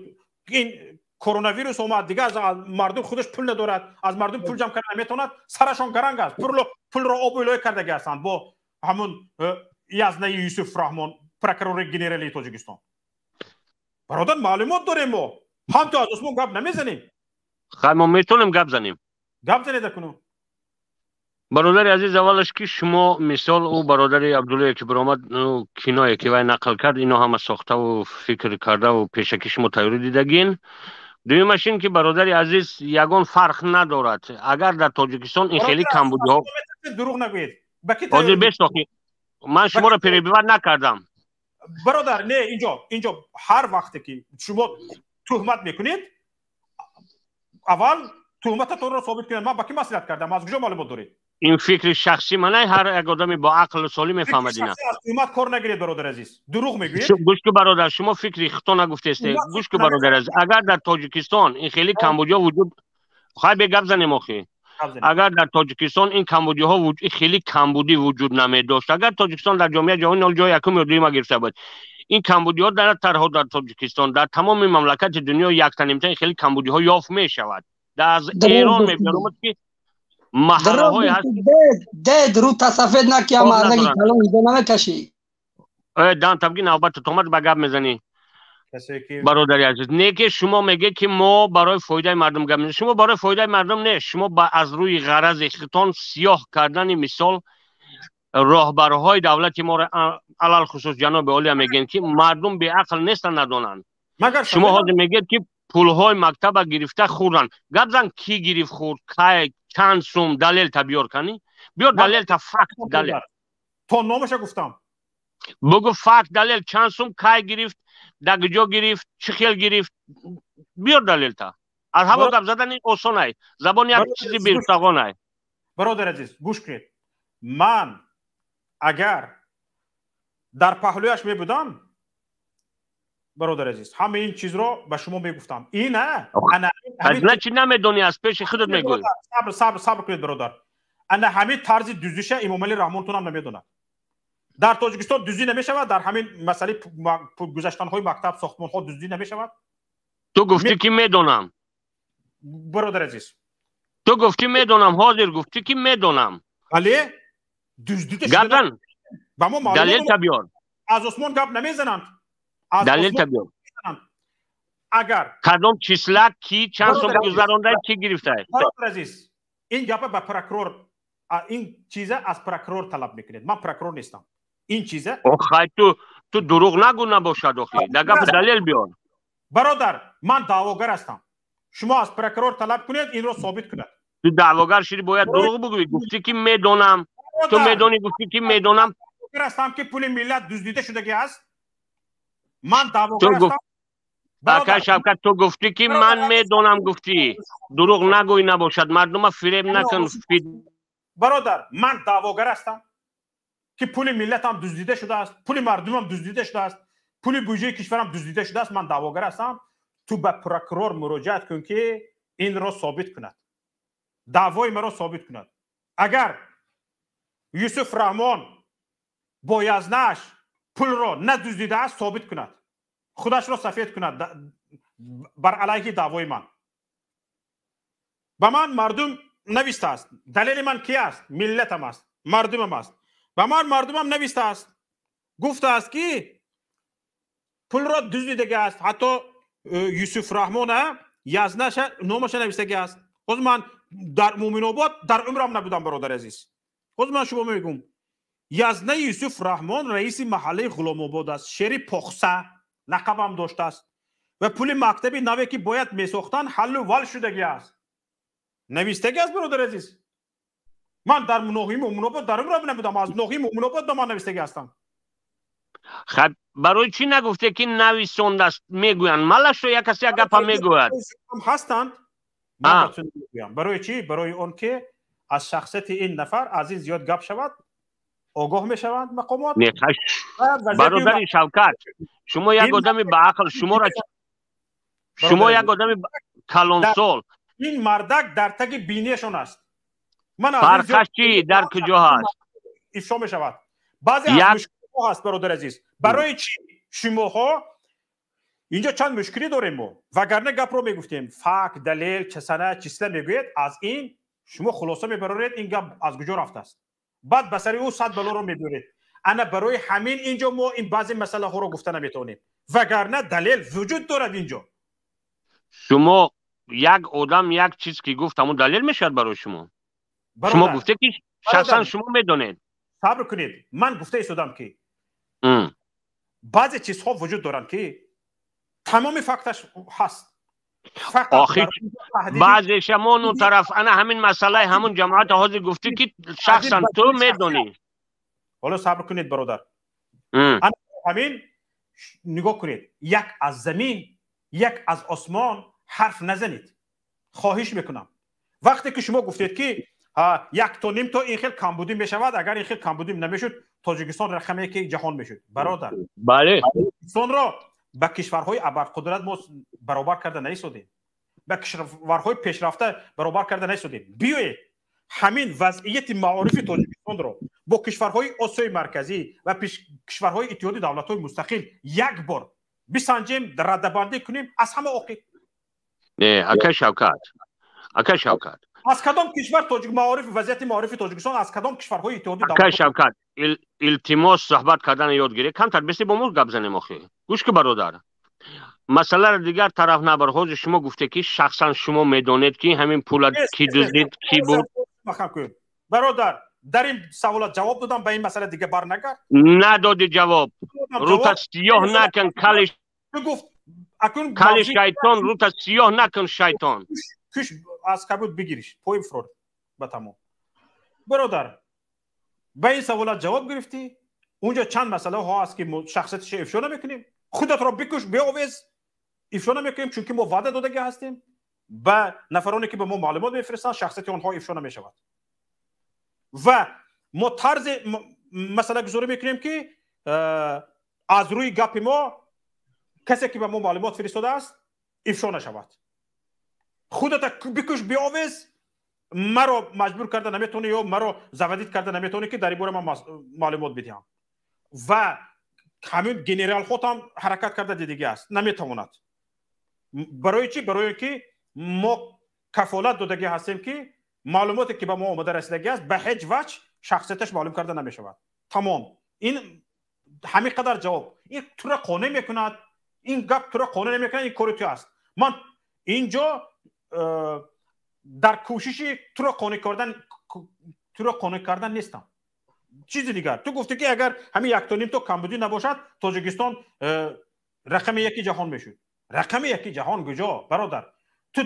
Ин коронавирус омад, дигар аз мардум худаш пул надорад, аз мардум пул ҷамъ кардан наметавонад, сарашон гаранг аст. Пулро об илоя кардагӣ ҳастанд бо ҳамун язнаи Юсуф Раҳмон, прокурори генералии Тоҷикистон. Бародар, маълумот дорем мо. Ҳам ту аз осмон гап намезанем. Хай, мо метавонем гап занем. Гап занед акунун. Бародари азиз, аввалаш ки шумо мисол ӯ бародари Абдуллое ки баромад, киное ки вай нақл кард, ино ҳама сохтаву фикр кардаву пешакӣ шумо тайёрӣ дидагин. Дуюмаш ин ки, бародари азиз, ягон фарқ надорад, агар дар Тоҷикистон ин хеле камбудиҳо. Дурӯғ нагӯед. Ҳозир бесохи, ман шуморо перебивать накардам. Бародар, не, инҷо ҳар вақте ки шумо туҳмат мекунед, аввал туҳмататонро собит кунед. Ман ба кӣ маслиҳат кардам? Аз куҷо маълумот доред? Ин фикри шахсӣ манай, ҳар як одами бо ақлу солим мефаҳмад ина. Аз туҳмат кор нагиред, бародар азиз. Дурӯғ мегӯед. Гӯш ку, бародар, шумо фикри хито нагуфтесте. Гӯш ку, бародар азиз, агар дар Тоҷикистон ин хеле камбудиҳо вуҷуд, хай бе гап занем охи. Агар дар Тоҷикистон ин камбудиҳо хеле камбудӣ вуҷуд намедошт, агар Тоҷикистон дар ҷомеаи ҷаҳонӣ ҳол ҷои якум ё дуюма гирифта буд, ин камбудиҳо дар тарҳо дар Тоҷикистон, дар тамоми мамлакати дунё яктанимтаин хеле камбудиҳо ёфт мешавад. Аз Эрон мебиёрам ки маҳаллаҳое ҳаст. Дед рӯ тасафед наки, амардаги калон ида намекашӣ. Дан табги навбатат омад, ба гап мезанӣ. Бародари азиз, не ки шумо мегӯед ки мо барои фоидаи мардум гап мезанем. Шумо барои фоидаи мардум не, шумо аз рӯи ғарази хитон сиёҳ кардани мисол роҳбарҳои давлати моро, алалхусус ҷаноби олия, мегӯем ки мардум беақл нестанд, надонанд. Шумо ҳозир мегӯед ки пулҳои мактаба гирифта хӯрданд. Гап зан, кӣ гирифт хӯрд, кай, чанд сум, далел та биёр кани. Биёр далел та, факт, далел. То номаша гуфтам. Бугӯ факт, далел, чанд сум, кай гирифт, дар куҷо гирифт, чӣ хел гирифт, биёр далел та. Аз ҳаво гап задан осонай, забон як чизи беустағонай. Бародар азиз, гӯш кунед. Ман агар дар паҳлӯяш мебудам, бародар азиз, ҳамаи ин чизро ба шумо мегуфтам. Ина значит намедонӣ, аз пеши худат мегӯӣ. Сабр, сабр, сабр кунед, бародар. Ана ҳамин тарзи дуздиша Эмомалӣ Раҳмонтон намедонад. Дар Тоҷикистон дуздӣ намешавад, дар ҳамин масъалаи гузаштанҳои мактаб, сохтмонҳо дуздӣ намешавад. Ту гуфтӣ ки медонам. Бародар азиз, ту гуфтӣ медонам, ҳозир гуфтӣ ки медонам. Бале, дуздида шуда. Ба мо маълум. Далел та биёр. Аз осмон гап намезананд. Далел та биёр. Агар кадом числа, ки чанд сум гузаронда, ки гирифта? Бародар азиз, ин гапа ба прокурор, ин чиза аз прокурор талаб мекунед. Ман прокурор нестам. Ин чиза Охай, ту дурӯғ нагӯ набошад охи. Дар гап далел биёр. Бародар, ман даъвогар ҳастам. Шумо аз прокурор талаб кунед, инро собит кунад. Ту даъвогар шиди, бояд дурӯғ бигӯӣ. Гуфтӣ ки медонам. Ту медонӣ, гуфтӣ ки медонам. Ҳастам ки пули миллат дуздида шудагӣ аст. Ман даъвогар ҳастам. Ака Шавкат, ту гуфтӣ ки ман медонам, гуфтӣ. Дурӯғ нагӯй набошад, мардума фиреб накун. Бародар, ман даъвогар ҳастам ки пули миллатам дуздида шудааст, пули мардумам дуздида шудааст, пули буҷаи кишварам дуздида шудааст. Ман даъвогар ҳастам. Ту ба прокурор муроҷиат кун ки инро собит кунад, даъвои маро собит кунад. Агар Юсуф Раҳмон бо язнааш пулро надуздидааст, собит кунад, худашро сафед кунад бар алайҳи даъвои ман. Ба ман мардум навистааст. Далели ман ки аст? Миллатам аст, мардумам аст. Ба ман мардумам навистааст, гуфтааст ки пулро дуздидаги аст. Ҳатто Юсуф Раҳмона язнаша номаша навистаги аст. Ҳозир ман дар Муъминобод дар умрам набудам, бародари азиз. Ҳозир ман шумо мегӯм, язнаи Юсуф Раҳмон раиси маҳаллаи Ғуломобод аст, шери похса лақабам доштааст ва пули мактаби наве ки бояд месохтанд ҳаллу вал шудаги аст, навистаги аст, бародари азиз. Ман дар ноҳияи Муъминобод дар умрам набудам, аз ноҳияи Муъминобод ба ман навистаги ҳастам. Хаб, барои чӣ нагуфте ки нависондааст? Мегӯянд малашо, як касе як гапа мегӯяд. Ҳастанд. Ман мегӯям барои чӣ? Барои он ки аз шахсияти ин нафар аз ин зиёд гап шавад, огоҳ мешаванд мақомот. Бародари Шавкат, шумо як одами ба ақл, шуморо Шумо як одами калонсол. Ин мардак дар таги бинияшон аст. Ман фарқаш чӣ дар куҷо ҳаст? Ифшо мешавад. Баъзе аз мушкилиҳо ҳаст, бародари азиз. Барои чӣ шумоҳо инҷо чанд мушкилӣ дорем мо? Вагарна гапро мегуфтем, факт, далел, сана, числа мегӯед, аз ин шумо хулоса мебароред, ин гап аз куҷо рафтааст. Баъд ба сари ӯ 100 балоро мебиёред. Ана барои ҳамин инҷо мо ин баъзе масъалаҳоро гуфта наметавонем. Вагарна далел вуҷуд дорад инҷо. Шумо як одам як чиз ки гуфт, ҳамон далел мешавад барои шумо? Шумо гуфте ки шахсан шумо медонед. Сабр кунед, ман гуфта истодам ки баъзе чизҳо вуҷуд доранд ки тамоми факташ ҳаст. Охир баъзе шамону тараф ана ҳамин масъалаи ҳамон ҷамоата ҳозир гуфтӣ ки шахсан ту медонӣ. Ҳоло сабр кунед, бародар. Ана ҳамин нигоҳ кунед, як аз замин, як аз осмон ҳарф назанед. Хоҳиш мекунам. Вақте ки шумо гуфтед ки як то ним то ин хел камбудӣ мешавад, агар ин хел камбудӣ намешуд, Тоҷикистон рақами яки ҷаҳон мешуд. Бародар, бале, Тоҷикистонро ба кишварҳои абарқудрат мо баробар карда наистодем, ба кишварҳои пешрафта баробар карда наистодем. Биёед ҳамин вазъияти маорифи Тоҷикистонро бо кишварҳои Осиёи Марказӣ ва кишварҳои Иттиҳоди Давлатҳои Мустақил як бор бисанҷем, радабандӣ кунем аз ҳама оқиб. Не, ака Шавкат, ака Шавкат, аз кадом кишвар тоҷик маориф, вазъияти маорифи Тоҷикистон аз кадом кишварҳои иттиҳоди ака Шавкат, илтимос суҳбат кардан ёд гиред. Камтар беси бо мо гап занем охи. Гӯш ки бародар, масъаларо дигар тараф набар. Ҳозир шумо гуфте ки шахсан шумо медонед ки ҳамин пула ки дуздид, ки бурд. Бародар, дар ин саволат ҷавоб додам, ба ин масъала дига барнагард. Надоди ҷавоб. Рута сиёҳ накун, кали гуфт акун кали шайтон, рута сиёҳ накун шайтон. Куш аз кабуд бигириш, поим фурод ба тамом. Бародар, ба ин саволат ҷавоб гирифтӣ. Унҷо чанд масъалаҳо ҳаст ки мо шахсияташро ифшо намекунем. Худатро бикуш, биовез, ифшо намекунем, чунки мо ваъда додагӣ ҳастем ба нафароне ки ба мо маълумот мефиристанд, шахсияти онҳо ифшо намешавад. Ва мо тарзи масъалагузорӣ мекунем ки аз рӯи гапи мо касе ки ба мо маълумот фиристодааст ифшо нашавад. Худата бикуш, биовез, маро маҷбур карда наметавонӣ ё маро завадид карда наметавонӣ ки дар ин бора ман маълумот бидиҳам. Ва ҳамин генералҳотам ҳаракат карда дидагӣ аст, наметавонад. Барои чӣ? Барои ки мо кафолат додагӣ ҳастем ки маълумоте ки ба мо омада расидагӣ аст ба ҳеҷ ваҷҳ шахсияташ маълум карда намешавад. Тамом. Ин ҳамин қадар ҷавоб. Ин тура қонеъ мекунад, ин гап тура қонеъ намекунад, ин кори ту аст. Ман инҷо дар кӯшиши туро қонеъ кардан нестам. Чизи дигар. Ту гуфтӣ ки агар ҳамин як то ним то камбудӣ набошад, Тоҷикистон рақами яки ҷаҳон мешуд. Рақами яки ҷаҳон куҷо, бародар? Ту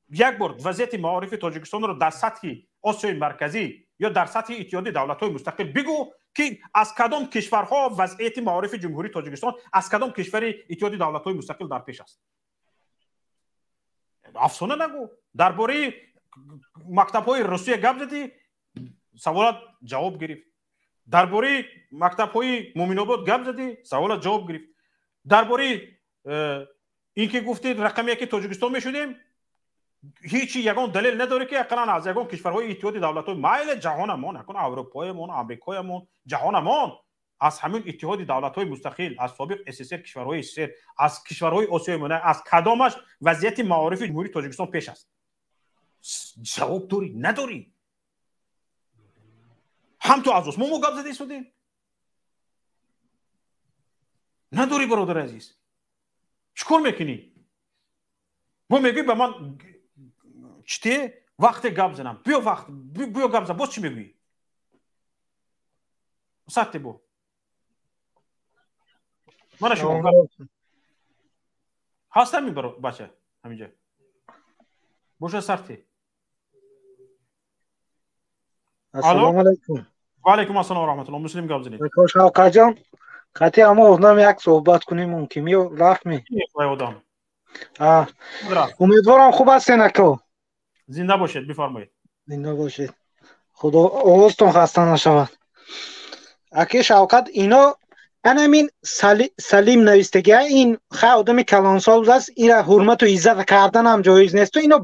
як бор вазъияти маорифи Тоҷикистонро дар сатҳи Осиёи Марказӣ ё дар сатҳи Иттиҳоди Давлатҳои Мустақил бигӯ ки аз кадом кишварҳо вазъияти маорифи Ҷумҳурии Тоҷикистон аз кадом кишвари Иттиҳоди Давлатҳои Мустақил дар пеш аст. Афсона нагӯ. Дар бораи мактабҳои Русия гап задӣ, саволат ҷавоб гирифт. Дар бораи мактабҳои Муминобод гап задӣ, саволат ҷавоб гирифт. Дар бораи ин ки гуфтӣ рақами яки Тоҷикистон мешудем, ҳеҷ ягон далел надорӣ ки ақаллан аз ягон кишварҳои Иттиҳоди Давлатҳои майли ҷаҳонамон, акун Аврупоямон, Амрикоямон, ҷаҳонамон аз ҳамин Иттиҳоди Давлатҳои Мустақил, аз собиқ СССР, кишварҳои СССР, аз кишварҳои Осиёи Миёна, аз кадомаш вазъияти маорифи Ҷумҳурии Тоҷикистон пеш аст? Ҷавоб дорӣ? Надорӣ. Ҳам ту аз осмон мо гап зада истодем? Надорӣ, бародари азиз. Чӣ кор мекунӣ? Бо мегӯӣ ба ман чите вақте гап занам. Биё вақт, биё гап зан. Боз чӣ мегӯӣ? Сарте бо. Мана шумо ҳаст ҳамин бача ҳаминҷа. Боша сарте. Ассалому алайкум. Ва алайкум ассалом ва раҳматуллоҳ. Муслим гап занед. Ака Шавкатҷон, қатъи ҳама одам як суҳбат кунем мумкин ё рафт ми? Вай одам. Умедворам хуб ҳастен ака. Зинда бошед, бифармоед. Зинда бошед. Худо овозтон хаста нашавад. Аки Шавкат, ино Ана ҳамин Салим навистагия, ин хай одами калонсол аст, ира ҳурмату иззат карданам ҷоиз несту. Ино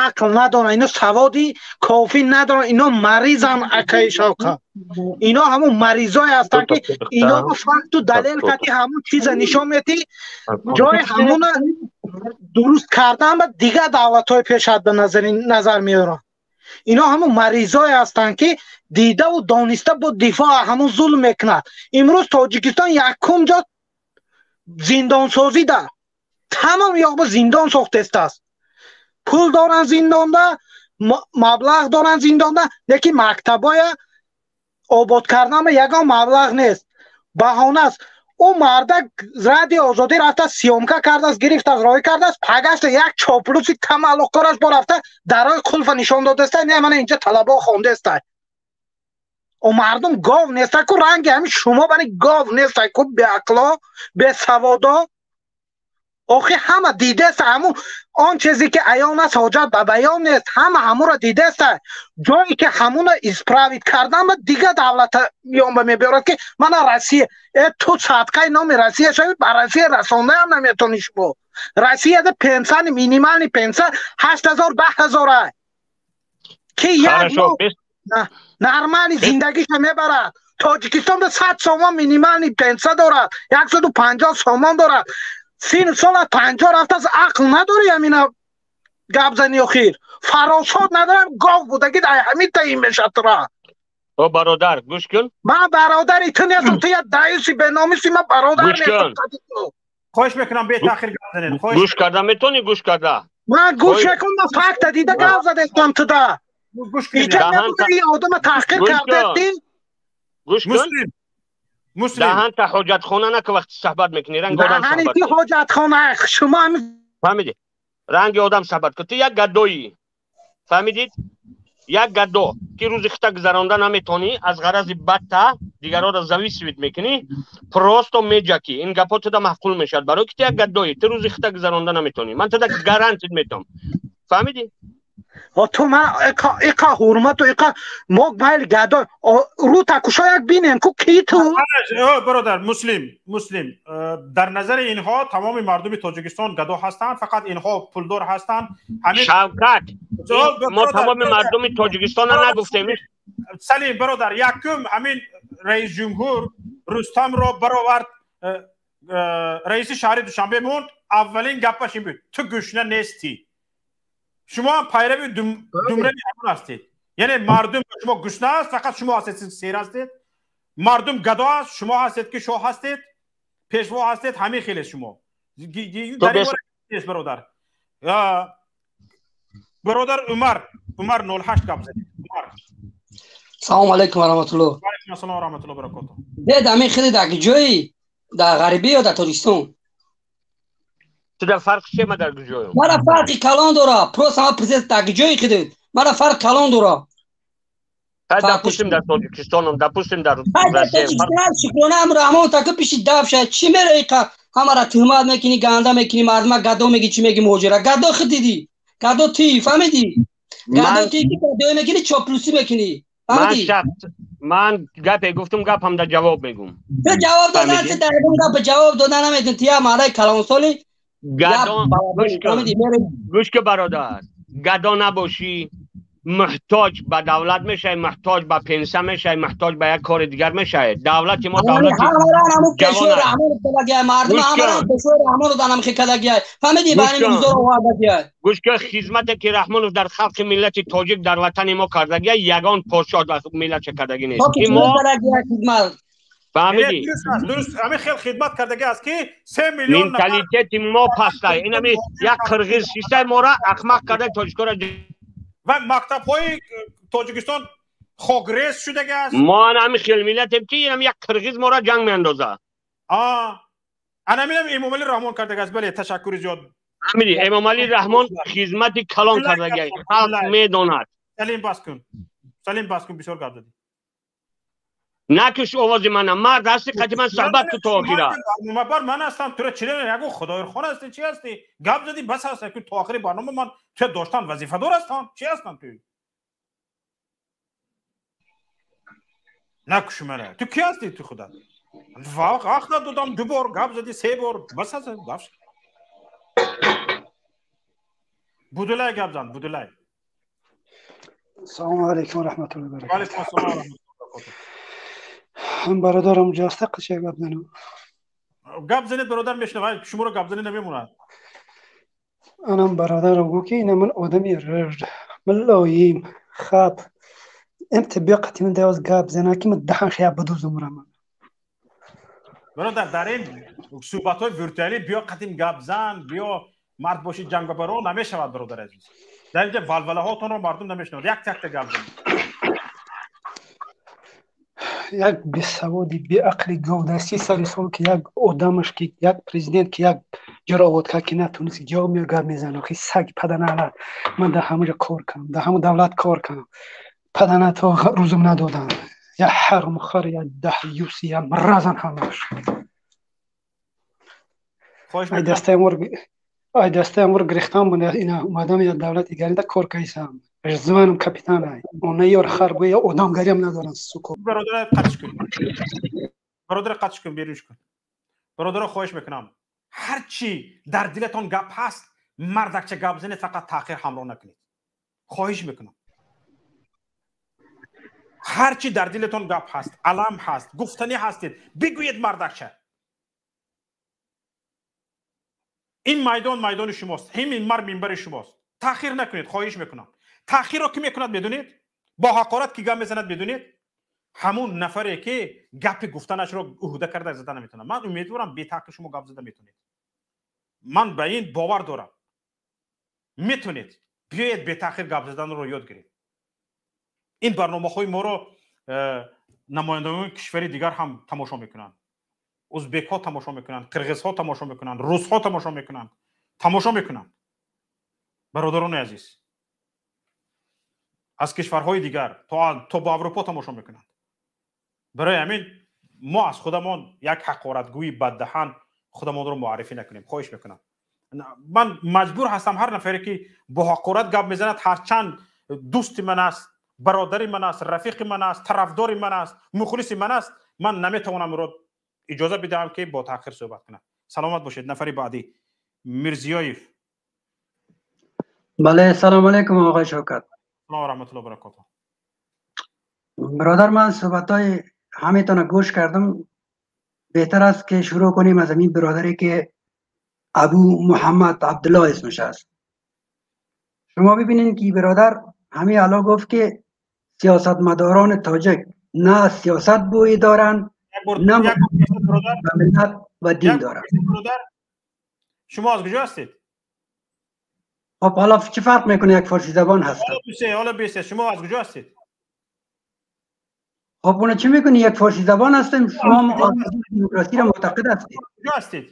ақл надоранд, ино саводи кофӣ надоранд, ино маризан, акаи Шавқа. Ино ҳамун маризое ҳастанд, ки ино факту далел кати ҳамун чиза нишон медиҳӣ, ҷои ҳамуна дуруст кардан ба дигар давлатҳои пешад ба назар меоранд. Ино ҳамун маризое ҳастанд, ки дидаву дониста бо дифоъ ҳамун зулм мекунад. Имрӯз Тоҷикистон якум ҷо зиндонсозида, тамом ёқба зиндон сохтестааст. Пул доранд зиндонда, маблағ доранд зиндонда, лекин мактабоя обод кардан ягон маблағ нест, баҳона аст. Ӯ мардак Радио Озодӣ рафта, съёмка кардааст, гирифтааст, роҳӣ кардааст. Пагашта як чоплуси тамаллуқкораш бо рафта, дарои қулфа нишон додаста: не, мана инҷа талабо хондаста. О, мардум гов неста ку, ранги ҳамин шумо бани гов неста ку, беақло, бесаводо. Охи, ҳама дидаста. Ҳамун он чизе ки аён аст, ҳоҷат ба баён нест. Ҳама ҳамуро дидаста. Ҷое ки ҳамуна исправить кардан ба дигар давлата миёнба мебиёрад, ки мана Россия. Э, ту садқаи номи Россия шави, ба Россия расондаам наметонӣ. Шумо Россияда пенсияи минимальный пенсия 8000, 10 000-а, ки як моҳ нормальный зиндагиша мебарад. Тоҷикистон 100 сомон минимальный пенсия дорад, 150 сомон дорад. Сину солат 50 рафтааст, ақл надорӣ, ҳамина гап зани. Охир фаросот надорам, гов будаги ҳамин таин мешад тура. О, бародар, гӯш кун. Ман бародари ту нестам, ту як даюси беномиси, ман бародар нестам. Хоҳиш мекунам, бетаъхир гап занед. Гӯш карда метавонӣ, гӯш карда? Ман гӯш мекунам, ман факта дида гап задестам туда. Иҷа одама таҳқир кардести. Гӯш кун. Даҳанта ҳоҷатхона нака, вақти суҳбат мекунӣ, ранги одам. Даҳани ти ҳоҷатхона, шумо. Фаҳмидӣ? Ранги одам суҳбат кун. Ту як гадоӣ, фаҳмидид? Як гадо, ки рӯзи хита гузаронда наметонӣ, аз ғарази бадта дигарҳоро зависимить мекунӣ, просто меҷакӣ. Ин гапҳо туда маъқул мешавад, барои ки ту як гадоӣ, ту рӯзи хита гузаронда наметонӣ. Ман туда гарантит метавам, фаҳмидӣ? Ту ман иқа ҳурмату иқа мо майли гадо рӯ такушо як бинем ку, ки ту. Бародар Муслим, Муслим, дар назари инҳо тамоми мардуми Тоҷикистон гадо ҳастанд, фақат инҳо пулдор ҳастанд. Шавкат, мо тамоми мардуми Тоҷикистона нагуфтем. Салим бародар, якум ҳамин раисҷумҳур Рустамро баровард, раиси шаҳри Душанбе монд. Аввалин гапаш ин буд: ту гӯшна нестӣ. Шумо ҳам пайрави думрави ҳамон ҳастед. Яъне мардум ба шумо гушна аст, фақат шумо ҳастед сер ҳастед, мардум гадо аст, шумо ҳастед ки шоҳ ҳастед, пешво ҳастед. Ҳамин хеле шумо нест. Бародар, бародар Умар, Умар 08 гап задед, Умар. Салому алайкум ва раҳматулло. Алайкум ассалом ва раҳматулло баракоту. Дед, ҳамин хеле дар ҷои дар ғарибӣ ё дар Тоҷикистон? Ту дар фарқ че, ма дар куҷоем? Мара фарқи калон дора. Просто ҳама президент дар ҷои хидед, мара фарқ калон дора. Допустим, дар Тоҷикистонам, допустим, дар Шукронаам Раҳмон таки пиши дафша чӣ мераи, ҳамара туҳмат мекунӣ, ганда мекунӣ, мардума гадо меги, чӣ меги, муҳоҷира гадо хидидӣ, гадо ти, фаҳмидӣ? Гадо ти, ки гадо мекунӣ, чоплусӣ мекунӣ. Ман гапе гуфтум, гапам да ҷавоб мегум. Ту ҷавоб додан, ту дар ягон гап ҷавоб дода наметун, ту як мардаи калонсоли. Гӯш ки, бародар, гадо набошӣ, муҳтоҷ ба давлат мешавӣ, муҳтоҷ ба пенсия мешавӣ, муҳтоҷ ба як кори дигар мешавӣ. Давлати мо давлати. Гӯш ки, хизмате ки Раҳмонов дар халқи миллати тоҷик, дар ватани мо кардагия, ягон подшоҳ дар миллатша кардагӣ нест. Фаҳмидӣ? Дуруст, ҳамин хел хидмат кардаги аст, ки 3 миллион. Менталитети мо пастай. Инами як қирғиз шистай, мора ахмақ карда, тоҷикора. Ва мактабҳои Тоҷикистон хокрез шудаги аст. Мо ана ҳамин хел миллатем, ки инам як қирғиз мора ҷанг меандозад. Анаминам Эмомалӣ Раҳмон кардаги аст. Бале, ташаккури зиёд. Фаҳмидӣ? Эмомалӣ Раҳмон хизмати калон кардаги, халқ медонад. Салим, бас кун, Салим, бас кун, бисёр гап задӣ. Накиш овози мана, мард ҳасти, қати ман суҳбат ку то охира. Бар ман ҳастам, тура чире, ягон худоирхон ҳасти, чи ҳасти? Гап задӣ, бас аст. То охири барнома ман туя доштан вазифадор ҳастам, чи ҳастам? Ту накуши мана, ту ки ҳасти, ту худат? Вақт надодам, ду бор гап задӣ, се бор, бас аст, дафш. Будулай гап зан, Будулай. Салому алейкум ва раҳматуллоҳи ва баракатуҳ. Алейкум ассалом ва раҳматуллоҳи ва баракатуҳ. Ҳам бародарам ҷаста қича гап занам. Гап занед бародар, мешнавад, шуморо гап занед намемонад. Анам бародарам гуфт ки ина ман одами рд, мулоим, хаб. Ем табиа қати ман даваз гап зана ки ман даҳан хия бадузум рама. Бародар, дар ин суҳбатҳои виртуалӣ биё қатим гап зан, биё мард бошӣ ҷанг бабаро намешавад, бародари азиз. Дар инҷа валвалаҳотонро мардум намешнавад. Як якта гап занед. Як бесаводи беақли говдастӣ сари сол ки як одамаш ки як президент ки як ҷоро обод кард ки натунист ҷавоб меё гап мезанад. Охи саг паданалат, ман дар ҳамаҷо кор кардам, дар ҳама давлат кор кардам, падана то рӯзум надодам. Я ҳармхар, я даҳюс, я мразан ҳамаш. Ай дастаи амор гирифтам, ина омадам я давлати гарида кор кайсам. Званом капитан ай. Она ёр хар гӯя одамгариам надоранд, суко. Бародаре қатш кун. Бародаре қатш кун, берунш кун. Бародаро хоҳиш мекунам. Ҳар чӣ дар дилатон гап ҳаст, мардакча гап занед, фақат таъхир ҳамроҳ накунед. Хоҳиш мекунам. Ҳар чӣ дар дилатон гап ҳаст, алам ҳаст, гуфтанӣ ҳастед, бигӯед мардакча. Ин майдон майдони шумост, ҳим минбар минбари шумост. Таъхир накунед, хоҳиш мекунам. Таъхирро ки мекунад медонед? Бо ҳақорат ки гап мезанад медонед? Ҳамун нафаре ки гапи гуфтанашро уҳда карда зада наметавонад. Ман умедворам бетаъхир шумо гап зада метавонед. Ман ба ин бовар дорам. Метавонед. Биёед бетаъхир гап заданро ёд гиред. Ин барномаҳои моро намояндагони кишвари дигар ҳам тамошо мекунанд. Узбекҳо тамошо мекунанд, қирғизҳо тамошо мекунанд, русҳо тамошо мекунанд. Тамошо мекунанд. Бародарони азиз, аз кишварҳои дигар то ба Аврупо тамошо мекунанд. Барои ҳамин мо аз худамон як ҳақоратгӯи баддаҳан худамонро муаррифӣ накунем. Хоҳиш мекунам. Ман маҷбур ҳастам ҳар нафаре ки бо ҳақорат гап мезанад, ҳарчанд дӯсти ман аст, бародари ман аст, рафиқи ман аст, тарафдори ман аст, мухлиси ман аст, ман наметавонам ӯро иҷоза бидиҳам ки бо таъхир суҳбат кунад. Саломат бошед. Нафари баъдӣ Мирзиёев. Бале, салом алейкум оғои Шавкат. Салом ва раҳматуллоҳи ва баракотуҳ. Бародар, ман суҳбатҳои ҳамаатонро гӯш кардам. Беҳтар аст ки шурӯъ кунем аз ҳамин бародаре ки Абу Муҳаммад Абдуллоҳ исмаш аст. Шумо бибинед ки бародар ҳамин ало гуфт ки сиёсатмадорони тоҷик на аз сиёсат бӯй доранд, на ба миллат ва дин доранд. Шумо аз куҷо ҳастед? Хоб, ҳоло чӣ фарқ мекунад, як форсӣ забон ҳастам. Ҳоло бесе, шумо аз куҷо ҳастед? Хоб, оно чӣ мекунӣ? Як форсӣ забон ҳастем, шумо демократиро муътақид ҳастед. Куҷо ҳастед?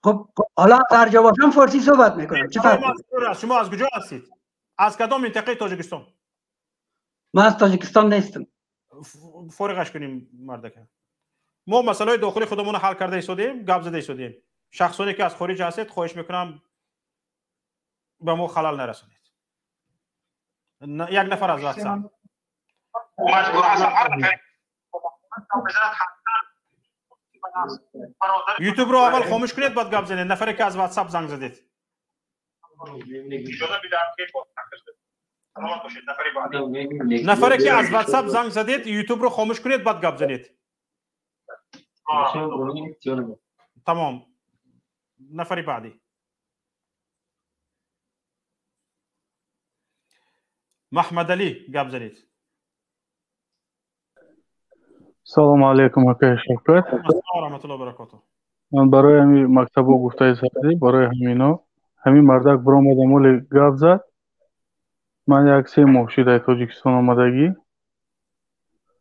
Хоб, ҳоло аз ҳар ҷо бошам форсӣ суҳбат мекунам. Чӣ фарқ? Шумо аз куҷо ҳастед? Аз кадом минтақаи Тоҷикистон? Ман аз Тоҷикистон нестам. Фориғаш кунем мардака. Мо масъалаҳои дохили худамонро ҳал карда истодем, гап зада истодем. Шахсоне ки аз хориҷ ҳастед, хоҳиш мекунам ба мо халал нарасонед. Як нафар аз WhatsApp. Ютубро аввал хомӯш кунед, баъд гап занед. Нафаре ки аз WhatsApp занг задед. Нафаре ки аз WhatsApp занг задед, ютубро хомӯш кунед, баъд гап занед. Тамом. Нафари баъдӣ. Маҳмадалӣ гап занед. Салому алейкум акаи Шавкат. Ассалому раҳматуллоҳи ва баракотуҳ. Ман барои ҳамин мактабо гуфтаи задӣ, барои ҳамино ҳамин мардак биромадам, оле гап зад. Ман як се моҳ шуд ай Тоҷикистон омадагӣ.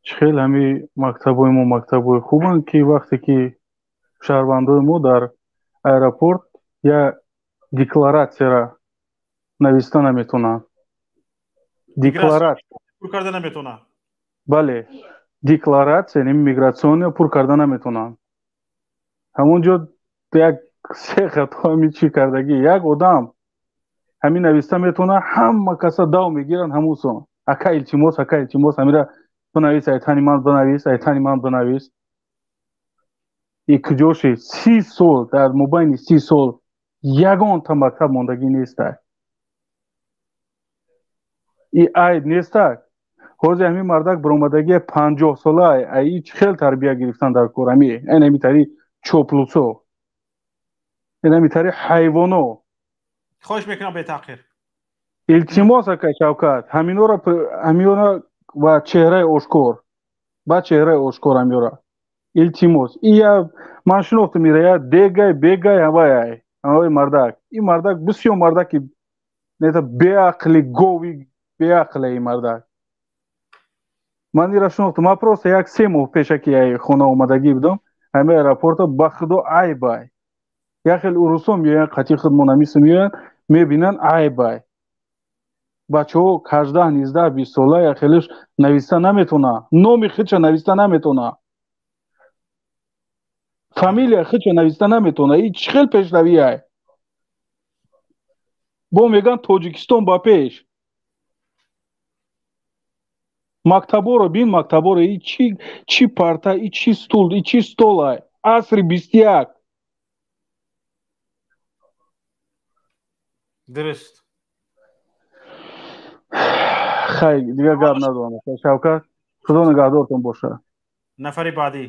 Чӣ хел ҳамин мактабҳои мо мактабҳои хубанд, ки вақте ки шаҳрвандои мо дар аэропорт як декларатсияра нависта наметавонанд. Декларатсия пур карда наметавонанд. Бале, декларатсия, яъне мигратсиония пур карда наметавонанд. Ҳамон ҷо як се хато ҳамин чӣ кардагӣ, як одам ҳамин нависта метавонад, ҳама каса дав мегиранд ҳамун сон. Ака илтимос, ака илтимос, ҳамира Бинавис, айтани ман бинавис, айтани ман бинавис. И куҷо шид? 30 сол, дар мобайни 30 сол ягонта мактаб мондагӣ нестай. И айб нестак? Ҳозир ҳамин мардак баромадагия 50 сола, ай чӣ хел тарбия гирифтан дар кор? Ами ин тари чоплусо, ин тари ҳайвоно. Хоҳиш мекунам, бетаъхир. Илтимос, акай Шавкат, ҳаминора, ҳамиёра ва чеҳраи ошкор, ба чеҳраи ошкор ҳамиёра илтимос. Ия ман шинохтам, ира я дегай бегай ҳавай ҳавай мардак. Ин мардак бисёр мардаки нета беақли гови беақле ин мардак. Ман ира шинохтам. Ман просто як 3 моҳ пешаки ай хона омадагӣ будам, ҳами аэропорта. Ба худо, айбай. Як хел урусо меоянд, қатъи худмон ҳамисо меоянд, мебинанд, айбай. Бачаҳо 18, 19, 20 сола, як хелеш нависта наметона, номи худша нависта наметона, фамилия худша нависта наметона. И чӣ хел пешравиай? Бо мегӯянд Тоҷикистон ба пеш. Мактаборо бин, мактаборо. И чӣ парта, и чӣ стул, и чӣ столай? Асри 21. Дуруст. Хай, дигар гап надорам, Шавкат, худо нигаҳдортон бошад. Нафари баъдӣ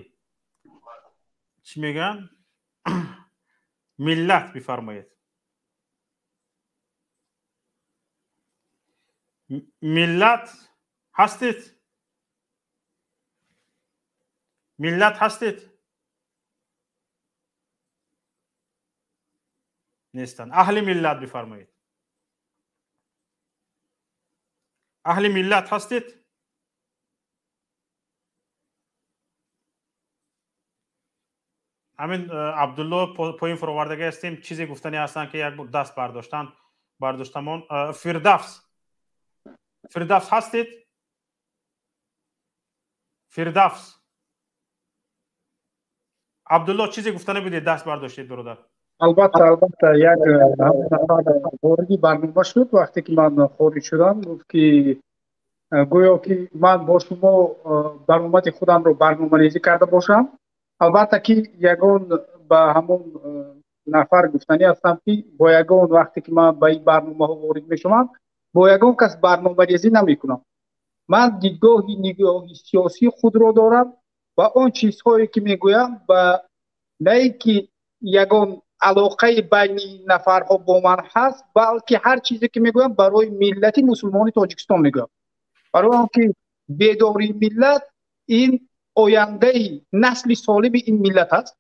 чӣ мегӯянд? Миллат, бифармоед. Миллат ҳастед? Миллат ҳастед? Нестанд. Аҳли миллат, бифармоед. Аҳли миллат ҳастед? Ҳамин Абдулло поин фуровардагӣ ҳастем, чизе гуфтанӣ ҳастанд, ки як даст бардоштанд, бардоштамон. Фирдавс, Фирдавс ҳастед? Фирдавс Абдулло, чизе гуфтанӣ будед, даст бардоштед, бародар. Албатта, албатта. Як нафар вориди барнома шуд, вақте ки ман хориҷ шудам, гуфт ки гӯё ки ман бо шумо баромади худамро барномарезӣ карда бошам. Албатта ки ягон ба ҳамон нафар гуфтанӣ ҳастам, ки бо ягон вақте ки ман ба ин барномаҳо ворид мешавам, бо ягон кас барномарезӣ намекунам. Ман дидгоҳи нигоҳи сиёсии худро дорам ва он чизҳое ки мегӯям, ба на ин ки ягон алоқаи байни нафарҳо бо ман ҳаст, балки ҳар чизе ки мегӯям, барои миллати мусулмони Тоҷикистон мегӯям, барои он ки бедории миллат ин ояндаи насли солими ин миллат аст,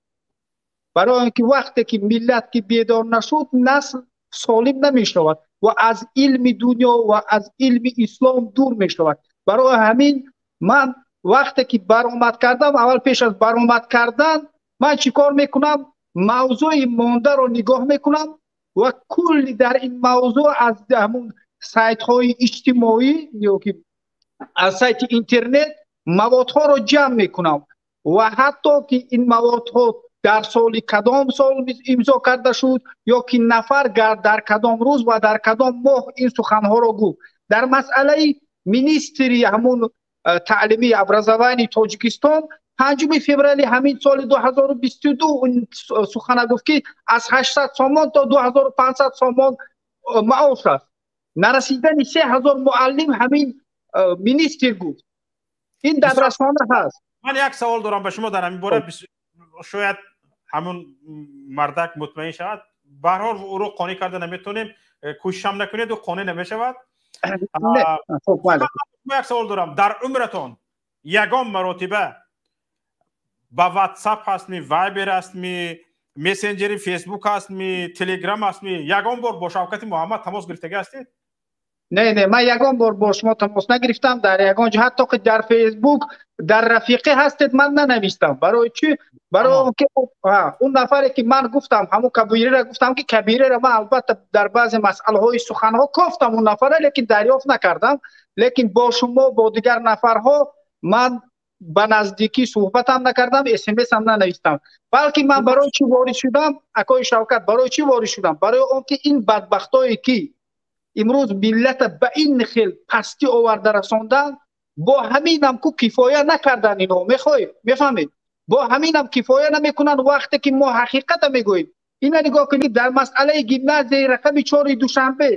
барои он ки вақте ки миллат ки бедор нашуд, насл солим намешавад ва аз илми дунё ва аз илми ислом дур мешавад. Барои ҳамин ман вақте ки баромад кардам, аввал пеш аз баромад кардан ман чӣ кор мекунам? Мавзӯи мондаро нигоҳ мекунам ва кулли дар ин мавзӯъ аз ҳамун сайтҳои иҷтимоӣ ё ки аз сайти интернет маводҳоро ҷамъ мекунам ва ҳатто ки ин маводҳо дар соли кадом сол имзо карда шуд ё ки нафар дар кадом рӯз ва дар кадом моҳ ин суханҳоро гуфт. Дар масъалаи министри ҳамун таълимии образовании Тоҷикистон 5 феврали ҳамин соли 2022 сухана гуфт, ки аз 800 сомон то 2500 сомон маош аст. Нарасидани 3000 муаллим ҳамин министр гуфт. Ин дар расона ҳаст. Ман як савол дорам ба шумо дар ҳамин бора, шояд ҳамун мардак мутмаин шавад. Баҳрҳол ӯро қонеъ карда наметонем, кӯшишам накунед, ӯ қонеъ намешавад. Як савол дорам: дар умратон ягон маротиба ба WhatsApp ҳастми, Viber ҳастми, мессенҷери Facebook ҳастми, Telegram ҳастми, ягон бор бо Шавкати Муҳаммад тамос гирифтагӣ ҳастед? Не, не, ман ягон бор бо шумо тамос нагирифтам дар ягон ҷо, ҳатто ки дар Facebook дар рафиқӣ ҳастед, ман нанавистам. Барои чӣ? Барои он ки он нафаре ки ман гуфтам, ҳамун Кабиреро гуфтам, ки Кабиреро ман албатта дар баъзе масъалаҳои суханҳо кофтам он нафара, лекин дарёфт накардам. Лекин бо шумо, бо дигар нафарҳо ман ба наздикӣ суҳбатам накардам, смсам нанавистам. Балки ман барои чӣ ворид шудам, акои Шавкат, барои чӣ ворид шудам? Барои он ки ин бадбахтое ки имрӯз миллата ба ин хел пастӣ оварда расондан, Бо ҳаминам ку кифоя накардан ино, мехоҳед, мефаҳмед? Бо ҳаминам кифоя намекунанд вақте ки мо ҳақиқата мегӯем. Ина нигоҳ кунед, дар масъалаи гимназияи рақами 4 Душанбе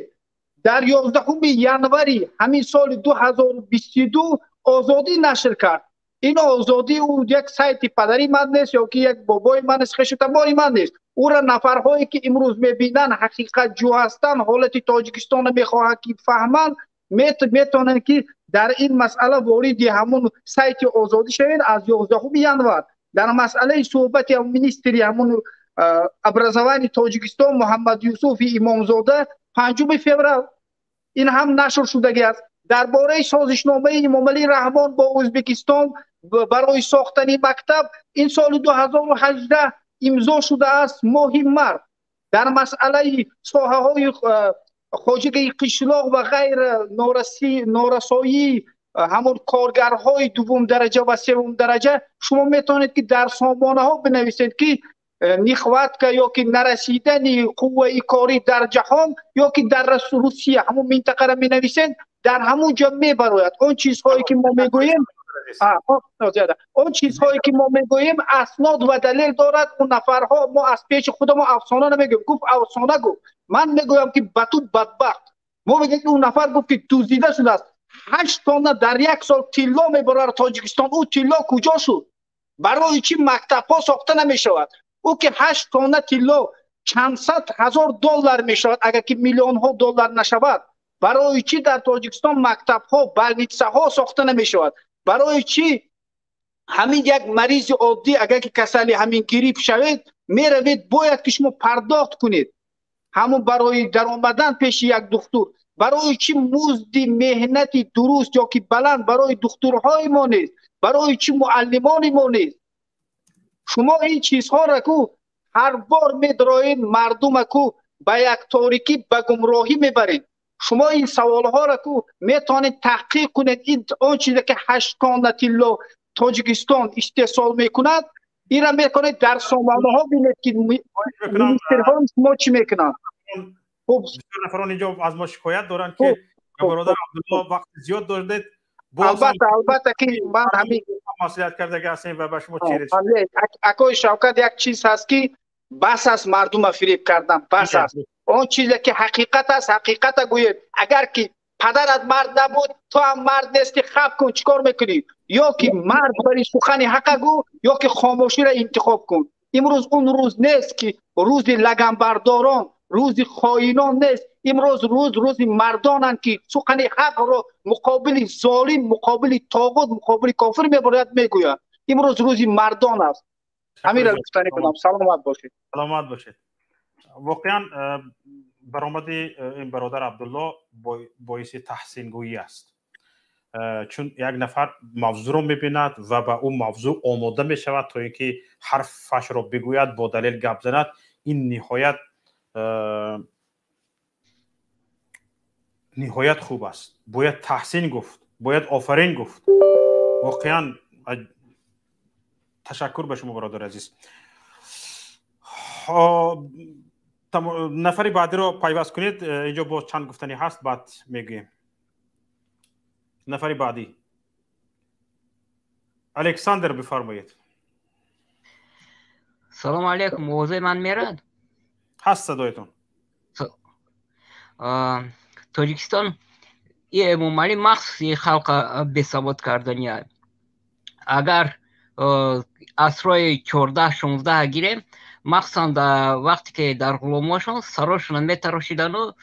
дар 11 январи ҳамин соли 2022 Озодӣ нашр кард. Ин Озодӣ ӯ як сайти падари ман нест ё ки як бобои ман нест, хешутабори ман нест. Ӯра нафарҳое ки имрӯз мебинанд, ҳақиқатҷӯ ҳастанд, ҳолати Тоҷикистонро мехоҳанд ки фаҳманд, метавонанд ки дар ин масъала вориди ҳамун сайти Озодӣ шавед аз 11 январ. Дар масъалаи суҳбати министри ҳамун образовании Тоҷикистон Муҳаммад Юсуфи Имомзода 5 феврал ин ҳам нашр шудагӣ аст. Дар бораи созишномаи Эмомалӣ Раҳмон бо Ӯзбекистон барои сохтани мактаб ин соли 2018 имзо шудааст моҳи март. Дар масъалаи соҳаҳои хоҷагии қишлоқ ва ғайра норасоии ҳамон коргарҳои дуввум дараҷа ва севум дараҷа шумо метавонед ки дар сомонаҳо бинависед ки нехватка ё ки нарасидани қувваи корӣ дар ҷаҳон ё ки дар Русия ҳамон минтақаро менависед, дар ҳамон ҷо мебарояд. Он чизҳое ки мо мегӯем, он чизҳое ки мо мегӯем аснод ва далел дорад. Он нафарҳо мо аз пеши худамон афсона намегӯем. Гуфт афсона гуфт. Ман мегӯям ки ба ту бадбахт. Мо мегӯем ки он нафар гуфт ки дуздида шудааст. 8 тонна дар як сол тилло мебарад Тоҷикистон. Ӯ тилло куҷо шуд? Барои чӣ мактабҳо сохта намешавад? Ӯ ки 8 тонна тилло чанд сад ҳазор доллар мешавад, агар ки миллионҳо доллар нашавад. Барои чӣ дар Тоҷикистон мактабҳо, больницаҳо сохта намешавад? Барои чӣ ҳамин як маризи оддӣ агар ки касали ҳамин грип шавед, меравед, бояд ки шумо пардохт кунед ҳамон барои даромадан пеши як духтур. Барои чӣ музди меҳнати дуруст ё ки баланд барои духтурҳои мо нест? Барои чӣ муаллимони мо нест? Шумо ин чизҳоро ку ҳар бор медроед, мардума ку ба як торикӣ, ба гумроҳӣ мебаред. Шумо ин саволҳоро ку метавонед таҳқиқ кунед. Ин он чизе ки 8 тонна тилло Тоҷикистон истеҳсол мекунад, инро метавонед дар сомонаҳо бинед ки министрҳои шумо чӣ мекунанд. Бисёр нафарон инҷо аз мо шикоят доранд ки бародар Абдулло вақт зиёд додед. Албатта, албатта ки ман ҳамин маслиҳат кардаги ҳастем ва ба шумо чӣ рес. Акои Шавкат, як чиз ҳаст ки бас аст мардума фиреб кардан, бас аст. Он чизе ки ҳақиқат аст, ҳақиқата гӯед. Агар ки падарат мард набуд, ту ҳам мард нести, хаб кун, чӣ кор мекунӣ? Ё ки мард бари сухани ҳақа гӯ, ё ки хомӯширо интихоб кун. Имрӯз он рӯз нест ки рӯзи лаганбардорон, рӯзи хоинон нест. Имрӯз рӯзи мардонанд ки сухани ҳақро муқобили золим, муқобили тоғут, муқобили кофир мебарояд, мегӯяд. Имрӯз рӯзи мардон аст. Ҳаминро гуфтанӣ кунам. Саломат бошед. Саломат бошед. Воқеан баромади ин бародар Абдулло боиси таҳсингӯӣ аст, чун як нафар мавзӯъро мебинад ва ба ӯ мавзӯъ омода мешавад то ин ки ҳарфашро бигӯяд, бо далел гап занад. Ин ниҳоят хуб аст. Бояд таҳсин гуфт, бояд офарин гуфт. Воқеан ташаккур ба шумо бародари азиз. Нафари баъдиро пайваст кунед. Инҷо боз чанд гуфтанӣ ҳаст, баъд мегӯем. Нафари баъдӣ Александр, бифармоед. Салому алейкум. Овозаи ман мерад? Ҳаст садоятон. Тоҷикистон и Эмомалӣ махсуси халқа бесавод кардания. Агар асрҳои 14-16 гирем, махсусан вақте ки дар ғуломошон сарошонро метарошидану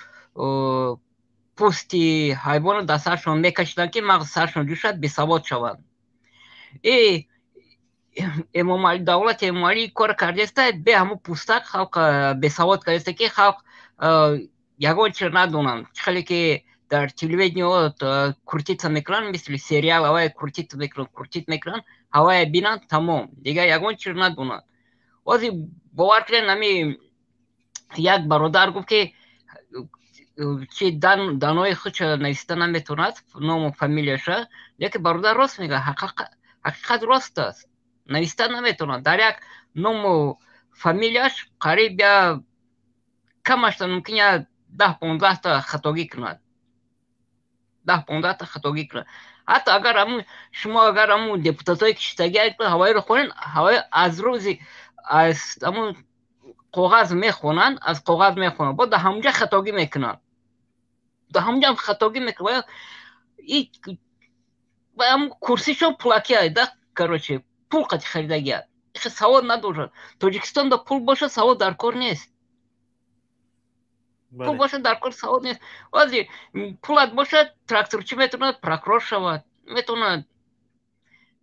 пӯсти ҳайвонро дар саршон мекашиданд, ки мағзи саршон ҷӯшад, бесавод шаванд. И Эмомалӣ, давлати Эмомалӣ кор кардааста, бе ҳамун пӯстак халқ бесавод кардааста, ки халқ ягон чиз надонанд. Чӣ хеле ки дар телевиденио крутиться мекунанд, мисли сериал ҳавая крутиться мекунанд, крутить мекунанд, ҳавая бинанд, тамом, дигар ягон чиз надонанд. Ҳозир бовар кунед, ҳами як бародар гуфт ки чи данои худша нависта наметавонад, ному фамилияша, лекин бародар рост мегӯяд, ҳақиқат рост аст, нависта наметавонад. Дар як ному фамилияш қариб я камашта мумкин я 10-15та хатогӣ кунад. 10-15 та хатогӣ кунад. Ҳатто агар ҳамун шумо агар ҳамун депутатое ки шиштагӣ ҳавоиро хонен, ҳавои аз рӯзи аз ҳамун коғаз мехонанд, аз коғаз мехонанд, бо дар ҳамунҷа хатогӣ мекунанд, дар ҳамунҷа ҳам хатогӣ мекунанд. Ҳамун курсишон пулакия да, короче, пул қати харидагия, савод надорад. Тоҷикистон да пул бошад, савод дар кор нест. Пул бошад, дар кор савод нест. Ози пулат бошад, тракторчӣ метавонад прокурор шавад, метавонад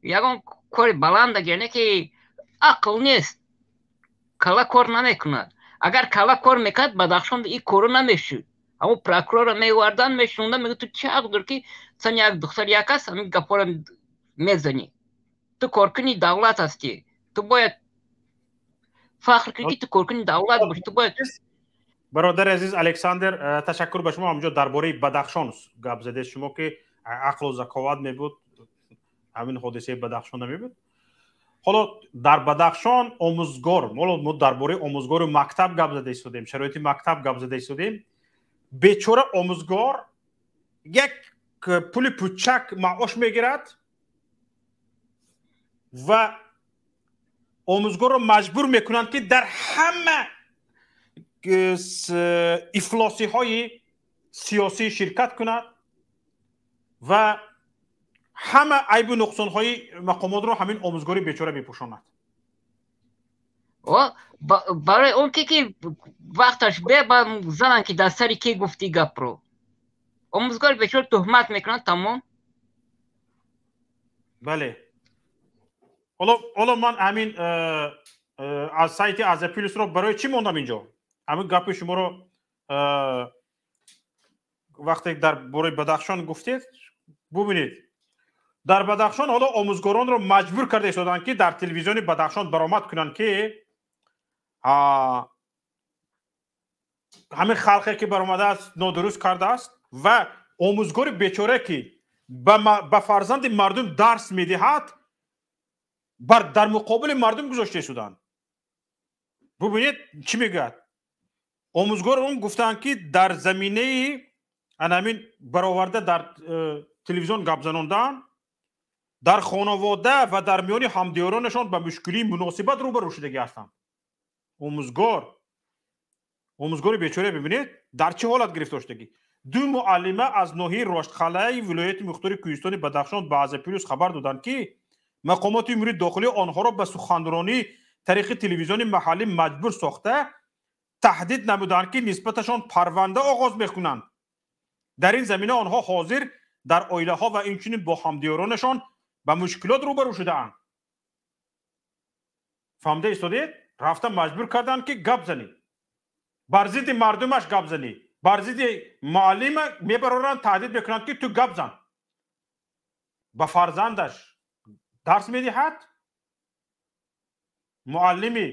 ягон кори баланда гирад, не ки ақл нест, кала кор намекунад. Агар кала кор мекард, Бадахшон ин корро намешуд. Ҳамун прокурорро меовардан, мешунондан, мегӯяд: ту чӣ ҳақ дорӣ, ки сани як духтар як аст, ҳамин гапҳоро мезанӣ? Ту коркуни давлат ҳастӣ, ту бояд фахр кунӣ, ки ту коркуни давлат бошӣ, ту бояд. Бародари азиз Александр, ташаккур ба шумо. Ҳамҷо дар бораи Бадахшон гап задед шумо, ки ақлу заковат мебуд, ҳамин ҳодисаи Бадахшон намебуд. Ҳоло дар Бадахшон омӯзгор, ҳоло мо дар бораи омӯзгору мактаб гап зада истодем, шароити мактаб гап зада истодем. Бечора омӯзгор як пули пучак маош мегирад ва омӯзгорро маҷбур мекунанд, ки дар ҳама ифлосиҳои сиёсӣ ширкат кунад ва ҳама айбу нуқсонҳои мақомотро ҳамин омӯзгори бечора мепӯшонад. Барои он ки вақташ бе зананд, ки дар сари ки гуфти гапро, омӯзгори бечора туҳмат мекунанд, тамом. Бале, ҳоло ман ҳамин аз сайти Азия Плюсро барои чӣ мондам инҷо? Ҳамин гапи шуморо вақте дар бораи Бадахшон гуфтед, бубинед, дар Бадахшон ҳоло омӯзгоронро маҷбур карда истоданд, ки дар телевизиони Бадахшон баромад кунанд, ки ҳамин халқе ки баромадааст, нодуруст кардааст. Ва омӯзгори бечора, ки ба фарзанди мардум дарс медиҳад, дар муқобили мардум гузошта истоданд. Бубинед, чӣ мегӯяд омӯзгорон. Гуфтанд, ки дар заминаи анамин бароварда дар телевизион гап занондан, дар хонавода ва дар миёни ҳамдиёронашон ба мушкилии муносибат рӯбарӯ шудагӣ ҳастанд. Омӯзгори бечора, бибинед, дар чӣ ҳолат гирифтор шудагӣ. Ду муаллима аз ноҳияи Роштқалаи вилояти мухтори Кӯҳистони Бадахшон ба Азия Плюс хабар доданд, ки мақомоти умури дохилӣ онҳоро ба суханронӣ тариқи телевизиони маҳаллӣ маҷбур сохта, таҳдид намуданд, ки нисбаташон парванда оғоз мекунанд. Дар ин замина онҳо ҳозир дар оилаҳо ва инчунин бо ҳамдиёронашон ба мушкилот рӯбарӯ шудаанд. Фаҳмида истодед? Рафта маҷбур карданд, ки гап занӣ, бар зидди мардумаш гап занӣ, бар зидди муаллима мебароранд, таҳдид мекунанд, ки ту гап зан. Ба фарзандаш дарс медиҳад муаллими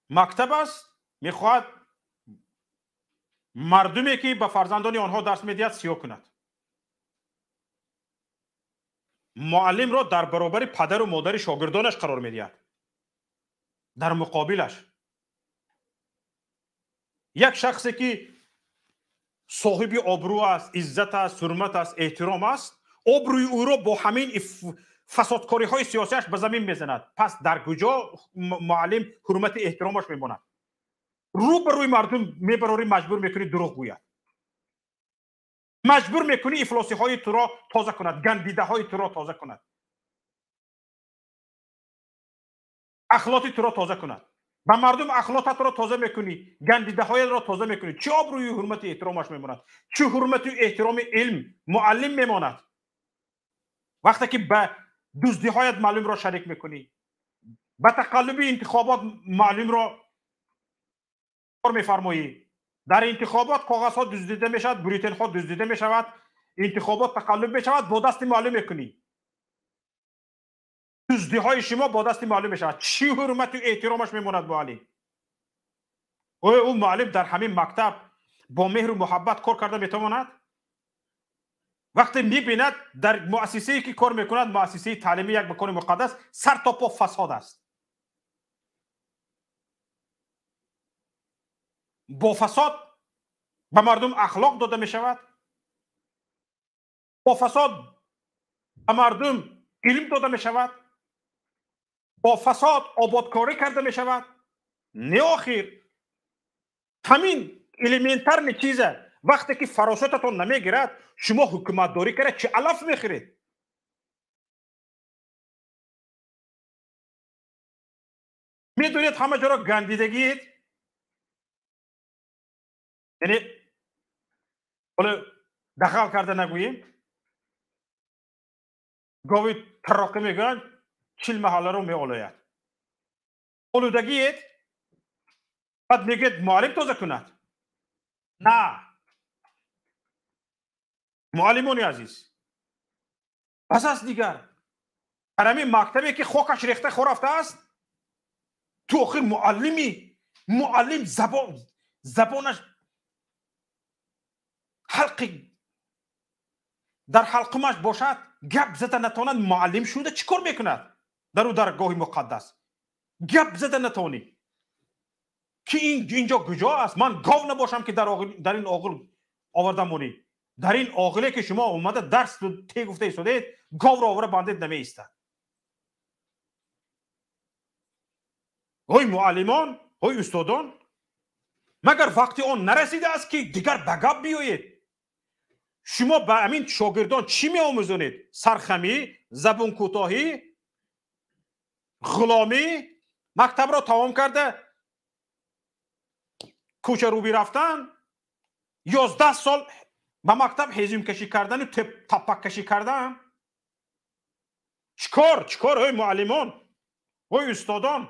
мактаб аст, мехоҳад мардуме, ки ба фарзандони онҳо дарс медиҳад, сиёҳ кунад. Муаллимро дар баробари падару модари шогирдонаш қарор медиҳад, дар муқобилаш як шахсе, ки соҳиби обрӯ аст, иззат аст, ҳурмат аст, эҳтиром аст, обрӯи ӯро бо ҳамин фасодкориҳои сиёсиаш ба замин мезанад. Пас дар куҷо муаллим ҳурмати эҳтиромаш мемонад? Рӯ ба рӯи мардум мебарорӣ, маҷбур мекунӣ дурӯғ гӯяд, маҷбур мекунӣ ифлосиҳои туро тоза кунад, гандидаҳои туро тоза кунад, ахлоти туро тоза кунад. Ба мардум ахлотатро тоза мекунӣ, гандидаҳоятро тоза мекунӣ. Чӣ обрӯи ҳурмати эҳтиромаш мемонад? Чӣ ҳурмату эҳтироми илм, муаллим мемонад, вақте ки ба дуздиҳоят маълумро шарик мекунӣ, ба тақаллуби интихобот маълумро кор мефармоӣ? Дар интихобот коғазҳо дуздида мешавад, бюллетенҳо дуздида мешавад, интихобот тақаллуб мешавад, бо дасти маълум мекунӣ. Дуздиҳои шумо бо дасти маълум мешавад. Чӣ ҳурмату эҳтиромаш мемонад муаллим? Оё ӯ муаллим дар ҳамин мактаб бо меҳру муҳаббат кор карда метавонад? Вақте мебинад, дар муассисае ки кор мекунад, муассисаи таълимӣ, як макони муқаддас, сар то по фасод аст. Бо фасод Ба мардум ахлоқ дода мешавад? Бо фасод ба мардум илм дода мешавад? Бо фасод ободкорӣ карда мешавад? Не, охир ҳамин элементарный чиза вақте ки фаросататон намегирад, шумо ҳукуматдорӣ карда чӣ алаф мехӯред? Медонед ҳама ҷоро гандидагиед, яъне ҳоло дахал карда нагӯем, гови тароқӣ мегӯянд 40 маҳалларо меолояд. Олудагиед, баъд мегӯед муаллим тоза кунад. На, муаллимони азиз, бас аст дигар. Дар ҳамин мактабе ки хокаш рехта хорафтааст, ту охир муаллимӣ, муаллим забонаш ҳалқи дар ҳалқумаш бошад, гап зада натавонад, муаллим шуда чӣ кор мекунад дар ӯ даргоҳи муқаддас? Гап зада натавонӣ ки инҷо куҷо аст? Ман гов набошам ки дар ин оғил оварда монӣ. Дар ин оғиле ки шумо омада дарс те гуфта истодаед, говро овара бандед намеистад. Ҳой муаллимон, ҳой устодон, магар вақти он нарасидааст ки дигар ба гап биёед? Шумо ба ҳамин шогирдон чӣ меомӯзонед? Сархамӣ, забонкӯтоҳӣ, ғуломӣ, мактабро тамом карда кӯчарӯбӣ рафтан, 11 сол ба мактаб ҳезимкашӣ кардану таппаккашӣ кардан. Чикор, чикор, ҳой муаллимон, ҳой устодон?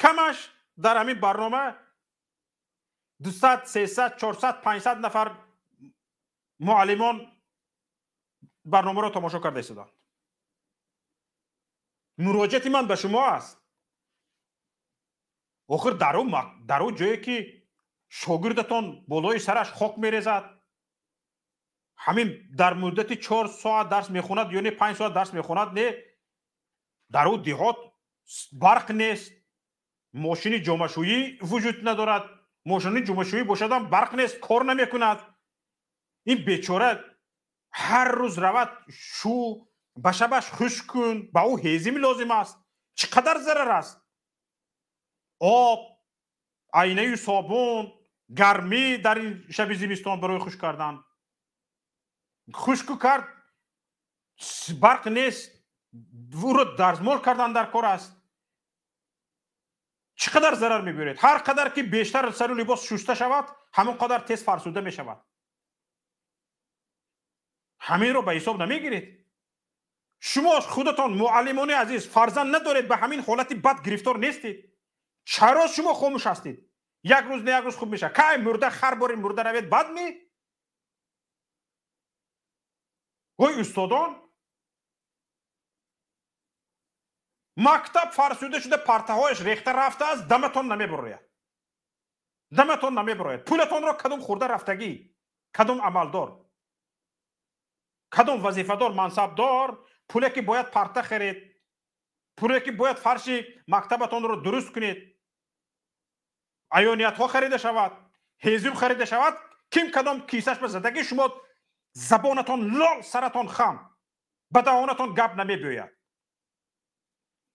Камаш дар ҳамин барнома 200, 300, 400, 500 нафар муаллимон барномаро тамошо карда истоданд. Муроҷиати ман ба шумо аст. Охир дар ӯ ҷое ки шогирдатон болои сараш хок мерезад, ҳамин дар муддати 4 соат дарс мехонад ё не 5 соат дарс мехонад, не, дар ӯ деҳот барқ нест, мошини ҷомашӯӣ вуҷуд надорад, мошини ҷомашӯӣ бошадам барқ нест, кор намекунад. Ин бечора ҳар рӯз равад шу ба шабаш хушк кун, ба ӯ ҳезим лозим аст. Чӣ қадар зарар аст? Об, айнаю собун, гармӣ дар ин шаби зимистон барои хушк кардан. Хушку кард, барқ нест, ӯро дарзмол кардан дар кор аст. Чӣ қадар зарар мебаред? Ҳар қадар ки бештар сару либос шуста шавад, ҳамон қадар тез фарсуда мешавад. Ҳаминро ба ҳисоб намегиред. Шумо худатон муаллимони азиз фарзанд надоред, ба ҳамин ҳолати бад гирифтор нестед. Чаро шумо хомӯш ҳастед? Як рӯз не як рӯз хуб мешавад. Кай мурда хар бори мурда равед, бад ми? Ой устодон, мактаб фарсуда шуда, партаҳояш рехта рафтааст, даматон намебарояд, даматон намебарояд. Пулатонро кадом хӯрда рафтагӣ, кадом амалдор, кадом вазифадор, мансабдор, пуле ки бояд парта харед, пуле ки бояд фарши мактабатонро дуруст кунед, аёниятҳо харида шавад, ҳезум харида шавад, ким кадом кисаш ба задагӣ, шумо забонатон лол, саратон хам, ба даҳонатон гап намебиёяд.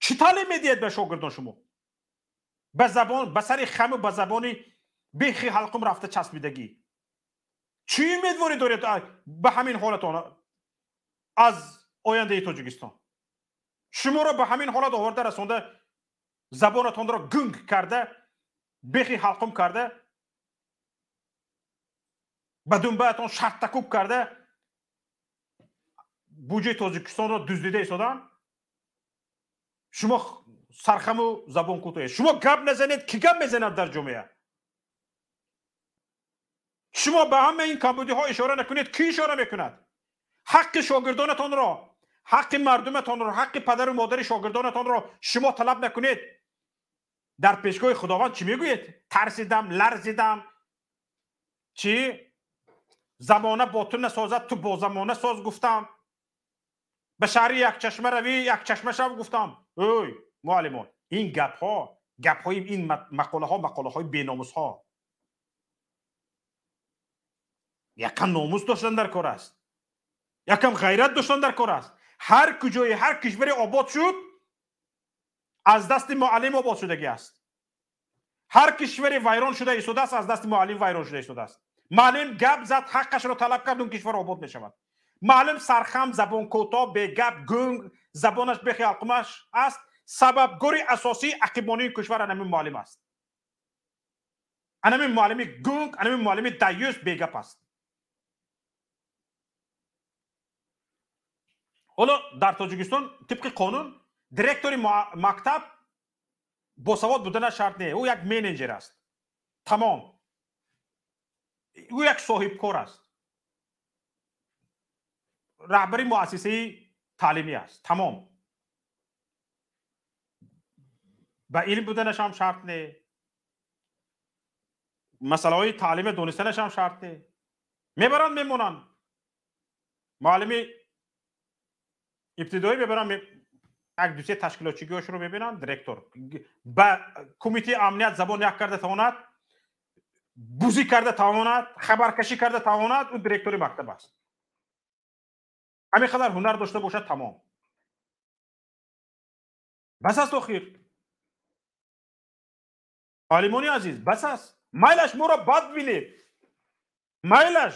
Чӣ таълим медиҳед ба шогирдон шумо? Ба забон, ба сари хаму ба забони бехи ҳалқум рафта часпидагӣ. Чӣ умедворӣ доред ба ҳамин ҳолатон аз ояндаи Тоҷикистон? Шуморо ба ҳамин ҳолат оварда расонда, забонатонро гунг карда, бехи ҳалқум карда, ба думбаатон шарттакуб карда, буҷаи Тоҷикистонро дуздида истоданд. Шумо сархаму забонкӯтоҳед. Шумо гап назанед, ки гап мезанад дар ҷомеа? Шумо ба ҳама ин камбудиҳо ишора накунед, ки ишора мекунад? Ҳаққи шогирдонатонро, ҳаққи мардуматонро, ҳаққи падару модари шогирдонатонро шумо талаб накунед. Дар пешгоҳи Худованд чӣ мегӯед? Тарсидам, ларзидам. Чӣ? Замона бо ту насозад, ту бо замона соз гуфтам. Ба шаҳри якчашма равӣ, якчашма шав гуфтам. Ой, муаллимон, ин гапҳо Гапҳои ин мақолаҳо мақолаҳои беномусҳо. Якам номус доштан дар кор аст, якам ғайрат доштан дар кор аст. Ҳар куҷое ҳар кишваре обод шуд, аз дасти муаллим обод шудагӣ аст. Ҳар кишваре вайрон шуда истодааст, аз дасти муаллим вайрон шуда истодааст. Муаллим гап зад, ҳаққашро талаб кард, он кишвар обод мешавад. Муаллим сархам, забон кӯтоҳ, бегап, гунг, забонаш бехиялқумаш аст. Сабабгори асосии ақибмонии кишвар анамин муаллим аст. Анамин муаллими гунг, анамин муаллими даюс, бегап аст. Ҳоло дар Тоҷикистон тибқи қонун директори мактаб босавод будана шарт не, ӯ як менеҷер аст, тамом. Ӯ як соҳибкор аст, раҳбари муассисаи таълимӣ аст, тамом. Ба илм буданашам шарт не, масъалаҳои таълима донистанашам шарт не. Мебаранд, мемонанд. Муаллими ибтидоӣ мебаранд, як дусе ташкилотчигиҳошро мебинанд, директор ба кумитаи амният забон як карда тавонад, бузӣ карда тавонад, хабаркашӣ карда тавонад, ӯ директори мактаб аст. Ҳамин қадар ҳунар дошта бошад, тамом. Бас аст охир. Муаллимони азиз, бас аст. Майлаш моро бад бинед, майлаш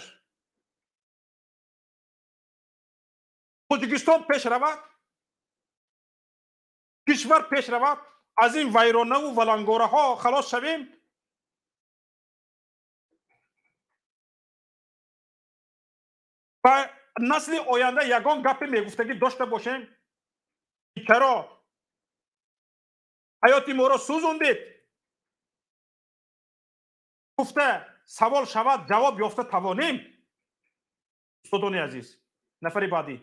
Тоҷикистон пеш равад, кишвар пеш равад, аз ин вайронаву валангораҳо халос шавем. Ба насли оянда ягон гапе мегуфтагӣ дошта бошем, чаро ҳаёти моро сӯзондед гуфта савол шавад, ҷавоб ёфта тавонем. Устодони азиз, нафари баъдӣ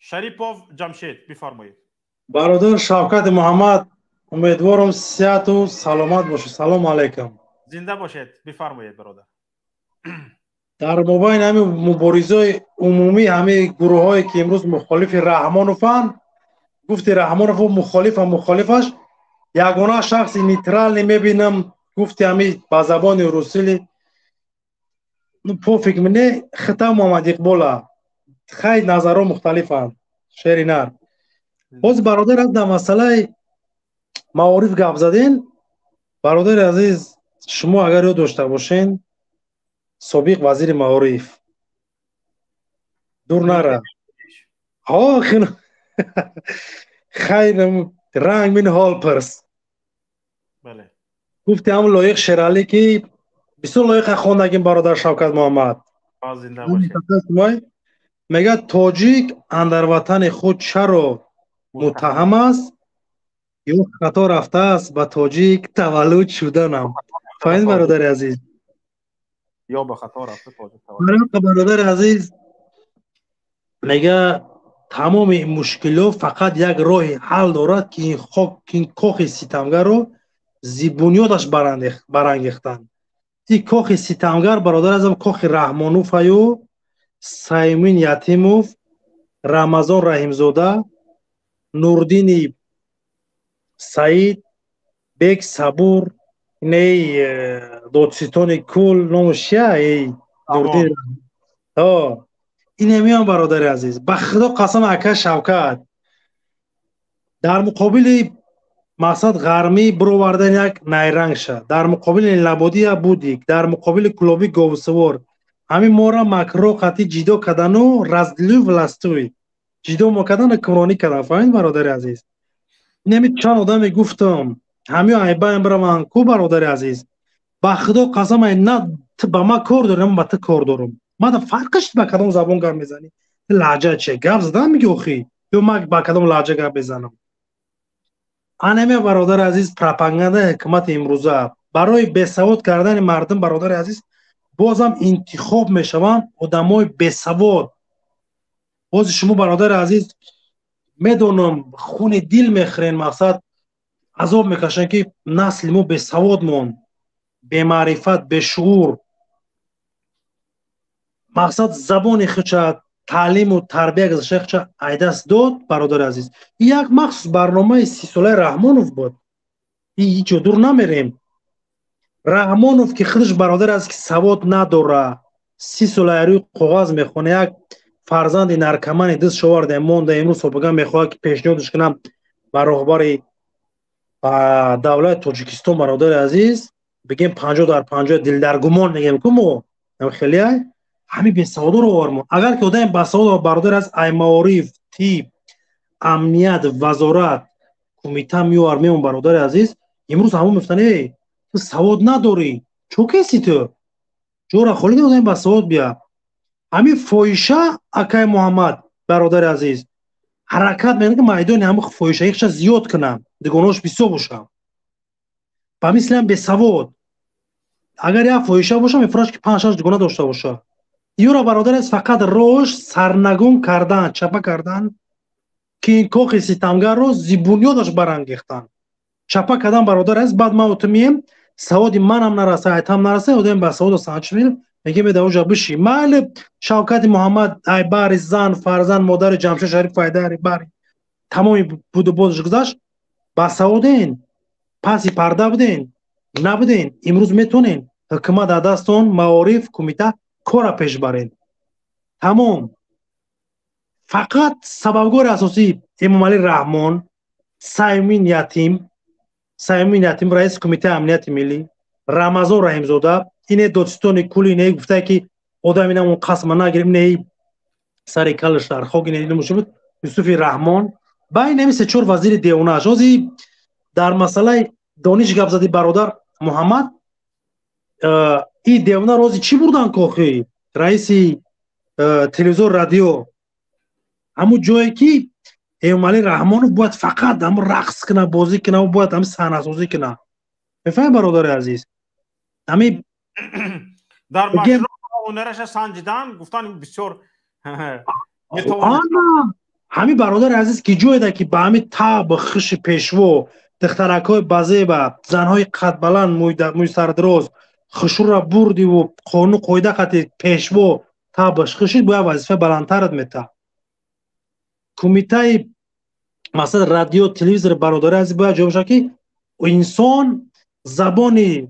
Шарипов Ҷамшед, бифармоед. Бародар Шавкат Муҳаммад, умедворам сиҳату саломат бошед. Салому алайкум. Зинда бошед, бифармоед бародар. Дар мобайни ҳамин муборизаи умумӣ ҳамаи гурӯҳҳое ки имрӯз мухолифи Раҳмонованд, гуфти Раҳмонов мухолифа мухолифаш, ягона шахси нейтралне мебинам, гуфти ҳамин ба забони русили пофиг мне, хита Муҳаммад Иқбола. Хай назарҳо мухталифанд, шери нар. Боз бародар аз дар масъалаи маориф гап заден. Бародари азиз, шумо агар ёд дошта бошен, собиқ вазири маориф дур нара, хайр ранг мин ҳол пирс, гуфти ҳам лоиқ Шералӣ ки бисёр лоиқа хондагим бародар Шавкат Муҳаммад. Мегӯяд тоҷик андар ватани худ чаро муттаҳам аст ё хато рафтааст ба тоҷик таваллуд шуданам. Фаҳмид бародари азиз? Ё ба хато рафта тоҷик таваллуд. Бародари азиз, мегӯяд тамоми мушкилҳо фақат як роҳи ҳал дорад, ки ин хок, ин кохи ситамгарро зи бунёдаш барангехтанд. Ин кохи ситамгар бародари азизам кохи Раҳмонуфаю Саймин Ятимов, Рамазон Раҳимзода, Нурдини Саид, Бек Сабур, иней додситони кул номаш чия? Эй Нурдин. Ин ҳамиён бародари азиз. Ба худо қасам ака Шавкат, дар муқобили мақсад ғармӣ бировардан як найранг шад, дар муқобили лабодия будик, дар муқобили клуби говсувор ҳамин моро макро қатӣ ҷидо кардану разделю властуй ҷидо мо кардану кумронӣ кардан. Фаҳмид бародари азиз? Ин ҳамин чанд одаме гуфтам, ҳамин айбаем бираванд ку бародари азиз. Ба худо қасам, ай на ту ба ман кор дорӣ, на ба ту кор дорам. Ман фарқаш ба кадом забон гап мезанӣ? Ту лаҳҷа че гап задан мегӣ охӣ? Ё ман ба кадом лаҳҷа гап мезанам? Анаме бародари азиз, пропагандаи ҳукумати имрӯза барои бесавод кардани мардум бародари азиз, бозам интихоб мешаванд одамои бесавод. Боз шумо бародари азиз медонам хуни дил мехӯрен, мақсад азоб мекашанд ки насли мо бесавод монд, бемаърифат, бешуур. Мақсад забони худша, Таълиму тарбия гузаштаи айдаст дод, бародари азиз. Як махсус барномаи 30-солаи Раҳмонов буд. Ҳеҷ дур намерем. Раҳмонов ки худаш, бародар аст, ки савод надора, 30 сола рӯи коғаз мехона, як фарзанди наркомани дизд шоварда монда, имрӯз собиқа мехоҳад ки пешниҳодаш кунам ба роҳбари давлати Тоҷикистон, бародари азиз, бигем 50 дар 50 дилдаргумон мегем ку мо хеле ҳамин бесаводоро овармон. Агар ки одами басавод, бародар, аз ай маориф, тиб, амният, вазорат, кумита меовар меон, бародари азиз, имрӯз ҳамон мефтан: «Эй, ту савод надорӣ, чо кеси? Ту ҷора холӣ, одами басавод бия». Ҳамин фоҳиша, акай Муҳаммад, бародари азиз, ҳаракат мекунад, ки майдони ҳамин фоҳишаиша зиёд кунам, дугонаош бисёр бошам. Ба мисли ҳам бесавод агар як фоҳиша боша, мефураш ки панҷ шаш дугона дошта боша. Юра, бародар аст, фақат роҳш сарнагун кардан, чапа кардан, ки ин кохи ситамгарро зи бунёдаш барангехтан, чапа кардан, бародар аст. Баъд ман ту мием, саводи манам нараса, айтам нараса, одами ба саводу санҷ мегем, дар оҷа биши. Майли, Шавкати Муҳаммад ай бари зан, фарзанд, модари Ҷамшед Шариф Айдари бари тамоми будубозш гузашт. Ба саводен, паси парда буден, набуден, имрӯз метонен ҳукумат дар дастон, маориф, кумита, кора пеш барен. Тамом. Фақат сабабгори асосӣ Эмомалӣ Раҳмон, Саймин Ятим, Саймин Ятим, раиси Кумитаи амнияти миллӣ, Рамазон Раҳимзода, ине додситони кулли, ине гуфтае ки одам инамон қасма нагирем, ине сари калаш дар хок, ине буд Юсуфи Раҳмон, ба инами се чор вазири девонааш. Ҳозир дар масъалаи дониш гап зади, бародар Муҳаммад. И девона рози чӣ бурдан кохи раиси телевизор, радио, ҳамун ҷое ки Эмомалӣ Раҳмонов бояд фақат ҳамун рақс куна, бозӣ куна, бояд ҳамин саҳнасозӣ куна. Мефаҳмед, бародари азиз, ҳамин. Дар машруъ ҳунараша санҷидан, гуфтан бисёр. Ҳамин, бародари азиз, ки ҷоеда ки ба ҳамин таб хиши пешво, духтаракҳои базеба, занҳои қадбаланд, мӯйсардароз, хушура бурдиву қонуну қоида қати пешво табаш хишид, бояд вазифаи баландтарат мета. Кумитаи, масалан, радио, телевизор, бародари азиз, бояд ҷо бошад, ки инсон забони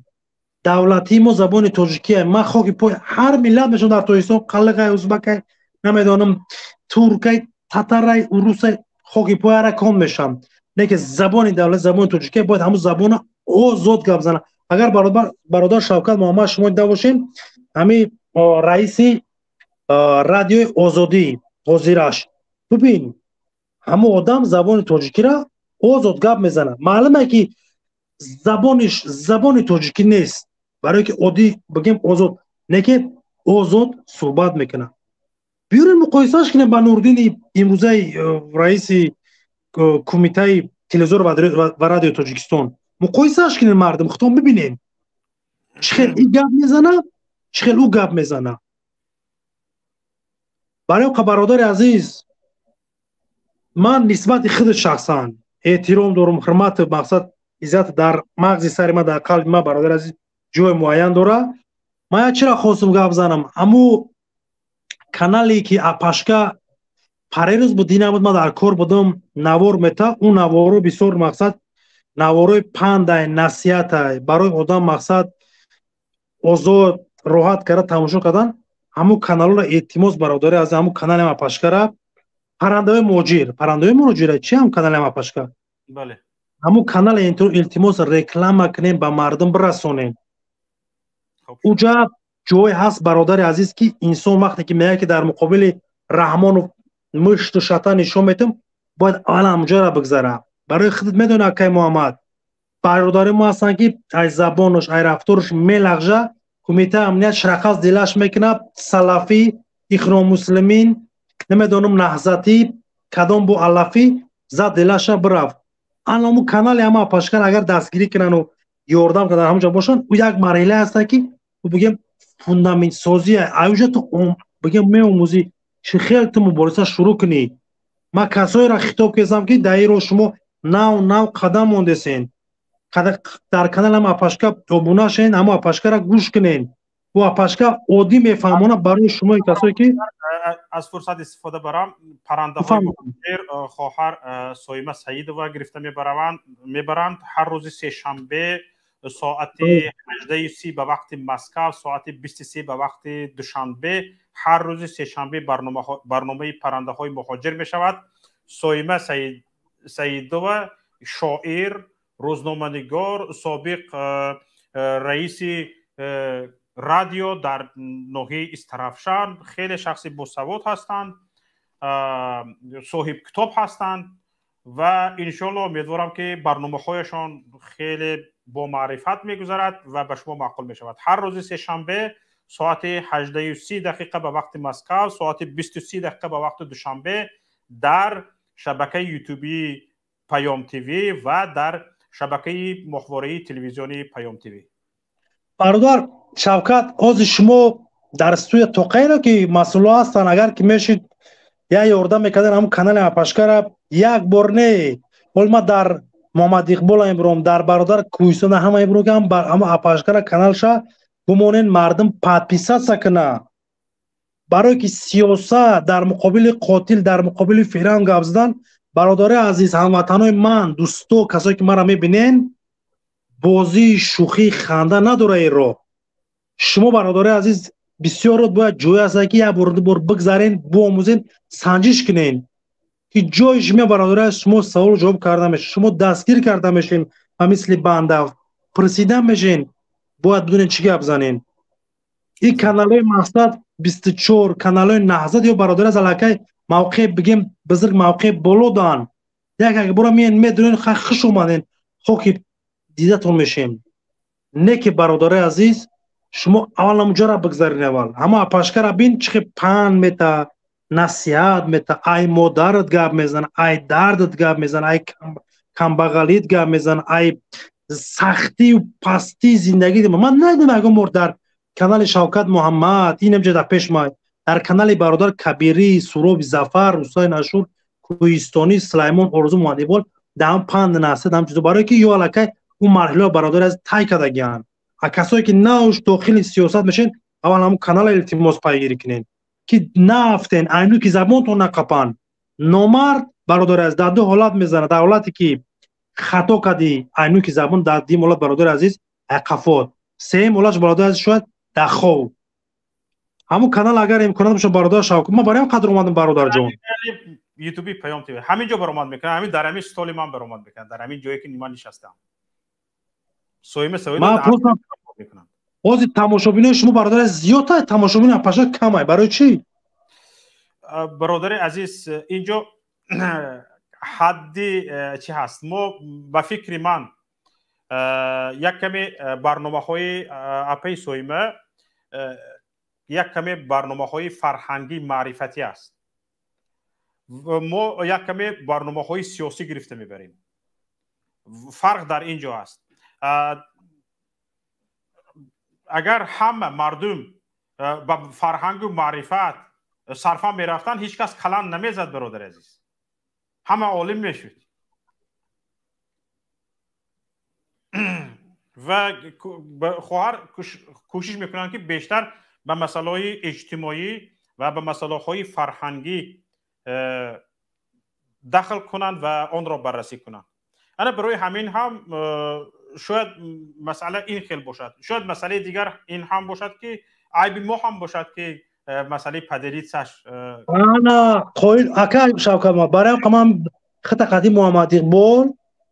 давлатии мо забони тоҷикия. Ман хоки пой ҳар миллат мешавам дар Тоҷикистон: қалиқай, узбакай, намедонам, туркай, татарай, урусай, хоки пой ҳара ком мешавам. Лекин забони давлат забони тоҷикия, бояд ҳамун забона озод гап зана. Агар, бародар Шавкат Муҳаммад, шумо дида бошем, ҳамин раиси Радиои Озодӣ ҳозираш, бибин, ҳамун одам забони тоҷикиро озод гап мезанад. Маълуме ки забониш забони тоҷикӣ нест, барое ки оддӣ бигем озод не, ки озод суҳбат мекунад. Биёрем, муқоисааш кунем ба Нурдини имрӯзаи раиси Кумитаи телевизор ва радиои Тоҷикистон. Муқоисааш кунем, мардум, худтон бибинем, чӣ хел ин гап мезана, чӣ хел ӯ гап мезана. Барои бародари азиз, ман нисбати худ шахсан эҳтиром дорум, ҳурмату мақсад иззат дар мағзи сари ман, дар қалби ман, бародари азиз, ҷои муайян дорад. Ман як чиро хостум гап занам. Ҳаму канале ки апашка парерӯз буд, дина буд, ман дар кор будам, навор мета, ӯ наворо бисёр, мақсад, наворои пандай, насиҳатай барои одам, мақсад, озод роҳат карда тамошо кардан. Ҳамун каналҳоро эътимоз, бародари аз ҳамун канали апашкара, паррандаҳои муҳоҷир, паррандаҳои муҳоҷира чи, ҳам канали апашка, ҳамун канале илтимос реклама кунем, ба мардум бирасонем. Уҷа ҷое ҳаст, бародари азиз, ки инсон вақте ки меяд, ки дар муқобили Раҳмонов мушту шата нишон метам, бояд аввал ҳамуҷаро бигзара. Барои худат медони, акай Муҳаммад, бародари мо ҳастанд, ки ай забонаш, ай рафтораш мелағжа, Кумитаи амният шрақаз дилаш мекунад, салафӣ, ихромуслимин, намедонам, наҳзатӣ, кадом бу алафӣ зад, дилаша бирафт. Анаму канали ҳама апашкар агар дастгирӣ кунану ёрдам кунан, ҳамуҷа бошанд, ӯ як марҳила ҳаста, ки ӯ бигем фундаментсозия, аюҷа ту бигем меомӯзӣ, чӣ хел ту мубориза шурӯъ кунӣ. Ман касоеро хитоб кардам, ки дар ин роҳ шумо нав нав қадам мондесен, дар канал ҳама апашка обуна шен, ҳамо апашкара гӯш кунен. Ӯ апашка оддӣ мефаҳмона барои шумои касое ки аз фурсат истифода барам, паррандаҳои муҳоҷир хоҳар Соима Саидова гирифта мебаранд ҳар рӯзи сешанбе соати 18:30 ба вақти Москав, соати 23 ба вақти Душанбе. Ҳар рӯзи сешанбе барномаи паррандаҳои муҳоҷир мешавад. Соима Саидова шоир, рӯзноманигор, собиқ раиси радио дар ноҳияи Истарафшан, хеле шахси босавод ҳастанд, соҳибкитоб ҳастанд ва иншоалло умедворам ки барномаҳояшон хеле бомаърифат мегузарад ва ба шумо маъқул мешавад. Ҳар рӯзи сешанбе соати 18:30 ба вақти Москав, соати 23 ба вақти Душанбе дар шабакаи ютубии Паём ТВ ва дар шабакаи моҳвораии телевизионии Паём ТВ. Бародар Шавкат, ҳозир шумо дар студия тоқаеро ки масъуло ҳастанд, агар ки мешид як ёрдам мекарден ҳамун канали апашкара як бор не, ҳол ма дар Муҳаммад Иқбол имром, дар бародар Кӯҳистон ҳама имром ки ҳам апашкара каналша бумонен мардум подписаться куна, барое ки сиёсат дар муқобили қотил, дар муқобили фирам гап задан. Бародари азиз, ҳамватанои ман, дӯсто, касое ки маро мебинен, бозии шӯхӣ ханда надора ин роҳ. Шумо бародари азиз бисёр бояд ҷое ҳастад ки як бор ду бор бигзарен, биомӯзен, санҷиш кунен ки ҷои шумо бародари азиз, шумо саволу ҷавоб карда мешед, шумо дастгир карда мешен ва мисли банда пурсида мешен, бояд бидонед чӣ гап занен. Ин каналҳои мақсад 24 каналҳои наҳзат ё бародари азиз аллакай мавқеъ бигем бузург мавқеъ боло дан, як як бора меен медонен, хуш омаден, хоки дидатон мешем. Не ки бародари азиз, шумо аввал ҳамуҷара бигзарен, аввал ҳама апашкара бин чӣ хел панд мета, насиҳат мета, ай модарат гап мезана, ай дардат гап мезана, ай камбағалит гап мезана, ай сахтию пастии зиндагӣ. Ман надидам ягон бор дар канали Шавкат Муҳаммад, инам ҷа дар пеш май, дар канали бародар Кабирӣ, Суроби Зафар, Ҳусайн Ашур, Кӯҳистонӣ, Сулаймон, Орзу Муҳаммадиқбол дар ҳам панд насиҳат ҳам чизо, барое ки ё аллакай ӯ марҳилаҳо бародари азиз тай кардагианд. А касое ки науш дохили сиёсат мешен, аввал ҳамун канала илтимос пайгирӣ кунен ки наафтен, айну ки забонтон нақапанд. Номард бародари азиз дар ду ҳолат мезанад: дар ҳолате ки хато кардӣ, айну ки забон, дар дим ҳолат бародари азиз айқафот, сеюм ҳолатш бародари азиз шояд дар хов. Ҳамун канал агар имконат бошад бародар Шавкат, ман барои ҳам қадр омадам бародарҷон. Ютуби Паём ТВ ҳамин ҷо баромад мекунад, ҳамин дар ҳамин столи ман баромад мекунад, дар ҳамин ҷое ки ман нишастам. Соима Ман просто ҳозир тамошобинои шумо бародари зиёд, тамошобини апаша камай, барои чӣ? Бародари азиз, инҷо ҳадди чӣ ҳаст? Мо ба фикри ман як каме барномаҳои апаи Соима як каме барномаҳои фарҳангӣ маърифатӣ аст. Мо як каме барномаҳои сиёсӣ гирифта мебарем. Фарқ дар ин ҷо аст. Агар ҳама мардум ба фарҳангу маърифат сарфа мерафтанд, ҳеҷ кас калан намезад бародари азиз, ҳама олим мешуд. Ва хоҳар кӯшиш мекунанд ки бештар ба масъалаҳои иҷтимоӣ ва ба масъалаҳои фарҳангӣ дахл кунанд ва онро баррасӣ кунанд. Ана барои ҳамин ҳам шояд масъала ин хел бошад, шояд масъалаи дигар ин ҳам бошад ки айби мо ҳам бошад ки масъалаи поделитсаш. Ана қоил ака Шавкат, барои ман хата қадим Муҳаммад Иқбол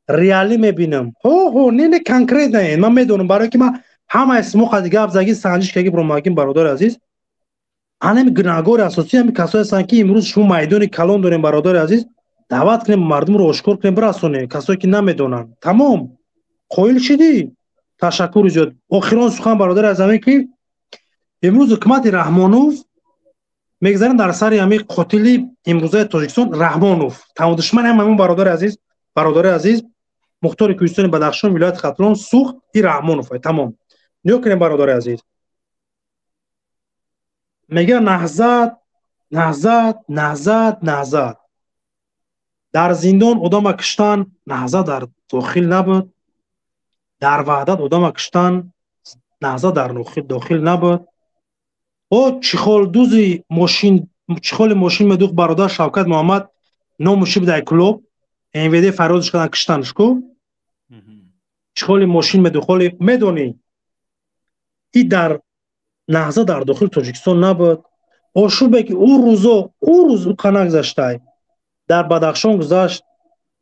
реалӣ мебинам. Ҳо ҳо, не не конкретно ман медонам, барое ки ман ҳамаи смо қади гап заги санҷиш каги бромагин бародари азиз. Анами гунаҳгори асосӣ ҳами касое ҳастанд ки имрӯз шумо майдони калон дорем бародари азиз, даъват кунем мардумро, ошкор кунем, бирасонем касое ки намедонанд. Тамом, қоил шидӣ? Ташаккури зиёд. Охирон сухан бародари азиз ҳамин ки имрӯз ҳукумати Раҳмонов мегзарем дар сари ҳамин қотили имрӯзаи Тоҷикистон Раҳмонов, тамом душмани ҳам ҳамин бародари азиз, бародари азиз Мухтори Кӯҳистони Бадахшон, вилояти Хатлон сӯхт и Раҳмонов. Тамом, нигоҳ кунем бародари азиз, мегӯяд наҳзат, наҳзат, наҳзат, наҳзат. Дар зиндон одама киштан наҳзат дар дохил набуд, дар ваҳдат одама киштан Наҳзат дар дохил набуд. О чихол дузи мошин, чихоли мошин медухт бародар Шавкат Муҳаммад, номуши буд ай клуб, МВД фарёдш кардан, киштанш ку. Чихоли мошин медухт, ҳоли медонӣ, и дар Наҳзат дар дохили Тоҷикистон набуд. Ошӯбе ки ӯ рӯзо, ӯ рӯз ӯ нагзаштай, дар Бадахшон гузашт,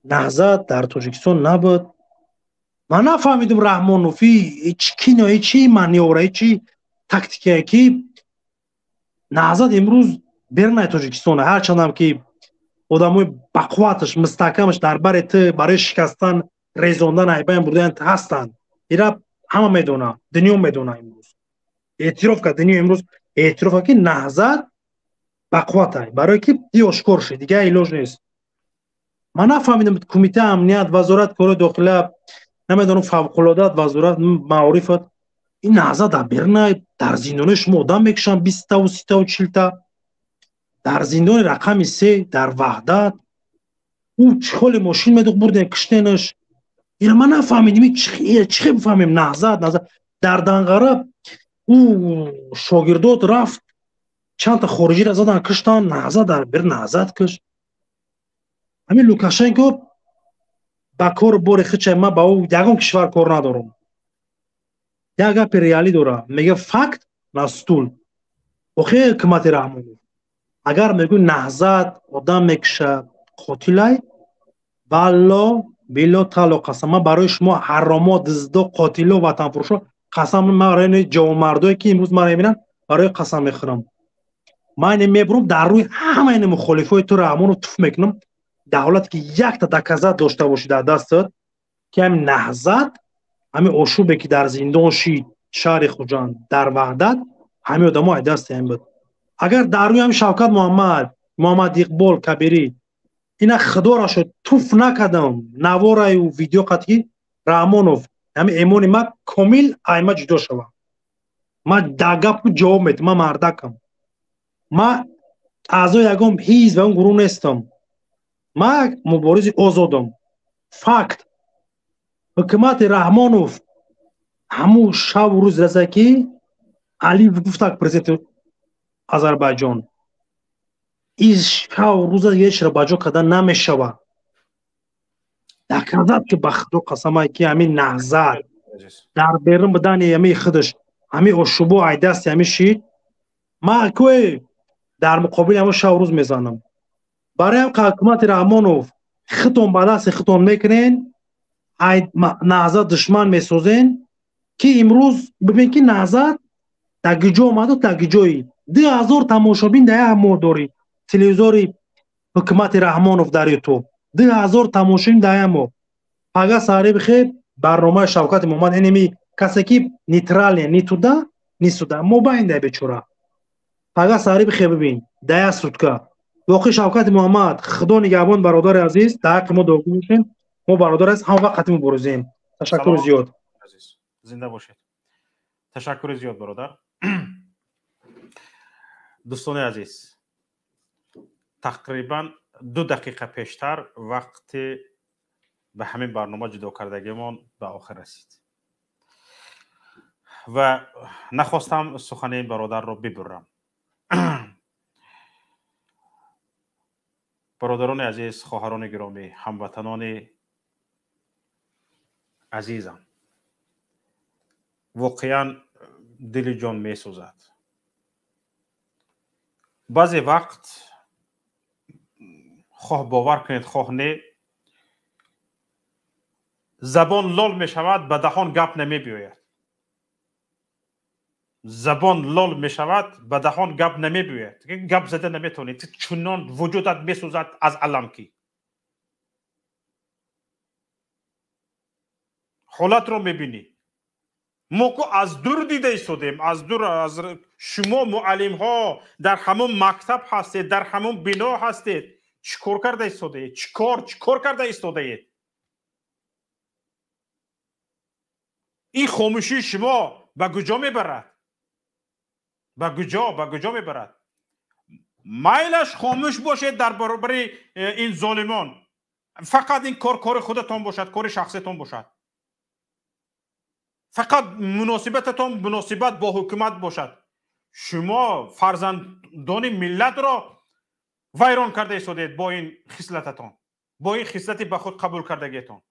Наҳзат дар Тоҷикистон набуд. Ман нафаҳмидум Раҳмонов чӣ кино, чӣ манёвра, чӣ тактикае ки Наҳзат имрӯз берунаи Тоҷикистон, ҳарчандам ки одамои бақувваташ, мустаҳкамаш дар бари ту барои шикастан, резондан, айбайн бурдан ҳастанд. Ира ҳама медона, дунё медона имрӯз. Эътироф кард дунё имрӯз, эътироф кард ки Наҳзат бақувватай, барое ки и ошкор шуд, дигар илоҷ нест. Ман нафаҳмидам кумитаи амният, вазорат корҳои дохила, намедонам фавқулодат, вазорат маорифат, ин Наҳзат дар беруна, дар зиндони шумо одам мекушанд 20таву 30таву 40та, дар зиндони рақами 3 дар Ваҳдат ӯ чихоли мошин медухт, бурдем киштенаш. Ира ман нафаҳмидим, чӣ хел бифаҳмем Наҳзат, Наҳзат дар Данғара ӯ шогирдот рафт, чандта хориҷиро задан, киштан, Наҳзат дар бер Наҳзат кишт. Ҳамин Лукашенко ба кору бори хичай, ман ба ӯ ягон кишвар кор надорам. Як гапи реалӣ дора, мега факт на стул. Охе ҳукумати Раҳмонов, агар мегӯй Наҳзат одам мекуша, қотилай, валло било тало қасам, ман барои шумо ҳаромо, диздо, қотило, ватанфурӯшо қасам, ман барои ҷавонмардое ки имрӯз маро мебинанд барои қасам мехӯрам. Ман ин мебурам дар рӯи ҳамаи ин мухолифои ту Раҳмонов туф мекунам. Давлате ки якта доказат дошта бошӣ дар дастат ки ҳамин Наҳзат, ҳамин ошӯбе ки дар зиндон шид шаҳри Хуҷанд, дар Ваҳдат, ҳамин одамо ай дасти ҳамин буд. Агар дар рӯи ҳамин Шавкат Муҳаммад, Муҳаммад Иқбол Кабирӣ ина худоро шуд туф накардам, навораю видео қатъи Раҳмонов, ҳамин эмони ма комил айма ҷудо шавам. Ма дар гапу ҷавоб медиҳам, ман мардакам. Ма аъзои ягон ҳизб, ягон гурӯҳ нестам. Ма муборизи озодам. Факт. Ҳукумати Раҳмонов ҳамун шабу рӯз раса ки Алиев гуфтак президенти Азарбайҷон, ин шабу рӯза ҳечро ба ҷо карда намешавад. Доказат ки ба худо қасамай ки ҳамин Наҳзат дар берун будани ҳамин худаш, ҳамин ошӯбо ай дасти ҳамин шид, ман кӯе дар муқобили ҳамон шабу рӯз мезанам. Барои ҳам ҳукумати Раҳмонов худтон ба дасти худтон мекунен, ай Наҳзат душман месозен, ки имрӯз бибин ки Наҳзат дар куҷо омаду дар куҷои 2000 тамошобин дар як моҳ дорӣ телевизори ҳукумати Раҳмонов дар Ютуб, 2000 тамошобин дар як моҳ. Пага саҳари бихеб барномаи Шавкати Муҳаммад, инеми касе ки нейтрале, ни туда ни сюда, мобайн дар бечора. Пага саҳари бихеб бибин дар як сутка воқеи Шавкати Муҳаммад. Худо нигаҳбон бародари азиз, дар ҳаққи мо дуогӯ бошед. Мо бародар аст, ҳама вақт муборизем. Ташаккури зиёд. Зинда бошед. Ташаккури зиёд бародар. Дӯстони азиз, тақрибан 2 дақиқа пештар вақти ба ҳамин барнома ҷудо кардагимон ба охир расид ва нахостам сухани ин бародарро бибурам. Бародарони азиз, хоҳарони гиромӣ, ҳамватанони азизам, воқеан дили ҷон месӯзад. Баъзе вақт хоҳ бовар кунед, хоҳ не, забон лол мешавад, ба даҳон гап намебиёяд. Забон лол мешавад, ба даҳон гап намебиёяд. Гап зада наметавонед, чунон вуҷудат месӯзад аз алам ки ҳолатро мебинӣ. Мо ку аз дур дида истодем, аз дур, аз шумо муаллимҳо дар ҳамон мактаб ҳастед, дар ҳамон бино ҳастед. Чӣ кор карда истодаед? Чӣ кор карда истодаед? Ин хомӯшии шумо ба куҷо мебарад? Ба куҷо мебарад? Майлаш хомӯш бошед дар баробари ин золимон. Фақат ин кор кори худатон бошад, кори шахсиятон бошад. Фақат муносибататон муносибат бо ҳукумат бошад. Шумо фарзандони миллатро вайрон карда истодед бо ин хислататон, бо ин хислати ба худ қабул кардагиатон.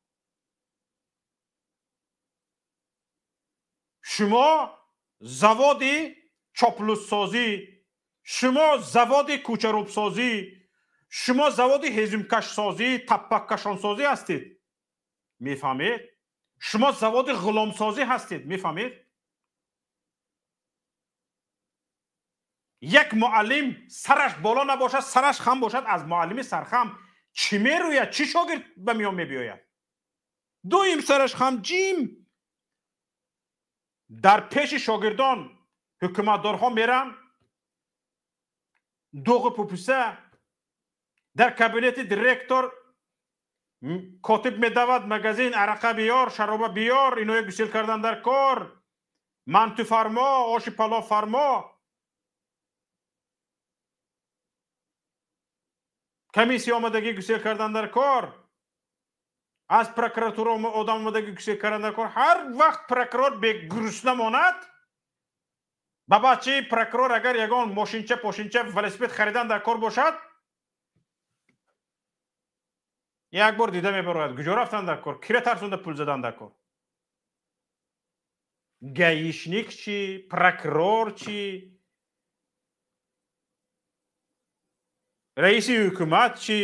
Шумо заводи чоплуссозӣ, шумо заводи кӯчарӯбсозӣ, шумо заводи ҳезумкашсозӣ, таппаккашонсозӣ ҳастед. Мефаҳмед? Шумо заводи ғуломсозӣ ҳастед. Мефаҳмед? Як муаллим сараш боло набошад, сараш хам бошад, аз муаллими сархам чӣ мерӯяд? Чӣ шогирд ба миён мебиёяд? Дуюм сараш хам ҷим. Дар пеши шогирдон ҳукуматдорҳо меранд, доғу пупуса, дар кабинети директор котиб медавад, магазин арақа биёр, шароба биёр, иное гусел кардан дар кор, манту фармо, оши палов фармо. Комиссия омадагӣ гусел кардан дар кор, аз прокуратура одам омадагӣ гусел кардан дар кор. Ҳар вақт прокурор бегурусна монад, ба бачаи прокурор агар ягон мошинча, пошинча, велосипед харидан дар кор бошад, як бор дида мебарояд куҷо рафтан дар кор, кира тарсонда пул задан дар кор. Гаишник чӣ, прокурор чӣ, раиси ҳукумат чӣ,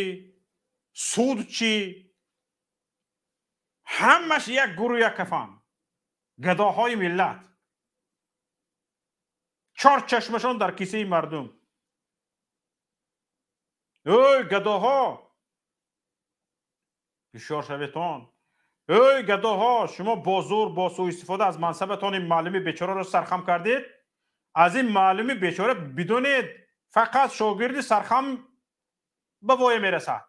суд чӣ, ҳамаш як гурӯ, як кафан. Гадоҳои миллат, чор чашмашон дар кисаи мардум. Ой гадоҳо, ҳушёр шаветон. Ой гадоҳо, шумо бо зур, бо суистифода аз мансабатон ин муаллими бечораро сархам кардед. Аз ин муаллими бечора бидонед фақат шогирди сархам ба воя мерасад.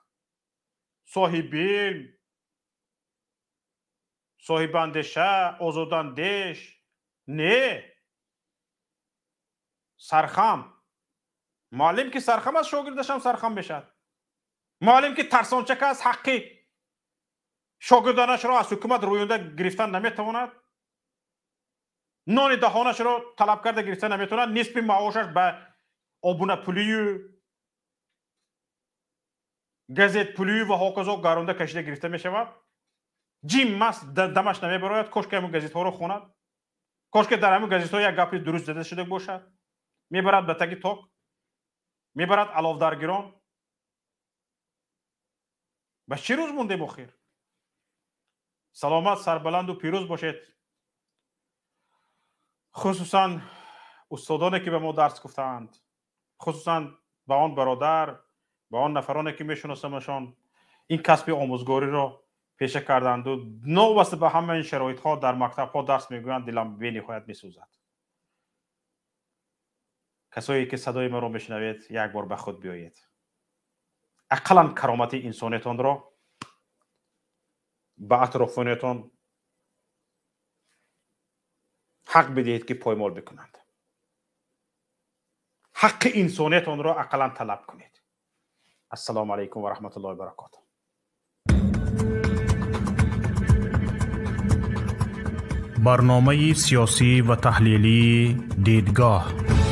Соҳиби илм, соҳибандеша, озодандеш не, сархам. Муаллим ки сархам аст, шогирдашам сархам мешавад. Муаллим ки тарсончак аст, ҳаққи шогирдонашро аз ҳукумат рӯёнда гирифтан наметавонад, нони даҳонашро талаб карда гирифтан наметавонад, нисфи маошаш ба обунапулию газетпулию ва ҳоказо гаронда кашида гирифта мешавад. Ҷим маст дамаш намебарояд, кошки ҳамин газетҳоро хонад, кошки дар ҳамин газетҳо як гапи дуруст зада шуда бошад. Мебарад ба таги ток, мебарад аловдаргирон. Ба чӣ рӯз мондем охир? Саломат, сарбаланду пирӯз бошед. Хусусан устодоне ки ба мо дарс гуфтаанд, хусусан ба он бародар, ба он нафароне ки мешиносамашон, ин касби омӯзгориро пеша карданду новобаста ба ҳама ин шароитҳо дар мактабҳо дарс мегӯянд, дилам бениҳоят месӯзад. Касое ки садои маро мешунавед, як бор ба худ биёед, ақаллан каромати инсониятонро ба атрофиёнатон ҳақ бидиҳед ки поймол бикунанд. Ҳаққи инсониятонро ақаллан талаб кунед. Ассалому алайкум ва раҳматуллоҳи ва баракотуҳ. Барномаи сиёсӣ ва таҳлилии Дидгоҳ.